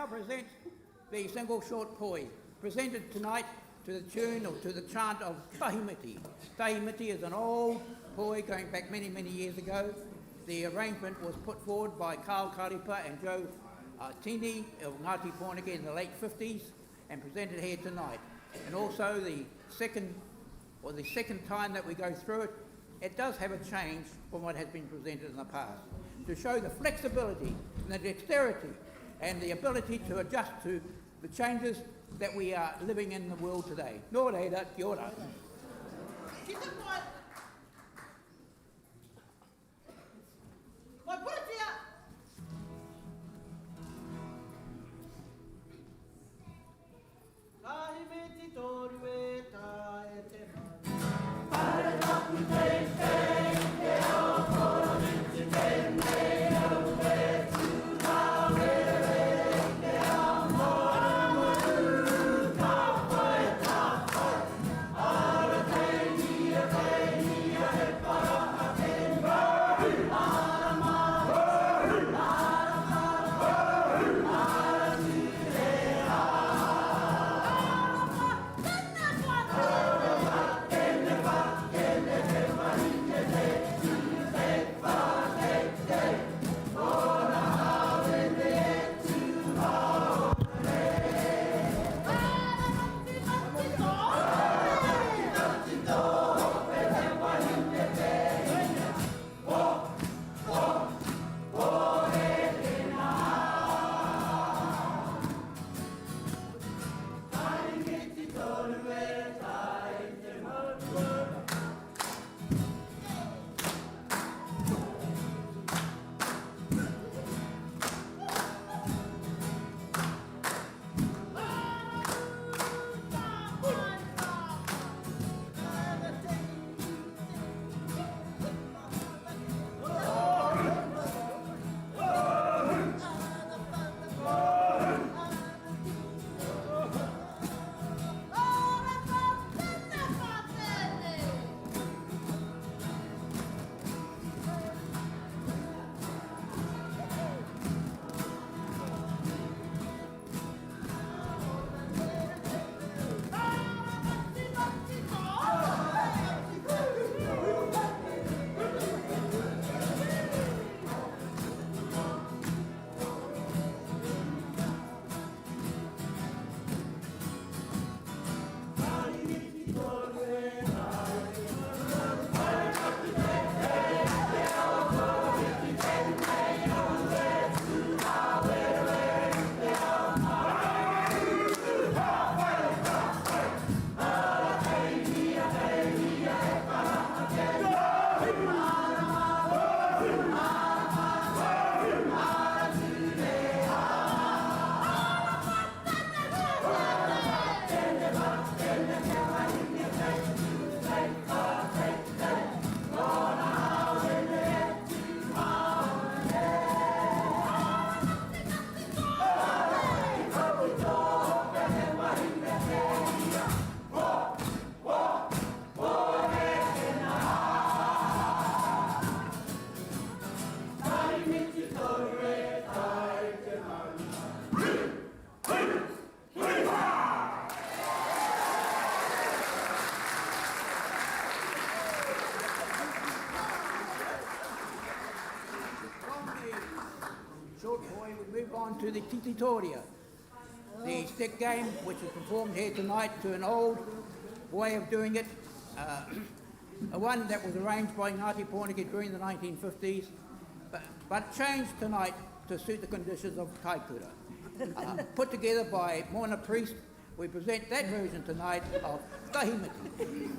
Present the single short poi, presented tonight to the tune or to the chant of Tahimiti. Tahimiti is an old poi going back many, many years ago. The arrangement was put forward by Carl Karipa and Joe uh, Tini of Ngāti Pōneke in the late 50s and presented here tonight. And also the second or the second time that we go through it, it does have a change from what has been presented in the past to show the flexibility and the dexterity and the ability to adjust to the changes that we are living in the world today. Nō reira, kia ora. Ki te pai. Waiporitia! Ka himiti toru e ta e te manu. Pare taku teitei, te ao poropiti tenei au e tūhāwerehere i te ao marumaru. Ka whai, ka whai, ara teihia, teihia he paraha te maru. Ara maru, ara maru, ara tūre rā. Short boy, we move on to the Tititoria, the stick game which is performed here tonight to an old way of doing it, uh, a one that was arranged by Ngāti Pōneke during the 1950s, but, but changed tonight to suit the conditions of Kaikura. Uh, put together by Mona Priest, we present that version tonight of Tahimiti. Amen.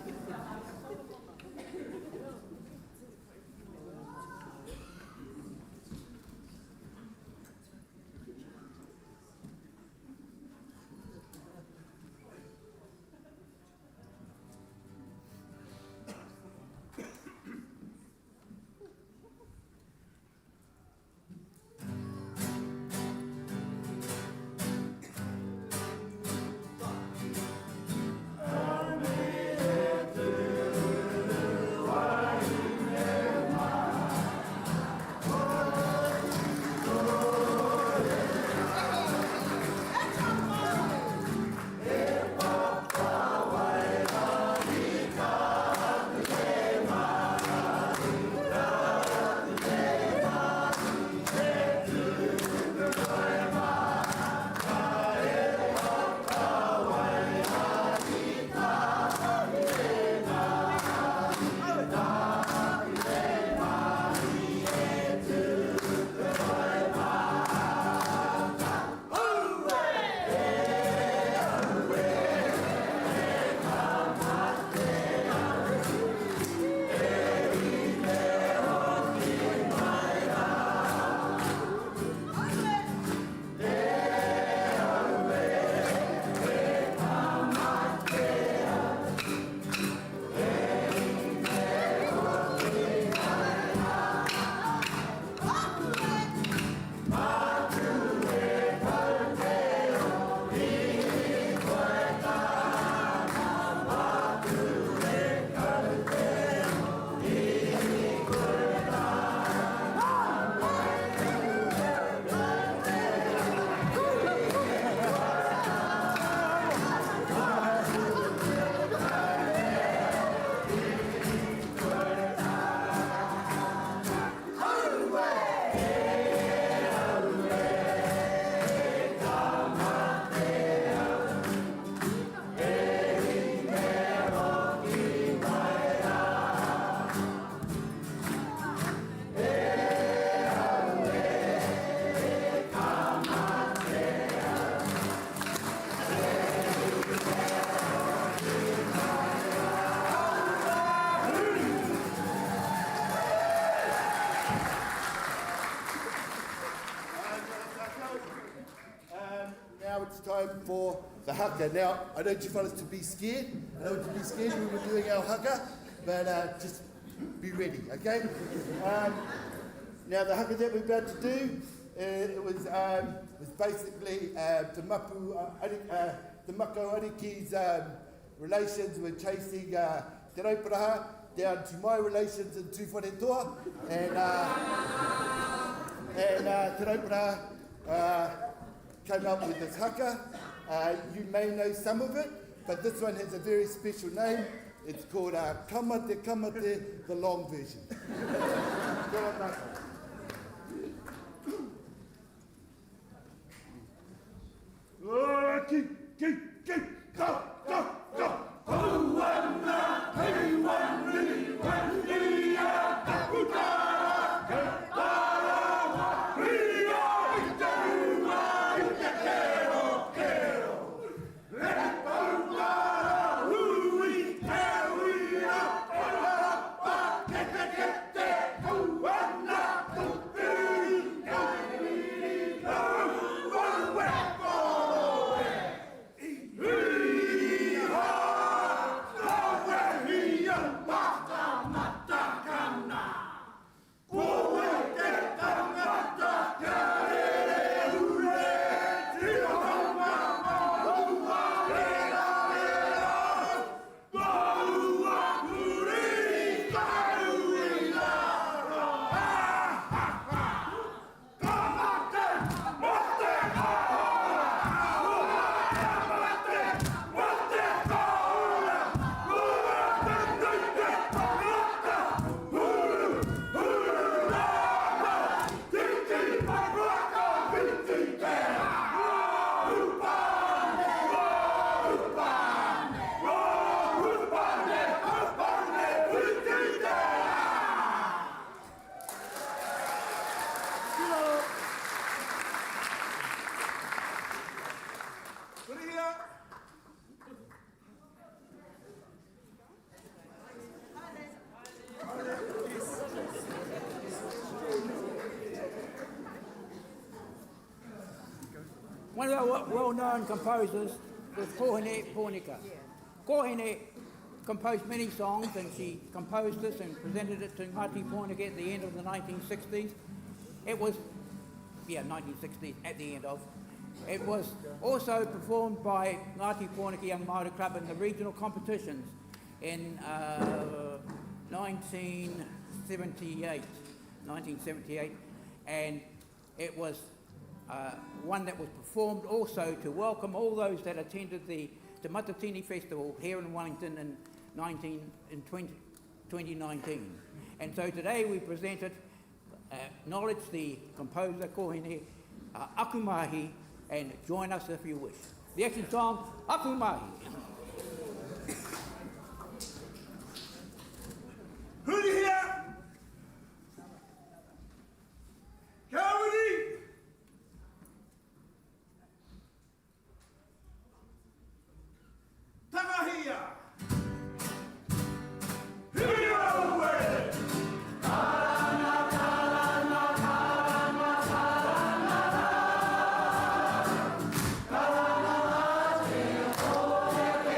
it's time for the haka. Now, I don't you fellas to be scared. I don't want you to be scared when we're doing our haka, but uh, just be ready, okay? Um, now, the haka that we're about to do, uh, it was, um, was basically uh, Te Mapu, uh, uh, Te Mako Ariki's um, relations were chasing uh, Te Rauparaha down to my relations in Tūwharetoa, and, uh, and uh, Te Rauparaha uh, came up with this haka. Uh, you may know some of it, but this one has a very special name. It's called uh, Kamate Kamate, the long version. Ki, ki, ki, ka, ka, ka. Hauana, hei wani, wani a taputara, ke tarawa, ria i te rua, i te kero, kero. Le pautara, hui te uira, pararapa, kete, kete, hauana, tupiri, kairi, rau, waru e koro e. Hī-hā, kawehia matamatakana. Ko wai te tangata kia rere ure, tirohanga maua rera rera, maua kuri tauira rā. Ha, ha, ha. Ka mate, mate ka ora! Ka mate, mate ka ora! Ora te nui te tangata! Huru, huru rāna! Titi waka whiti te rā! Hupane, hupane, hupane, hupane, whiti te rā! One of our well-known composers was Kohine Ponika. Kohine composed many songs and she composed this and presented it to Ngāti Pōneke at the end of the 1960s. It was, yeah, 1960s, at the end of. It was also performed by Ngāti Pōneke Young Māori Club in the regional competitions in uh, 1978, 1978, and it was uh, one that was performed also to welcome all those that attended the Te Matatini Festival here in Wellington in, 19, in 20, 2019. And so today we present it, acknowledge the composer Kohine uh, Akumahi, and join us if you wish. The action song, Akumahi. Hurihia! Kia Takahia! Hira Karanga, karanga, karanga, karanga rā. Karanga rā te hōeke.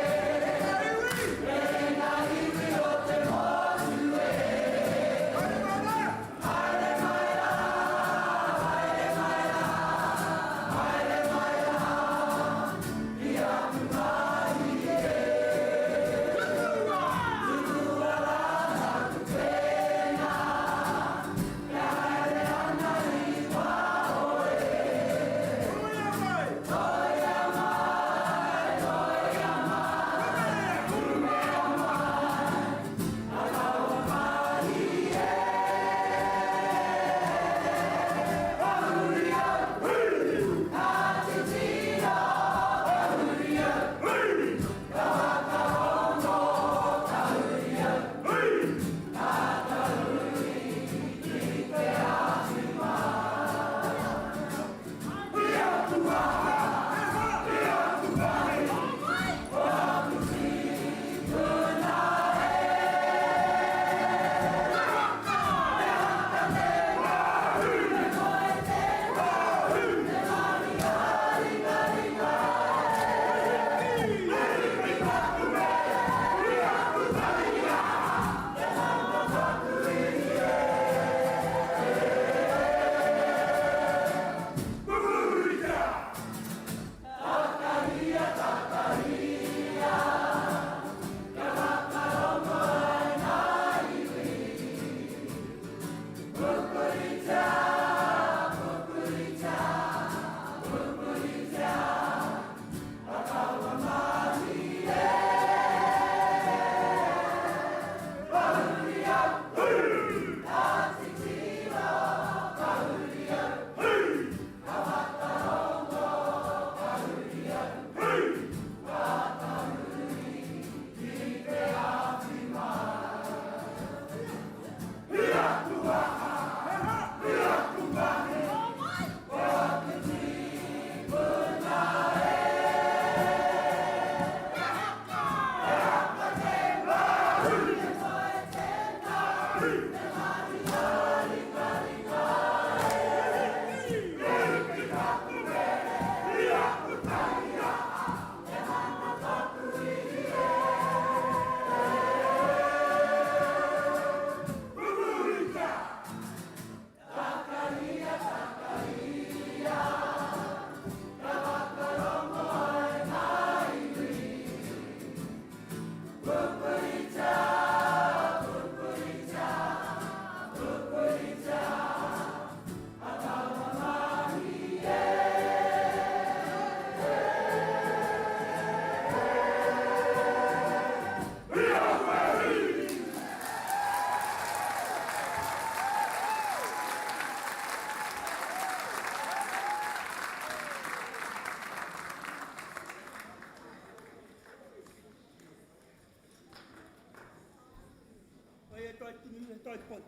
tai pai.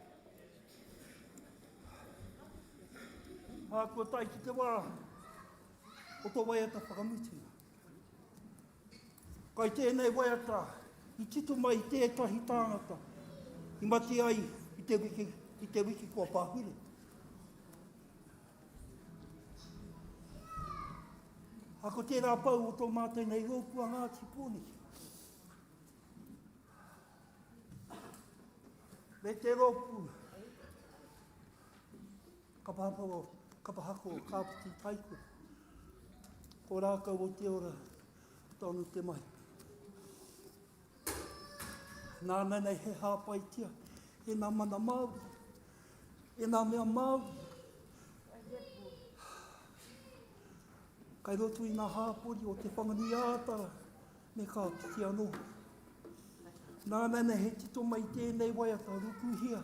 Ā, kua tae ki te wā o tō waiata whakamutunga. Kai tēnei waiata i tito mai tētahi tāngata i mate ai i te wiki, i te wiki kua pahure. A ko tērā pau o tō mātou nei rōpū a Ngāti Pōneke. Me te rōpū kapa hapa o, kapa haka o Kāpiti Taikura. Ko rākau o te ora tonu te mahi. Nāna nei he hāpaitia e nā mana Māori, e nā mea Māori. Kai roto i ngā hāpori o Te Whanganui-ā-Tara me Kāpiti anō. Nāna nei he tito mai tēnei waiata rukuhia.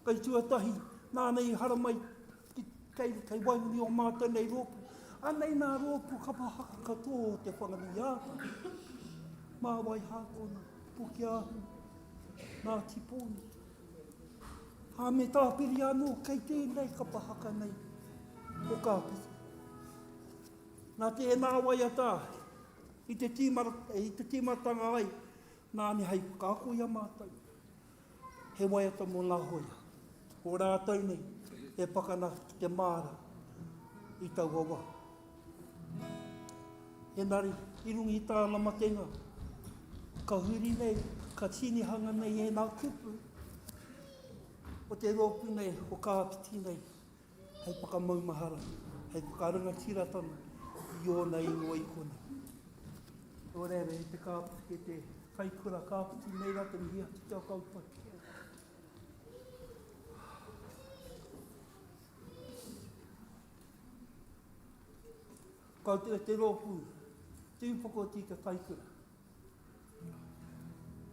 Kai tuatahi, nāna i haramai ki, kei, kei waenganui o mātou nei rōpū. Anei nā rōpū kapa haka katoa o Te Whanganui-ā-Tara. Mā Waihākona, Pukeahu, Ngāti Pōneke. Ā, me tāpiri anō kei tēnei kapa haka nei o Kāpiti. Nā tēnā waiata i te tīmara, i te tīmatanga ai, nāne hei whakaako i a mātou. He waiata mō ngā hoia, o rātou nei e pakana ki te māra i taua wā. Engari, i runga i tāna matenga, ka huri nei, ka tinihanga nei ēnā kupu o te rōpū nei, o Kāpiti nei, hei whakamaumahara, hei whakarangatiratanga i ōna ingoa i konei. Nō reira, e te Kāpiti, e te kaikura Kāpiti nei rā te mihi atu ki a koutou. Koutou e te rōpū, Tūpoko Tika Kaikura.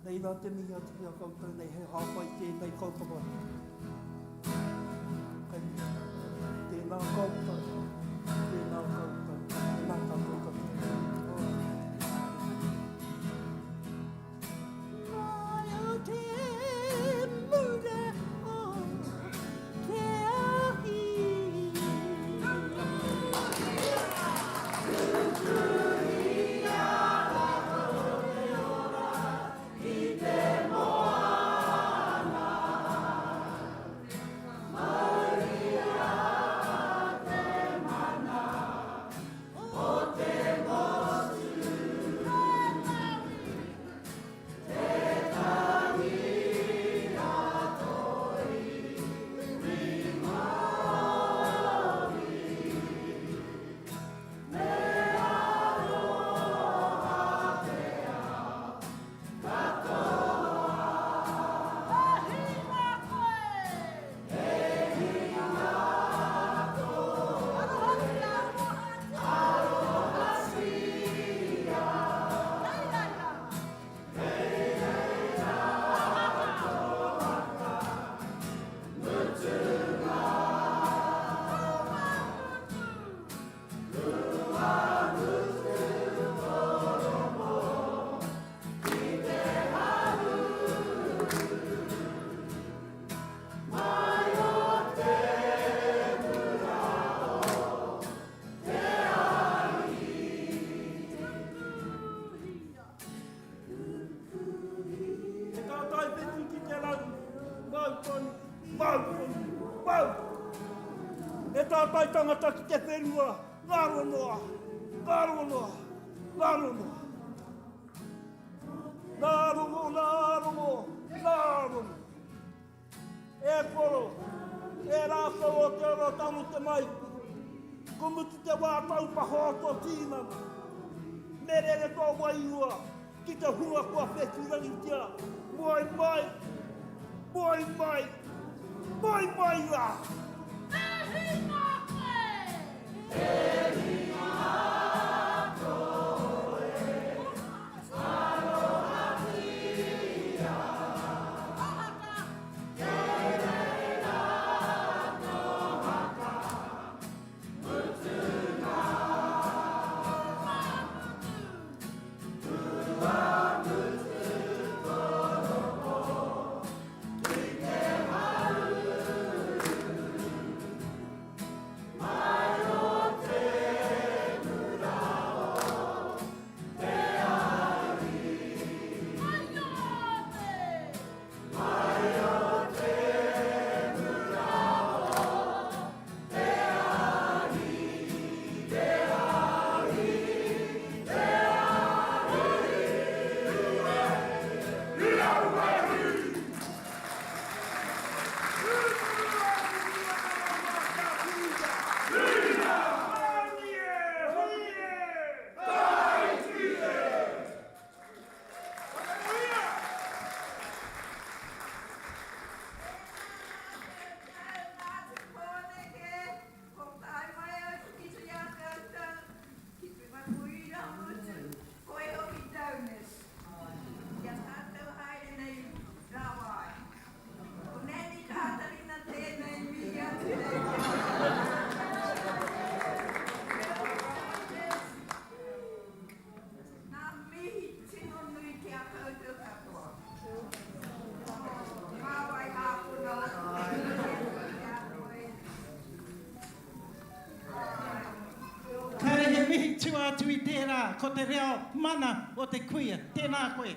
Nei rā te mihi atu ki a koutou nei he hāpai tēnei kaupapa. Kei tēnā koutou, tēnā koutou, tēnā tātou katoa. Mai o te mura o te ahi. Tutuia rātou te ora ki te moana. Mauria te mana o te motu. He tātai whetū ki te rangi, mau tonu, mau tonu, mau tonu. He tātai tangata ki te whenua, ngaro noa, ngaro noa, ngaro noa. Nā rongo, nā rongo, nā rongo. E koro, e rākau o te ora tango te maipi. Ko mutu te wā taupaho o tō tīnana. Me rere tō wairua ki te hunga kua whetūrangitia. Moe mai, moe mai, moe mai rā! E hinga koe! E hinga koe! Arohatia! Kei reira tō haka mutunga. Kua mutu tō rongo. atu i tērā, ko te reo mana o te kuia. Tēnā koe.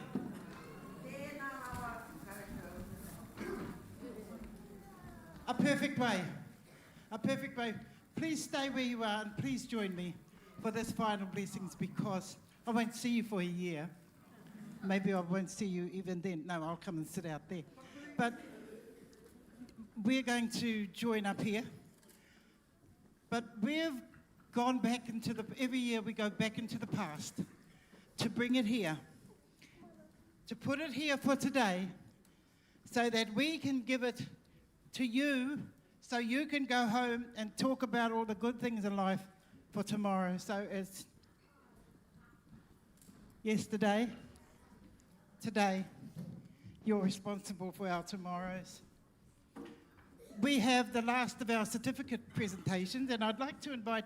Tēnā rawa koutou. A perfect way. A perfect way. Please stay where you are and please join me for this final blessings because I won't see you for a year. Maybe I won't see you even then. No, I'll come and sit out there. But we're going to join up here. But we've gone back into the, every year we go back into the past to bring it here, to put it here for today, so that we can give it to you so you can go home and talk about all the good things in life for tomorrow. So it's yesterday, today, you're responsible for our tomorrows. We have the last of our certificate presentations, and I'd like to invite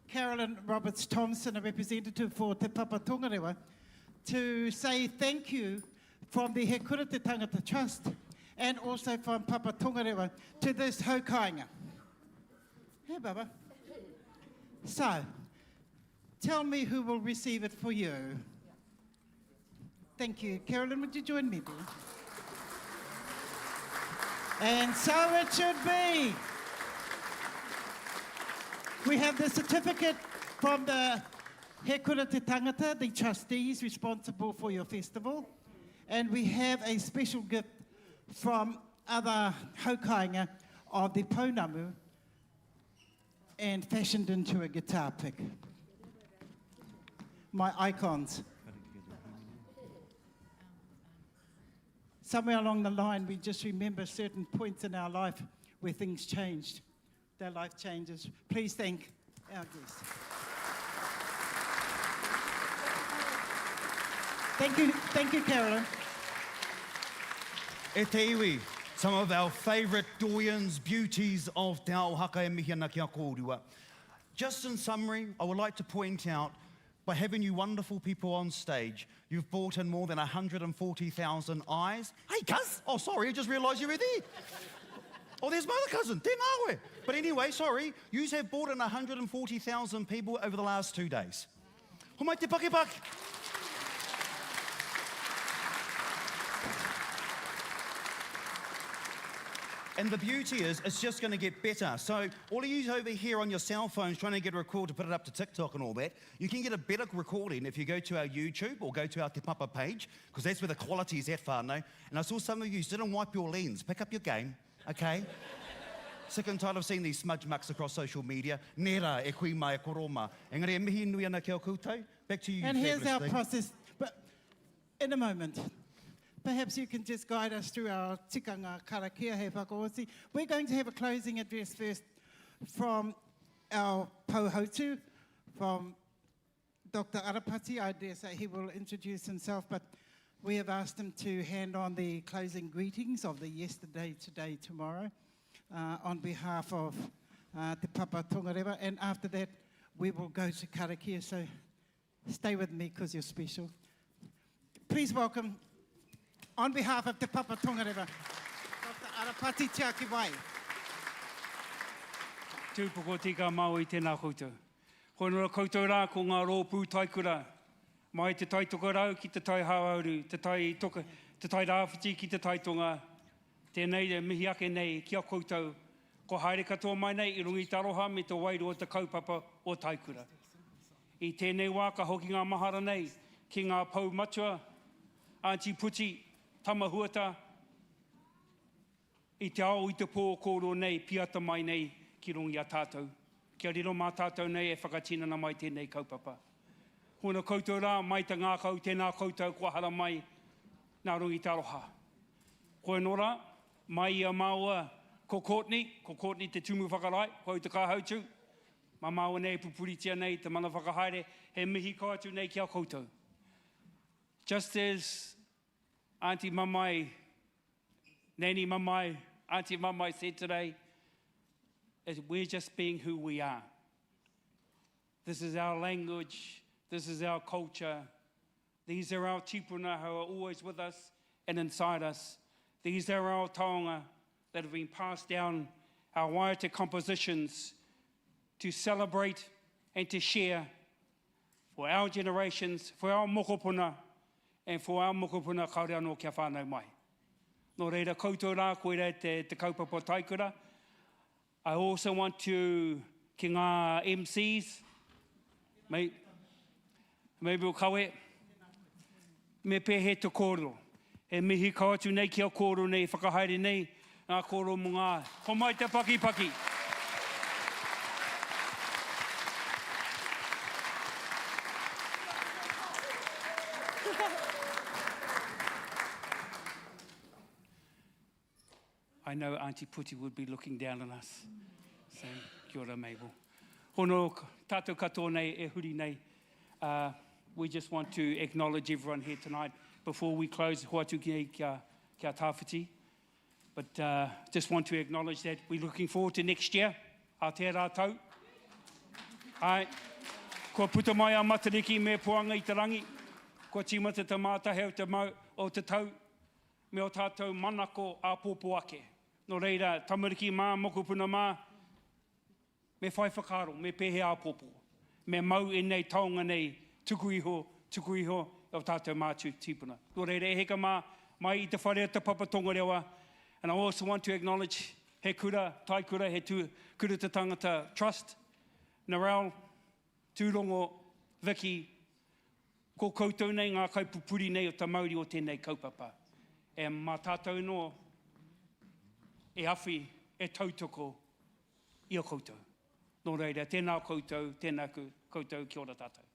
Carolyn Roberts Thompson, a representative for Te Papa Tongarewa, to say thank you from the He Kura Te Tangata Trust and also from Papa Tongarewa to this haukainga. Hey, Baba. So, tell me who will receive it for you. Thank you. Carolyn, would you join me there? And so it should be. We have the certificate from the He Kura Te Tangata, the trustees responsible for your festival. And we have a special gift from other haukainga of the Pounamu and fashioned into a guitar pick. My icons. Somewhere along the line, we just remember certain points in our life where things changed, their life changes. Please thank our guests. Thank you, thank you, Carolyn. E te iwi, some of our favourite doyens, beauties of Te Ao Haka e mihi ana ki a kōrua. Just in summary, I would like to point out, by having you wonderful people on stage, you've brought in more than 140,000 eyes. Hey, cuz! Oh, sorry, I just realised you were there. Oh, there's my other cousin, tēnā koe. But anyway, sorry, you have brought in 140,000 people over the last two days. Homai te pakipaki! And the beauty is, it's just going to get better. So all of you over here on your cell phones trying to get a record to put it up to TikTok and all that, you can get a better recording if you go to our YouTube or go to our Te Papa page, because that's where the quality is at, whānau. And I saw some of you didn't wipe your lens. Pick up your game, okay? Sick and tired of seeing these smudge marks across social media. Nera, e kui mai, e koro ma. Engari e mihi nui ana ki a koutou. Back to you, And here's fabulous our thing. process. But in a moment, perhaps you can just guide us through our tikanga karakia hei whakaoti. We're going to have a closing address first from our pouhautu, from Dr. Arapati. I dare say he will introduce himself, but we have asked him to hand on the closing greetings of the yesterday, today, tomorrow uh, on behalf of uh, Te Papa Tongarewa. And after that, we will go to karakia. So stay with me because you're special. Please welcome, on behalf of Te Papa Tongarewa, Dr. Arapati Tiakiwai. Tūpoko tika Māui tēnā koutou. Koe nora koutou rā ko ngā rōpū taikura. Mai te tai tokerau ki te tai hauauru, te tai, toka, te tai rāwhiti ki te tai tonga. Tēnei e mihi ake nei ki a koutou. Ko haere katoa mai nei i runga i te aroha me te wairua o te kaupapa o Taikura. I tēnei wā ka hoki ngā mahara nei ki ngā pou matua, Aunty Puti, Tama Huata, i te ao i te pō kōrero nei piata mai nei ki runga i a tātou. Kia riro mā tātou nei e whakatinana mai tēnei kaupapa. Hona koutou rā, mai te ngākau, tēnā koutou kua haramai nā runga i te aroha. Koe nō rā, mai i a māua ko Courtney, ko Courtney te tumu whakarae, ko au te kāhautū. Mā māua nei e pupuritia nei te mana whakahaere, he mihi kau atu nei ki a koutou. Just as Auntie Mamae, Nanny Mamae, Auntie Mamae said today, is we're just being who we are. This is our language, this is our culture. These are our tipuna who are always with us and inside us. These are our taonga that have been passed down our waiata compositions to celebrate and to share For our generations, for our mokopuna, and for our mokopuna kāore anō kia whānau mai. Nō reira, koutou rā, koirā te, te kaupapa taikura. I also want to, ki ngā MCs, may, maybe we'll kawe, me pēhea te kōrero. E mihi kau atu nei ki a kōrero nei, whakahaere nei, ngā kōrero mō ngā, homai te pakipaki! I know Auntie Puti would be looking down on us, saying, kia ora, Mabel. Hono, tātou katoa nei e huri nei, uh, we just want to acknowledge everyone here tonight before we close hoatu ki nei kia, kia tāwhiti. But uh, just want to acknowledge that we're looking forward to next year, a tērā tau. Ai, kua puta mai a Matariki me Puanga i te rangi, kua tīmata te mātahe o te, mau, o te tau, me ō tātou manako āpōpō ake. Nō reira, tamariki mā, mokopuna mā, me whai whakaaro, me pēhea āpōpō. Me mau ēnei taonga nei, tuku iho, tuku iho, e ō tātou mātua tīpuna. Nō reira, e heka mā, mai i te whare o Te Papa Tongarewa, and I also want to acknowledge He Kura, Taikura, He tu, Kura Te Tangata Trust, Narelle, Tūrongo, Vicky, ko koutou nei ngā kaipupuri nei o te mauri o tēnei kaupapa. E mā tātou anō e awhi, e tautoko i a koutou. Nō reira, tēnā koutou, tēnā koutou, kia ora tātou.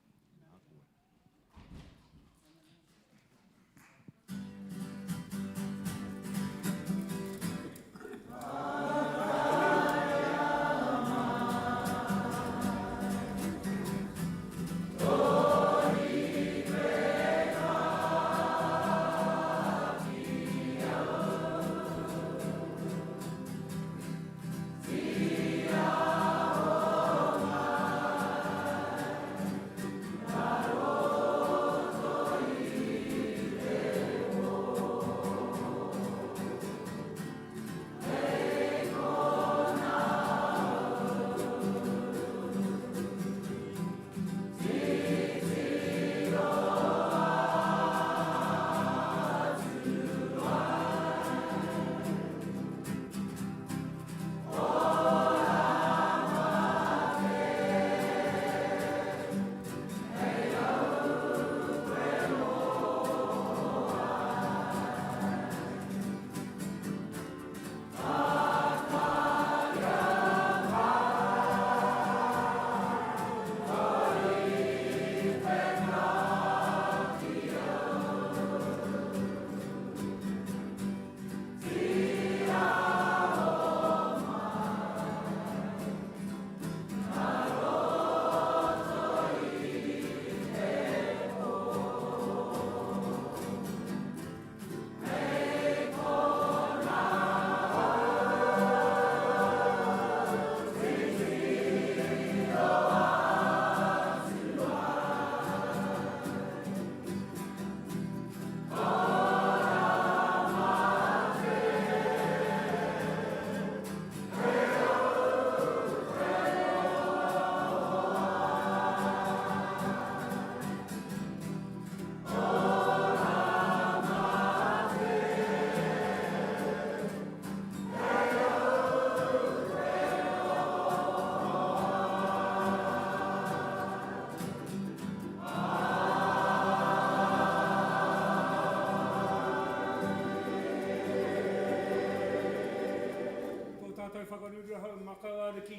Tō tātou whakaruruhau makau ariki,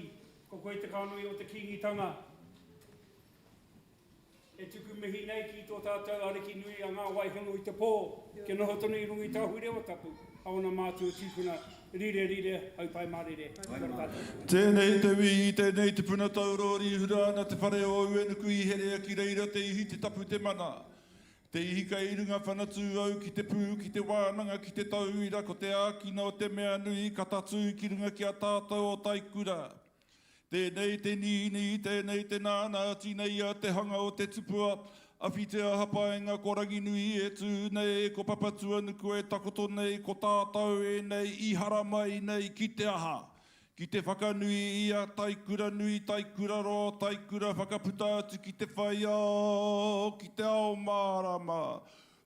ko koe te kānui o te Kīngitanga. E tuku mihi nei ki tō tātou Ariki nui a Ngā Wai Hono i te Pō, kia noho tonu i runga i tā Huirewa tapu, a ōna mātua tīpuna, rire rire, haupai mārire, kia ora tātou. Tēnei te wī, tēnei te puna taurori, hura ana te whare o Uenuku i herea ki reira te ihi, te tapu, te mana. Te ihi kei runga whanatū au ki te pū, ki te wānanga, ki te tauira, ko te ākina o te mea nui ka tatū ki runga ki a tātou o Taikura. Tēnei te nīnī, tēnei te nānā, tineia te hanga o te tupua, awhitia hapainga ko Ranginui e tū nei, ko Papatuanuku e takoto nei, ko tātou ēnei i haramai nei ki te aha? Ki te whakanui i a Taikura nui, Taikura roa, Taikura whakaputa atu ki te whai ao, ki te ao mārama.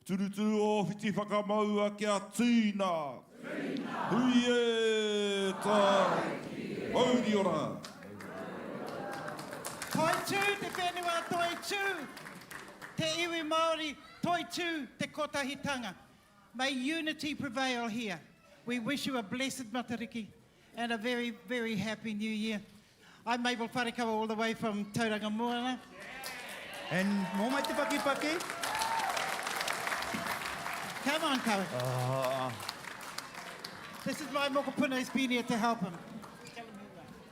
Turuturu ō whiti whakamaua kia tīna! Tīna! Hui e! Tā! Mauri ora! Toitū te whenua, toitū te iwi Māori, toitū te kotahitanga. May unity prevail here. We wish you a blessed Matariki and a very, very happy new year. I'm Mabel Wharekawa all the way from Tauranga Moana. And mō mai te pakipaki. Come on, Kawe. Uh. This is my mokopuna who's been here to help him.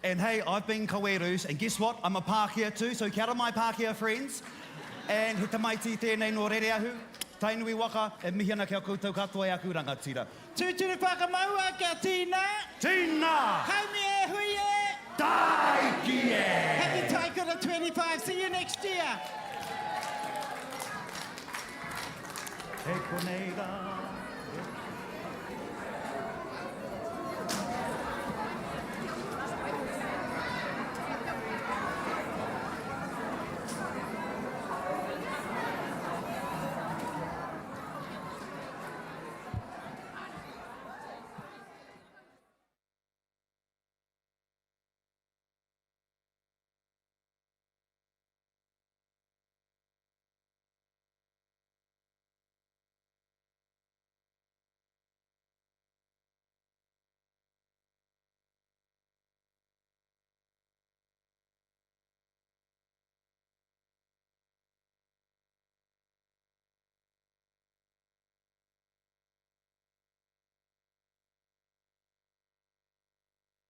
And hey, I've been Kawe Roos, and guess what? I'm a Pākehā too, so kia ora my Pākehā friends. And he tamaiti tēnei nō Rereahu, Tainui waka, e mihi ana ki a koutou katoa e aku rangatira. Tūturu whakamaua kia tīna! Tīna! Haumi e hui e! Tāiki e! Happy Taikura 25, see you next year! Kei konei rā.